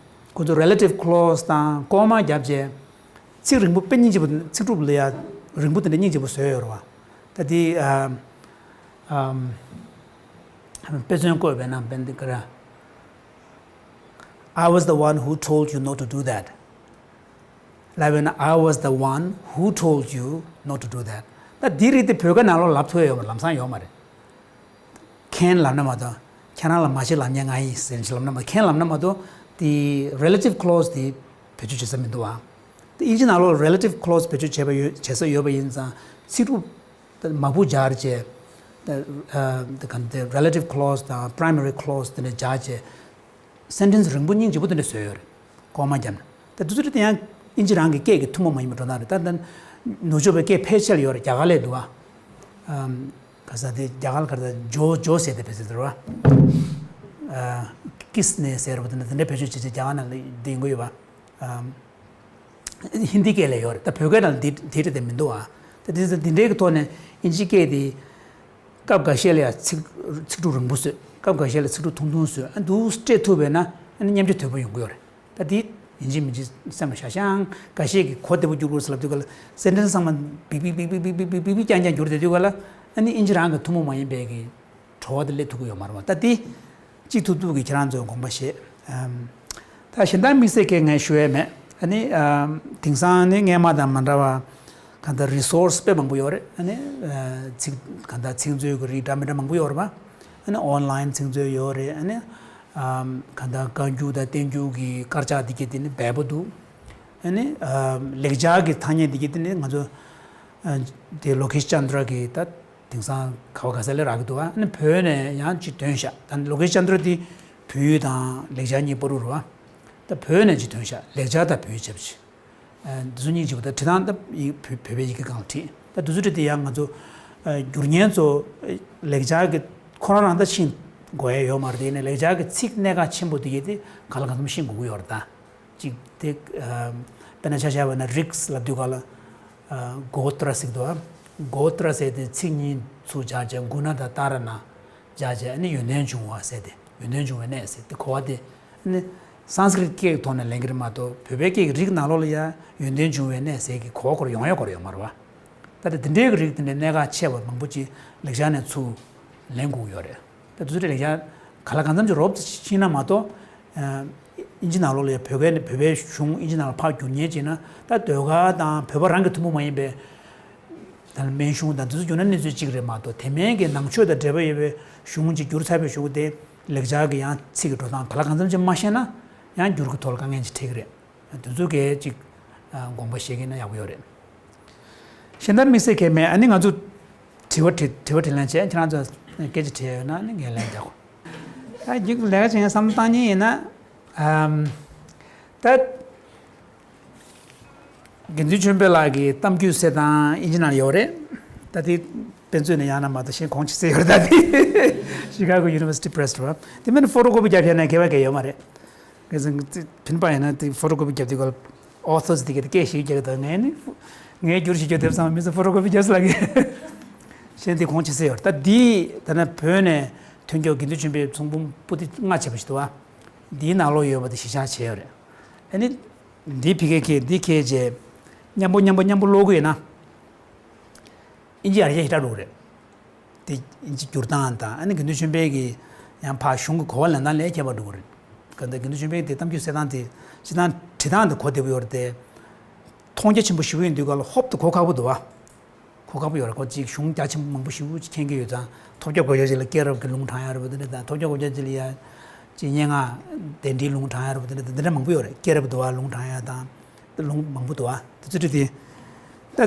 ཁོ་ཚོ་རེ་ལེ་ཊིབ་ཁོ་ལོ་སི་དང་ཀོ་མ་བརྒྱབ་བྱས། ཚིག་རིང་པོ་དཔེ་སྙིང་རྗེ་པོ། ཚིག་གྲུབ་ལ་ཡ་རིང་པོ་དེ་འདྲ་སྙིང་རྗེ་པོ་བཟོས་ཡོད་རེད་བ། ད་དེ་ཨ་ཨམ་དཔེ་མཚོན་བཀོད་པས་ན་བན་དེ་ག་ར། I was the one who told you not to do that. ལབ་པས་ན། I was the one who told you not to do that. ད་འདི་རིགས་དེ་བོད་སྐད་ནང་ལོགས་ལབ་ཐུབ་ཡ་ཡོད་མ་རེད། ལམ་སང་ཡོད་མ་རེད། ཁེན་ལབ་ན་མ་གཏོགས། ཁྱེད་རང་ལ་མ་བྱེད་ལབ་མཁན་ང་ཡིན་ཟེར་ནས་ལབ་ན་མ། ཁེན་ལབ་ན་མ་གཏོགས་དེ་རེ་ལེ་ཊིབ་ཁོ་ལོ་སི་དེ་བེད་སྤྱོད་བྱེད་ས་མི་འདུག་ཨ། དེ་དབྱིན་ཇི་ནང་ལོགས་རེ་ལེ་ཊིབ་ཁོ་ལོ་སི་བེད་སྤྱོད་བྱས་པ་ཡོད། བྱེད་ས་ཡོད་པ་ཡིན་ཙང་ཚིག་གྲུབ་མང་པོ་སྦྱར་བྱས། ད་ཨ་ད་ག་འདི་རེ་ལེ་ཊིབ་ཁོ་ལོ་སི་དང་པ་རའི་མ་རི་ཁོ་ལོ་སི་དེ་འདྲ་སྦྱར་བྱས། སེན་ཊེན་སི་རིང་པོ་སྙིང་རྗེ་པོ་དེ་འདྲ་བཟོས་ཡོད་རེད། ཀོ་མ་བརྒྱབ་ནས། ད་དེ་ཚོ་དེ་ཡང་དབྱིན་ཇི་རང་གི་སྐད་ཀྱི་ཐུན་མོང་མ་ཡིན་པའི་འགྲོ་སྟངས་རེད། ད་ད་ནུབ་ཕྱོགས་པའི་སྐད་ཕལ་ཆེར་ཡོད་རེད། རྒྱ་གར་ལ་འདུག་ཨ། ཨམ་ག་ས་དེ་རྒྱ་གར་ག་ས་ཇོ་ཇོ་ཟེར་དེ་བེད་སྤྱོད་རེད་བ། ཨ་ཀིས་ནས་ཟེར་བ་དེ་འདྲ་དེ་འདྲ་བེད་སྤྱོད་བྱེད་བྱེད་རྒྱ་གར་ནང་ལ་འདི་ཡིན་གྱི་ཡོད་པ། ཨམ། ཧིན་དི་སྐད་ལ་ཡོད་རེད། ད་བོད་སྐད་ནང་འདི་འདི་རེད་དེ་མི་འདུག་ཨ། ད་དེ་ཚོ་འདི་འདྲའི་གི་ཐོག་ནས་དབྱིན་ཇིའི་སྐད་དེ་སྐབས་འགའ་ཤས་ལ་ཡང་ཚིག་ཚིག་གྲུབ་རིང་པོ་བཟོས། སྐབས་འགའ་ཤས་ལ་ཚིག་གྲུབ་ཐུང་ཐུང་བཟོས། ཨ་འདུག་སྤྲད་ཐུབ་པས་ན་ཨ་ནི་སྙན་ཆ་དོད་པོ་ཡོང་གི་ཡོད་རེད། ད་འདི་ཡིན་གཅིག་མིན་གཅིག་སེམས་ལ་བཞག་ཤག་འགའ་ཤས་ཀྱིས་གོ་བདེ་པོ་བསྒྱུར་དགོས་ཟེར་ལབ་དུས་སྐབས་ལ་སེན་ཊེན་སི་ཚང་མ་བིག་བིག་རྐྱང་རྐྱང་བསྒྱུར་བསྡད་དུས་སྐབས་ལ། ཨ་ནི་དབྱིན་ཇི་རང་གི་ཐུན་མོང་མ་ཡིན་པའི་གི་བྲོ་བ་དེ་སླེབས་ཐུབ་ཀྱི་ཡོད་མ་རེད་པ། ད་འདི་གཅིག་ཐུབ་ཐུབ་ཀྱིས་ཁྱེད་རང་ཚོའི་དགོངས་པ་བཞེས། ཨམ། ད་གཞན་དག་དམིགས་བསལ་གྱི་ངས་ཞུ་ཡས་མེད། ཨ་ནི་ཨམ་དེང་སང་ནི་སྔས་མ་དང་མ་འདྲ་བ་གང་ལྟར་རི་སོར་སི་དཔེ་མང་པོ་ཡོད་རེད། ཨ་ནི་ཨ་ཚིག་གང་ལྟར་ཚིག་མཛོད་ཀྱི་རིགས་འདྲ་མི་འདྲ་མང་པོ་ཡོད་རེད་པ། ཨ་ནི་ཨོན་ལའིན་ཚིག་མཛོད་ཡོད་རེད། ཨ་ནི་ཨམ་གང་ལྟར་བཀའ་འགྱུར་དང་བསྟན་འགྱུར་གྱི་དཀར་ཆག་འདི་གྱད་དེ་ནི་འབེལ་པོ་འདུག་ཨ་ནི་ཨམ་ལེགས་སྦྱར་གྱི་ཐ་སྙད་འདི་གྱད་དེ་ནི་ང་ཚོ་ཨ་དེ་ལོ་ཀེ་ཤ་ཅན་དྲ་གི་ད་དེང་སང་ག་བ་ག་ས་ལ་རག་གི་འདུག་ཨ་ནི་བོད་ནས་ཡང་ཅིག་ཐོན་ཤག་ད་ལོ་ཀེ་ཤ་ཅན་དྲ་དེ་བོད་ཡིག་དང་ལེགས་སྦྱར་གཉིས་བར་དུ་རེད་པ། ད་བོད་ནས་ཅིག་ཐོན་ཤག་ལེགས་སྦྱར་དང་བོད་ཡིག་བྱས་པ་ཅིག་ཨ་འདི་ཚོ་གཉིས་གཅིག་པ་ད་བྲིས་སྟངས་ད་ཡིག་བོད་བོད་པའི་ཡི་གེ་སྒང་ལ་བྲིས། ད་འདི་ཚོ་བྲིས་དེ་ཡང་ང་ཚོ་ཨ་བསྒྱུར་མཁན་ཚོ་ལེགས་སྦྱར་གྱི་ཁོ་རང་རང་ད་ཤེས་དགོས་ཡ་ཡོད་མ་རེད། དེ་ནས་ལེགས་སྦྱར་གྱི་ཚིག་གནད་འགག་ཆེན་པོ་དེ་གྱད་དེ་གང་ལ་གང་འཚམ་ཤེས་དགོས་ཀྱི་ཡོད་རེད་ད། གཅིག་དེ་ཨ་དཔེར་ན་ཆ་བཞག་པ་ན་རིགས་ལབ་དུས་སྒང་ལ་ཨ་གོ་ཏྲ་ཟེར་གྱི་འདུག་ཨ། གོ་ཏྲ་ཟེར་དེ་ཚིག་གཉིས་ཚུར་སྦྱར་བྱས་གུ་ཎ་དང་ཏཱ་ར་ཎ་སྦྱར་བྱས། ཨ་ནི་ཡོན་ཏན་འབྱུང་བ་ཟེར་དེ། ཡོན་ཏན་འབྱུང་བའི་གནས་ཟེར་དེ་གོ་བ་དེ། ཨ་ནི་སཾ་སྐྲྀཏ་སྐད་ཀྱི་ཐོག་ནས་ལེན་གྱི་རེད་མ་གཏོགས་བོད་པའི་སྐད་ཀྱི་རིགས་ནང་ལོགས་ལ་ཡང་ཡོན་ཏན་འབྱུང་བའི་གནས་ཟེར་གྱི་གོ་བ་ཁོ་རང་ཡོང་ཡ་ཁོ་རང་ཡོད་མ་རེད་པ། ད་ལྟ་དེ་འདྲའི་གི་རིགས་དེ་འདྲའི་གནད་འགག་ཆེ་བ་མང་པོ་ཅིག་ལེགས་སྦྱར་ནས་ཚུར་ལེན་དགོས་ཀྱི་ཡོད་རེད། ད་དེ་ཚོ་ལེགས་སྦྱར་གང་ལ་གང་འཚམ་ཅིག་རོབ་ཙམ་ཤེས་ན་མ་གཏོགས། ཨ་དབྱིན་ཇི་ནང་ལོགས་ལ་ཡང་བོད་སྐད་ནས་བོད་པའི་གཞུང་དབྱིན་ཇི་ནང་ལ་ཕར་བསྒྱུར་མཁན་བྱས་ན། ད་ཟློས་གར་དང་བོད་པ་རང་གི་ཐུན་མོང་མ་ཡིན་པའི་ད་སྨན་གཞུང་དང་དེ་ཚོ་བསྒྱུར་ན་གནས་ཚུལ་གཅིག་རེད་མ་གཏོགས། དེ་མིན་གྱི་ནང་ཆོས་དང་འབྲེལ་བ་ཡོད་པའི་གཞུང་ཅིག་བསྒྱུར་ཚར་བའི་གཞུག་གུ་དེ་ལེགས་སྦྱར་གྱི་ཡང་ཚིག་གི་འགྲོ་སྟངས་གང་ལ་གང་འཚམ་ཅིག་མ་ཤེས་ན་ཡང་བསྒྱུར་གྱི་ཐོག་ལ་དཀའ་ངལ་ཅིག་འཕྲད་ཀྱི་རེད། དེ་ཚོ་གས་ཅིག་ཨ་དགོངས་པ་བཞེས་ཀྱི་ན་ཡག་པོ་ཡོད་རེད། གཞན་དག་དམིགས་བསལ་གང་ཡང་མེད། ཨ་ནི་ང་ཚོ་དྲི་བ་དྲི་དྲི་བ་དྲིས་ལན་བྱས། ཁྱེད་རང་ཚོ་སྐད་ཆ་དྲིས་ཡོད་ན་ཨ་ནི་ངས་ལན་རྒྱག་གོ། ད་རྒྱུགས་ལས་ཀ་བྱེད་མཁན་བསམ་བློ་བཏང་མཁན་ཡིན་ན། ཨམ། ད། དགེ་འདུན་ཆོས་འཕེལ་ལགས་ཀྱི་གཏམ་རྒྱུད་ཟེར་དང་དབྱིན་ཇི་ནང་ཡོད་རེད། ད་དེ་དཔེ་མཛོད་ནས་ཡང་ན་མ་གཏོགས་གཞན་གོང་ཆེ་ཟེར་ཡོད་རེད། ད་དེ་Chicago University Press རེད་བ། དེ་མིན་ཕོ་ཊོ་ཀོ་པི་རྒྱག་ཡ་ན་ཁྱད་པར་གང་ཡང་ཡོད་མ་རེད། ངས་ཟེར་ཕིན་པ་ཡིན་ན་དེ་ཕོ་ཊོ་ཀོ་པི་རྒྱབ་དུས་སྐབས་ཨོ་ཐོར་སི་དེ་གས་དེ་སྐད་ཞིག་རྒྱག་གི་འདུག་ངས་ནི་ངས་བསྒྱུར་ཞིག་རྒྱག་དེབ་ཚང་མ་མི་ཚོ་ཕོ་ཊོ་ཀོ་པི་རྒྱབ་སོང་ལབ་གི། གཞན་དེ་གོང་ཆེ་ཟེར་ཡོད་རེད། ད་འདི་ད་ནི་བོད་ནས་ཐོན་སྐྱོད་དགེ་འདུན་ཆོས་འཕེལ་ཚོགས་འབུམ་པོ་ཏི་ལྔ་བྱས་པ་ཞིག་འདུག་བ། འདིའི་ནང་ལོགས་ཡོད་པ་དེ་གཞི་བཞག་བྱས་ཡོད་རེད། ཨ་ནི་འདི་ཕ་གིར་འཁྱེར། འདི་འཁྱེར་བྱས་མཉམ་པོ་མཉམ་པོ་མཉམ་པོ་ཀློག་གི་ཡོད་ན། དབྱིན་ཇི་ཡར་རྒྱས་ཞེ་དྲག་འགྲོ་གི་རེད། དེ་དབྱིན་ཇི་བསྒྱུར་སྟངས་དང་། ཨ་ནི་དགེ་འདུན་ཆོས་འཕེལ་གྱི་ཡང་ཕར་གཞུང་གི་གོ་བ་ལེན་སྟངས་ལས་ཁྱད་པར་འགྲོ་གི་རེད། གང་ལྟར་དགེ་འདུན་ཆོས་འཕེལ་གྱི་དེ་གཏམ་རྒྱུད་ཟེར་སྟངས་དེ་སྤྱིར་བཏང་བྲིས་སྟངས་དེ་གོ་བདེ་པོ་ཡོད་རེད་དེ། མཐོང་རྒྱ་ཆེན་པོ་ཞེ་པོ་ཡིན་དུས་སྐབས་ལ་ཧོབ་ཏེ་གོ་ཁག་པོ་འདུག་བ། གོ་ཁག་པོ་ཡོད་རེད། ཁོ་གཅིག་གཞུང་རྒྱ་ཆེན་པོ་མང་པོ་ཞེ་པོ་ཅིག་མཁྱེན་གྱི་ཡོད་ཙང་། ཐོབ་རྒྱ་དགོས་རྒྱ་ཅིག་ལ་སྐྱེས་རབས་ཀྱི་ལུང་དྲངས་ཡ་རེད་པ། དེ་འདྲ་དང་ཐོབ་རྒྱ་དགོས་རྒྱ་ཅིག་ལ་ཡ་ ཅིག་སྙན་ངག་དེ་འདྲའི་ལུང་དྲངས་ཡ་རེད་པ། དེ་འདྲ་དེ་འདྲ་མང་པོ་ཡོད་རེད། སྐྱེས་རབས་འདུལ་བ་ལུང་དྲངས་ཡ་དང་། དེ་ལུང་མང་པོ་འདུག་ཨ། དེ་ཚོ་དེ་ད་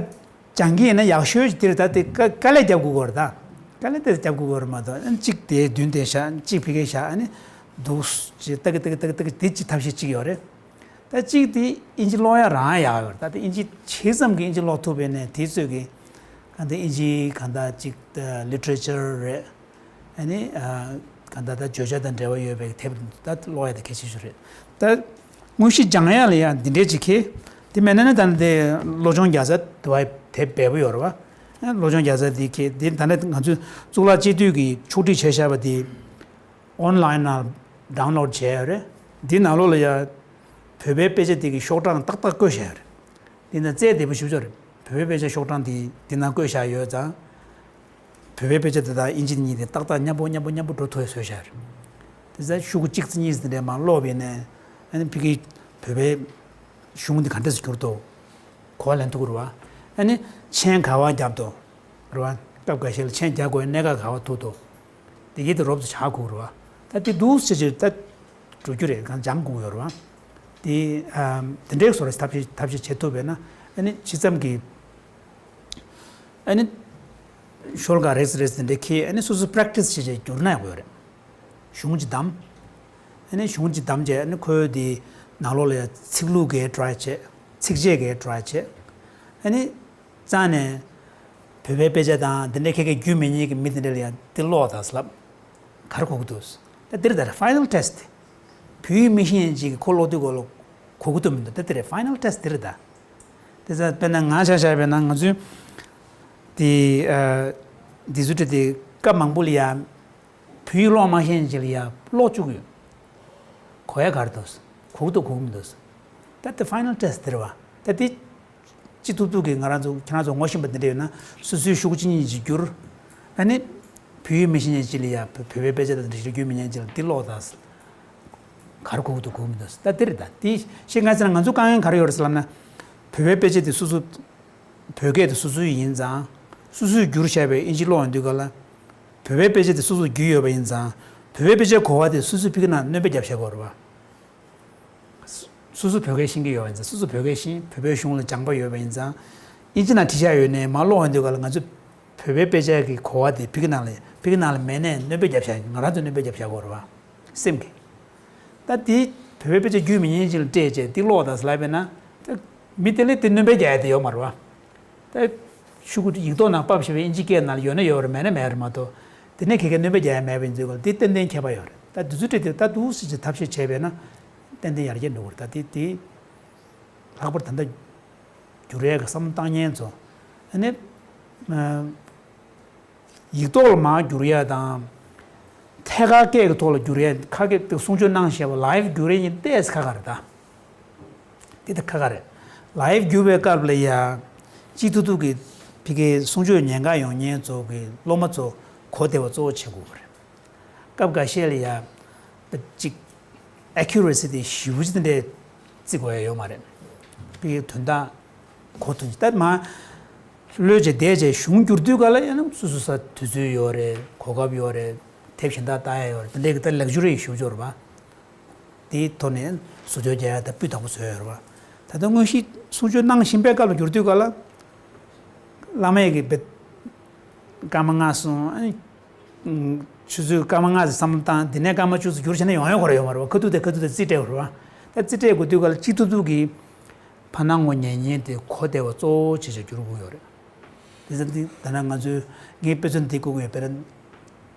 སྦྱང་གི་ཡིན་ན་ཡག་ཤོས་ཅིག་དེ་རེད། ད་དེ་དཀའ་དཀའ་ལས་རྒྱབ་དགོས་ཀྱི་ཡོད་རེད། ད་དཀའ་ལས་དེ་རྒྱབ་དགོས་ཀྱི་ཡོད་རེད་མ་གཏོགས། ཨ་ནི་གཅིག་དེ་མདུན་དེ་བཞག་གཅིག་ཕ་གིར་བཞག་ཨ་ནི་འདུག་ཅིག་ཏག་གི་ཏག་གི་ཏག་གི་ཏག་གི་དེ་གཅིག་ཐབས་ཤེས་གཅིག་ཡོད་རེད། ད་གཅིག་དེ་ཨིན་ཇི་ཀློག་ཡ་རང་ཡག་ཡོད་རེད། ད་དེ་ཨིན་ཇི་ཇི་ཙམ་གྱི་ཨིན་ཇི་ཀློག་ཐུབ་པ་ཡིན་ནའི་དེ་ཚོད་ཀྱི་གང་ལྟར་ཨིན་ཇི་གང་ལྟར་ཅིག་ལི་ཊི་རེ་ཅར་རེད། ཨ་ནི་ཨ་གང་ལྟར་ད་བརྗོད་བྱ་དང་འབྲེལ་བ་ཡོད་པའི་དེབ་ད་ཀློག་ཡ་དེ་གལ་ཆེ་ཤོས་རེད། ད་དངོས་གཞི་སྦྱང་ཡ་ལ་ཡང་འདི་འདྲའི་ཅིག་ཁེལ། དེ་མེད་ན་ནི་ད་ནི་དེ་བློ་སྦྱོང་རྒྱལ་ཚབ་དེ་བ་དེབ་འབེལ་པོ་ཡོད་རེད་བ། ཨ་བློ་སྦྱོང་རྒྱལ་ཚབ་དེ་ཁེལ། དེ་ད་ནི་ང་ཚོས་གཙུག་ལག་སྤྱི་འཐུས་ཀྱིས་ཕྱོགས་སྒྲིག་བྱས་བཞག་པ་དེ་ཨོན་ལན་ནང་ཌའུན་ལོཌ་བྱས་ཡོད་རེད། འདི་ནང་ལོགས་ལ་ཡ་བོད་པའི་དཔེ་ཆ་དེ་གི་ཤོག་གྲངས་ཏག་ཏག་བཀོད་བཞག་ཡོད་རེད། འདི་ན་རྩལ་བདེ་པོ་ཞེ་པོ་ཅིག་རེད། བོད་པའི་དཔེ་ཆ་ཤོག་གྲངས་དེ་འདི་ན་བཀོད་བཞག་ཡོད་ཙང་། བོད་པའི་དཔེ་ཆ་དེ་དང་ཨིན་ཇི་གཉིས་དེ་ཏག་ཏག་མཉམ་པོ་མཉམ་པོ་མཉམ་པོ་འགྲོ་ཐུབ་པའི་བཟོས་བཞག་རེད། དེ་ཚོ་ཤོག་གུ་གཅིག་ཙམ་གཉིས་ཙམ་དེ་འདྲ་མར་ཀློག་པ་ཡིན་ནའི་ཨ་ནི་ཕ་གིའི་བོད་པའི་གཞུང་འདི་ག་འདྲ་ཞིག་གྱུར་འདུག་གོ་བ་ལེན་ཐུབ་ཀྱི་རེད་བ། ཨ་ནི་མཆན་ག་པར་བརྒྱབ་འདུག་རེད་བ། སྐབས་འགའ་ཤས་ལ་མཆན་རྒྱག་དགོས་གནད་འགག་ག་པར་ཐུག་འདུག་དེ་གའི་དེ་རོབ་ཙམ་ཧ་གོ་གི་རེད་བ། ད་དེ་འདུག་སེ་བྱས་ད་འགྲོ་རྒྱུ་རེད། གང་སྦྱང་དགོས་ཀྱི་ཡོད་རེད་བ། དེ་ཨ་དེ་འདྲའི་བཟོ་འདྲ་ཐབས་ཤེས་ཐབས་ཤེས་བྱེད་ཐུབ་པས་ན་ཨ་ནི་ཇི་ཙམ་གྱིས་ཨ་ནི་ཤོག་ལྷེ་རེ་ཙམ་རེ་ཙམ་དེ་འདྲ་ཁྱེར་ཨ་ནི་སོ་སོ་པེ་རེག་ཊི་སི་བྱས་བྱས་བསྒྱུར་ན་ཡག་པོ་ཡོད་རེད། གཞུང་ཅིག་བདམས། ཨ་ནི་གཞུང་ཅིག་བདམས་བྱས་ཨ་ནི་ཁོའི་དེ་ནང་ལོགས་ལ་ཡ་ཚིག་ལྷུག་གི་ཊ་རའེ་བྱས། ཚིགས་བཅད་ཀྱི་ཊ་རའེ་བྱས། ཨ་ནི་རྩ་ནས་བོད་པའི་དཔེ་ཆ་དང་དེ་འདྲ་ཁ་ཁ་བརྒྱུད་མི་ཉན་གྱི་མི་དེ་འདྲ་ལ་ཡང་དེ་ཀློག་དང་ལབ། ག་རེ་གོ་གི་འདུག་ད་དེ་རེད། ད་ཕའི་ནལ་ཊེ་སི་ཊི། བོད་ཡིག་མི་ཤེས་མཁན་ཅིག་གིས་ཁོ་ཀློག་དུས་གོ་ལོ་གོ་གི་འདུག་མི་འདུག་ད་དེ་རེད། ཕའི་ནལ་ཊེ་སི་ཊི་དེ་རེད་ད། དེ་ཚ་དཔེར་ན་ང་ཆ་བཞག་པས་ན་ང་ཚོའི་དེ་ཨ་དེ་ཚོ་དེ་དེ་སྐབས་མང་པོ་ལ་ཡང་བོད་ཡིག་ཀློག་མ་ཤེས་མཁན་ཅིག་ལ་ཡང་ཀློག་བཅུག་གི་ཡོད། གོ་ཡ་ག་རེ་འདུག་གོ་གི་འདུག་གོ་གི་མི་འདུག་ད་དེ་ཕའི་ནལ་ཊེ་སི་ཊི་དེ་རེད་བ། ད་དེ་ཅི་ཐུབ་ཐུབ་ཀྱིས་ང་རང་ཚོ་ཁྱེད་རང་ཚོ་ངོ་ཤེས་པ་འདི་འདྲ་ཡོད་ན་སོ་སོའི་ཤོག་གུ་གཅིག་གཉིས་ཅིག་བསྒྱུར། ཨ་ནི་བོད་ཡིག་མི་ཤེས་མཁན་ཅིག་ལ་ཡ་བོད་བོད་པའི་དཔེ་ཆ་དང་འདྲ་ཞིག་བསྒྱུར་མི་ཉན་ཅིག་ལ་འདི་ཀློག་དང་། ག་རེ་གོ་གི་འདུག་གོ་གི་མི་འདུག་ད་འདི་རེད། ད་འདི་བཤད་ང་ཚོ་ན་ང་ཚོ་དཀའ་ངལ་ག་རེ་ཡོད་རེད་ཟེར་ལབ་ན། བོད་པའི་དཔེ་ཆ་དེ་སོ་སོ་བོད་སྐད་དེ་སོ་སོའི་ཡིན་ཙང་། སོ་སོས་བསྒྱུར་བཞག་པའི་ཨིན་ཇི་ཀློག་ཡོང་དུས་ག་ལ། བོད་པའི་དཔེ་ཆ་དེ་སོ་སོས་བསྒྱུར་ཡོད་པ་ཡིན་ཙང་། བོད་པའི་དཔེ་ཆའི་གོ་བ་དེ་སོ་སོས་ཕ་གི་ནང་སྣོན་པ་བརྒྱབ་བཞག་གི་ཡོད་རེད་བ། སོ་སོ་བོད་སྐད་ཤེས་ཀྱི་ཡོད་པ་ཡིན་ཙང་། སོ་སོ་བོད་སྐད་ཤེས། བོད་པའི་གཞུང་ལ་སྦྱངས་པ་ཡོད་པ་ཡིན་ཙང་། ཨིན་ཇི་ནང་བྲིས་བཞག་ཡོད་ནའི་མར་ཀློག་ཡོང་དུས་ག་ལ་ང་ཚོ་བོད་པའི་དཔེ་ཆ་གི་གོ་བ་དེ་ཕ་གི་ནང་ལ་ཕ་གི་ནང་ལ་མེད་ནའི་སྣོན་པ་བརྒྱབ་བཞག་ང་རང་ཚོས་སྣོན་པ་བརྒྱབ་བཞག་གི་ཡོད་རེད་བ། སེམས་ཀྱིས། ད་དེ་བོད་པའི་དཔེ་ཆ་བསྒྱུར་མི་ཉན་ཅིག་ལ་སྤྲད་བྱས་དེ་ཀློག་དང་ཟེར་ལབ་པས་ན། ད་མི་དེ་ལ་དེ་སྣོན་པ་རྒྱག་ཡ་དེ་ཡོད་མ་རེད་བ། ད་ཤོག་གུ་ཡིག་ཐོག་ནང་ཕབ་བྱས་པའི་ཨིན་ཇི་སྐད་ནང་ལ་ཡོད་ན་ཡོད་རེད། མེད་ན་མེད་རེད་མ་གཏོགས། དེ་ནས་ཁ་ཁ་སྣོན་པ་རྒྱག་ཡ་མེད་པ་ཡིན་དུས་ག་ལ་དེ་ཏན་ཏན་ཁྱད་པར་ཡོད་རེད། ད་དེ་ཚོ་བྲིས་ཏེ་ད་འདུག་སེ་ཅིག་ཐབས་ཤེས་བྱས་པས་ན་ཏན་ཏན་ཡར་རྒྱས་འགྲོ་གི་རེད། ད་དེ་དེ་ལྷག་པར་ད་ལྟ་བསྒྱུར་ཡས་ཀྱི་བསམ་བློ་བཏང་མཁན་ཚོ་ཨ་ནི། ཡིག་ཐོག་ལ་མར་བསྒྱུར་ཡ་དང་། ཐད་ཀར་སྐད་ཀྱི་ཐོག་ལ་བསྒྱུར་ཡ་ཁ་སྐད་དེ་གསུང་ཆོས་གནང་བཞག་པ་ལའིབ་བསྒྱུར་ཡ་གཉིས་ཏོག་ཙམ་ཁག་ཁག་རེད་ད། དེ་ད་ཁག་ཁག་རེད། ལའིབ་བསྒྱུར་བའི་སྐབས་ལ་ཡ། སྤྱི་ཐུབ་ཐུབ་ཀྱི་ཕ་གིའི་གསུང་ཆོས་ཉན་ག་ཡོང་མཁན་ཚོ་གི་སློབ་མ་ཚོ་གོ་བདེ་བ་གཙོ་བོ་བྱེད་དགོས་པ་རེད། སྐབས་འགའ་ཤས་ལ་ཡ། ཅིག་ཨེ་ཁུ་རེ་སི་དེ་ཞེ་པོ་ཅིག་དེ་འདྲའི་བརྩི་དགོས་ཡ་ཡོད་མ་རེད། དཔེ་དོན་དག་གོ་ཐུབ་ཀྱི་ད་མ། ལོས་བྱས་བསྡད་བྱས་གཞུང་བསྒྱུར་དུས་ག་ལ་ཡང་ན་སོ་སོ་ས་དུས་ཚོད་ཡོད་རེད། གོ་སྐབས་ཡོད་རེད། དེབ་གཞན་དག་ལྟ་ཡ་ཡོད་རེད། དེ་འདྲའི་གི་ད་ལེགས་ཇུ་རེ་ཞེ་པོ་ཅིག་ཡོད་རེད་པ། དེའི་ཐོག་ནས་བཟོ་བཅོས་རྒྱག་ཡ་ད་སྤུས་དག་པོ་བཟོས་ཡོད་རེད་པ། ད་ལྟ་དངོས་གཞི་གསུང་ཆོས་གནང་བཞིན་པའི་སྐབས་ལ་བསྒྱུར་དུས་ག་ལ། བླ་མས་ཀྱི་བེད། སྐར་མ་ལྔ་སོང་ཨ་ནི། ཆུ་ཚོད་སྐར་མ་ལྔ་ཙམ་བསམ་བློ་བཏང་། དེ་ནས་སྐར་མ་བཅུ་ཙམ་བསྒྱུར་བྱས་ན་ཡོང་ཡོང་གི་རེད་ཡོད་མ་རེད་པ། ཁ་ཐུག་དེ་ཁ་ཐུག་དེ་རྩིས་སྤྲད་དགོས་རེད་པ། ད་རྩིས་སྤྲད་དགོས་དུས་ག་ལ་སྤྱི་ཐུབ་ཐུབ་ཀྱིས་ཕར་ནང་ངོ་ཉན་ཉན་དེ་གོ་བདེ་བ་གཙོ་བོ་བྱས་བྱས་བསྒྱུར་དགོས་ཡོད་རེད། དེ་ཙམ་དེ་ད་ནང་ང་ཚོའི་ངའི་དཔེ་མཚོན་དེ་བཀོད་ཀྱི་ཡོད། དཔེར་ན།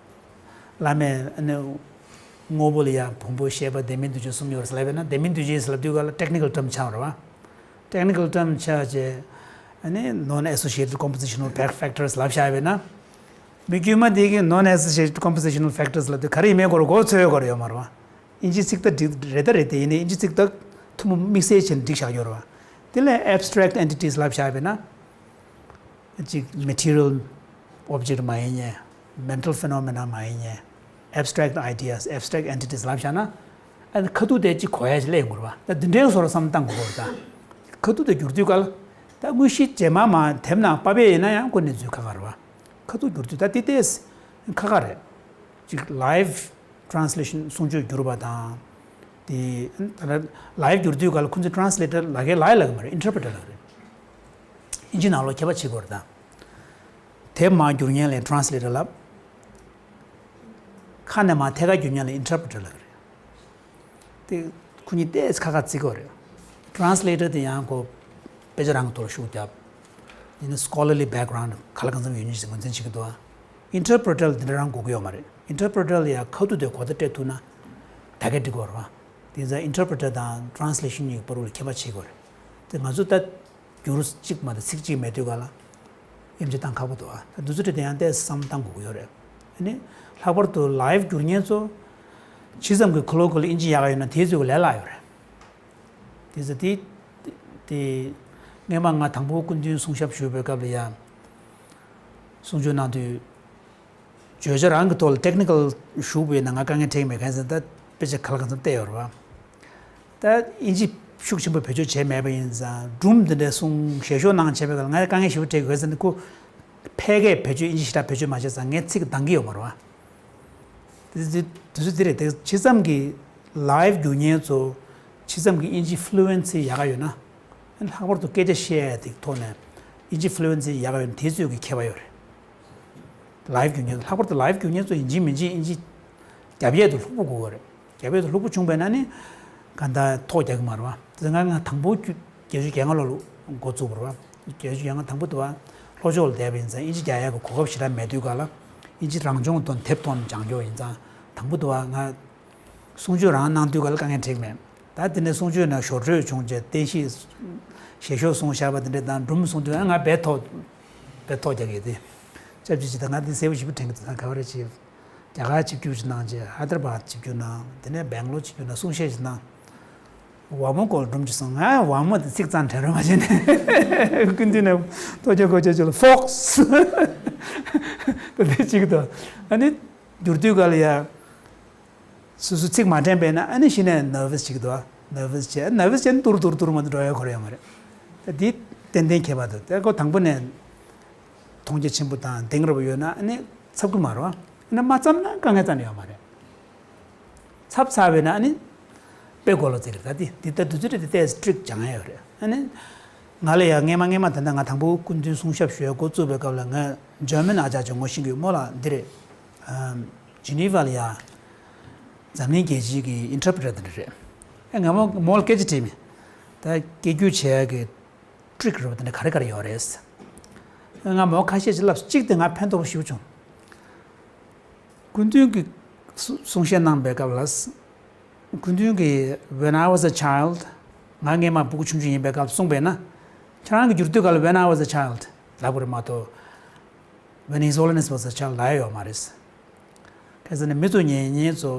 བླ་མས་ཨ་ནི། དངོས་པོ་ལ་ཡང་བོན་པོ་བཤད་པ་ལྡན་མིན་འདུ་བྱེད་གསུམ་ཡོད་རེད་ཟེར་ལབ་པས་ན། ལྡན་མིན་འདུ་བྱེད་ཟེར་ལབ་དུས་ག་ལ་ཊེག་ནི་ཀལ་ཊརམ་ཆགས་པ་རེད་པ། ཊེག་ནི་ཀལ་ཊརམ་ཆགས་བྱས། ཨ་ནི་non associated compositional fac- factors ལབ་བཞག་པས་ན། མི་དཀྱུས་མ་དེ་གིས་non associated compositional factors ལབ་དུས་ག་རེ་ཡིན་མིན་སྐོར་མགོ་ཚོས་ཡོད་དགོས་རེད་ཡོད་མ་རེད་པ། ཨིན་ཇི་ཚིག་དག་འགྲིག་རེད་ད་རེད། དེ་ཡིན་ནའི་ཨིན་ཇི་ཚིག་དག་ཐུན་མོང་དམིགས་བསལ་བྱས་ནས་བསྒྲིགས་བཞག་ཡོད་རེད་པ། དེ་ལས་abstract entities ལབ་བཞག་པས་ན། གཅིག་material object མ་ཡིན་ཉེ། mental phenomena མ་ཡིན་ཉེ། abstract ideas, abstract entities ལབ་བཞག་ན། ཨ་ནི་ཁ་ཐུག་དེ་གཅིག་གོ་ཡ་ཞིག་སླེབས་ཡོང་གི་རེད་པ། ད་འདི་འདྲའི་བཟོ་འདྲ་བསམ་བློ་བཏང་དགོས་ཀྱི་རེད་ད། ཁ་ཐུག་དེ་བསྒྱུར་དུས་ག་ལ། ད་དངོས་གཞི་རྗེས་མ་མ་དེབ་ནང་ཕབ་ཡས་ཡིན་ན་ཡང་ཁོ་གནས་ཚུལ་ཁག་ཁག་རེད་པ། ཁ་ཐུག་བསྒྱུར་དུས་ད་དེ་ཏོག་ཙམ་ཁག་ཁག་རེད། གཅིག་live translation གསུང་ཆོས་བསྒྱུར་བ་དང་། དེ་ད་ལྟ་live བསྒྱུར་དུས་ག་ལ་ཁོ་ཚོས་translator ལབ་མཁན་ལབ་ཡ་ལབ་ཀྱི་མ་རེད། interpreter ལབ་ཀྱི་རེད། ཨིན་ཇི་ནང་ལོགས་ཁྱད་པར་ཕྱེ་དགོས་རེད་ད། དེབ་མར་བསྒྱུར་མཁན་ལ་translator ལབ། ཁ་ནས་མར་ཐད་ཀར་བསྒྱུར་མཁན་ལ་interpreter ལབ་ཀྱི་རེད། དེ་ཁོ་གཉིས་ཏོག་ཙམ་ཁ་ཁ་བརྩི་དགོས་རེད། translator དེ་ཡང་ཁོ་དཔེ་ཆ་རང་གི་ཐོག་ལ་ཤུགས་བརྒྱབ། ཡིན་ན་scholarly background ག་ལ་གང་འཚམ་ཡོད་མཁན་ཞིག་ངོས་འཛིན་བྱེད་ཀྱི་འདུག interpreter ལ་དེ་འདྲ་རང་དགོས་ཀྱི་ཡོད་མ་རེད། interpreter ལ་ཡང་ཁ་ཐུག་དེ་གོ་བརྡ་སྤྲད་ཐུབ་ན་ད་གས་འགྲིག་གི་རེད་བ། དེ་ཚོ་interpreter དང་translation གཉིས་ཀྱི་བར་ལ་ཁྱད་པར་ཕྱེ་དགོས་རེད། དེ་ང་ཚོ་ད་བསྒྱུར་གཅིག་མ་གཏོགས་ཚིག་གཅིག་མེད་དུས་ག་ལ་དབྱེ་འབྱེད་བཏང་ཁག་པོ་འདུག་ཨ། ད་འདི་ཚོ་དེ་ཡང་ཏོག་ཙམ་བསམ་བློ་བཏང་དགོས་ཀྱི་ཡོད་རེད། ཨ་ནི་ལྷག་པར་དུ་live བསྒྱུར་མཁན་ཚོ་ཇི་ཙམ་གྱི་colloquial ཨིན་ཇི་ཡག་ག་ཡོད་ན་དེ་ཚོའི་ལས་སླ་ཡོད་རེད། དེ་ཚོ་དེ་དེ་སྔས་མ་ང་དང་པོ་སྐུ་མདུན་གསུང་ཞབས་ཞུ་བའི་སྐབས་ལ་ཡང་གསུང་ཆོས་གནང་དུས། བརྗོད་བྱ་རང་གི་ཐོག་ལ་technical ཞུགས་པ་ཡིན་ན་ང་དཀའ་ངལ་འཕྲད་ཀྱི་མེད། གང་ཡིན་ཟེར་ན་ད་དཔེ་ཆ་ག་ལ་གང་འཚམ་བལྟས་ཡོད་རེད་བ། ད་ཨིན་ཇི་ཤུགས་ཆེན་པོ་བེད་སྤྱོད་བྱས་མེད་པ་ཡིན་ཙང་སྒྲུང་འདི་འདྲ་གསུང་ཞལ་ཤོག་ནང་བྱས་པའི་སྐབས་ལ་ང་དཀའ་ངལ་ཞེ་པོ་འཕྲད་ཀྱི་ཡོད་ཟེར་ན་ཁོ་ཕལ་སྐད་བེད་སྤྱོད་ཨིན་ཇི་ཞེ་དྲག་བེད་སྤྱོད་མ་བྱས་ཙང་ངའི་ཚིག་འདང་གི་ཡོད་མ་རེད་བ། དེ་དེ་དུས་ཚོད་འདི་རེད་དེ་ཇི་ཙམ་གྱི་live བསྒྱུར་མཁན་ཚོ་ཇི་ཙམ་གྱི་ཨིན་ཇི་fluency ཡག་ག་ཡོད་ན། ལྷག་པར་དུ་སྐད་ཆ་བཤད་ཡ་དེ་ཐོག་ནས་ཨིན་ཇི་fluency ཡག་ག་ཡོད་ན་དེ་ཚོས་ཀྱི་ཁྱད་པར་ཡོད་རེད། live བསྒྱུར་མཁན་ལྷག་པར་དུ་live བསྒྱུར་མཁན་ཚོ་ཡིན་གཅིག་མིན་གཅིག་ཨིན་ཇི་རྒྱབ་ཡས་དེ་ལྷུག་པོ་དགོས་ཀྱི་རེད། རྒྱབ་ཡས་དེ་ལྷུག་པོ་བྱུང་བས་ན་ནི་ག་འདྲ་ཐོག་རྒྱག་གི་མ་རེད་བ། དེ་ང་ང་དང་པོ་བརྒྱད་ཅུ་གྱ་ལྔ་ལོ་ལ་འགོ་བཙུགས་པ་རེད་བ། བརྒྱད་ཅུ་གྱ་ལྔ་དང་པོ་དེ་བ་ལྷོ་ཕྱོགས་ལ་བསྡད་པ་ཡིན་ཙང་ཨིན་ཇི་རྒྱག་ཡས་ཀྱི་གོ་སྐབས་ཞེ་དྲག་མེད་དུས་ག་ལ་ཨིན་ཇི་རང་སྦྱོང་དང་དེབ་ཐོག་ནས་སྦྱང་རྒྱུ་ཡིན་ཙང་དང་པོ་དེ་བ་ང་གསུང་ཆོས་རང་གནང་དུས་ག་ལ་དཀའ་ངལ་འཕྲད་མེད། ད་དེ་ནས་གསུང་ཆོས་ནང་ཞོར་འཕྲོས་བྱུང་རྗེས་བསྟན་བཤིག་ཞལ་ཤོག་གསུང་བཞག་པ་དེ་འདྲ་དང་སྒྲུང་གསུང་དུས་ང་རྦད་ཐོག་རྦད་ཐོག་རྒྱག་གི་ཡོད་དེ། སྐྱབས་ཀྱི་ཇི་ལྟར་ང་འདི་གསལ་པོ་ཞིབ་པོ་དྲན་གི་འདུག་ད་ག་བ་རེ་བྱེད། རྒྱ་གར་ཆིབས་བསྒྱུར་ཅིག་གནང་རྗེས་ཧ་དར་བྷད་ཆིབས་བསྒྱུར་གནང་། དེ་ནས་སྦེང་ལོར་ཆིབས་བསྒྱུར་གནང་། གསུང་བཤད་ཅིག་གནང་། ཝ་མོ་སྐོར་སྒྲུང་ཅིག་གསུངས། ང་ཝ་མོ་དེ་ཚིག་གཙང་དྲན་རོགས་མ་བྱས་ནས་སྐུ་མདུན་ནས་ཐོ་ཅོ་ཀོ་ཅོ་ཅོ་ལ་ཧྥོག་སི་ད་དེ་གཅིག་དང་། ཨ་ནི་བསྒྱུར་དུས་ག་ལ་ཡ། སོ་སོ་ཚིག་མ་དྲན་པས་ན་ཨ་ནི་གཞི་ནས་nervous ཅིག་འདུག nervous བྱས། nervous བྱས་ནས་ཏུར་ཏུར་ཏུར་མ་གཏོགས་འགྲོ་ཡ་ཁོ་ར་ཡོད་མ་རེད། ད་འདི་ཏན་ཏན་ཁྱད་པར་འདུག་ད་ཁོ་དང་པོ་ནས་མཐོང་རྒྱ་ཆེན་པོ་དང་གདེང་རབ་ཡོད་ན་ཨ་ནི་འཚབ་ཀྱི་མ་རེད་བ། ཨ་ནི་མ་འཚབ་ན་དཀའ་ངལ་རྩ་ནས་ཡོད་མ་རེད། འཚབ་ཚར་བས་ན་ཨ་ནི་དཔེ་གོ་ལ་བརྩི་གི་རེད། ད་འདི་འདི་ལྟ་དུས་ཚོད་རེད་དེ་ཏོག་ཙམ་ཀྲིག་སྦྱང་ཡ་ཡོད་རེད། ཨ་ནི་ང་ལ་ཡང་སྔས་མ་སྔས་མ་ད་ལྟ་ང་དང་པོ་སྐུ་མདུན་གསུང་ཞབས་ཞུ་ཡ་འགོ་བཙུགས་པའི་སྐབས་ལ་ང་German ཨ་ཅག་ཅིག་ངོ་ཤེས་ཀྱི་ཡོད། མོ་ལ་འདི་རེད། ཨམ། Geneva ལ་ཡ། འཛམ་གླིང་རྒྱལ་སྤྱིའི་གི་interpreter དེ་འདྲ་རེད། ཨེ་ང་མོ་མོ་ལ་སྐད་ཆ་དྲིས་མེད། ད་སྐད་སྒྱུར་བྱེད་ཡ་གི་ཀྲིག་རེད་པ་དེ་འདྲ་ག་རེ་ག་རེ་ཡོད་རེད། ཨེ་ང་མོ་ཁ་ཤས་ཅིག་ལབ་སོང་། གཅིག་དེ་ང་ཕན་ཐོགས་པོ་ཞེ་པོ་བྱུང་། སྐུ་མདུན་གྱི་གསུ་གསུང་བཤད་གནང་པའི་སྐབས་ལ། སྐུ་མདུན་གྱིས་When I was a child ང་སྔས་མ་སྤུ་གུ་ཆུང་ཆུང་ཡིན་པའི་སྐབས་གསུངས་པས་ན། ཁྱེད་རང་གིས་བསྒྱུར་དུས་ག་ལ་When I was a child ལབ་དགོས་རེད་མ་གཏོགས། When His Holiness was a child ལབ་ཡ་ཡོད་མ་རེད། གལ་སྲིད་ནི་མི་ཚོ་ཉན་མཁན་ཚོ་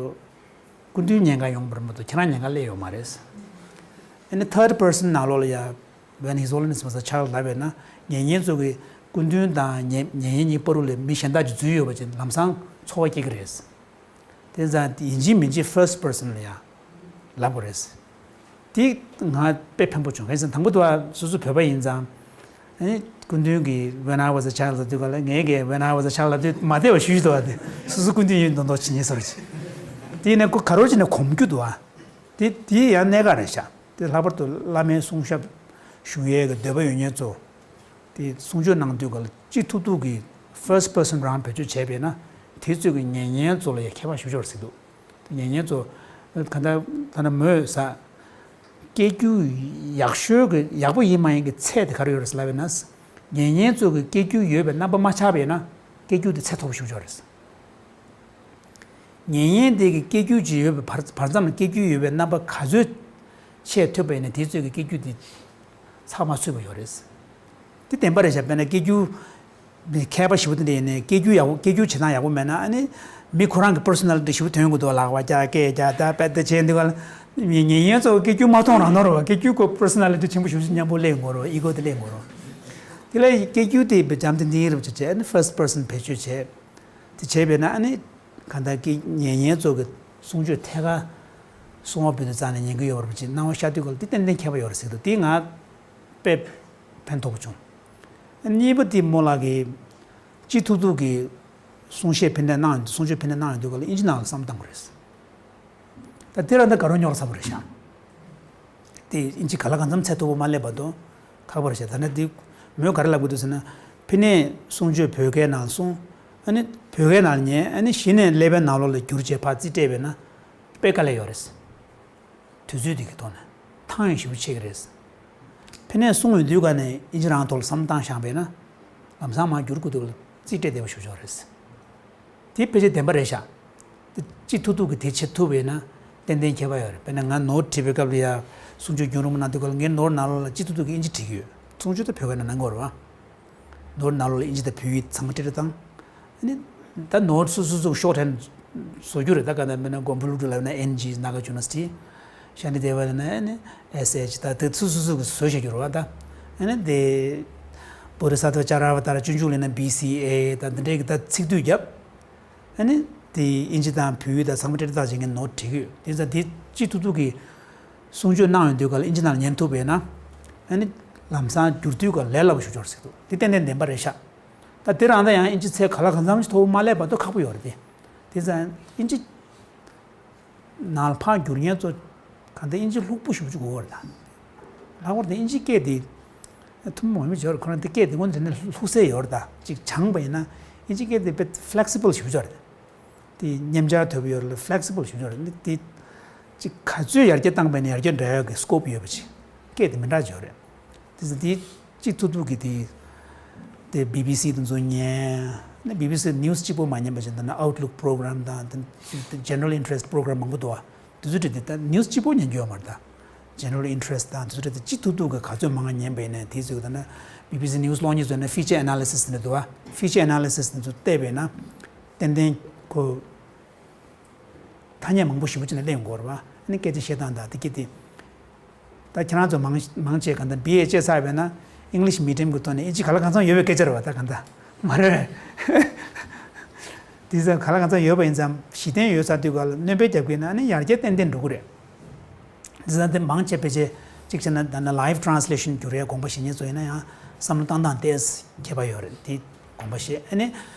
སྐུ་མདུན་ཉན་ག་ཡོང་བར་མ་གཏོགས་ཁྱེད་རང་ཉན་ག་སླེབས་ཡོད་མ་རེད། ཨ་ནི་third person ནང་ལོགས་ལ་ཡ་When His Holiness was a child ལབ་པས་ན་ཉན་མཁན་ཚོ་གི་སྐུ་མདུན་དང་ཉན་ཉན་མཁན་གཉིས་བར་ལ་མི་གཞན་དག་ཅིག་འཛུལ་ཡོད་པ་ཅིག་ལམ་སང་ཚོར་བ་སྐྱེ་གི་རེད། དེ་ཙང་ཡིན་གཅིག་མིན་གཅིག་first person ལ་ཡ་ལབ་དགོས་རེད། དེ་ང་དཔེ་ཕན་པོ་བྱུང་། གང་ཡིན་ཟེར་ན་དང་པོ་དུ་བ་སོ་སོ་བོད་པ་ཡིན་ཙང་། ཨ་ནི་སྐུ་མདུན་གྱིས་When I was a child ལབ་དུས་ག་ལ་ངས་ཀྱིས་When I was a child ལབ་དུས་མ་བདེ་བ་ཞུ་ཞུ་འདུག་བ། དེ་སོ་སོ་སྐུ་མདུན་ཡིན་མདོག་མདོག་བྱེད་ཉེན་བཟོ་འདྲ་ཅིག་དེ་ཡིན་ན་ཁོ་ག་རེ་བྱས་ནས་གོམས་རྒྱུ་འདུག་བ། དེ་དེ་ཡང་གནད་འགག་རེད་ཤག་དེ་ལྷག་པར་དུ་བླ་མའི་གསུང་ཞབས་ཞུ་ཡས་ཀྱི་འདོད་པ་ཡོད་མཁན་ཚོ། དེ་གསུང་ཆོས་གནང་དུས་ག་ལ་ཅི་ཐུབ་ཐུབ་ཀྱིས་first person རང་བེད་སྤྱོད་བྱས་པས་ན། དེ་ཚོས་ཀྱི་ཉན་མཁན་ཚོ་ལ་ཡང་ཁྱད་པར་ཞེ་པོ་ཅིག་ཡོད་རེད་ཟེར་འདུག་ཉན་མཁན་ཚོ་ག་འདྲ་ད་ནི་མོས་ས། སྐད་སྒྱུར་ཡག་ཤོས་ཀྱི་ཡག་པོ་ཡིན་མ་ཡིན་གྱི་ཚད་དེ་ག་རེ་ཡོད་རེད་ཟེར་ལབ་པས་ན། ཉན་མཁན་ཚོ་གི་སྐད་སྒྱུར་ཡོད་པའི་རྣམ་པ་མ་ཆགས་པས་ན་སྐད་སྒྱུར་དེ་ཚད་མཐོ་པོ་ཞེ་པོ་ཅིག་ཡོད་རེད། ཉན་མཁན་དེ་གི་སྐད་སྒྱུར་ཅིག་ཡོད་པའི་བར་བར་མཚམས་ལ་སྐད་སྒྱུར་ཡོད་པའི་རྣམ་པ་ག་ཚོད་ཆེ་ཐུབ་པ་ཡིན་ན་དེ་ཚོད་ཀྱི་སྐད་སྒྱུར་དེ་ཚགས་མ་ཚུད་པ་ཡོད་རེད། དེ་བདེན་པ་རེད་ཤག་དཔེར་ན་སྐད་སྒྱུར་མཁས་པ་ཞེ་པོ་དེ་འདྲ་ཡིན་ནའི་སྐད་སྒྱུར་ཡག་པོ་སྐད་སྒྱུར་བྱེད་སྟངས་ཡག་པོ་མེད་ན་ཨ་ནི་མི་ཁོ་རང་གི་personality ཞེ་པོ་ཐོན་གྱི་འདུག་ལག་པ་རྒྱག་སྐད་རྒྱག་ད་པད་ད་བྱས་འདུག་ག་ཉན་མཁན་ཚོ་སྐད་སྒྱུར་མ་མཐོང་རང་མཐོང་རེད་བ། སྐད་སྒྱུར་ཁོ་personality ཆེན་པོ་ཞེ་པོ་ཅིག་མཉམ་པོ་སླེབས་དགོས་རེད་བ། ego དེ་སླེབས་དགོས་རེད་བ། དེ་ལ་སྐད་སྒྱུར་དེ་འཇམ་ཐིང་ཐིང་རེ་བྱས་བྱས་ཨ་ནི་first person བེད་སྤྱོད་བྱས། དེ་བྱས་པས་ན་ཨ་ནི་གང་ལྟར་སྐད་ཉན་མཁན་ཚོ་གི་གསུང་ཆོས་ཐད་ཀར་གསང་བ་བོད་དུ་བཙལ་ནས་ཉན་གྱི་ཡོད་པ་ཅིག་སྣང་བ་ཤར་དུས་ག་ལ་དེ་ཏན་ཏན་ཁྱད་པར་ཡོད་རེད་ཟེར་འདུག་དེ་ང་དཔེ་ཕན་ཐོགས་པོ་བྱུང་། གཉིས་པ་དེ་མོ་ལགས་ཀྱིས་ཅི་ཐུབ་ཐུབ་ཀྱིས་གསུང་བཤད་ཕན་བདེ་གནང་གསུང་ཆོས་ཕན་བདེ་གནང་ཡོང་དུས་ག་ལ་ཨིན་ཇི་ནང་ལ་བསམ་བཏང་དགོས་རེད། ད་དེ་རང་ད་དགའ་རབ་རྙོག་རབ་ཚ་པོ་རེད་ཤག་དེ་ཨིན་ཇི་ག་ལ་གང་འཚམ་ཚད་མཐོ་པོ་མ་སླེབས་བར་དུ་ཁག་པོ་རེད་ཤག་ད་ནི་དེ་མོས་ག་རེ་ལབ་གི་འདུག་ཟེར་ན། ཕ་ནས་གསུང་ཆོས་བོད་སྐད་ནང་གསུང་། ཨ་ནི་བོད་སྐད་ནང་ཉན། ཨ་ནི་གཞི་ནས་ཀླད་པའི་ནང་ལོགས་ལ་བསྒྱུར་བྱས་ཕར་རྩིས་སྤྲད་པས་ན་དཔེ་དཀའ་ལས་ཡོད་རེད། དུས་ཚོད་འདི་གི་ཐོག་ནས་ཐང་ཡང་ཞེ་པོ་ཆད་ཀྱི་རེད། ཕ་ནས་གསུང་ཡོང་དུས་ག་ནས་ཨིན་ཇི་རང་ཐོག་ལ་བསམ་བློ་བཏང་བཞག་པས་ན། ལམ་སང་མར་བསྒྱུར་དགོས་དུས་ལ་རྩིས་སྤྲད་བདེ་པོ་ཞེ་པོ་ཅིག་ཡོད་རེད། དེ་དཔེ་ཆ་བདེན་པ་རེད་ཤག་དེ་ཅི་ཐུབ་ཐུབ་ཀྱིས་དེ་བྱེད་ཐུབ་པས་ན་ཏན་ཏན་ཁྱད་པར་ཡོད་རེད། དཔེར་ན་ང་ནོར་བྲིས་པའི་སྐབས་ལ་ཡ་གསུང་ཆོས་རྒྱུན་རིང་པོ་གནང་དུས་སྐབས་ལ་ངའི་ནོར་ནང་ལོགས་ལ་ཅི་ཐུབ་ཐུབ་ཀྱིས་ཨིན་ཇི་བྲིས་ཀྱི་ཡོད། གསུང་ཆོས་ད་བོད་སྐད་ནང་གནང་གི་ཡོད་རེད་བ། ནོར་ནང་ལོགས་ལ་ཨིན་ཇི་དང་བོད་ཡིག་ཚང་མ་ཏི་རི་བཏང་། ཨ་ནི་ད་ནོར་སོ་སོ་སོ་ཤོག་ཐན་བཟོ་རྒྱུ་རེད། ད་ག་ནས་མིན་ན་གོམ་པུ་ལུ་ཏུ་ལབ་ན་ཨེན་ཇི་ནཱ་གཱ་ཡུ་ནི་ཝར་སི་ཊི། ཤཱནྟི་དེ་བ་ལབ་ན་ཨ་ནི་ཨེས་ཨེཆ། ད་དེ་སོ་སོ་སོ་གི་བཟོ་བྱ་རྒྱུ་རེད་བ་ད། ཨ་ནི་དེ་བོ་དྷི་ས་ཏྭ་ཅ་ར་བ་ཏ་ར་སྤྱོད་འཇུག་ལབ་ན་བི་སི་ཨེ། ད་འདི་འདྲའི་གི་ད་ཚིག་སྡུད་རྒྱབ། ཨ་ནི་དེ་ཨིན་ཇི་དང་བོད་ཡིག་དང་ཚང་མ་ཏི་རི་བཏང་བྱས་ངས་ནོར་བྲིས་ཀྱི་ཡོད། དེ་ཙང་དེ་ཅི་ཐུབ་ཐུབ་ཀྱིས་གསུང་ཆོས་གནང་ཡོང་དུས་ག་ལ་ཨིན་ཇི་ནང་ལ་ཉན་ཐུབ་པས་ན། ཨ་ནི་ལམ་སང་བསྒྱུར་དུས་ག་ལས་སླ་པོ་ཞིག་འབྱོར་སྲིད་འདུག་དེ་ཏན་ཏན་བདེན་པ་རེད་ཤག་ད་དེ་རང་ད་ཡང་ཨིན་ཇི་ཚད་ག་ལ་གང་འཚམ་ཞིག་མཐོ་པོ་མ་སླེབས་བར་དུ་ཁག་པོ་ཡོད་རེད་དེ། དེ་ཙང་ཨིན་ཇི་ནང་ལ་ཕར་བསྒྱུར་མཁན་ཚོ་གང་ལྟར་ཨིན་ཇི་ལྷུག་པོ་ཞེ་པོ་ཅིག་དགོས་པ་རེད་ད། ལྷག་པར་དུ་ཨིན་ཇི་སྐད་དེ་ཐུན་མོང་མ་ཡིན་པ་ཅིག་ཡོད་རེད། ཁོ་རང་དེ་སྐད་དེ་དངོས་གནས་ནས་ལྷུག་སེ་ཡོད་རེད་ད། ཅིག་སྦྱངས་པ་ཡིན་ན་ཨིན་ཇི་སྐད་དེ་དཔེ་ཕི་ལེག་སི་བལ་ཞེ་པོ་ཅིག་ཡོད་རེད། དེ་མཉམ་སྦྱར་དོད་པོ་ཡོད་རེད། ཕི་ལེག་སི་བལ་ཞེ་པོ་ཅིག་ཡོད་རེད། དེ་ཅིག་ག་ཚོད་ཡར་རྒྱས་བཏང་པ་ཡིན་ན་ཡར་རྒྱས་འགྲོ་ཡག་གི་སི་ཀོབ་ཡོད་པ་ཅིག་སྐད་དེ་མི་འདྲ་ཅིག་ཡོད་རེད། དེ་ཚོ་དེ་གཅིག་ཐུབ་ཐུབ་ཀྱིས་དེ་དེ་བི་བི་སི་དེ་ཚོ་ཉན། ན་བི་བི་སི་ནིའུ་སི་གཅིག་པོ་མ་ཉན་པ་བྱས་ན། ད་ནི་Outlook program དང་དེ་General Interest program མང་པོ་འདུག་བ། དེ་ཚོ་དེ་དེ་ད་ནིའུ་སི་གཅིག་པོ་ཉན་རྒྱུ་ཡོད་མ་རེད་ད། General Interest དང་དེ་ཚོ་དེ་དེ་གཅིག་ཐུབ་ཐུབ་ཀྱིས་ག་ཚོད་མང་ང་ཉན་པ་ཡིན་ན། དེ་ཚོ་ད་ནི་བི་བི་སི་ནིའུ་སི་ཀློག་མཁན་ཚོ་ན་Feature Analysis དེ་འདྲ་འདུག་བ། Feature Analysis དེ་ཚོ་བལྟས་པས་ན་ཏན་ཏན་ཁོ་ཐ་སྙད་མང་པོ་ཞེ་པོ་ཅིག་ནས་གླེང་དགོས་རེད་བ། ཨ་ནི་སྐད་ཆ་བཤད་སྟངས་དང་དེ་སྐད་དེ། ད་ཁྱེད་རང་ཚོ་མང་མང་ཆེ་ག་འདྲ་བི་ཨེ་བྱས་ཚར་བས་ན་English medium གི་ཐོག་ནས་ཨིན་ཇི་ག་ལ་གང་འཚམ་ཡོད་པའི་སྐད་ཆ་རེད་བ། ད་ག་འདྲ་མ་རེད། དེ་ཚོ་ག་ལ་གང་འཚམ་ཡོད་པ་ཡིན་ཙང་གཞི་རྟེན་ཡོད་ཚར་དུས་ག་ལ་སྣོན་པ་རྒྱབ་དགོས་ན་ཨ་ནི་ཡར་རྒྱས་ཏན་ཏན་འགྲོ་གི་རེད། དེ་ཚོ་དེ་མང་ཆེ་ཕལ་ཆེར་གཅིག་བྱས་ན་ད་ནི་Live Translation བསྒྱུར་ཡའི་དགོངས་པ་བཞེས་མཁན་ཚོ་ཡིན་ན་ཡང་བསམ་བློ་བཏང་སྟངས་ཏོག་ཙམ་ཁྱད་པར་ཡོད་རེད། དེ་དགོངས་པ་བཞེས། ཨ་ནི་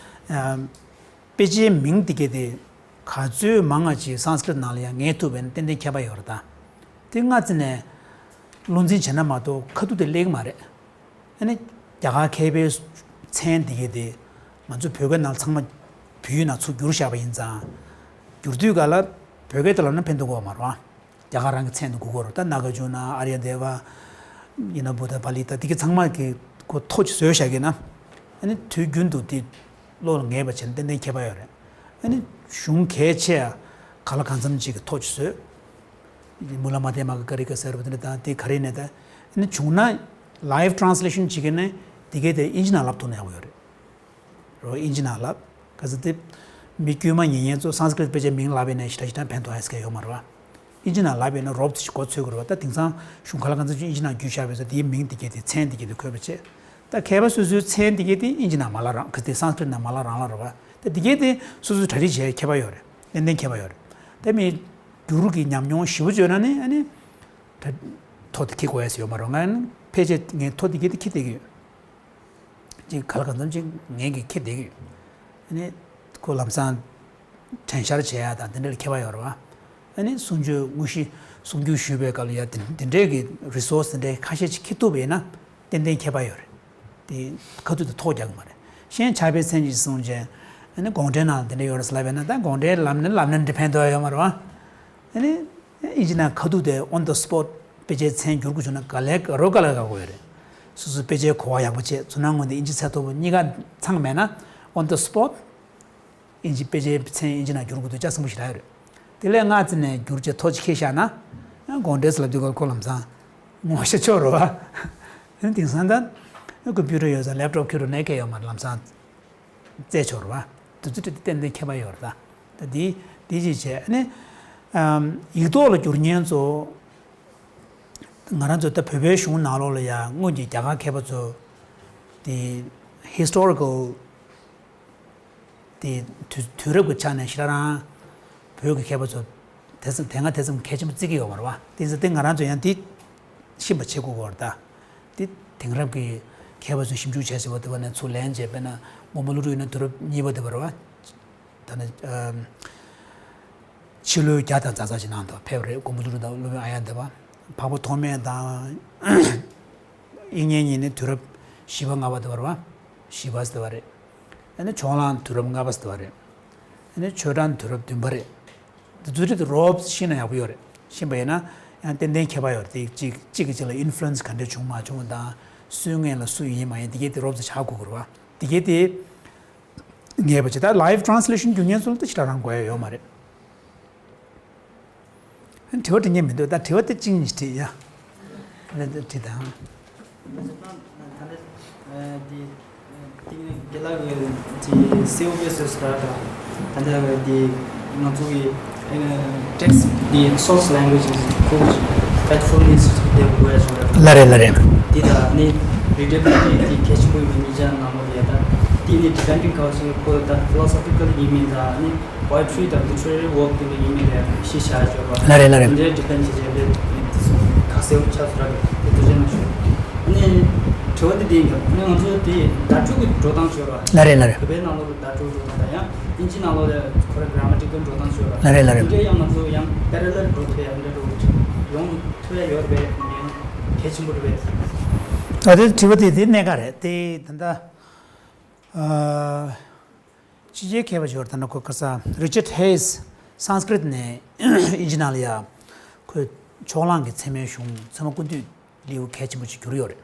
ཨམ། དཔེ་ཆའི་མིང་དེ་གས་དེ་ག་ཚོད་མང་ང་ཅིག་སཾ་སྐྲྀཏ་ནང་ལ་ཡང་ངེས་ཐུབ་པ་ཡིན་ན་ཏན་ཏན་ཁྱད་པར་ཡོད་རེད་ད། དེ་སྔ་རྩིས་ནས་བློ་འཛིན་བྱས་ན་མ་གཏོགས་ཁ་ཐུག་དེ་སླེབས་ཀྱི་མ་རེད། ཨ་ནི་རྒྱ་གར་མཁས་པའི་མཚན་དེ་གས་དེ་ང་ཚོ་བོད་སྐད་ནང་ཚང་མ་བོད་ཡིག་ནང་ཚུར་བསྒྱུར་བཞག་པ་ཡིན་ཙང་། བསྒྱུར་དུས་ག་ལ་བོད་སྐད་དེ་ལབ་ན་ཕན་ཐོགས་ཀྱི་ཡོད་མ་རེད་བ། རྒྱ་གར་རང་གི་མཚན་དེ་དགོས་ཀྱི་ཡོད་རེད། ད་ནཱ་གཱ་ཡུ་ན། ཨཱརྱ་དེ་ཝ། ཡིན་ན་བུདྡྷ་པཱ་ལི། ད་དེ་གི་ཚང་མ་གི་ཁོ་ཐོ་ཅིག་བཟོས་བཞག་གི་ན། ཨ་ནི་དུས་རྒྱུན་དུ་དེ་བློ་ལ་ངེས་པ་བྱས་ན་ཏན་ཏན་ཁྱད་པར་ཡོད་རེད། ཨ་ནི་གཞུང་གལ་ཆེ་ཡ་ག་ལ་གང་འཚམ་ཅིག་གི་ཐོ་ཅིག་བཟོས། མུ་ལ་མ་དྷྱ་མ་ག་ག་རི་ཀ་ཟེར་བ་དེ་འདྲ་དང་དེ་ག་རེ་ནས་ད། ཨ་ནི་བྱུང་ན་Live Translation བྱེད་ཀྱི་ནས་དེ་གས་དེ་ཨིན་ཇི་ནང་ལབ་ཐུབ་ན་ཡག་པོ་ཡོད་རེད། རོ། ཨིན་ཇི་ནང་ལབ། ག་ཚོད་དེ་མི་དཀྱུས་མ་ཉན་མཁན་ཚོ་སཾ་སྐྲྀཏ་དཔེ་ཆའི་མིང་ལབ་པ་ཡིན་ན་ཞེ་དྲག་ཞེ་དྲག་ཕན་ཐོགས་ཡ་ཟེར་མཁན་ཡོད་མ་རེད་བ། ཨིན་ཇི་ནང་ལབ་པ་ཡིན་ན་རོབ་ཙམ་ཞིག་གོ་ཆོད་ཀྱི་རེད་བ། ད་དེང་སང་གཞུང་ག་ལ་གང་འཚམ་ཅིག་ཨིན་ཇི་ནང་བསྒྱུར་བཞག་པ་ཡིན་ཙང་དེའི་མིང་དེ་གས་དེ་མཚན་དེ་གས་དེ་འཁོད་པ་བྱས། ད་མཁས་པ་སོ་སོའི་མཚན་དེ་གས་དེ་ཨིན་ཇི་ནང་མ་ལབ་རང་། ག་ཚོད་དེ་སཾ་སྐྲྀཏ་ནང་མ་ལབ་རང་ལབ་རེད་བ། ད་དེ་གས་དེ་སོ་སོས་གྲ་སྒྲིག་བྱས་ཁྱད་པར་ཡོད་རེད། ཏན་ཏན་ཁྱད་པར་ཡོད་རེད། ད་མི་བསྒྱུར་གྱི་ཉམས་མྱོང་ཞེ་པོ་བྱུང་ན་ནི་ཨ་ནི་ད་ཐོ་དེ་འཁྱེར་དགོས་ཡ་ཟེར་ཡོད་མ་རེད། ང་ནི་ཕལ་ཆེར་ངས་ཐོ་དེ་གས་དེ་འཁྱེར་བསྡད་ཀྱི་ཡོད། ཅིག་ག་ལ་གང་འཚམ་ཅིག་ངས་ཀྱིས་འཁྱེར་བསྡད་ཀྱི་ཡོད། ཨ་ནི་ཁོ་ལམ་སང་དྲན་བཞག་བྱེད་ཡ་དང་དེ་འདྲ་ལ་ཁྱད་པར་ཡོད་རེད་བ། ཨ་ནི་གསུང་ཆོས་དངོས་གཞི་གསུང་བསྒྱུར་ཞུས་པའི་སྐབས་ལ་ཡ་དེ་དེ་འདྲའི་གི་རི་སོར་སི་དེ་འདྲའི་ཁ་ཤས་ཅིག་འཁྱེར་ཐུབ་པ་ཡིན་ན་ཏན་ཏན་ཁྱད་པར་ཡོད་རེད། དེ་ཁ་ཐུག་ཏུ་ཐོ་རྒྱག་གི་མ་རེད། གཞན་ཕྱག་དཔེ་མཚན་ཅིག་གསུངས་རྗེས་ཨ་ནི་དགོངས་འགྲེལ་ནང་དེ་འདྲ་ཡོད་རེད་ཟེར་ལབ་པ་ཡིན་ན། ད་དགོངས་འགྲེལ་ལབ་ན་ལབ་ན་འདི་ཕན་ཐོགས་ཡ་ཡོད་མ་རེད་བ། ཨ་ནི་ཨིན་ཇི་ནང་ཁ་ཐུག་དེ་on the spot དཔེ་ཆའི་མཚན་བསྒྱུར་དགོས་བྱུང་ན་ག་ལེ་ག་རོ་ག་ལེ་དགའ་པོ་ཡོད་རེད། སོ་སོའི་དཔེ་ཆའི་གོ་བ་ཡག་པོ་བྱས། ཚོར་སྣང་ངོས་ནས་ཨིན་ཇི་ཚད་མཐོ་པོ་གཉིས་ཀ་ཚང་མེད་ན་on the spot ཨིན་ཇི་དཔེ་ཆའི་མཚན་ཨིན་ཇི་ནང་བསྒྱུར་དགོས་དུས་ལྕགས་སྲིན་པོ་ཞེ་དྲག་ཡོད་རེད། དེ་ལས་སྔ་རྩིས་ནས་བསྒྱུར་བྱས་ཐོ་ཅིག་འཁྱེར་བཞག་ན། དགོངས་འགྲེལ་ཟེར་ལབ་དུས་སྐབས་ཁོ་ལམ་སང་ངོ་ཤེས་ཆོག་རེད་བ། ཨ་ནི་དེང་སང་ད་ཀམ་པུ་ཊར་ཡོད་ཙང་ལེབ་ཊོབ་འཁྱེར་རུ་ནས་སྐད་ཡོད་མ་རེད། ལམ་སང་རྩེད་ཆོག་རེད་བ། དེ་ཚོ་ཏན་ཏན་ཁྱད་པར་ཡོད་རེད་ད། ད་འདི་འདི་ཅིག་བྱས། ཨ་ནི་ཨམ། ཡིག་ཐོག་ལ་བསྒྱུར་མཁན་ཚོ། ང་རང་ཚོ་ད་བོད་པའི་གཞུང་ནང་ལོགས་ལ་ཡ་སྔོན་གྱི་རྒྱ་གར་མཁས་པ་ཚོ་དེ་historical དེ་དུས་དུས་རབས་ཀྱི་ཆ་ནས་ཞེ་དྲག་རང་བོད་ཀྱི་མཁས་པ་ཚོ་དེ་ཙམ་དེ་སྔ་དེ་ཙམ་གལ་ཆེན་པོ་བརྩི་གི་ཡོད་མ་རེད་བ། དེ་ཚོ་དེ་ང་རང་ཚོ་ཡང་དེ་ཤེས་པ་བྱེད་དགོས་ཀྱི་ཡོད་རེད་ད། དེ་དེང་རབས་ཀྱི་མཁས་པ་ཚོས་ཞིབ་འཇུག་བྱས་ཟེར་བ་དེ་བ་ནས་ཚུར་ལེན་བྱས། དཔེར་ན་མགོན་པོ་ཀླུ་སྒྲུབ་ཡིན་ན་དུས་རབས་གཉིས་པ་དེ་བ་རེད་བ། ད་ནི་ཨམ། ཕྱི་ལོའི་བརྒྱ་དང་ཛ་ཛ་ཅིག་ནང་དུ་ཕེབས་རེད། མགོན་པོ་ཚེ་རིང་དང་སློབ་དཔོན་ཨཱརྱ་དེ་བ། འཕགས་པ་ཐོགས་མེད་དང་དབྱིག་གཉེན་གཉིས་ནི་དུས་རབས་བཞི་པ་ལྔ་པ་དེ་བར་བ། བཞི་པ་ཟེར་བ་རེད། ཨ་ནི་ཕྱོགས་གླང་དུས་རབས་ལྔ་པ་ཟེར་བ་རེད། ཨ་ནི་ཆོས་གྲགས་དུས་རབས་བདུན་པ་རེད། འདི་ཚོ་རིགས་དེ་རོབ་ཤེས་ན་ཡག་པོ་ཡོད་རེད། ཤེས་པ་ཡིན་ན་ཡང་ཏན་ཏན་ཁྱད་པར་ཡོད་རེད། དེ་གཅིག་གཅིག་གིས་གཅིག་ལ་ཨིན་ཕུ་ལུ་ཨེན་སི་ག་འདྲས་བྱུང་མ་བྱུང་དང་། སུའི་སྔོན་ལ་སུ་ཡིན་མ་ཡིན་དེ་གས་དེ་རོབ་ཙམ་ཆགས་དགོས་ཀྱི་རེད་བ། དེ་གས་དེ་ངེས་པ་བྱེད། ད་ལའིབ་ཊ་རན་སི་ལེ་ཤན་རྒྱུག་མཁན་ཚོ་ལ་ད་ཞེ་དྲག་རང་དགོས་ཡ་ཡོད་མ་རེད། དྲི་བ་དྲི་མཁན་མི་འདུག་ད་དྲི་བ་དེ་གཅིག་གཉིས་དྲིས་ཡ། ཨ་ནི་དེ་དྲིས་དང་། ད་ལྟ་འདི་ཏིང་ནི་རྒན་ལགས་ཀྱི་དེ་སེའུ་བེ་སི་སི་ད་ད་ད་ལྟ་འདི་ང་ཚོ་གི་text the source language is called faithfulness they were ལ་རེད་ལ་རེད། འདི་ད་ནི་readability གི་གལ་ཆེན་པོ་ཡིན་པའི་ཉིན་ཅང་ནང་ལོགས་ཡ་ད་དེ་ནི་depending culture ཁོ་ད་philosophical ཡིན་མིན་ད་ནི། Poetry དང་literary work དེ་འདྲ་ཡིན་མིན་ལ་ཤེས་བྱ་ཡོད་པ། ལ་རེད་ལ་རེད། དེ་འདྲའི་depend བྱེད་བྱས་པའི་དེ་ཚོ་ཁ་གསལ་པོ་ཆགས་ཚུལ་རག་གི་དེ་ཐུགས་རྗེ་གནང་ཞུ། ཨ་ནི་དྲི་བ་འདི་འདི་ཡིན་ཀྱང་ཨ་ནི་ང་ཚོ་དེ་བརྡ་སྤྲོད་ཀྱི་འགྲོ་སྟངས་ཡོད་ར། ལ་རེད་ལ་རེད། བོད་པའི་ནང་ལོགས་ལ་བརྡ་སྤྲོད་འགྲོ་སྟངས་དང་ཡང་དབྱིན་ཇིའི་ནང་ལོགས་ལ་ཁོ་ར་grammatical འགྲོ་སྟངས་ཡོད་ར། ལ་རེད་ལ་རེད། དེ་འདྲའི་ཡང་ང་ཚོ་ཡང་parallel འགྲོ་ཐུབ་ཡ་འདྲ་འགྲོ་ཡོང་ཐུབ་ཡ་ཡོད་རེད་པས་ཡང་གལ་ཆེན་པོ་རེད་པས། ད་དེ་དྲི་བ་དེ་དེ་གནད་འགག་རེད་དེ་ད་ལྟ། ཨ། ཕྱི་རྒྱལ་མཁས་པ་ཞིག་ཡོད་རེད། ད་ནི་ཁོ་ཁ་སང་Richard Hayes སཾ་སྐྲྀཏ་ནས་དབྱིན་ཇི་ནང་ལ་ཡ་ཁོས་ཕྱོགས་གླང་གི་ཚད་མའི་གཞུང་ཚད་མ་ཀུན་བཏུས་ལེའུ་གལ་ཆེན་པོ་ཅིག་བསྒྱུར་ཡོད་རེད།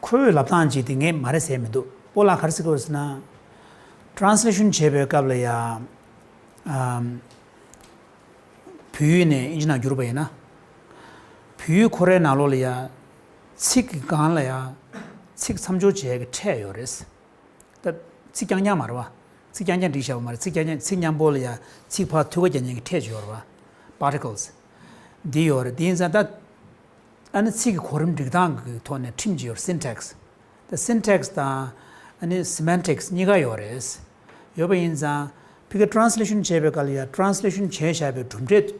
ཁོའི་ལབ་སྟངས་ཅིག་དེ་ངས་མ་རེད་ཟེར་མི་འདུག་སྤོ་ལགས་ག་རེ་ཟེར་གི་ཡོད་ཟེར་ན། translation བྱེད་པའི་སྐབས་ལ་ཡ། ཨམ། བོད་ཡིག་ནས་དབྱིན་ཇི་ནང་བསྒྱུར་བ་ཡིན་ན། བོད་ཡིག་ཁོ་རའི་ནང་ལོགས་ལ་ཡ། ཚིག་གི་སྒང་ལ་ཡ། ཚིག་མཚམས་སྦྱོར་བྱེད་ཡ་གི་ཕྲད་ཡོད་རེད། ད་ཚིག་རྐྱང་རྐྱང་མ་རེད་བ། ཚིག་རྐྱང་རྐྱང་བསྒྲིགས་བཞག་པ་མ་རེད། ཚིག་རྐྱང་རྐྱང་ཚིག་མཉམ་པོ་ལ་ཡ་ཚིག་ཕར་ཐུག་ག་རྒྱག་མཁན་གྱི་ཕྲད་ཅིག་ཡོད་རེད་བ། particles འདི་ཡོད་རེད། དེ་ཡིན་ཙང་ད་ཨ་ནི་ཚིག་གི་གོ་རིམ་སྒྲིག་སྟངས་ཀྱི་ཐོག་ནས་ཁྲིམས་ཅིག་ཡོད་རེད། syntax ད་syntax དང་ཨ་ནི་semantics གཉིས་ཀ་ཡོད་རེད། ཡོད་པ་ཡིན་ཙང་ཕ་གི་translation བྱས་པའི་སྐབས་ལ་ཡ་translation བྱས་བཞག་པའི་གྲུབ་འབྲས་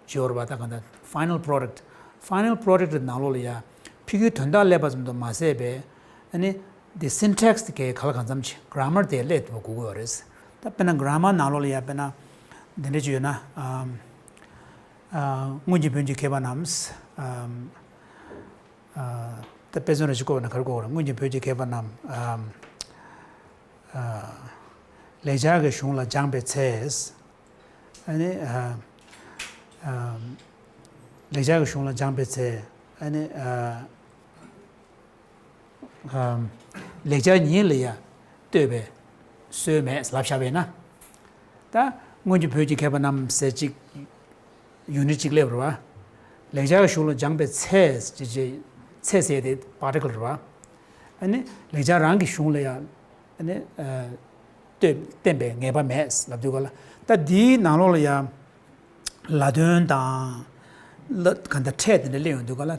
ཅིག་ཡོད་རེད་བ། ད་གང་ལྟར་final product final product ནང་ལོགས་ལ་ཡ་ཕ་གིའི་དོན་དག་སླེབས་པ་ཙམ་དུ་མ་ཟད་པའི་ཨ་ནི་འདི་syntax དེ་གའི་ག་ལ་གང་འཚམ་ཅིག grammar དེ་སླེབས་ཐུབ་པ་དགོས་ཀྱི་ཡོད་རེད། ད་དཔེར་ན་grammar ནང་ལོགས་ལ་ཡ་དཔེར་ན་འདི་འདྲ་ཅིག་ཡོད་ན། ཨམ། ཨ། སྔོན་གྱི་བོན་གྱི་མཁས་པ་རྣམས། ཨམ། ཨ། ད་དཔེ་མཚོན་རེ་ཞིག་བཀོད་པ་ན་ག་རེ་བཀོད་དགོས་རེད། སྔོན་གྱི་བོད་ཀྱི་མཁས་པ་རྣམས། ཨམ། ཨ། ལེགས་སྦྱར་གྱི་གཞུང་ལ་སྦྱངས་པའི་ཚེ། ཨ་ནི། ཨ། ཨ། ལེགས་སྦྱར་གྱི་གཞུང་ལ་སྦྱངས་པའི་ཚེ། ཨ་ནི། ཨ། ཨ། ལེགས་སྦྱར་ཉིད་ལ་ཡང་ལྟོས་པའི་སྲོལ་མེད་ལབ་བཞག་པས་ན། ད་སྔོན་གྱི་བོད་ཀྱི་མཁས་པ་རྣམས་ཟེར་གཅིག unit གཅིག་སླེབས་རེད་བ། ལེགས་སྦྱར་གྱི་གཞུང་ལ་སྦྱངས་པའི་ཚེ་ཅེས་བྱས། ཚེ་ཟེར་དེ་particle རེད་བ། ཨ་ནི་ལེགས་སྦྱར་རང་གི་གཞུང་ལ་ཡང་ཨ་ནི་ལྟོས་བསྟན་པའི་ངེས་པ་མེད་ལབ་དུས་ག་ལ། ད་འདིའི་ནང་ལོགས་ལ་ཡང་ལ་དོན་དང་། ལ་གང་ལྟར་ཕྲད་དེ་འདྲ་སླེབས་ཡོང་དུས་ག་ལ།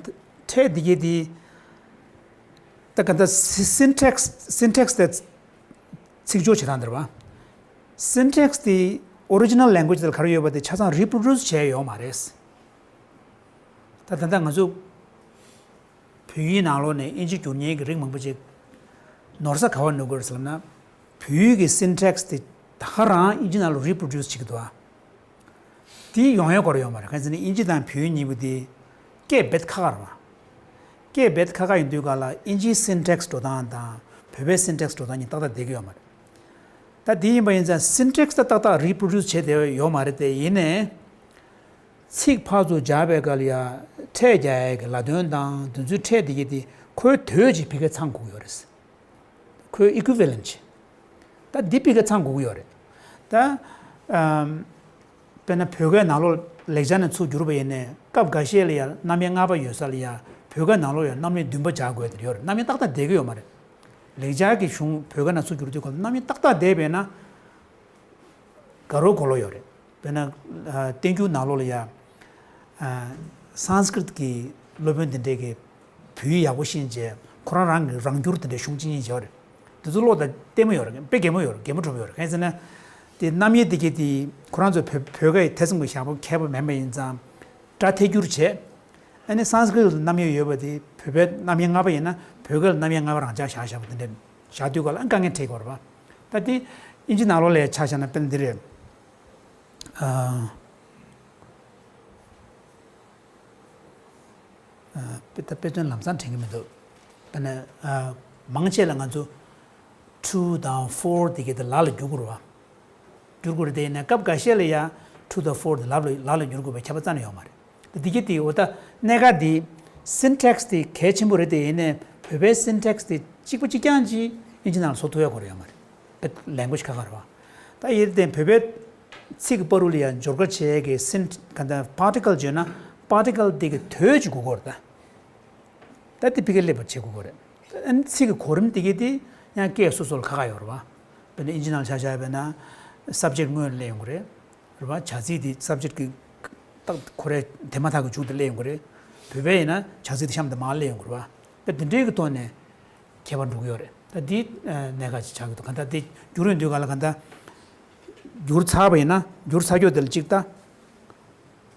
ཕྲད་འདི་གའི་འདི། ད་ག་ད་syntax syntax དེ་ཚིག་སྦྱོར་བྱེད་སྟངས་འདིར་བ། syntax དེ་original language དེ་ལ་ག་རེ་ཡོད་པ་དེ་ཆ་ཚང་reproduce བྱས་ཡོད་མ་རེད། ད་ད་ལྟ་ང་ཚོ་བོད་ཡིག་ནང་ལོགས་ནས་དབྱིན་ཇི་བསྒྱུར་མཁན་གྱི་རིགས་མང་པོ་ཅིག་ནོར་ས་ག་བར་ནོར་གྱི་རེད་ཟེར་ལབ་ན། བོད་ཡིག་གི་syntax དེ་ད་ག་རང་དབྱིན་ཇི་ནང་ལ་reproduce བྱེད་ཀྱི་འདུག་ཨ། དེ་ཡོང་ཡ་སྐོར་ཡོད་མ་རེད། གང་ཟེར་ན་དབྱིན་ཇི་དང་བོད་ཡིག་གཉིས་པོ་དེ་སྐད་རྦད་ཁག་ཁག་རེད་བ། སྐད་རྦད་ཁག་ཁག་ཡིན་དུས་ག་ལ་དབྱིན་ཇིའི་syntax འགྲོ་སྟངས་དང་བོད་པའི་syntax འགྲོ་སྟངས་གཉིས་ཏག་ཏག་བསྡད་ཀྱི་ཡོད་མ་རེད། ད་དེ་ཡིན་པ་ཡིན་ཙང་syntax ད་ཏག་ཏག་reproduce བྱས་བསྡད་ཡོད་མ་རེད་དེ། ཡིན་ནའི་ཚིག་ཕར་ཚུར་སྦྱར་བའི་སྐབས་ལ་ཡ་ཕྲད་རྒྱག་ཡ་གི་ལ་དོན་དང་དེ་ཚོའི་ཕྲད་དེ་གི་དེ་ཁོའི་དོད་ཅིག་ཕ་གིར་ཚང་དགོས་ཀྱི་ཡོད་རེད། ཁོའི་equivalent ཅིག་ད་འདི་ཕ་གིར་ཚང་དགོས་ཀྱི་ཡོད་རེད། ད། ཨམ། དཔེར་ན་བོད་སྐད་ནང་ལོགས་ལེགས་སྦྱར་ནས་ཚུར་བསྒྱུར་བ་ཡིན་ནའི་སྐབས་འགའ་ཤས་ལ་ཡང་རྣམ་དབྱེ་ལྔ་པ་ཡོད་ས་ལ་ཡང་བོད་སྐད་ནང་ལོགས་ཡང་རྣམ་དབྱེ་བདུན་པ་སྦྱར་དགོས་དེ་ཡོད་རེད། རྣམ་དབྱེ་ཏག་ཏག་བསྡད་ཀྱི་ཡོད་མ་རེད། ལེགས་སྦྱར་གྱི་གཞུང་བོད་སྐད་ནང་ཚུར་བསྒྱུར་དུས་སྐབས་རྣམ་དབྱེ་ཏག་ཏག་བསྡད་པས་ན། དགའ་རབ་གོ་ལོ་ཡོད་རེད། དཔེར་ན། ཨ། བསྟན་འགྱུར་ནང་ལོགས་ལ་ཡ། ཨ། སཾ་སྐྲྀཏ་གི་སློབ་དཔོན་དེ་འདྲས་ཀྱིས་བོད་ཡིག་ཡག་པོ་ཤེས་བྱས་ཁོ་རང་རང་གི་རང་འགྱུར་དེ་འདྲས་གཞུང་གཅིག་གཉིས་བྱས་པ་རེད། དེ་ཚོ་ཀློག་དང་ལྟད་མོ་ཡོད་རེད། དཔེ་གད་མོ་ཡོད་རེད། གད་མོ་འཕྲོ་བོ་ཡོད་རེད། གང་ཡིན་ཟེར་ན། དེ་རྣམ་དབྱེ་དེ་གས་དེ་ཁོ་རང་ཚོ་བོད་བོད་སྐད་ཐེ་ཚོམ་གྱི་བཞག་པ་མཁས་པ་མེད་པ་ཡིན་ཙང་། སྒྲ་ཐད་སྒྱུར་བྱས། ཨ་ནི་སཾ་སྐྲྀཏ་ལ་རྣམ་དབྱེ་ཡོད་པ་དེ་བོད་པའི་རྣམ་དབྱེ་ལྔ་པ་ཡིན་ན་བོད་སྐད་ལ་རྣམ་དབྱེ་ལྔ་པ་རང་འཇགས་བཞག་བཞག་པ་དེ་འདྲས་བཞག་དུས་སྐབས་ལ་ཨ་དཀའ་ངལ་འཕྲད་ཀྱི་ཡོད་རེད་པ། ད་དེ་དབྱིན་ཇི་ནང་ལོགས་ལ་ཡ་ཆ་བཞག་ན་དཔེར་ན་འདི་རེད། ཨ། ཨ། དཔེ་ད་དཔེ་མཚོན་ལམ་སང་དྲན་གྱི་མི་འདུག་དཔེར་ན། ཨ། མང་ཆེ་ལ་ང་ཚོ་two དང་four དེ་གའི་དེ་ལ་ལ་བསྒྱུར་དགོས་རེད་བ། བསྒྱུར་དགོས་རེད་དེ། ཡིན་ན་སྐབས་འགའ་ཤས་ལ་ཡ་two དང་four དེ་ལ་ལ་ལ་ལ་བསྒྱུར་དགོས་པའི་ཁྱབ་པ་རྩ་ནས་ཡོད་མ་རེད། དེ་གའི་དེ་འོ་ད་གནད་འགག་དེ་syntax དེ་གལ་ཆེན་པོ་རེད་དེ། ཡིན་ནའི་བོད་པའི་syntax དེ་གཅིག་པ་གཅིག་རྐྱང་གཅིག་དབྱིན་ཇི་ནང་ལ་བཟོ་ཐུབ་ཡ་གོ་རེ་ཡོད་མ་རེད། language ཁག་ཁག་རེད་བ། ད་ཡིན་དེ་བོད་པའི་ཚིག་གི་བར་དུ་ལ་ཡང་སྦྱོར་ཀ་བྱེད་ཀྱི་སིན་ག་འདྲ་particle བརྗོད་ན་particle དེ་གི་དོད་ཅིག་དགོས་ཀྱི་ཡོད་རེད་ད། ད་དེ་ཕ་གིར་སླེབས་པ་བྱེད་དགོས་ཀྱི་ཡོད་རེད། ཨ་ནི་ཚིག་གི་གོ་རིམ་དེ་གི་དེ་ཡང་སྐད་སོ་སོ་ལ་ཁག་ཁག་ཡོད་རེད་བ། དཔེར་ན་དབྱིན་ཇི་ནང་ཆ་བཞག་པ་ཡིན་ན་subject སྔོན་ལ་སླེབས་ཡོང་གི་རེད། རེད་བ། བྱ་ཚིག་དེ་subject གི་ཏག་ཁོ་རའི་དེ་མ་ཐག་གི་མཇུག་ཏུ་སླེབས་ཡོང་གི་རེད། བོད་པའི་ཡིན་ན་བྱ་ཚིག་དེ་གཤམ་དུ་མར་སླེབས་ཡོང་གི་རེད་བ། དཔེ་དེ་འདྲའི་གི་ཐོག་ནས་ཁྱད་པར་འགྲོ་གི་ཡོད་རེད། ད་འདི་གནད་འགག་ཅིག་ཆགས་ཀྱི་འདུག་གང་ལྟར་དེ་བསྒྱུར་ཡོང་དུས་ག་ལ་གང་ལྟར་བསྒྱུར་ཚར་བ་ཡིན་ན། བསྒྱུར་ཚར་ཀྱོག་དེ་ལ་གཅིག་ལྟ།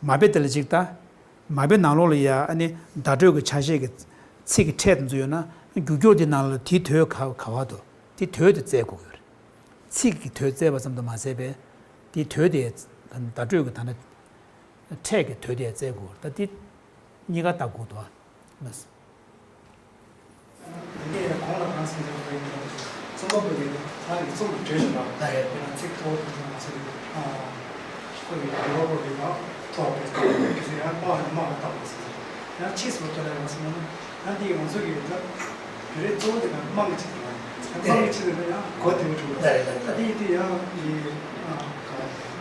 མ་དཔེ་དེ་ལ་གཅིག་ལྟ། མ་དཔེ་ནང་ལོགས་ལ་ཡ་ཨ་ནི་བརྡ་སྤྲོད་ཀྱི་ཆ་ཤས་ཀྱི་ཚིག་གི་ཕྲད་དེ་ཚོ་ཡོད་ན། བསྒྱུར་ཀྱོག་དེ་ནང་ལ་དེའི་དོད་ག་ག་བ་འདུག་དེ་དོད་དེ་བཙལ་དགོས་ཀྱི་ཡོད་རེད། ཚིག་གི་དོད་བཙལ་བ་ཙམ་དུ་མ་ཟད་པའི་དེའི་དོད་དེ་བརྡ་སྤྲོད་ཀྱི་ད་ནི་ཕྲད་ཀྱི་དོད་དེ་བཙལ་དགོས་རེད། ད་དེ་གཉིས་ཀ་ལྟ་དགོས་འདུག་ཨ། ལགས། དེ་ནས་གོང་ལ་གང་གསུངས་ཚུལ་ལྟར་ཡིན་ན། རྩོམ་པ་པོ་དེ་ཚང་གི་རྩོམ་གྱི་གྲོས་ཞིག་ལ། ཨ་རེད། དཔེར་ན་ཚིག་ཐོག་དེ་ཚོ་ང་ཚོ་གི་ཨ་ཁོ་གི་དགེ་བ་པོ་གི་ནང་ཐོག་པའི་གི་ཚོ་ཡང་དམག་ལ་དམག་ལ་བཏགས་པ་ཟེར། ཡང་ཕྱིས་སུ་ཐོག་ལ་ཡང་སོང་ན་ཡང་འདི་ང་ཚོ་གི་ད་བོད་རིགས་གཙོ་བོ་དེ་ག་དམངས་ཀྱི་ཆེད་དུ་ལ་དམངས་ཀྱི་ཆེད་དུ་ལ་ཡང་གོ་དེ་མི་ཐུབ་པ། ཨ་དེ་ཡིན་དུས་ཡང་ཡི་ཨ་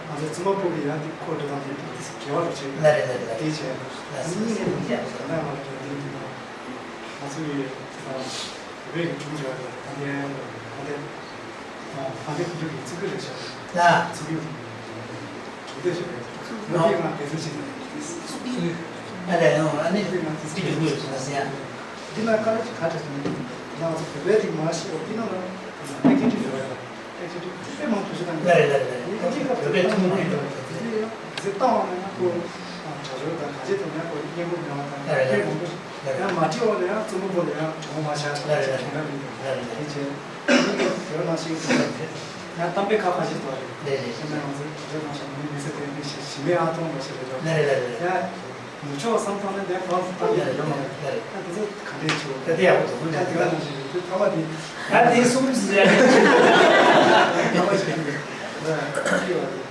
ང་ཚོ་རྩོམ་པ་པོ་གི་ཡང་དེ་ཁོ་འགྲོ་སྟངས་དེ་དེ་དགེ་བ་རུ་བྱེད། ལགས་རེད་ལགས་རེད། དེ་བྱས་ཨ་ནི་ངས་ད་ནས་མ་རེད་དེ་དེ་ང་ཚོ་ཡི་ཨ་བོད་ཀྱི་སྒྲུང་བརྗོད་པ་དང་དེ་དེ་ཨ་དེ་ཁོང་ཚོའི་ཚིག་གི་རེད་ཤག་ལ་ཚིག་གི་གྲུབ་འབྲས་ཤིག་རེད། ལོ་རྒྱུས་ནང་དེ་ཚོ་ཞིག་རེད། ཨ་ལས་ཡང་ཨ་ནི་ཚིག་གི་རྒྱུ་ཡོད་ཅེས་ཟེར་ཡ། འདི་ན་དཀའ་ལས་ཅིག་ག་འདྲ་ཞིག་ཡོད་ན། ང་ཚོ་བོད་པའི་རིགས་མ་ཤེས་པ་འདི་ན་ལ་ཨེག་ཇེག་ཊིབ་ཡོད་རེད། ཨེག་ཇེག་ཊིབ་དཔེ་མང་པོ་ཞིག་དང་། ལགས་རེད་ལགས་རེད། ཨེག་ཇེག་ཊིབ་བོད་པའི་ཐུང་ཐུང་ཡོད་རེད། དེ་ཡང་ཟེར་བཏང་བ་ན་ཡང་ཁོ་དྲག་ཤོས་དང་ག་ཅེ་དང་ཡང་ཁོ་སྙན་པོ་མེད་པ་དང་། ལགས་རེད། དཔེ་མང་པོ་ཞིག་ཡང་མ་བྲིས་པ་ལ་ཡང་རྩོམ་པ་པོ་ལ་ཡང་དྲང་པོ་མ་བྱ་དྲག་ཤོས་དྲང་ག་མི་འདུག་ལགས་རེད། དེ་བྱས་དེ་ནང་བཞིན་ཡང་གཏམ་དཔེ་ཁ་ཁ་ཞིག་འདུག་རེད། ལགས་རེད། དེ་ནས་ང་ཚོ་དྲག་ཤོས་ནང་བཞིན་མི་མི་ཚེ་དེ་མི་ཞི་ཞི་མེད་ཨ་ཐོང་འདྲ་ཞིག་རེད་འདུག་ལགས་རེད་ལགས་རེད། ཡང་ནུབ་ཕྱོགས་བསམ་བཏང་ན་དེ་གང་སུ་བཏང་ཡོད་ཡོད་མ་རེད། ལགས་རེད། ད་དེ་ཚོ་ག་འདྲས་བྱུང་། ད་དེ་ཡག་པོ་འདུག་ད་དེ་ག་ནང་བཞིན་དེ་ཐ་མ་དེ། ད་དེ་གསུམ་ཟེར་ཡ་ཐ་མ་བྱས་ནས་ད་ཅི་ཡོད་རེད།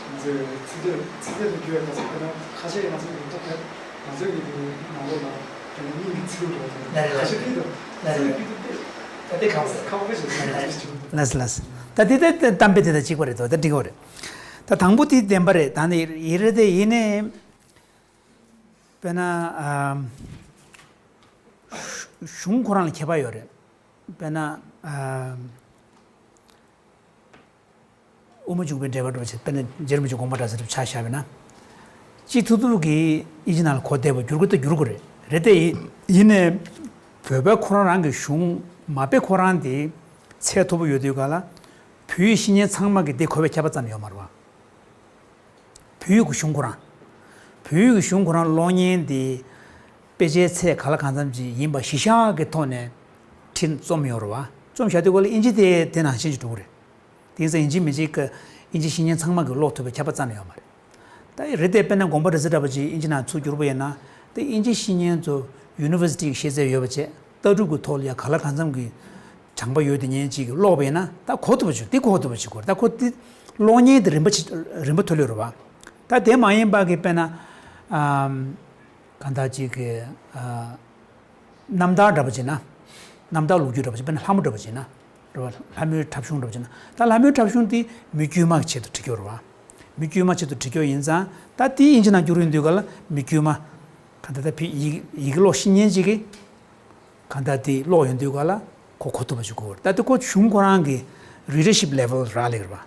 ང་ཚོས་ཚིག་སྡེབ་ཚིག་སྡེབ་ཏུ་བརྒྱུད་པའི་སྐབས་སུ་དཔེར་ན་ཁ་ཤས་ང་ཚོ་གི་ཐོག་ནས་ང་ཚོ་གི་དེ་ནང་ལོགས་ལ་དཔེར་ན་མིང་གི་ཚིག་ལུགས་འདྲ་བོ་ཁ་ཤས་ཕུལ་འདུག་ཚིག་ཕུལ་དུས་ད་དེ་ཁག་པོ་ཁག་པོ་ཞིག་རེད། ལགས་ལགས། ད་དེ་ད་གཏམ་དཔེ་དེ་དང་གཅིག་པ་རེད་དོ། ད་འགྲིག་གི་རེད། ད་དང་པོ་དེ་བདེན་པ་རེད། ད་ནི་ཡི་རེད་དེ་ཡིན་ནའི། དཔེར་ན་ཨ་གཞུང་ཁོ་རང་ལ་ཁྱད་པར་ཡོད་རེད། དཔེར་ན་ཨ་དབུ་མ་འཇུག་པའི་འགྲེལ་པ་འདྲ་བོ་ཞིག་དཔེར་ན་རྗེ་རིན་པོ་ཆེ་དགོངས་པ་འགྲེལ་ཚུལ་ཆ་བཞག་པ་ཡིན་ན། སྤྱི་ཐུབ་ཐུབ་ཀྱིས་དབྱིན་ཇི་ནང་ལ་གོ་བདེ་བོ་བསྒྱུར་དགོས་ད་བསྒྱུར་དགོས་རེད། རེད་དེ་ཡིན་ནའི་བོད་པ་ཁོ་རང་རང་གི་གཞུང་མ་དཔེ་ཁོ་རང་དེ་ཚད་མཐོ་པོ་ཡོད་དུས་ག་ལ་བོད་ཡིག་ཤེས་མཁན་ཚང་མ་གིས་དེ་གོ་བའི་ཁྱད་པར་རྩ་ནས་ཡོད་མ་རེད་བ། བོད་ཡིག་གི་གཞུང་ཁོ་རང་། བོད་ཡིག་གི་གཞུང་ཁོ་རང་ཀློག་མཁན་དེ་དཔེ་ཆའི་ཚད་ག་ལ་གང་འཚམ་ཅིག་ཡིན་པ་གཞི་བཞག་གི་ཐོག་ནས་བྲིས་རྩོམ་ཡོད་རེད་བ། རྩོམ་བཞག་དུས་ག་ལ་དབྱིན་ཇི་དེ་དེ་ནང་བཞིན་ཅིག་འགྲོ་གི་རེད། དེང་སང་དབྱིན་ཇི་མི་གཅིག་གི་དབྱིན་ཇི་ཤེས་མཁན་ཚང་མ་གིས་ཀློག་ཐུབ་པའི་ཁྱད་པར་རྩ་ནས་ཡོད་མ་རེད། ད་རེད་དེ་དཔེར་ན་དགོངས་པ་འགྲེལ་ཚུལ་འདྲ་པོ་ཅིག་དབྱིན་ཇི་ནང་ཚུར་བསྒྱུར་པ་ཡིན་ན། དེ་དབྱིན་ཇི་ཤེས་མཁན་ཚོ་ཡུ་ནི་ཝར་སི་ཊི་གི་ཤེས་ཚད་ཡོད་པ་བྱས། ལྟ་གྲུབ་ཀྱི་ཐོག་ལ་ཡང་ག་ལ་གང་འཚམ་གྱི་དྲང་པོ་ཡོད་དེ་ཉན་ཅིག་ཀློག་པ་ཡིན་ན་ད་གོ་ཐུབ་པ་ཅིག་དེ་གོ་ཐུབ་པ་ཅིག་དགོས་རེད། ད་ཁོ་དེ་ཀློག་མཁན་དེ་རིམ་པ་ཆེ་རིམ་པ་མཐོ་ལོས་རེད་བ། ད་དེ་མ་ཡིན་པ་གི་དཔེར་ན་ཨམ་གང་ལྟར་ཅིག་གི་ཨ་རྣམ་ཐར་འདྲ་པོ་བྱས་ན། རྣམ་ཐར་ལོ་རྒྱུས་འདྲ་པོ་བྱས། དཔེར་ན་ལྷ་མོ་འདྲ་པོ་བྱས་ན། རེད་བ། ལྷ་མོའི་འཁྲབ་གཞུང་འདྲ་པོ་བྱས་ན། ད་ལྷ་མོའི་འཁྲབ་གཞུང་དེ་མི་དཀྱུས་མ་གི་ཆེད་དུ་བྲིས་ཀྱི་ཡོད་རེད་བ། མི་དཀྱུས་མ་ཆེད་དུ་བྲིས་ཀྱི་ཡོད་ཡིན་ཙང་། ད་དེ་དབྱིན་ཇི་ནང་བསྒྱུར་ཡོང་དུས་ག་ལ་མི་དཀྱུས་མ། གང་ལྟར་ད་ཕི་ཡི་ཡི་གེ་ཀློག་ཤེས་མཁན་ཅིག་གིས། གང་ལྟར་དེ་ཀློག་ཡོང་དུས་ག་ལ་ཁོ་གོ་ཐུབ་པ་ཞིག་དགོས་རེད། ད་དེ་ཁོ་གཞུང་ཁོ་རང་གི་རི་ཌར་ཤིབ་ལེ་ཝལ་རག་ལས་རེད་བ།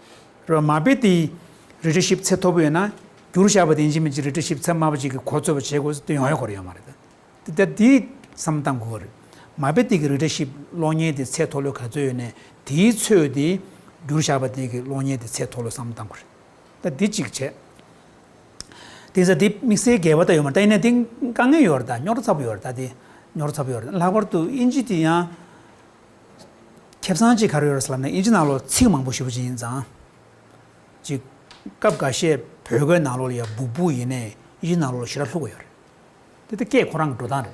རེད་བ། མ་དཔེ་དེ་རི་ཌར་ཤིབ་ཚད་མཐོ་པོ་ཡོད་ན། བསྒྱུར་བཞག་པ་དེ་ཡིན་གཅིག་མིན་གཅིག་རི་ཌར་ཤིབ་ཚད་དམའ་པོ་ཅིག་གིས་གོ་ཚོད་པ་བྱེད་དགོས་ཟེར་དེ་ཡོང་ཡ་གོ་རེ་ཡོད་མ་རེད་ད། དེ་ད་དེ་བསམ་བཏང་དགོས་རེད། མ་དཔེ་དེ་གི་རི་ཌར་ཤིབ་ཀློག་མཁན་དེ་ཚད་མཐོ་ལོས་ག་ཚོད་ཡོད་ནས། དེའི་ཚོད་དེ་བསྒྱུར་བཞག་པ་དེ་གི་ཀློག་མཁན་དེ་ཚད་མཐོ་ལོས་བསམ་བཏང་དགོས་རེད། ད་འདི་གཅིག་བྱས། དེང་སང་འདི་དམིགས་བསལ་འགལ་བ་ད་ཡོད་མ་རེད། ད་ཡིན་ན་འདི་དཀའ་ངལ་ཡོད་རེད། ད་རྙོག་དྲ་ཚ་པོ་ཡོད་རེད། ད་འདི་རྙོག་དྲ་ཚ་པོ་ཡོད་རེད། ལྷག་པར་དུ་དབྱིན་ཇི་དེ་ཡང་ཁེ་བཟང་ཅིག་ག་རེ་ཡོད་རེད་ཟེར་ལབ་ན། དབྱིན་ཇི་ནང་ལོགས་ཚིག་མང་པོ་ཞེ་པོ་ཅིག་ཡིན་ཙང་། ཅིག་ སྐབས་འགའ་ཤས་བོད་སྐད་ནང་ལོགས་ལ་ཡང་སྦུག་སྦུག་ཡིན་ནའི་དབྱིན་ཇི་ནང་ལོགས་ལ་ཞེ་དྲག་ལྷུག་པ་ཡོད་རེད། དེ་དེ་སྐད་ཁོ་རང་གི་འགྲོ་སྟངས་རེད།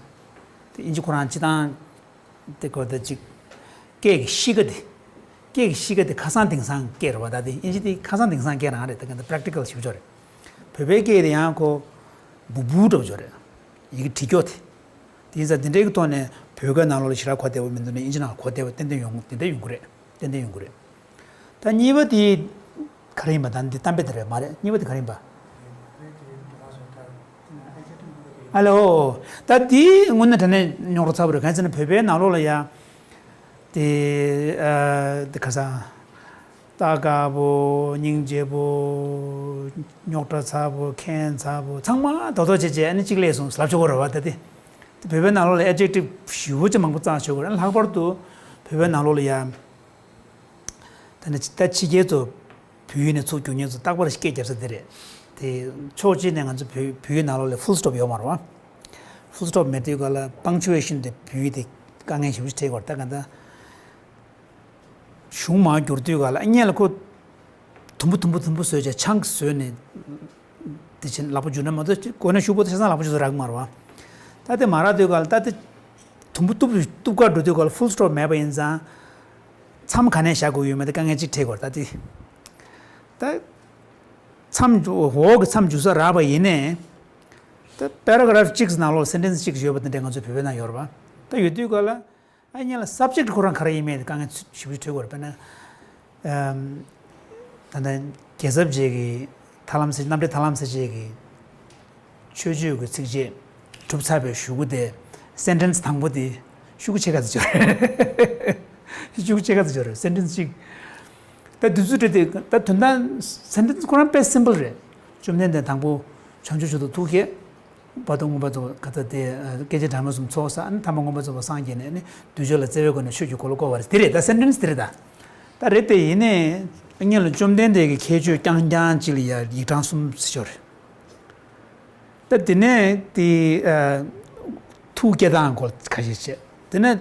དེ་དབྱིན་ཇི་ཁོ་རང་སྤྱི་བཏང་དེ་གོ་ད་ཅིག་སྐད་ཀྱི་གཤིས་ཀ་དེ། སྐད་ཀྱི་གཤིས་ཀ་དེ་ཁ་སང་དེང་སང་སྐད་རེད་བ། ད་དེ་དབྱིན་ཇི་དེ་ཁ་སང་དེང་སང་སྐད་རང་རེད། ད་ག་ད་པེ་རེག་ཊི་ཀལ་ཞིག་ཆོག་རེད། བོད་པའི་སྐད་དེ་ཡང་ཁོ་སྦུག་སྦུག་འདྲ་པོ་ཆོག་རེད། ཡི་གེ་བྲིས་སྐྱོ་དེ། དེ་ཡིན་ཙང་དེ་འདྲའི་གི་ཐོག་ནས་བོད་སྐད་ནང་ལོགས་ལ་ཞེ་དྲག་གོ་བདེ་བོ་མི་འདུག་ན་དབྱིན་ཇི་ནང་ལ་གོ་བདེ་བོ་ཏན་ཏན་ཡོང་དེ་འདྲ་ཡོང་གི་རེད། ཏན་ཏན་ཡོང་གི་རེད། ད་གཉིས་པ་དེ་ག་རེ་ཡིན་པ། ད་འདི་གཏམ་དཔེ་དེ་རེད་མ་རེད། གཉིས་པ་དེ་ག་རེ་ཡིན་པ། ཨ་ལོ། ད་འདི་དངོས་གནས་དྲང་གནས་རྙོག་དྲ་ཚ་པོ་རེད། གང་ཡིན་ཟེར་ན་བོད་པའི་ནང་ལོགས་ལ་ཡ། དེ་ཨ་དེ་ཁ་སང་། ལྟ་དཀའ་པོ། སྙིང་རྗེ་པོ། རྙོག་དྲ་ཚ་པོ། ཁྱད་མཚར་པོ། ཚང་མ་རྡོག་རྡོག་བྱས་བྱས་ཨ་ནི་གཅིག་སླེབས་སོང་ལབ་ཆོག་གི་རེད་བ། ད་དེ་དེ་བོད་པའི་ནང་ལོགས་ལ་ཨེ་ཌེག་ཊིབ་ཞེ་པོ་ཅིག་མང་པོ་བརྩམས་ཆོག་གི་རེད། ལྷག་པར་དུ་བོད་པའི་ནང་ལོགས་ལ་ཡ། ད་ནི་ད་ཕྱི་རྒྱལ་ཚོ་བོད་ཡིག་ནས་ཚུར་བསྒྱུར་མཁན་ཚོ་རྟག་པར་སྐད་རྒྱབ་ས་དེ་རེད། དེ་ཕྱོགས་གཅིག་ནས་ང་ཚོ་བོད་བོད་ཡིག་ནང་ལོགས་ལ་ཕུལ་སི་ཊོབ་ཡོད་མ་རེད་བ། ཕུལ་སི་ཊོབ་མེད་དུས་ག་ལ་པང་ཅུ་ཨེ་ཤན་དེ་བོད་ཡིག་དེ་དཀའ་ངལ་ཞེ་པོ་ཞིག་འཕྲད་ཀྱི་ཡོད་རེད། ད་ག་ད། གཞུང་མར་བསྒྱུར་དུས་ག་ལ་སྔོན་ལ་ཁོ་དུམ་བུ་དུམ་བུ་དུམ་བུ་བཟོས་བྱས་ཆང་བཟོས་ནས་དེ་བཞིན་ལག་པ་འཇུ་ན་མ་གཏོགས་གོ་ན་ཤུགས་པོ་དེ་ཆ་ཚང་ལག་པ་འཇུ་ས་རག་གི་མ་རེད་བ། ད་དེ་མ་རག་དུས་ག་ལ་ད་དེ་དུམ་བུ་གཏུབ་གཏུབ་ག་འགྲོ་དུས་ག་ལ་ཕུལ་སི་ཊོབ་མེད་པ་ཡིན་ཙང་། མཚམས་ག་ནས་བཞག་དགོས་ཡོད་མེད་དེ་དཀའ་ངལ་ཅིག་འཕྲད་ཀྱི་ཡོད་རེད། ད་དེ་ད་མཚམས་འོག་གི་མཚམས་འཇུ་ས་རག་པ་ཡིན་ནའི། ད་པེ་ར་གྷ་རབ་གཅིག་ནང་ལོགས་སེན་ཊེན་སི་གཅིག་ཡོད་པ་དེ་འདྲ་ང་ཚོའི་བོད་པའི་ནང་ཡོད་རེད་བ། ད་ཡོད་དུས་ག་ལ། ཨ་ཡིན་ལ་སབ་ཇེག་ཊི་ཁོ་རང་ག་རེ་ཡིན་མིན་དཀའ་ངལ་ཞེ་པོ་ཅིག་འཕྲད་ཀྱི་ཡོད་རེད། དཔེར་ན། ཨམ། ད་ལྟ་རྒྱལ་ཚབ་རྗེ་གི་ཐར་ལམ་ཟེར། རྣམ་འདྲེན་ཐར་ལམ་ཟེར་རྗེ་གི་མཆོད་བརྗོད་ཀྱི་ཚིགས་བཅད་གྲུབ་ཚར་བའི་གཞུག་གུ་དེ་སེན་ཊེན་སི་དང་པོ་དེ་ཤུགས་ཆེ་ཁ་ཚ་སྦྱོར། ཤུགས་ཆེ་ཁ་ཚ་སྦྱོར་སེན་ཊེན་སི་གཅིག་ད་དུས་ཚོད་དེ་ད་དོན་དག་སེན་ཊེན་སི་ཁོ་རང་དཔེ་སིམ་པལ་རེད། བཅོམ་ལྡན་འདས་དང་པོ་བྱང་ཆུབ་མཆོག་ཏུ་ཐུགས་བསྐྱེད། བར་དུ་མངོན་པར་རྫོགས་པ་ག་ཚ་དེ་སྐད་ཅིག་གྲངས་མེད་གསུམ་ཚོགས་བསགས། ཨ་ནི་ཐ་མ་མངོན་པར་རྫོགས་པར་སངས་རྒྱས་ནས་ནི་བདུད་གཅོད་ལ་བརྩེ་བའི་སྒོ་ནས་ཆོས་ཀྱི་འཁོར་ལོ་བསྐོར་བ་རེད། དེ་རེད། ད་སེན་ཊེན་སི་དེ་རེད་ད། ད་རེད་དེ་ཡིན་ནའི་སྔོན་ལ་བཅོམ་ལྡན་འདས་ཀྱི་ཁྱད་ཆོས་རྐྱང་རྐྱང་གཅིག་ལ་ཡ་ཡིག་གྲངས་གསུམ་ཟེར་ཆོག་རེད། ད་དེ་ནས་དེ་ཐུགས་བསྐྱེད་སྟངས་སྐོར་ཁ་ཤས་བཤད། དེ་ནས་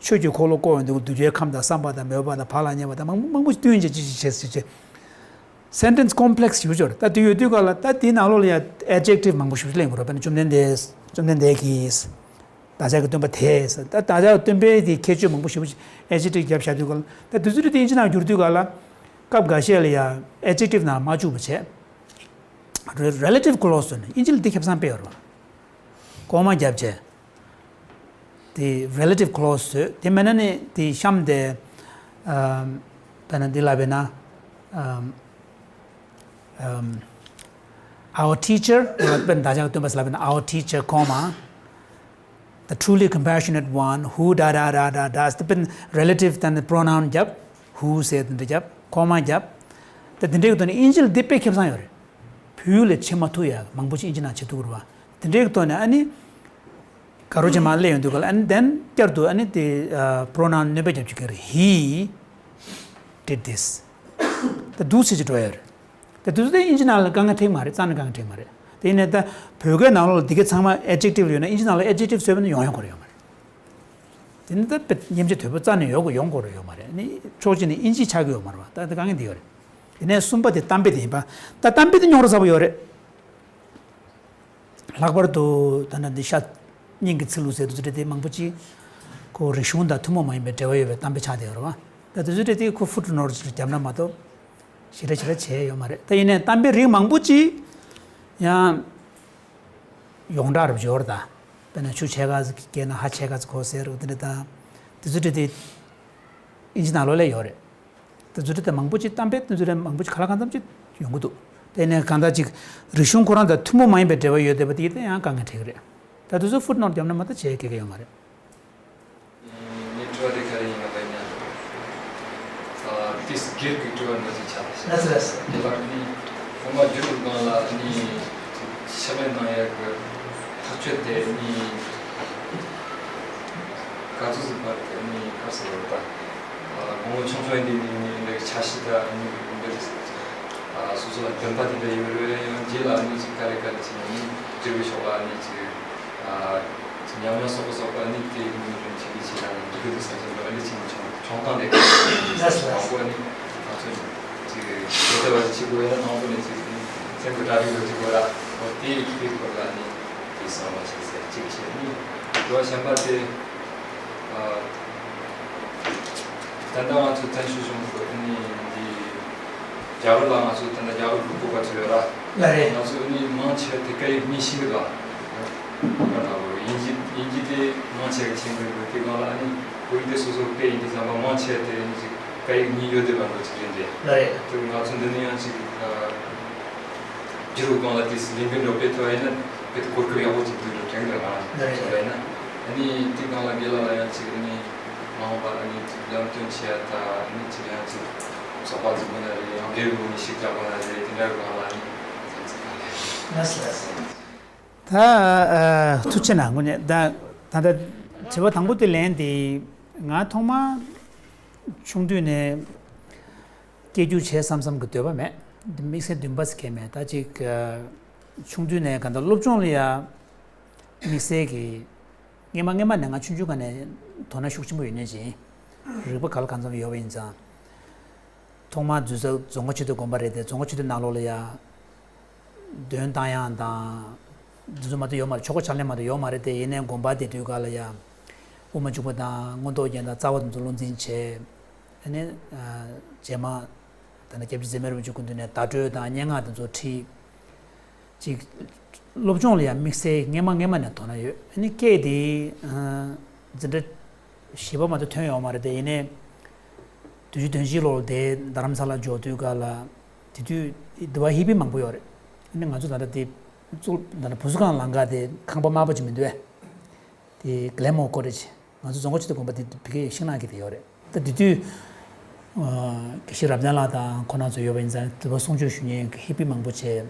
ཆོས་ཀྱི་འཁོར་ལོ་བསྐོར་བའི་འདུག་གདུལ་བྱའི་ཁམས་དང་བསམ་པ་དང་མོས་པ་དང་བག་ལ་ཉལ་བ་དང་མང་མང་པོ་བསྟུན་བྱས་ཅི་ཞིག་བྱས་ཟེར་བྱས། སེན་ཊེན་སི་ཀོམ་པི་ལེག་སི་ཞེ་པོ་ཅིག་ཡོད་རེད། ད་དེ་ཡོད་དུས་ག་ལ་ད་དེའི་ནང་ལོགས་ལ་ཡ་ཨེ་ཌེག་ཊིབ་མང་པོ་ཞེ་པོ་ཅིག་ལེན་དགོས་རེད། དཔེར་ན་བཅོམ་ལྡན་འདས། བཅོམ་ལྡན་འདས་ཀྱིས། བདག་ཅག་གི་སྟོན་པ་དེས། ད་བདག་ཅག་གི་སྟོན་པའི་དེའི་ཁྱད་ཆོས་མང་པོ་ཞེ་པོ་ཅིག་ཨེ་ཌི་ཇེ་ཊིབ་བརྒྱབ་བཞག་དུས་ག་ལ། ད་དུས་ཚོད་དེ་དབྱིན་ཇི་ནང་བསྒྱུར་དུས་ག་ལ། སྐབས་འགའ་ཤས་ལ་ཡ་ཨེ་ཌི་ཇེ་ཊིབ་ནང་མ་བཅུག་པ་བྱས། རེ་རེ་ལེ་ཊིབ་ཀི་ལོ་སི་ཟེར་ནས་དབྱིན་ཇི་ལ་འདི་ཁེ་བཟང་དཔེ་ཡོད་རེད་བ། ཀོ་མ་བརྒྱབ་བྱས། དེ་རེ་ལེ་ཊིབ་ཀི་ལོ་སི་བཟོས། དེ་མིན་ན་ནི་དེ་གཤམ་དེ། ཨམ། དཔེར་ན་འདི་ལབ་པས་ན། ཨམ། ཨམ། our teacher དཔེར་ན་བདག་ཅག་གི་སྟོན་པ་ཟེར་ལབ་པས་ན། our teacher comma the truly compassionate one who ད་ད་ད་ད་ད་དཔེར་ན་རེ་ལེ་ཊིབ་དང་པོ་རོ་ནའུན་བརྒྱབ། ཧུ་ཟེར་དེ་འདྲ་བརྒྱབ། ཀོ་མ་བརྒྱབ། ད་དེ་འདྲའི་གི་ཐོག་ནས་དབྱིན་ཇི་ལ་འདི་དཔེ་ཁེ་བཟང་ཡོད་རེད། བོད་ཡིག་ལ་བྱེད་མ་ཐུབ་ཡ་མང་པོ་ཅིག་དབྱིན་ཇི་ནང་བྱེད་ཐུབ་ཀྱི་རེད་བ། དེ་འདྲའི་གི་ཐོག་ནས་ཨ་ནི། དགའ་རོགས་ཅན་མ་སླེབས་ཡོང་དུས་ག་ལ། and then བསྐྱར་དུ་ཨ་ནི་དེ་པོ་རོ་ནའུན་སྣོན་པ་བརྒྱབ་བཅུག་གི་རེད། He did this. ད་འདུག་སེ་ཅིག་འགྲོ་ཡ་རེད། ད་དུས་ཚོད་དེ་དབྱིན་ཇི་ནང་ལ་དཀའ་ངལ་འཕྲད་མ་རེད། རྩ་ནས་དཀའ་ངལ་འཕྲད་མ་རེད། དེ་ཡིན་ནའི་ད་བོད་སྐད་ནང་ལོགས་ལ་འདི་ག་ཚང་མ་ཨེ་ཌི་ཇེ་ཊིབ་ཡོད་ན་དབྱིན་ཇི་ནང་ལ་ཨེ་ཌི་ཇེ་ཊིབ་བཟོས་པ་ན་ཡོང་ཡོང་གི་རེད། ཡོང་མ་རེད། དེ་ནི་ད་དཔེ་མཉམ་བྱེད་དོད་པོ་རྩ་ནས་ཡོང་གི་ཡོང་གི་རེད། ཡོང་མ་རེད། ཨ་ནི་ཕྱོགས་གཅིག་ནས་དབྱིན་ཇི་ཆགས་ཀྱི་ཡོད་མ་རེད་བ། ད་དེ་དཀའ་ངལ་འདི་ཡོད་རེད། དེ་ནས་གསུམ་པ་དེ་གཏམ་དཔེ་དེ་ཡིན་པ། ད་གཏམ་དཔེ་དེ་རྙོག་དྲ་ཚ་པོ་ཡོད་རེད། ལྷག་པར་དུ་ད་ལྟ་འདི་ཤ་སྙིང་གི་ཚིལ་ལུ་ཟེར་དུས་ཚོད་དེ་མང་པོ་ཅིག་ཁོ་རིག་གཞུང་དང་ཐུན་མོང་མ་ཡིན་པའི་འབྲེལ་བ་ཡོད་པའི་གཏམ་དཔེ་ཆགས་བསྡད་ཡོད་རེད་བ། ད་དུས་ཚོད་དེ་ཁོ་ཕུ་ཊི་ནོ་ཊི་ཅིག་བརྒྱབ་ན་མ་གཏོགས་ཞེ་དྲག་ཞེ་དྲག་བྱས་ཡོད་མ་རེད། ད་ཡིན་ནའི་གཏམ་དཔེ་རིགས་མང་པོ་ཅིག་ཡང་ཡོངས་གྲགས་རུ་འབྱོར། ད་དཔེར་ན་ཆུ་ཕྱེད་ཀ་ཟིག་བཀལ་ན་ཧ་ཕྱེད་ཀ་ཟིག་གོ་ཟེར་རུ་དེ་འདྲ། ད་དུས་ཚོད་དེ་དབྱིན་ཇི་ནང་ལོགས་ལ་ཡོད་རེད། དེ་ཚོ་དེ་མང་པོ་ཅིག་གཏམ་དཔེ་དེ་ཚོ་རེ་མང་པོ་ཅིག་ག་ལ་གང་འཚམ་ཅིག་ཡོང་གི་འདུག་དེ་ནས་གང་ལྟར་ཅིག་རིག་གཞུང་ཁོ་རང་དང་ཐུན་མོང་མ་ཡིན་པའི་འབྲེལ་བ་ཡོད་བསྡད་པ་དེ་དེ་ཡང་དཀའ་ངལ་འཕྲད་ཀྱི་རེད། ད་དེ་ཚོ་ཕུ་ཊི་ནོ་ཊི་བརྒྱབ་ན་མ་གཏོགས་བྱེད་ཡ་ག་གེ་ཡོད་མ་རེད། ངའི་དྲི་བ་དེ་ག་རེ་ཡིན་ན་ད་ཡིན་ན། ཨ། ཏིས་སྒེར་གྱི་དྲི་བ་འདྲ་ཅིག་ཆགས་ཤག་ལགས་སོ་ལགས་སོ། དེ་ལ་ནི་ཁོང་མ་རྒྱུད་སྒང་ལ་ནི་ཕྱག་ལས་གནང་ཡ་གི་ཐག་གཅོད་དེ་ནི་ག་ཚོད་ཟིག་བར་དེ་ནི་ག་ཟེར་བ་ད། ཨ། དགུང་ལོ་ཆུང་ཆུང་ཡིན་དུས་ནི་འདི་འདྲའི་འཆར་གཞི་དང་ནི་འདི་འདྲའི་ཨ་སོ་སོ་ལ་འདུན་པ་དེ་འདྲ་ཡོད་རེད། ཡང་རྗེས་ལ་ནི་ཅིག་ག་རེ་ག་རེ་བྱས་ནས་ནི་སྒེར་གྱི་ཕྱོགས་ལ་ནི་ཅིག་ཨ་ཅིག་ཉམས་མྱོང་སོགས་པ་སོགས་པ་ནི་དེ་ནི་ཅིག་བྱེད་ཀྱི་བྱེད་ན་ནི་འགྲིག་གི་འདུག་བསམ་བསམ་འདྲ་བ་འདི་བྱས་ནས་བྱུང་བྱུང་སྟངས་དེ་ག་རེ་ལགས་སོ་ལགས་སོ། དང་པོ་ནི་ང་ཚོ་ཅིག་སྒེར་ ལྟ་བ་ཅིག་དགོས་ན་མང་པོ་ནས་ཅིག་སེམས་ཀྱི་གྲ་སྒྲིག་ཡོད་ཅིག་དགོས་ལ། འོ་དེ་ཡི་ཁྱེད་སྐོར་ལ་ནི་དེ་བསམ་པ་ཞིག་ཟེར་ཅིག་བྱས་ནི་འགྲོ་གཞན་པ་དེ། ད་ལྟ་ང་ཚོ་བཙན་བྱོལ་གཞུང་གི་ནི་འདི་རྒྱ་གར་ལ་ང་ཚོ་ད་ལྟ་རྒྱ་གར་གི་བོད་པ་ཚོ་ཡོད་ར། ལ་རེད། ང་ཚོ་ནི་མང་ཆེ་དེ་སྐད་ཡིག་མི་ཤེས་གི་འདུག་ཨ། ང་ད་བོ་དབྱིན་ཇི་དབྱིན་ཇི་དེ་མང་ཆེ་གི་ཤེས་གི་འདུག་དེ་སྒང་ལ་ནི་བོད་ཡིག་དེ་སོ་སོ་སྐད་ཡིན་དེ་བསམ་པ་མང་ཆེ་དེ་ནི་ཅིག་སྐད་ཡིག་གཉིས་ཡོད་དེ་བ་འགྲོ་ཅིག་རེད་འདྲེ། ལ་རེད། དེ་ང་ཚོ་འདི་ནི་ཡང་ཅིག་རྒྱུ་རུ་སྒང་ལ་དེ་ལས་འགུལ་འགྲོ་སྤེལ་ཐུབ་ཡིན་ན་དེ་གོ་སྐབས་ཡག་པོ་ཅིག་འདུག་འགྲོ་དྲན་གི་ང་ལ་རེད། ཡིན་ན་ནི་དེ་སྒང་ལ་དགེ་ལགས་ལ་ཡང་ཅིག་ནི་མ་འོངས་པ་ལ་ནི་ལམ་སྟོན་བྱེད་ཡ་ད་ནི་ཅིག་ཡང་ཅིག་ཚོགས་པ་འཛུགས་དགོས་ན་རེད། ཡང་སྒེར་ངོས་ནས་ཤིག་རྒྱག་དགོས་ན་རེད། དེ་འདྲ་སྒང་ལ་ནི་ལགས་སོ་ལགས་སོ། ད་ཨ་ཐུགས་རྗེ་གནང་། དངོས་གནས་ད་ད་ལྟ་དྲི་བ་དང་པོ་དེ་ལན་དེ་ང་ཐོག་མ་ཆུང་དུས་ནས་སྐད་སྒྱུར་བྱེད་བསམ་བསམ་གི་འདོད་པ་མེད། དམིགས་བསལ་འདུན་པ་ཟེར་མཁན་མེད། ད་ཅིག་ཨ་ཆུང་དུས་ནས་ག་འདྲ་སློབ་སྦྱོང་ལ་ཡ་དམིགས་བསལ་གི་སྔས་མ་སྔས་མ་ནས་ང་ཆུང་ཆུང་སྒང་ནས་དོ་སྣང་ཤུགས་ཆེན་པོ་ཡོད་མཁན་ཅིག་ཡིན། རིག་པ་ག་ལ་གང་འཚམ་ཡོད་པ་ཡིན་ཙང་། ཐོག་མར་འཛུལ་ས་རྫོང་དཀར་ཆོས་སྡེ་དགོན་པ་རེད་དེ། རྫོང་དཀར་ཆོས་སྡེ་ནང་ལོགས་ལ་ཡ་འདོན་བཏང་ཡག་དང་འདི་ཚོ་མ་གཏོགས་ཡོད་མ་རེད། ཆོ་ག་ཕྱག་ལེན་མ་གཏོགས་ཡོད་མ་རེད་དེ། ཡིན་ནའི་དགོན་པ་དེ་དུས་སྐབས་ལ་ཡ་དབུ་མ་འཇུག་པ་དང་མངོན་རྟོགས་རྒྱན་དང་རྩ་བ་དེ་ཚོ་བློ་འཛིན་བྱས། ཨ་ནི་རྗེས་མ་ད་ནི་སྐྱབས་རྗེ་ཟེར་མེད་རིན་པོ་ཆེའི་སྐུ་མདུན་ནས་བརྡ་སྤྲོད་དང་སྙན་ངག་དེ་ཚོ་ཁྲིད། ཅིག་སློབ་སྦྱོང་ལ་ཡང་དམིགས་བསལ་སྔས་མ་སྔས་མ་ནས་དོ་སྣང་ཡོད། ཨ་ནི་སྐད་དེ་འཛིན་གྲྭ་བཞི་པ་མ་གཏོགས་ཐོན་ཡོད་མ་རེད་དེ། ཡིན་ནའི་དུས་རྒྱུན་དོན་བཞི་ལོར་དེ་རྡ་རམ་ས་ལ་འབྱོར་དུས་སྐབས་ལ་དེ་དུས་དེ་བ་ཧི་པི་མང་པོ་ཡོད་རེད། ཨ་ནི་ང་ཚོ་ད་ལྟ་དེ་གཙུག་ད་ལྟ་བུ་གསོ་ཁང་ལམ་ཁ་དེ་ཁང་པ་དམར་པོ་ཅིག་མི་འདུག་གས། དེ་གི་ལེ་མོ་ཀོ་རེ་ཇི། ང་ཚོ་རྫོང་དཀར་ཆོས་སྡེ་དགོན་པ་དེ་བི་ཀའི་ཤིང་ནགས་ཀྱི་དེ་ཡོད་རེད། ད་དེ་དུས་ཨ་དགེ་བཤེས་རབ་བརྟན་ལགས་དང་ཁོང་རྣམ་ཚོ་ཡོད་པ་ཡིན་ཙང་། དེ་བ་གསུང་ཆོས་ཞུ་མཁན་གྱི་ཧི་པི་མང་པོ་བྱས།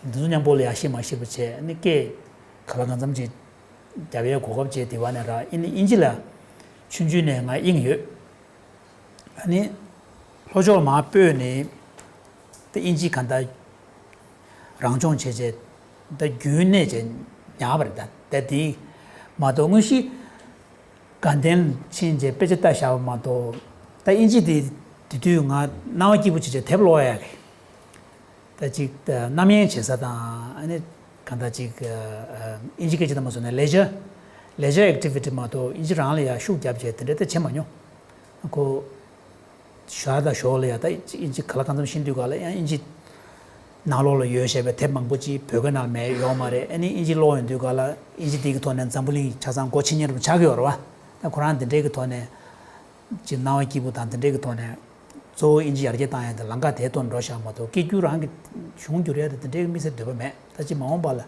འདི་ཚོ་མཉམ་པོ་ལ་ཡག་ཤེས་མ་ཤེས་པ་བྱས། ཨ་ནི་སྐད་ག་ལ་གང་འཚམ་ཅིག་རྒྱབ་ཡའི་གོ་སྐབས་བྱས། དེ་བ་ནས་ར་ཨ་ནི་དབྱིན་ཇི་ལ་ཆུང་ཆུང་ནས་ང་དབྱིངས་ཡོད། ཨ་ནི་ལྷོ་ཕྱོགས་མར་སྤོས་ནས་ད་དབྱིན་ཇི་ག་འདྲ་རང་སྦྱོང་བྱས་བྱས། ད་རྒྱུན་གནས་བྱས་ཉར་བ་རེད། ད་ད་དེ་མ་གཏོགས་དངོས་གཞི་དགའ་ལྡན་ཕྱིན་བྱས་དཔེ་ཆ་ལྟ་བཞག་པ་མ་གཏོགས། ད་དབྱིན་ཇི་དེ་དེ་དུས་ང་སྣང་བ་སྐྱིད་པོ་བྱས་བྱས་དེབ་ཀློག་ཡག་གི། ད་ཅིག་ད་རྣམ་གཡེང་བྱེད་ས་དང་། ཨ་ནི་གང་ལྟར་ཅིག་ཨ་ཨ་དབྱིན་ཇི་སྐད་ཅིག་ད་མ་སོང་ནས་ལེ་ཇར་ལེ་ཇར་ཨེག་ཊི་བི་ཊི་མ་གཏོགས་དབྱིན་ཇི་རང་ལ་ཡ་ཤུགས་བརྒྱབ་བྱས་དེ་འདྲ་ད་བྱེད་མ་མྱོང་། ཁོ་ཞོགས་དང་ཞོགས་ལ་ཡ་ད་དབྱིན་ཇི་ག་ལ་གང་འཚམ་ཤེས་དུས་སྐབས་ལ་ཡང་དབྱིན་ཇི་ནང་ལོགས་ལ་ཡོད་བཞག་པའི་དེབ་མང་པོ་ཅིག་བོད་སྐད་ནང་ལ་མེད་ཡོད་མ་རེད། ཨ་ནི་དབྱིན་ཇི་ཀློག་ཡོང་དུས་སྐབས་ལ་དབྱིན་ཇི་དེ་གི་ཐོག་ནས་འཛམ་བུ་གླིང་ཆ་ཚང་སྒོ་ཕྱེ་མཁན་རུ་ཆགས་ཀྱི་ཡོད་རེད་བ། ད་ཁོ་རང་འདི་འདྲའི་གི་ཐོག་ནས་ཅིག་སྣང་བ་སྐྱིད་པོ་དང་འདི་འདྲའི་གི་ཐོག་ནས། གཙོ་བོ་དབྱིན་ཇི་ཡར་རྒྱས་བཏང་ཡ་དེ་ལམ་ཁ་དེའི་ཐོག་འགྲོ་བཞག་མ་གཏོགས། སྐད་སྒྱུར་རང་གི་གཞུང་བསྒྱུར་ཡ་དེ་དེ་འདྲའི་དམིགས་བསལ་འདོད་པ་མེད། ད་ཅི་མ་འོངས་པ་ལ་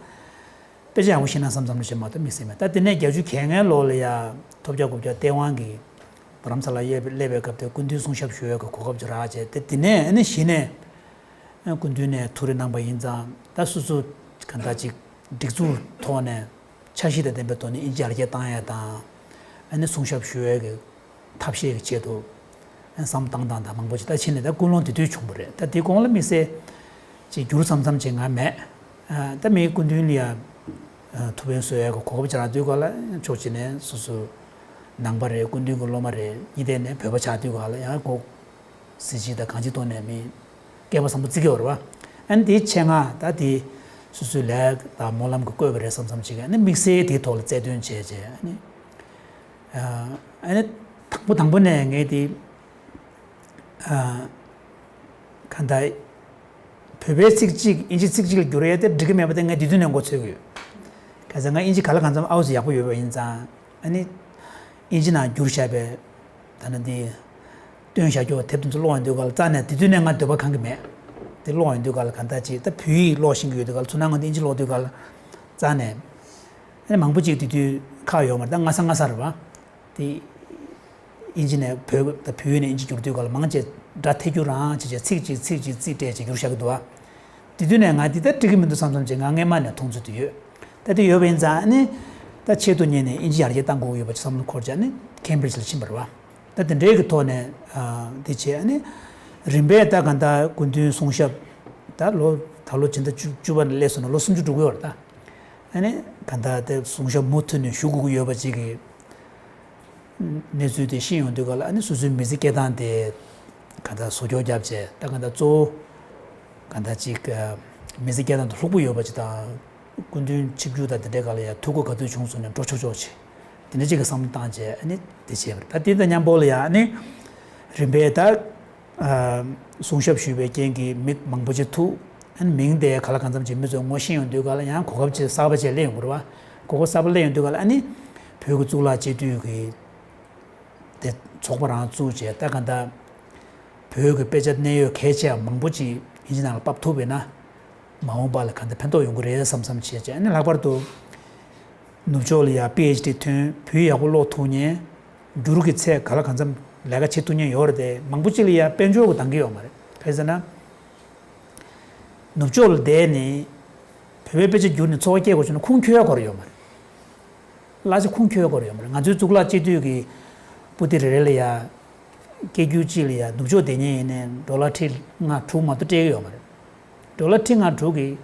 དཔེ་ཆ་ཡག་པོ་ཤེས་ན་བསམ་བསམ་ལ་བྱེད་མ་གཏོགས་དམིགས་བསལ་མེད། ད་དེ་ནས་བརྒྱད་ཅུ་གྱ་ལྔའི་ལོ་ལ་ཡ་ཐོབ་རྒྱག་རྐུབ་བཀྱག་སྟེས་དབང་གིས་རྡ་རམ་ས་ལ་སླེབས་པའི་སྐབས་དེ་སྐུ་མདུན་གསུང་ཞབས་ཞུ་ཡ་གི་གོ་སྐབས་ཅིག་རག་བྱས། དེ་དེ་ནས་ཨ་ནི་གཞི་ནས་སྐུ་མདུན་ནས་ཐུགས་རེ་གནང་པ་ཡིན་ཙང་། ད་སོ་སོ་ག་འདྲ་ཅིག་སྒྲིག་འཛུགས་ཐོག་ནས་འཆར་གཞི་དང་ལྡན་པའི་ཐོག་ནས་དབྱིན་ཇི་ཡར་རྒྱས་བཏང་ཡ་དང་། ཨ་ནི་གསུང་ཞབས་ཞུ་ཡ་གི་ཐབས་ཤེས་ཀྱི་ཆེད་དུ་བསམ་བཏང་སྟངས་དང་མང་པོ་ཅིག་ད་ཕྱིན་ནས་ད་ཀུན་སློང་དེ་དུས་བྱུང་བ་རེད། ད་དེ་གོང་ལ་དམིགས་བསལ་ཅིག་འགྱུར་མཚམས་མཚམས་ཅིག་ང་མེད། ཨ་ད་མིའི་སྐུ་མདུན་ལ་ཡ་ཨ་ཐུགས་ཕན་གསོས་ཡ་གི་གོ་སྐབས་ཅིག་རག་དུས་སྐབས་ལ་ཕྱོགས་གཅིག་ནས་སོ་སོ་ནང་པ་རེད། སྐུ་མདུན་གྱི་སློབ་མ་རེད། གཉིས་ལྡན་ནས་བོད་པ་ཆགས་དུས་སྐབས་ལ་ཡང་གོ་གཟི་བརྗིད་དང་གང་ཅིའི་ཐོག་ནས་མི་སྐལ་པ་བཟང་པོ་བརྩི་གི་ཡོད་རེད་བ། ཨ་ནི་དེའི་ཆེད་མངགས་ད་དེ་སོ་སོའི་ལས་དང་སྨོན་ལམ་གྱི་བཀོད་པ་རེད་བསམ་བསམ་བྱེད་ཀྱི། ཨ་ནི་དམིགས་བསལ་དེའི་ཐོག་ལ་རྩལ་འདོན་བྱས་བྱས། ཨ་ནི་ཨ་ནི་དང་པོ་དང་པོ་ནས་ངས་དེ་ཨ་གང་ལྟར་བོད་པའི་ཚིག་གཅིག་དབྱིན་ཇི་ཚིག་གཅིག་ལ་བསྒྱུར་ཡས་དེ་འགྲིག་གི་མེད་པ་དེ་ངས་དེ་དུས་ནས་མགོ་ཚོད་ཀྱི་ཡོད། ག་ཚོད་ང་དབྱིན་ཇི་ག་ལ་གང་འཚམ་ཨའུ་ཙི་ཡག་པོ་ཡོད་པ་ཡིན་ཙང་། ཨ་ནི་དབྱིན་ཇི་ནང་བསྒྱུར་བཞག་པའི་ད་ནི་འདི་བཏོན་བཞག་རྒྱུ་དེབ་དེ་ཚོ་ཀློག་ཡོང་དུས་སྐབས་ལ་རྩ་ནས་དེ་དུས་ནས་ང་འདོད་པ་ཁེངས་ཀྱི་མེད། དེ་ཀློག་ཡོང་དུས་སྐབས་ལ་གང་ལྟར་ཅིག་ད་བོད་ཡིག་ཀློག་ཤེས་ཀྱི་ཡོད་དུས་སྐབས་ལ། ཚུར་ནང་ང་དེ་དབྱིན་ཇི་ཀློག་དུས་སྐབས་ལ་རྩ་ནས་ཨ་ནི་མང་པོ་ཅིག་དེ་དུས་ཁག་ཡོད་མ་རེད། ད་སྔ་ས་སྔ་ས་རེད་བ། དེ་དབྱིན་ཇི་ནས་བོད་ད་བོད་ཡིག་ནས་དབྱིན་ཇི་བསྒྱུར་དུས་སྐབས་ལ་མང་ཆེ་སྒྲ་ཐད་སྒྱུར་རང་བྱས་བྱས་ཚིག་གཅིག་ཚིག་གཅིག་ཚིག་སྤྲད་བྱས་བསྒྱུར་བཞག་གི་འདུག་བ། དེ་དུས་ནས་ང་འདི་ལྟར་འགྲིག་གི་མི་འདུག་བསམ་བསམ་བྱས་ང་སྔས་མ་ནས་མཐོང་ཚུལ་དེ་ཡོད། ད་དེ་ཡོད་པ་ཡིན་ཙང་ཨ་ནི་ད་ཆེད་དུ་གཉེར་ནས་དབྱིན་ཇི་ཡར་རྒྱས་གཏང་དགོས་ཀྱི་ཡོད་པ་ཅིག་བསམ་བློ་འཁོར་བྱས་ཨ་ནི་ཁེམ་བྷྲིཇ་ལ་ཕྱིན་པ་རེད་བ། ད་དེ་འདྲའི་གི་ཐོག་ནས་ཨ་དེ་བྱས། ཨ་ནི་རིམ་པས་ད་གང་ལྟར་སྐུ་མདུན་གསུང་ཞབས་ད་ལོ་ད་ལོ་ཕྱི་ཟླ་བཅུ་བཅུ་པ་ནས་སླེབས་སོང་ན་ལོ་སུམ་ཅུ་འགྲོ་གི་ཡོད་རེད་ད། ཨ་ནི་གང་ལྟར་དེ་གསུང་ཞབས་མུ་མཐུད་ནས་ཞུ་དགོས་ཀྱི་ཡོད་པ་ཅིག་གི་གནས་ཚུལ་དེ་ཤེས་ཡོང་དུས་སྐབས་ལ། ཨ་ནི་སོ་སོའི་མི་ཚེ་སྐྱེལ་སྟངས་དེ་ག་འདྲ་བཟོ་བཅོས་བརྒྱབ་བྱས། ད་ག་འདྲ་གཙོ་བོ་ གང་ལྟར་ཅིག་མི་ཚེ་སྐྱེལ་སྟངས་དེ་ལྷུག་པོ་ཡོད་པ་ཅིག་དང་། སྐུ་མདུན་ཆིབས་བསྒྱུར་དང་དེ་འདྲའི་སྒང་ལ་ཡང་ཐུགས་ཁུར་ག་དུས་བྱུང་སོང་ནས་འགྲོ་ཆོག་ཆོག་བྱས། དེ་འདྲ་ཅིག་གི་བསམ་བློ་བཏང་བྱས་ཨ་ནི་དེ་བྱས་པ་རེད། ད་དེ་དང་མཉམ་པོ་ལ་ཡང་ཨ་ནི་རིམ་པས་ད་གསུང་ཞབས་ཞུས་པའི་རྐྱེན་གྱིས་མི་མང་པོ་ཅིག་ཐུག་ཨ་ནི་མིང་དེ་ག་ལ་གང་འཚམ་ཅིག་མི་ཚོས་ངོ་ཤེས་ཡོང་དུས་སྒང་ལ་ཡང་གོ་སྐབས་ཅིག་གསར་པ་ཅིག་སླེབས་ཡོང་གི་རེད་བ། གོ་སྐབས་གསར་པ་སླེབས་ཡོང་དུས་སྒང་ལ་ཨ་ནི་བོད་ཀྱི་གཙུག་ལག་སྤྱི་འཐུས་ཀྱི་དེ་ཚོགས་པ་རང་བཙུགས་བྱས། ད་གང་ལྟར་བོད་ཀྱི་དཔེ་ཆ་གནད་ཡོད་གལ་ཆེ་བ་མང་པོ་ཅིག་དབྱིན་ཇི་ནང་ལ་ཕབ་ཐུབ་པས་ན། མ་འོངས་པ་ལ་གང་ལྟར་ཕན་ཐོགས་ཡོང་གི་རེད་བསམ་བསམ་བྱས་བྱས། ཨ་ནི་ལྷག་པར་དུ་ནུབ་ཕྱོགས་ལ་ཡ་པི་ཨེཆ་ཌི་ཐོན། བོད་ཡག་པོ་ཀློག་ཐུབ་མཁན། བསྒྱུར་གྱི་ཚད་ག་ལ་གང་འཚམ་ལས་ཀ་བྱེད་ཐུབ་མཁན་ཡོད་རེད་དེ། མང་པོ་ཅིག་ལ་ཡ་དཔལ་འབྱོར་གྱི་འདང་གི་ཡོད་མ་རེད། ག་རེ་ཟེར་ན། ནུབ་ཕྱོགས་ལ་བསྡད་ནས་བོད་པའི་དཔེ་ཆ་བསྒྱུར་ནས་འཚོ་བ་སྐྱེལ་དགོས་བྱུང་ན་ཁུངས་འཁྱོལ་ཡ་དགོས་རེད་ཡོད་མ་རེད། གླ་ཆ་ཁུངས་འཁྱོལ་ཡ་དགོས་རེད་ཡོད་མ་རེད། ང་ཚོའི་གཙུག་ལག་སྤྱི་འཐུས་ཀྱི་པུ་ཏི་རེ་རེ་ལ་ཡ་སྐྱེ་རྒྱུ་གཅིག་ལ་ཡ་ནུབ་ཕྱོགས་བསྡད་མཁན་ཡིན་ནའི་ཌོ་ལར་ཁྲི་ལྔ་དྲུག་མ་གཏོགས་སྤྲད་ཀྱི་ཡོད་མ་རེད། ཌོ་ལར་ཁྲི་ལྔ་དྲུག་གིས་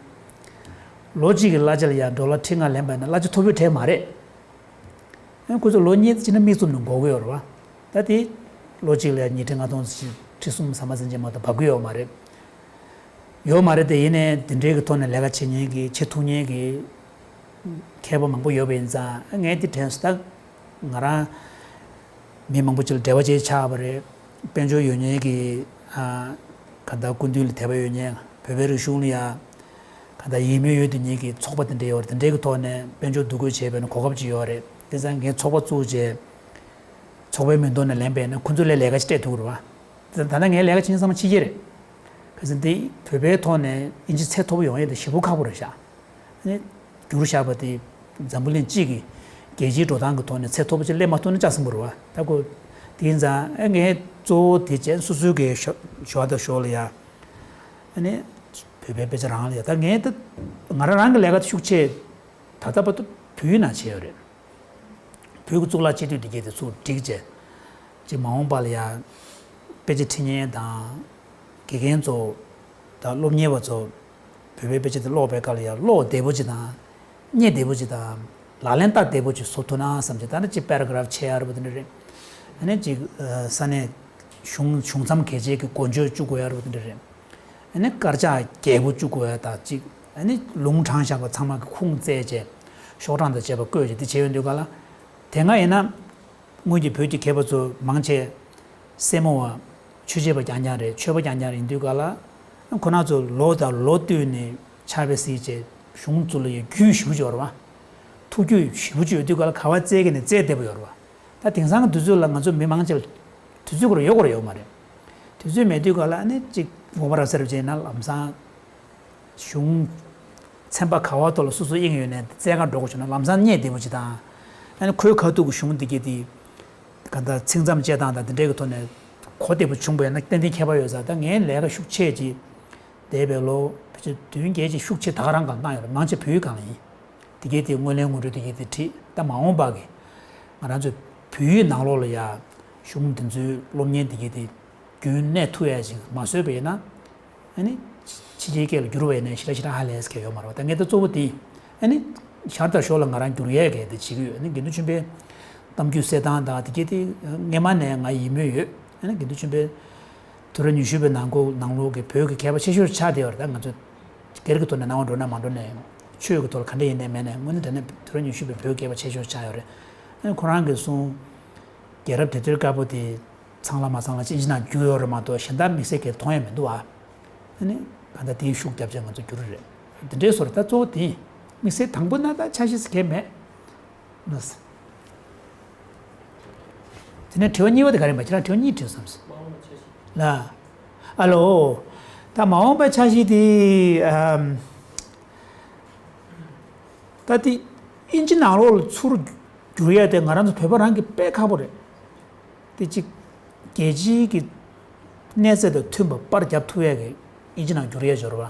ལོ་གཅིག་གི་གླ་ཆ་ལ་ཡ་ཌོ་ལར་ཁྲི་ལྔ་ལེན་པ་ཡིན་ན་གླ་ཆ་མཐོ་པོའི་གྲས་མ་རེད། ཁོ་ཚོ་ལོ་གཉིས་ཕྱིན་ན་མིག་བཙུམ་ནས་འགོར་གི་ཡོད་རེད་བ། ད་དེ་ལོ་གཅིག་ལ་ཉིས་ཁྲི་ལྔ་སྟོང་ཁྲི་གསུམ་ཟ་མ་ཟིན་ཅན་མ་གཏོགས་བབས་ཀྱི་ཡོད་མ་རེད། ཡོད་མ་རེད་དེ། ཡིན་ནའི་དེ་འདྲའི་གི་ཐོག་ནས་ལས་ཀ་བྱེད་མཁན་གྱི་བྱེད་ཐུབ་མཁན་གྱི་མཁས་པ་མང་པོ་ཡོད་པ་ཡིན་ཙང་། ངས་དེ་དྲན་སོང་། ད་ང་རང་མི་མང་པོ་ཅིག་ལ་འབྲེལ་བ་བྱས་ཆགས་པ་རེད། དཔལ་འབྱོར་ཡོད་མཁན་གྱི་ཨ་ག་ད་སྐུ་མདུན་ལ་དད་པ་ཡོད་མཁན། བོད་པའི་རིག་གཞུང་ལ་ཡ་ག་ད་ཡིད་སྨོན་ཡོད་དེ་མཁན་གྱི་ཚོགས་པ་དེ་འདྲ་ཡོད་རེད། དེ་འདྲའི་གི་ཐོག་ནས་དཔལ་འབྱོར་འདུ་འགོད་བྱས་པ་ཡིན་ན་གོ་སྐབས་ཅིག་ཡོད་རེད། དེ་ཙང་ངས་ཚོགས་པ་བཙུགས་བྱས་ཚོགས་པའི་མིང་ཐོག་ནས་ལེན་པ་ཡིན་ན་ཁོ་ཚོ་ལ་ལས་ཀ་ཅིག་སྤྲད་ཐུབ་ཀྱི་རེད་བ། ད་ལྟ་ངའི་ལས་ཀ་བྱེད་མཁན་ཚང་མ་ཕྱི་རྒྱལ་རེད། གལ་སྲིད་འདི་བོད་པའི་ཐོག་ནས་དབྱིན་ཇི་ཚད་མཐོ་པོ་ཡོང་ཡས་དེ་ཞེ་པོ་ཁག་པོ་རེད་ཤག་ཨ་ནི་བསྒྱུར་བཞག་པ་དེ་འཛམ་བུ་གླིང་སྤྱི་གི་རྒྱལ་སྤྱིའི་འགྲོ་སྟངས་ཀྱི་ཐོག་ནས་ཚད་མཐོ་པོ་ཅིག་སླེབས་མ་ཐུབ་ན་ལྕགས་སྲིན་པོ་རེད་བ། ད་ཁོ་དེ་ཡིན་ཙང་ཨ་ངས་གཙོ་བོ་དེ་བྱས། སོ་སོའི་གི་ཞོ་ཞོ་དང་ཞོ་ལ་ཡ་ཨ་ནི་བོད་པའི་དཔེ་ཆ་རང་ལ་ཡ། ད་ངས་ད་ང་རང་རང་གི་ལས་ཀ་དེ་ཤུགས་ཆེ་ད་ལྟ་བར་དུ་བོད་ཡིག་ནང་བྱས་ཡོད་རེད། བོད་ཀྱི་གཙུག་ལག་སྤྱི་འཐུས་དེ་གས་དེ་ཚུར་བསྒྲིགས་བྱས། ཅིག་མ་འོངས་པ་ལ་ཡ་དཔེ་ཆ་ཁྲིད་མཁན་དང་། དགེ་རྒན་ཚོ་དང་སློབ་གཉེར་བ་ཚོ་བོད་པའི་དཔེ་ཆ་དེ་ཀློག་པའི་སྐབས་ལ་ཡ་ཀློག་བདེ་པོ་ཅིག་དང་། རྙེད་བདེ་པོ་ཅིག་དང་། ལག་ལེན་བསྟར་བདེ་པོ་ཅིག་བཟོ་ཐུབ་ན་བསམ་བྱས། ད་ནི་ཅིག་པེ་ར་གྷ་རབ་ཕྱེ་ཡ་རེད་པ། དེ་འདྲ་རེད། ཨ་ནི་ཅིག་ས་གནས་གཞུང་གཞུང་མཚམས་གལ་ཆེ་གི་འགོ་བརྗོད་བཅུག་དགོས་ཡ་རེད་པ། དེ་འདྲ་རེད། ཨ་ནི་དཀར་ཆག་རྒྱས་པོ་བཅུག་དགོས་ཡ་དང་གཅིག་ཨ་ནི་ལུང་དྲངས་བཞག་པ་ཚང་མ་གི་ཁུངས་བཙལ་བྱས་ཤོག་གྲངས་དང་བཅས་པ་བཀོད་བྱས་དེ་བྱས་ཡོང་དུས་སྒང་ལ། དེ་སྔ་ཡིན་ན་སྔོན་གྱི་བོད་ཀྱི་མཁས་པ་ཚོ་མང་ཆེ་སེར་མོ་བ། ཆོས་བྱེད་པ་རྐྱང་རྐྱང་རེད། ཆོས་པ་རྐྱང་རྐྱང་རེད། ཡིན་དུས་སྒང་ལ་ཁོ་རང་ཚོ་ལོ་དང་ལོ་བསྟུད་ནས་ཕྱག་དཔེ་གཟིགས་བྱས་གཞུང་བཙུགས་ལ་ཡ་རྒྱུས་ཞེ་པོ་ཅིག་ཡོད་རེད་བ། ཐུགས་རྒྱུས་ཞེ་པོ་ཅིག་ཡོད་དུས་སྒང་ལ་ག་པར་བཙལ་གི་ནས་བཙལ་བདེ་པོ་ཡོད་རེད་བ། ད་དེང་སང་གི་དུས་ཚོད་ལ་ང་ཚོ་མི་མང་ཆེ་ལ་དུས་ཚོད་ཁོ་རང་ཡོད་ཁོ་རང་ཡོད་མ་རེད། དུས་ཚོད་མེད་དུས་སྒང་ལ་ཨ་ནི་ཅིག་དགོངས་པ་རབ་གསལ་རབ་བྱས་ན་ལམ་སང་གཞུང་ཚན་པ་ག་པར་ཐོག་ལ་སོ་སོ་དབྱིངས་ཡོད་ནས་བཙལ་ག་འགྲོ་དགོས་བྱུང་ན་ལམ་སང་རྙེད་བདེ་པོ་ཅིག་དང་། ཨ་ནི་ཁོའི་ཁ་ཐུག་གི་གཞུང་འདི་གས་དེ་ག་ད་ཚིག་མཚམས་བཅད་སྟངས་དང་དེ་འདྲའི་གི་ཐོག་ནས་གོ་བདེ་པོ་བྱུང་བས་ན་ཏན་ཏན་ཁྱད་པར་ཡོད་ས། ད་ངའི་ལས་ཀ་ཤུགས་ཆེ་ཅིག་འདས་པའི་ལོ་ཕལ་ཆེར་བདུན་བརྒྱད་ཅིག་ཤུགས་ཆེ་ད་ག་རང་སྒང་བཏང་ཡོད་རེད། མང་ཆེ་བོད་ཡིག་སྒང་ལ་ཡིན། དེ་གས་དེ་དངོས་ལེན་ངོ་སྤྲོད་དེ་གས་དེ་བྲིས། ད་མ་འོངས་པ་གི་ང་རང་ཚོའི་བོད་ཡིག་ནང་ལོགས་ལ་ཡ་གཞུང་དེ་ཚོའི་སློབ་གཉེར་དེ་གས་དེ་རྒྱུན་གནས་ཐུབ་ཡ་ཞིག་མ་བཟོས་པ་ཡིན་ན། ཨ་ནི་ཕྱི་རྒྱལ་སྐད་ལ་བསྒྱུར་བ་ཡིན་ན་ཞེ་དྲག་ཞེ་དྲག་ཧ་ལས་ཀྱི་ཡོད་མ་རེད་བ། ད་ངས་ད་གཙོ་བོ་དེ་ཨ་ནི་ཞར་དང་ཞོར་ལ་ང་རང་བསྒྱུར་ཡས་གས་དེ་བྱེད་ཀྱི་ཡོད། ཨ་ནི་དགེ་འདུན་ཆོས་འཕེལ་གཏམ་རྒྱུད་གསེར་ཐང་དང་དེ་གས་དེ་སྔས་མ་ནས་ང་ཡིད་སྨོན་ཡོད། ཨ་ནི་དགེ་འདུན་ཆོས་འཕེལ་དུས་རབས་ཉི་ཤུ་པའི་ནང་ཁུལ་ནང་ལོགས་ཀྱི་བོད་ཀྱི་མཁས་པ་ཆེ་ཤོས་ཆགས་བསྡད་ཡོད་རེད། ད་ང་ཚོ་སྒེར་གྱི་ཐོག་ནས་སྣང་བ་འགྲོ་ན་མ་འགྲོ་ནས། ཆོས་ཀྱི་ཐོག་ལ་ག་འདྲ་ཡིན་ནའི་མེད་ནའི་དངོས་གནས་དྲང་གནས་དུས་རབས་ཉི་ཤུ་པའི་བོད་མཁས་པ་ཆེ་ཤོས་ཆགས་ཡོད་རེད། ཨ་ནི་ཁོ་རང་གིས་གསུངས། རྒྱལ་རབས་དེབ་ཐེར་དཀར་པོ་དེ་ཚང་ལ་མ་ཚང་ལ་ཅིག་ཨིན་ཇི་ནང་བསྒྱུར་ཡོད་རེད་མ་གཏོགས་གཞན་དག་དམིགས་བསལ་གྱི་མཐོང་ཡ་མི་འདུག་ཨ། ཨ་ནི་གང་ལྟར་དེའི་ཤུགས་རྒྱབ་བྱས་ང་ཚོ་བསྒྱུར་རེད། དེ་འདྲའི་བཟོ་རེད། ད་གཙོ་བོ་དེ་ཡིན། དམིགས་བསལ་དང་པོ་ན་ད་ཆ་ཤས་སུ་གལ་མེད། ལགས། དེ་ནས་དྲི་བ་གཉིས་པ་དེ་ག་རེ་ཡིན་པ། ཁྱེད་རང་དྲི་བ་གཉིས་དྲིས་སོང་། ལགས། ཨ་ལོ། ད་མ་འོངས་པའི་འཆར་གཞི་དེ་ཨམ། ད་དེ་ཨིན་ཇི་ནང་ལོགས་ལ་ཚུར་བསྒྱུར་ཡས་དེ་ང་རང་ཚོ་བོད་པ་རང་གི་དཔེ་ཁག་པོ་རེད། དེ་གཅིག་རྒྱལ་སྤྱིའི་གི་གནས་ཚད་དང་མཐུན་པ་པར་རྒྱབ་ཐུབ་ཡས་གི་ཨིན་ཇི་ནང་བསྒྱུར་ཡས་འབྱོར་བ།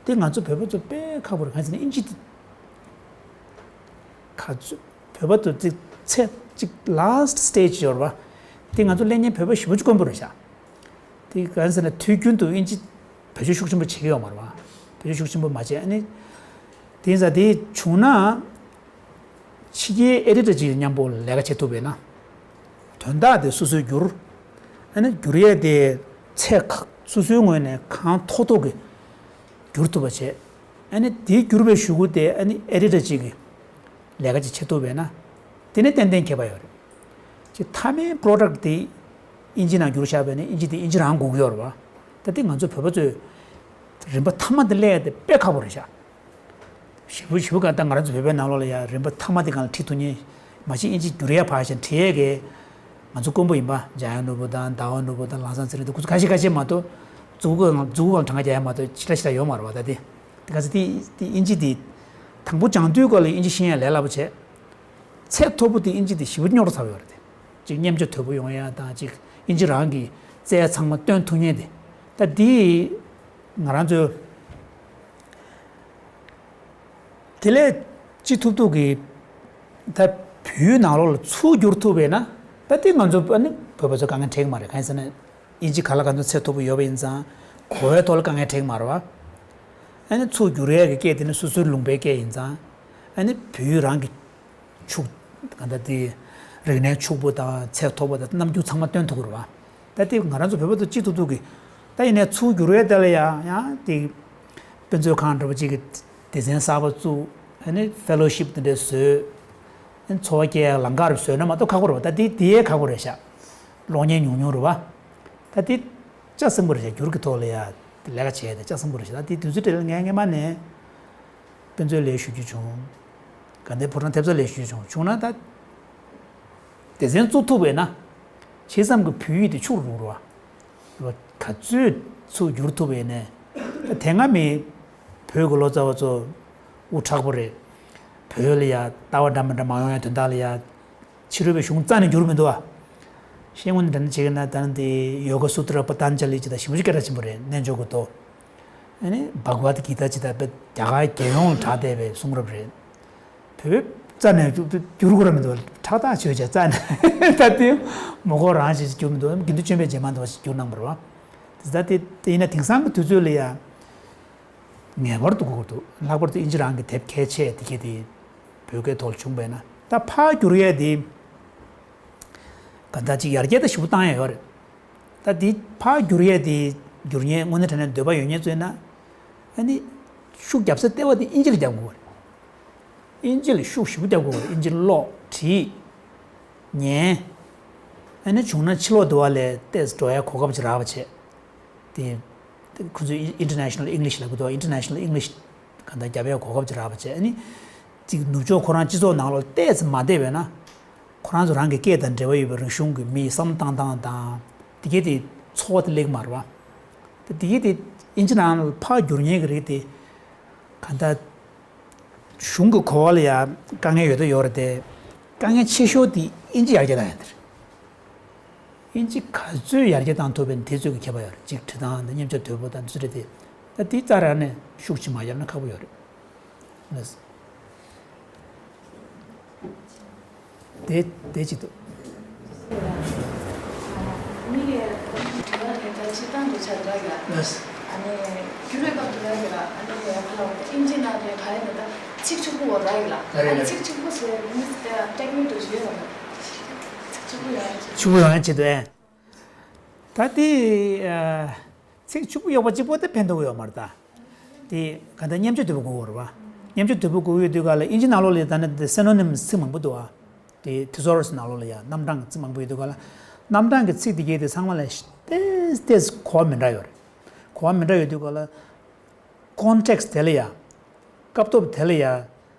དེ་ང་ཚོ་བོད་པ་ཚོ་དཔེ་ཁག་པོ་རེད། གང་ཟེར་ན་ཨིན་ཇི་དེ་ག་ཚོད་བོད་པ་ཚོ་དེ་ཚད་གཅིག་last stage་འབྱོར་བ། དེ་ང་ཚོ་ལེན་མཁན་བོད་པ་ཞེ་པོ་ཅིག་དཀོན་པོ་རེད་ཤག་དེ་གང་ཟེར་ན་དུས་རྒྱུན་དུ་ཨིན་ཇི་བེད་སྤྱོད་ཤུགས་ཆེན་པོ་བྱེད་ཀྱི་ཡོད་མ་རེད་བ། བེད་སྤྱོད་ཤུགས་ཆེན་པོ་མ་བྱས། ཨ་ནི་དེ་ཡིན་ཙང་དེ་བྱུང་ན། ཕྱི་རྒྱལ་ཨེ་ཌི་ཊར་ཅིག་མཉམ་པོ་ལས་ཀ་བྱེད་ཐུབ་པས་ན། དོན་དག་དེ་སོ་སོས་བསྒྱུར། ཨ་ནི་བསྒྱུར་ཡས་དེ་ཚད་ཁག་སོ་སོའི་ངོས་ནས་གང་ཐོགས་ཐོགས་ཀྱི་ བསྒྱུར་ཐུབ་པ་བྱས། ཨ་ནི་དེ་བསྒྱུར་བའི་གཞུག་གུ་དེ་ཨ་ནི་ཨེ་ཌི་ཊར་གཅིག་གིས་ལས་ཀ་ཅིག་བྱེད་ཐུབ་པས་ན། དེ་ནི་ཏན་ཏན་ཁྱད་པར་ཡོད་རེད། ཅིག་མཐའ་མའི་པོ་རོ་ཌག་དེ་ཨིན་ཇི་ནང་བསྒྱུར་བཞག་པས་ན་ཨིན་ཇི་དེ་ཨིན་ཇི་རང་དགོས་ཀྱི་ཡོད་རེད་བ། ད་དེ་ང་ཚོ་བོད་པ་ཚོས་རིམ་པ་མཐའ་མ་དེ་སླེབས་ཡ་དེ་དཔེ་ཁག་པོ་རེད་ཤག་ཞེ་པོ་ཞེ་པོ་གང་ལྟར་ང་རང་ཚོ་བོད་པའི་ནང་ལོགས་ལ་ཡ་རིམ་པ་མཐའ་མ་དེ་སྒང་ལ་ཁྲིད་ཐུབ་མཁན། མ་གཞི་ཨིན་ཇི་བསྒྱུར་ཡ་ཕར་བཞག་ཁྲིད་ཡས་ཀྱི་ང་ཚོ་དཀོན་པོ་ཡིན་པ། འཇམ་དབྱངས་ནོར་བུ་དང་ཟླ་བ་ནོར་བུ་དང་ལམ་བཟང་ཚེ་རིང་དང་ཁོ་ཚོ་ཁ་ཤས་ཁ་ཤས་མ་གཏོགས། མཛུག་གུ་མཛུག་གུ་སྒང་གྲངས་ཀ་རྒྱག་ཡ་མ་གཏོགས་ཕྱི་ལ་ཕྱི་ལ་ཡོད་མ་རེད་བ། ད་དེ་དེ་ག་ཚོད་དེ་དེ་ཨིན་ཇི་དེ་དང་པོ་སྦྱང་དུས་སྐབས་ལ་ཨིན་ཇི་ཤེས་ཡ་ལས་སླ་པོ་བྱས། ཚད་མཐོ་པོ་དེ་ཨིན་ཇི་དེ་ཞེ་པོ་རྙོག་དྲ་ཚ་པོ་ཡོད་རེད་དེ། གཅིག་མཉམ་སྤྱོད་དོད་པོ་ཡོང་ཡ་དང་གཅིག་ཨིན་ཇི་རང་གི་རྩལ་ཚང་མ་སྟོན་ཐུབ་མཁན་དེ། ད་དེ་ང་རང་ཚོའི་དེ་ལས་ཅི་ཐུབ་ཐུབ་ཀྱིས་ད་བོད་ཡིག་ནང་ལོགས་ལ་ཚུར་བསྒྱུར་ཐུབ་པས་ན། ད་དེ་ང་ཚོ་ཨ་ནི་བོད་པ་ཚོ་དཀའ་ངལ་འཕྲད་ཀྱི་མ་རེད། གང་ཡིན་ཟེར་ན་ཨིན་ཇི་ག་ལ་ག་ཚོད་ཚད་མཐོ་པོ་ཡོད་པ་ཡིན་ཙང་གོ་བའི་ཐོག་ལ་དཀའ་ངལ་འཕྲད་ཀྱི་མ་རེད་བ། ཨ་ནི་ཚུར་བསྒྱུར་ཡས་ཀྱི་སྐད་དེ་ནི་སོ་སོའི་ལུང་པའི་སྐད་ཡིན་ཙང་། ཨ་ནི་བོད་ཡིག་རང་གི་ཕྱུག་གང་ལྟར་དེ་རིག་གནས་ཕྱུག་པོ་དང་ཚད་མཐོ་པོ་དང་རྣམ་འགྱུར་ཚང་མ་སྟོན་ཐུབ་ཀྱི་རེད་བ། ད་དེ་ང་རང་ཚོ་བོད་པ་ཚོ་ཅི་ཐུབ་ཐུབ་ཀྱིས། ད་ཡིན་ནའི་ཚུར་བསྒྱུར་བའི་ཐད་ལ་ཡང་ཡང་དེ་དཔེ་མཛོད་ཁང་འདྲ་པོ་ཅིག་གི་སྡེ་ཚན་གསར་པ་བཙུགས། ཨ་ནི་ཕེ་ལོ་ཤིབ་དེ་འདྲ་བཟོས། ཨ་ནི་འཚོ་བ་སྐྱེལ་ཡག་ལམ་ཁ་རུ་བཟོས་ན་མ་གཏོགས་ཁག་པོ་རེད་བ། ད་དེ་དེ་ཡས་ཁག་པོ་རེད་ཤག་གློག་བརྙན་ཉུང་ཉུང་རེད་བ། ད་དེ་ལྕགས་སྲིན་པོ་རེད་ཤག་བསྒྱུར་གྱི་ཐོག་ལ་ཡ་ལས་ཀ་བྱས་ཏེ་ལྕགས་སྲིན་པོ་རེད་ཤག་ད་དེ་དུས་ཚོད་དེ་ལ་ངས་སྔས་མ་ནས་དཔེ་མཛོད་ལས་ཞུ་རྒྱུ་བྱུང་། དགའ་ལྡན་ཕོ་བྲང་ཐེབས་རྩ་ལས་ཞུ་རྒྱུ་བྱུང་། བྱུང་ན་ད་སྡེ་ཚན་བཙུགས་ཐུབ་པས་ན། ཇི་ཙམ་གྱི་བོད་ཡིག་དེ་ཕྱུག་རུ་འགྲོ་བ། ག་ཚོད་ཚུར་བསྒྱུར་ཐུབ་པས་ན། ད་དེ་སྔ་མི་བོད་ཀྱི་ལོ་ཙཱ་བ་ཚོ་དབུ་དྲག་པོ་རེད། བོད་ལ་ཡ་ལྟ་བ་འདྲ་མི་འདྲ་མ་ཡོང་ཡ་དོན་དག་ལ་ཡ། ཕྱི་རོལ་པའི་གཞུང་རྩ་ནས་བསྒྱུར་མི་འདུག་བ། ཤེས་ངོ་ནས་དྲན་ན་བྱེད་ཀྱི་ན་ད་ནི་དེ་ཡོ་ག་སུ་ཏྲ་པ་ཏན་ཇ་ལི་ཅི་ད་ཞིབ་ཞིབ་སྐད་གྲགས་ཆེན་པོ་རེད། རྣལ་འབྱོར་གྱི་མདོ། ཨ་ནི་བྷག་ཝད་གི་ཏ་ཅི་ད་པའི་རྒྱ་གར་རྒྱལ་ཡོངས་ལ་གྲགས་བསྡད་པའི་གསུང་རབ་རེད། བོད་རྩ་ནས་བསྒྱུར་དགོས་ར་མི་འདུག་ཁྲག་ཐག་ཆོད་བྱས་རྩ་ནས་ད་དེ་མོ་གོ་རང་ཞིག་བསྒྱུར་མི་འདུག་དགེ་འདུན་ཆོས་འཕེལ་རྗེས་མ་འདུག་བ་ཞིག་བསྒྱུར་གནང་བ་རེད་བ། དེ་ད་དེ་དེ་ཡིན་ན་དེང་སང་གི་དུས་ཚོད་ལ་ཡ། ངེས་པར་དུ་དགོས་ཀྱི་འདུག་ལྷག་པར་དུ་ཨིན་ཇི་རང་གི་དེབ་གལ་ཆེ་དེ་གས་དེ་བོད་སྐད་ཐོག་ལ་བྱུང་བས་ན། ད་ཕར་བསྒྱུར་ཡས་དེ་ག་ད་ཅིག་ཡར་རྒྱས་ད་ཞེ་པོ་བཏང་ཡས་ཡོད་རེད། ད་དེ་ཕར་བསྒྱུར་ཡས་དེ་བསྒྱུར་མཁན་དངོས་གནས་དྲང་གནས་འདོད་པ་ཡོད་མཁན་ཚོས་ན། ཨ་ནི་ཤུགས་རྒྱབ་ས་ལྟེ་བ་དེ་ཨིན་ཇི་ལ་རྒྱབ་དགོས་རེད། ཨིན་ཇི་ལ་ཤུགས་ཞེ་པོ་རྒྱབ་དགོས་རེད། ཨིན་ཇི་ཀློག་བྲིས། ཉན། ཨ་ནི་བྱུང་ན་ཕྱི་ལོགས་དུ་བ་ལས་ཏོག་ཙམ་འགྲོ་ཡ་གོ་སྐབས་ཅིག་རག་པ་བྱས། དེ་ཁོ་ཚོས་International English་ལབ་ཀྱི་འདུག International English་གང་ལྟར་རྒྱབ་ཡ་གོ་སྐབས་ཅིག་རག་པ་བྱས། ཨ་ནི་ཅིག་ནུབ་ཕྱོགས་ཁོ་རང་སྤྱི་ཚོགས་ནང་ལོགས་ཏོག་ཙམ་མ་བསྡད་པས་ན། ཁོ་རང་ཚོ་རང་གི་སྐད་དང་འབྲེལ་བ་ཡོད་པའི་རིག་གཞུང་གི་མིའི་བསམ་བློ་བཏང་སྟངས་དང་། དེ་གས་དེ་ཚོར་བ་དེ་སླེབས་ཀྱི་མ་རེད་བ། ད་དེ་གས་དེ་ཨིན་ཇི་ནང་ལ་ཕར་བསྒྱུར་མཁན་གྱི་རིགས་དེ་གང་ལྟར། གཞུང་གི་གོ་བ་ལ་ཡང་དཀའ་ངལ་ཡོད་ད་ཡོད་རེད་དེ། དཀའ་ངལ་ཆེ་ཤོས་དེ་ཨིན་ཇི་ཡར་རྒྱས་བཏང་ཡ་དེ་རེད། ཨིན་ཇི་ག་ཚོད་ཡར་རྒྱས་བཏང་ཐུབ་པའི་དེ་ཚོད་ཀྱི་ཁྱད་པར་ཡོད་རེད། གཅིག་བྲིས་སྟངས་དང་མཉམ་སྤྱོད་དོད་པོ་དང་དེ་ཚོ་རེད་དེ། ད་དེ་རྩ་རང་ནས་ཤུགས་ཆེ་མ་བརྒྱབ་ན་ཁག་པོ་ཡོད་རེད། ལགས། དེ་དེ་གཅིག་འདུག་མི་ཡས་དྲི་བ་དེ་ལྟར་སྤྱིར་བཏང་དུ་ཆགས་འདུག་ལ། ལགས། ཨ་ནི་རྒྱུ་རེད་པ་འདུག་ལ་ཡོད་ལ། ཨ་ནི་ཡ་ཁ་ལ་ཨིན་ཇི་ནང་དེ་ག་རེ་ན་ད་ཚིག་ཕྱུག་པོ་འོ་ར་ཡོད་ལ། ཨ་ནི་ཚིག་ཕྱུག་པོ་ཟེར་མི་དེ་ཏེག་ནིག་དུ་ཡོད་ལ། ཚིག་ཕྱུག་པོ་ཡོང་ཡ་ཆེད་དུ། ཕྱུག་པོ་ཡོང་ཡ་ཆེད་དུ་ཨེ། ད་དེ་ཨ། ཚིག་ཕྱུག་པོ་ཡོད་པ་གཅིག་པོ་དེ་ཕན་ཐོགས་ཡོད་མ་རེད་ད། དེ་ག་ད་མཉམ་སྤྱོད་དོད་པོ་དགོས་ཀྱི་རེད་བ། མཉམ་སྤྱོད་དོད་པོ་དགོས་ཡོད་དུས་ག་ལ་ཨིན་ཇི་ནང་ལོགས་ལ་ད་ནི་དེ་སེ་ནོ་ནིམ་ཚིག་མང་པོ་འདུག་བ། དེ་ཐི་སོ་རི་སི་ནང་ལོགས་ལ་ཡ་རྣམ་གྲངས་ཀྱི་ཚིག་མང་པོ་ཡོད་དུས་ག་ལ། རྣམ་གྲངས་ཀྱི་ཚིག་དེ་གས་དེ་ཚང་མ་ལ་ཏོག་ཙམ་གོ་བ་མི་འདྲ་ཡོད་རེད། གོ་བ་མི་འདྲ་ཡོད་དུས་ག་ལ། ཀོན་ཊེག་སི་དེ་ལ་ཡ། སྐབས་ཐོག་དེ་ལ་ཡ།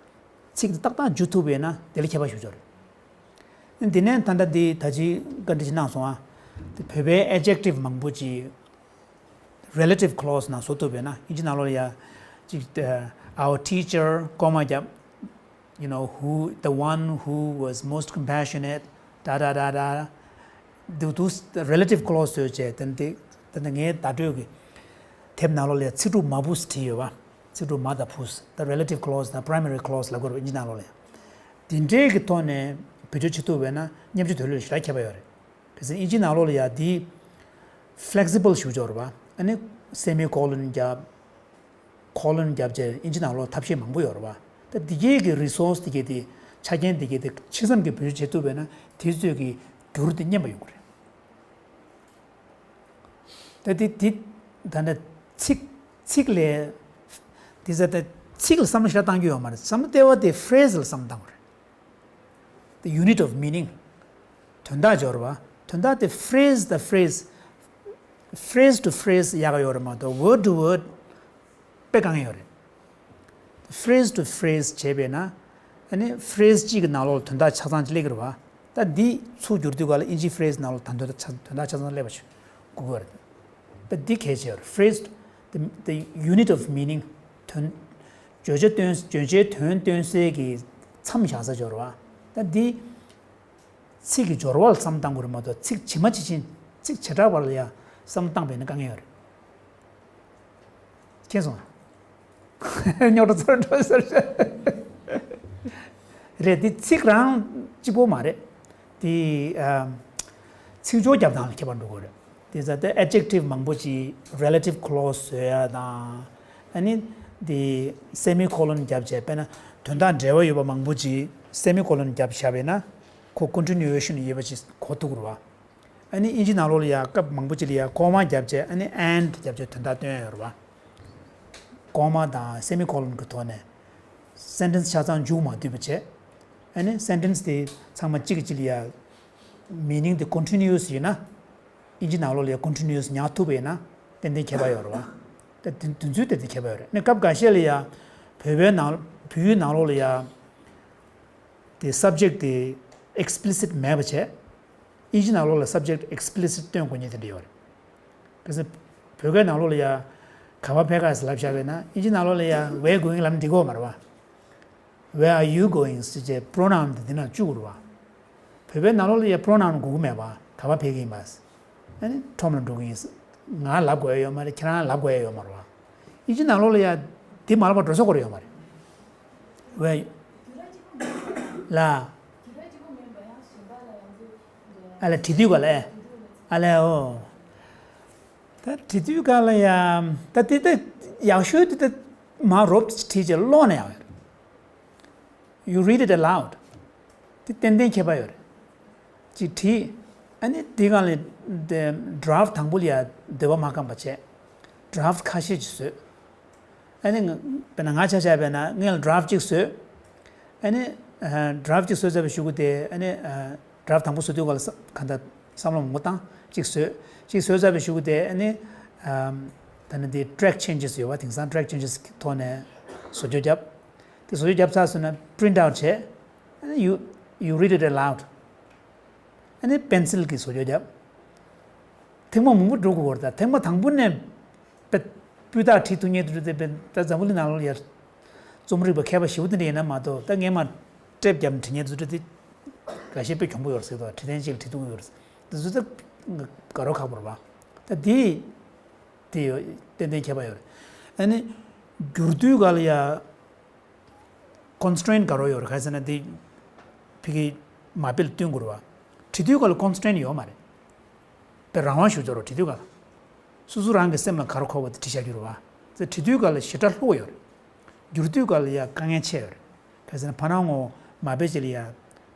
ཚིག་དེ་ཏག་ཏག་འཇུ་ཐུབ་པས་ན་དེ་ལ་ཁྱད་པར་ཞེ་པོ་ཅིག་ཡོད་རེད། འདི་ནས་ད་ལྟ་འདི་ད་ཅི་བཀའ་འདྲི་ཅིག་གནང་སོང་ཨ། དེ་བོད་པའི་ཨེ་ཇེག་ཊིབ་མང་པོ་ཅིག་རི་ལེ་ཊིབ་ཁི་ལོ་སི་ནང་བཟོ་ཐུབ་པས་ན། ཨིན་ཇི་ནང་ལོགས་ལ་ཡ་ཅིག་our teacher ཀོ་མ་བརྒྱབ། you know who, the one who was most compassionate, da da da da. འདུག་འདུག་རི་ལེ་ཊིབ་ཁི་ལོ་སི་བཟོས་བྱས་དེ་འདི་དེ་འདི་ངའི་བརྡ་སྤྲོད་ཀྱི་དེབ་ནང་ལོགས་ལ་ཡ་ཚིག་གྲུབ་མ་བུ་ཟེར་བྲིས་ཡོད་པ། ཚིག་གྲུབ་མ་དང་བུ་ཟེར། ད་རི་ལེ་ཊིབ་ཁི་ལོ་སི་དང་པི་རའི་མ་རི་ཁི་ལོ་སི་ལབ་དགོས་རེད་ཨིན་ཇི་ནང་ལོགས་ལ་ཡ། དེ་འདྲའི་གི་ཐོག་ནས་བེད་སྤྱོད་བྱེད་ཐུབ་པས་ན་མཉམ་སྤྱོད་དོད་པོ་ལ་ཞེ་དྲག་ཁྱད་པར་ཡོད་རེད། གལ་སྲིད་ཨིན་ཇི་ནང་ལོགས་ལ་ཡ་འདི་ཕི་ལེག་སི་བལ་ཞེ་པོ་ཅིག་ཡོད་རེད་པ། ཨ་ནི་སེ་མི་ཀོ་ལོན་བརྒྱབ། ཀོ་ལོན་བརྒྱབ་བྱས་ཨིན་ཇི་ནང་ལོགས་ཐབས་ཤེས་མང་པོ་ཡོད་རེད་པ། ད་འདི་གས་ཀྱི་རི་སོ་སི་འདི་གས་དེ་ཆ་རྐྱེན་འདི་གས་དེ་ཆ་ཚང་གི་བེད་སྤྱོད་བྱེད་ཐུབ་པས་ན་དེ་ཚོས་ཀྱི་འགྱུར་དེ་སྙན་པ་ཡོང་གི་རེད། ད་དེ་དེ་ད་ནི་ཚིག་ཚིག་ལས་ དེ་ཚོ་ད་ཚིག་ལ་བསམ་བློ་ཞེ་དྲག་བཏང་རྒྱུ་ཡོད་མ་རེད། བསམ་བློ་ལྟེ་བ་དེ་ཕི་རེ་སི་ལ་བསམ་བློ་བཏང་དགོས་རེད། The unit of meaning. དོན་དག་སྦྱོར་བ། དོན་དག་དེ་ཕི་རེ་སི་དང་ཕི་རེ་སི། phrase to phrase ཡག་ཡོད་རེད་མ་གཏོགས་word to word དཔེ་དཀའ་ངལ་ཡོད་རེད། phrase to phrase བྱས་པས་ན། ཨ་ནི་ཕི་རེ་སི་གཅིག་གི་ནང་ལོགས་ལ་དོན་དག་ཆ་ཚང་ཅིག་སླེབས་ཀྱི་རེད་བ། ད་འདི་ཚུར་བསྒྱུར་དུས་ག་ལ་ཨིན་ཇི་ཕི་རེ་སི་ནང་ལོགས་ལ་དོན་དག་ཆ་དོན་དག་ཆ་ཚང་སླེབས་པ་ཞིག་དགོས་ཀྱི་རེད། ད་འདི་གལ་ཆེ་བ་རེད། phrase, the, the unit of meaning. དོན། བརྗོད་བྱ་སྟོན། བརྗོད་བྱའི་དོན་སྟོན་སའི་གི་མཚམས་བཞག་ས་སྦྱོར་བ། ད་འདི་ཚིག་གི་སྦྱོར་བ་ལ་བསམ་བཏང་དགོས་རེད་མ་གཏོགས་ཚིག་ཇི་མ་ཇི་བཞིན་ཚིག་བྱེ་བྲག་པ་ལ་ཡང་བསམ་བཏང་བས་ན་དཀའ་ངལ་ཡོད་རེད། མཁྱེན་སོང་ང་། རྙོག་དྲ་ཚོར་འགྲོ་ཟེར། རེད། འདི་ཚིག་རང་གཅིག་པོ་མ་རེད། འདི་ཨ། ཚིག་སྦྱོར་རྒྱབ་སྟངས་ལ་ཁྱད་པར་འགྲོ་གི་རེད། དེ་ཚ་དེ་adjective མང་པོ་ཅིག་relative clause བཟོ་ཡ་དང་། ཨ་ནི་འདི་semicolon བརྒྱབ་བྱས། དཔེར་ན་དོན་དག་འབྲེལ་བ་ཡོད་པ་མང་པོ་ཅིག་semicolon བརྒྱབ་བཞག་པས་ན་ཁོ་continuation ཡོད་པ་ཅིག་གོ་ཐུབ་ཀྱི་རེད་བ། ཨ་ནི་ཨིན་ཇི་ནང་ལོགས་ལ་ཡ་སྐབས་མང་པོ་ཅིག་ལ་ཡ་comma བརྒྱབ་བྱས། ཨ་ནི་and བརྒྱབ་བྱས་དོན་དག་སྟོན་ཡ་ཡོད་རེད་བ། comma དང་semicolon གི་ཐོག་ནས་sentence ཆ་ཚང་མཇུག་མ་བསྡུས་པ་བྱས། ཨ་ནི་sentence དེ་ཚང་མ་གཅིག་གིས་གཅིག་ལ་ཡ་meaning དེ་continuous ཡིན་ན། ཨིན་ཇི་ནང་ལོགས་ལ་ཡ་continuous ཉར་ཐུབ་པ་ཡིན་ན་ཏན་ཏན་ཁྱད་པར་ཡོད་རེད་བ། ད་དེ་དེ་ཚོའི་ཐད་དེ་ཁྱད་པར་ཡོད་རེད། ཨ་ནི་སྐབས་འགའ་ཤས་ལ་ཡ་བོད་པའི་ནང་བོད་ཡིག་ནང་ལོགས་ལ་ཡ། དེ་subject དེ་explicit མེད་པ་བྱས། ཨིན་ཇི་ནང་ལོགས་ལ་subject explicit སྟོན་དགོས་མཁན་དེ་འདྲ་ཡོད་རེད། གལ་སྲིད་བོད་སྐད་ནང་ལོགས་ལ་ཡ་ག་པར་ཕེབས་ག་ཟེར་ལབ་བཞག་པས་ན། ཨིན་ཇི་ནང་ལོགས་ལ་ཡ་where going ལབ་ན་འགྲིག་གི་ཡོད་མ་རེད་བ། Where are you going ཟེར་བྱས་pronoun དེ་འདི་ནང་བཅུག་དགོས་རེད་བ། བོད་པའི་ནང་ལོགས་ལ་ཡ་pronoun དགོས་ཀྱི་མེད་པ། ག་པར་ཕེབས་ཀྱི་ཡིན་པ། ཨ་ནི་ཁྲོམ་ལ་འགྲོ་གི་ཡིན། ང་ལབ་དགོས་ཡ་ཡོད་མ་རེད། ཁྱེད་རང་ལབ་དགོས་ཡ་ཡོད་མ་རེད་བ། ཨིན་ཇི་ནང་ལོགས་ལ་ཡ་འདི་མ་ལབ་པ་འགྲོ་ས་ཁོ་ར་ཡོད་མ་རེད། Where ལ། ཨ་ལས་བྲིས་དུས་ག་ལ་ཨེ། ཨ་ལས་འོ། ད་བྲིས་དུས་ག་ལ་ཡ། ད་དེ་ད་ཡག་ཤོས་དེ་ད་མ་རོབ་བྲིས་བྱས་ཀློག་ན་ཡག་ཡོད་རེད། You read it aloud. དེ་ཏན་ཏན་ཁྱད་པར་ཡོད་རེད། ཅིག་བྲིས། ཨ་ནི་དེ་སྒང་ལ་དེ་draft དང་པོ་ལ་ཡ་འདོད་པ་མ་ཁེངས་པ་བྱས། draft ཁ་ཤས་ཅིག་བཟོས། ཨ་ནི་ང་དཔེར་ན་ང་ཆ་བཞག་པས་ན་ངས་ལ་draft གཅིག་བཟོས། ཨ་ནི་ཨ་draft གཅིག་བཟོས་ཚར་བའི་གཞུག་གུ་དེ་ཨ་ནི་ཨ་draft དང་པོ་བཟོ་དུས་སྒང་ལ་ས་གང་ལྟར་བསམ་བློ་མང་པོ་བཏང་། གཅིག་བཟོས། གཅིག་བཟོས་ཚར་བའི་གཞུག་གུ་དེ་ཨ་ནི་ཨ་ད་ནི་དེ་track changes ཡོད་པ། དེང་སང་track changes གི་ཐོག་ནས་བཟོ་བཅོས་བརྒྱབ། དེ་བཟོ་བཅོས་བརྒྱབ་ཚར་སོང་ན་print out བྱས། ཨ་ནི་you you read it aloud. ཨ་ནི་pencil གི་བཟོ་བཅོས་བརྒྱབ། ཐེངས་མ་མང་པོ་འགྲོ་དགོས་པ་རེད། ད་ཐེངས་མ་དང་པོ་ནས་དཔེ་སྤུས་དག་བྲིས་ཐུབ་མཁན་དེ་འདྲ་དེ་དཔེ་ད་འཛམ་བུ་གླིང་ནང་ལོགས་ལ་ཡ་རྩོམ་རིག་པ་མཁས་པ་ཞེ་པོ་དེ་འདྲ་ཡིན་ན་མ་གཏོགས། ད་སྔས་མ་ཊེབ་བརྒྱབ་ནས་བྲིས་མཁན་དེ་འདྲ་དེ་འགའ་ཤས་དཔེ་གྱོང་པོ་ཡོད་རེད་ཟེར་དོ། བྲིས་ཐེངས་གཅིག་ལ་བྲིས་ཐུབ་ཀྱི་ཡོད་རེད། དེ་ཚོ་ད་དགའ་རབ་ཁག་པོ་རེད་པ། ད་དེ་དེ་ཡོད། ཏན་ཏན་ཁྱད་པར་ཡོད་རེད། ཨ་ནི་བསྒྱུར་དུས་ག་ལ་ཡ། constraint དགའ་རབ་ཡོད་རེད། ག་རེ་ཟེར་ན་དེ་ཕ་གི་མ་དཔེ་ལ་བསྟུན་དགོས་རེད་པ། བྲིས་དུས་ག་ལ་constraint ཡོད་མ་རེད། དཔེ་རང་དབང་ཞེ་པོ་ཅིག་ཡོད་རེད། བྲིས་དུས་ག་ལ་སོ་སོ་རང་གི་སེམས་ལ་ག་རེ་འཁོར་བ་དེ་བྲིས་བཞག་རྒྱུ་རེད་པ། དེ་བྲིས་དུས་ག་ལ་ཞེ་དྲག་ལྷུག་པོ་ཡོད་རེད། བསྒྱུར་དུས་ག་ལ་ཡ་དཀའ་ངལ་ཆེ་ཡོད་རེད། ག་རེ་ཟེར་ན་ཕར་ནང་ངོ་མ་དཔེ་ཅིག་ལ་ཡ་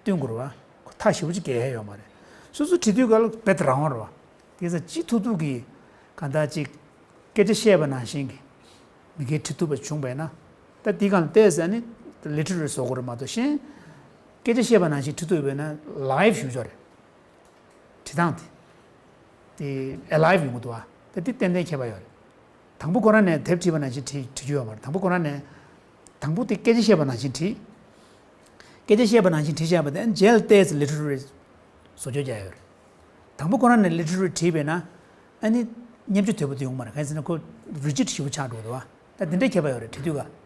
བསྟུན་དགོས་རེད་པ། ཁོ་ཐག་ཞེ་པོ་ཅིག་བརྒལ་ཡ་ཡོད་མ་རེད། སོ་སོ་བྲིས་དུས་ག་ལ་དཔེ་དེ་རང་དབང་རེད་པ། དེ་ཚོ་ཅི་ཐུབ་ཐུབ་ཀྱིས་གང་ལྟར་ཅིག་སྐད་ཆ་བཤད་པ་ནང་བཞིན་གྱི་མི་སྐད་བྲི་ཐུབ་པ་བྱུང་བས་ན། ད་འདི་སྒང་ལ་བལྟས་ཟེར་ནི་literary བཟོ་དགོས་རེད་མ་གཏོགས་གཞན། སྐད་ཆ་བཤད་པ་ནང་བཞིན་བྲི་ཐུབ་པས་ན་live ཞེ་པོ་ཅིག་ཡོད་རེད། བྲི་སྟངས་དེ། དེ་alive ཡོང་གི་འདུག་པ། ད་འདི་ཏན་ཏན་ཁྱད་པར་ཡོད་རེད། དང་པོ་ཁོ་རང་ནས་དེབ་བྲིས་པ་ནང་བཞིན་བྲིས་བྲི་རྒྱུ་ཡོད་མ་རེད། དང་པོ་ཁོ་རང་ནས། དང་པོ་དེ་སྐད་ཆ་བཤད་པ་ནང་བཞིན་བྲིས། སྐད་ཆ་བཤད་པ་ནང་བཞིན་བྲིས་བཞག་པ་དེ་རྗེས་ལ་བལྟས་ཚེ་literary བཟོ་བཅོས་རྒྱག་ཡོད་རེད། དང་པོ་ཁོ་རང་ནས་literary བྲིས་པས་ན། ཨ་ནི་སྙན་བརྒྱུད་དོད་པོ་དེ་ཡོང་མ་རེད། གང་ཡིན་ཟེར་ན་ཁོ་rigid ཞེ་པོ་ཆགས་འགྲོ་འདུག་པ། ད་དེ་འདྲའི་ཁྱད་པར་ཡོད་རེད། བྲིས་དུས་ག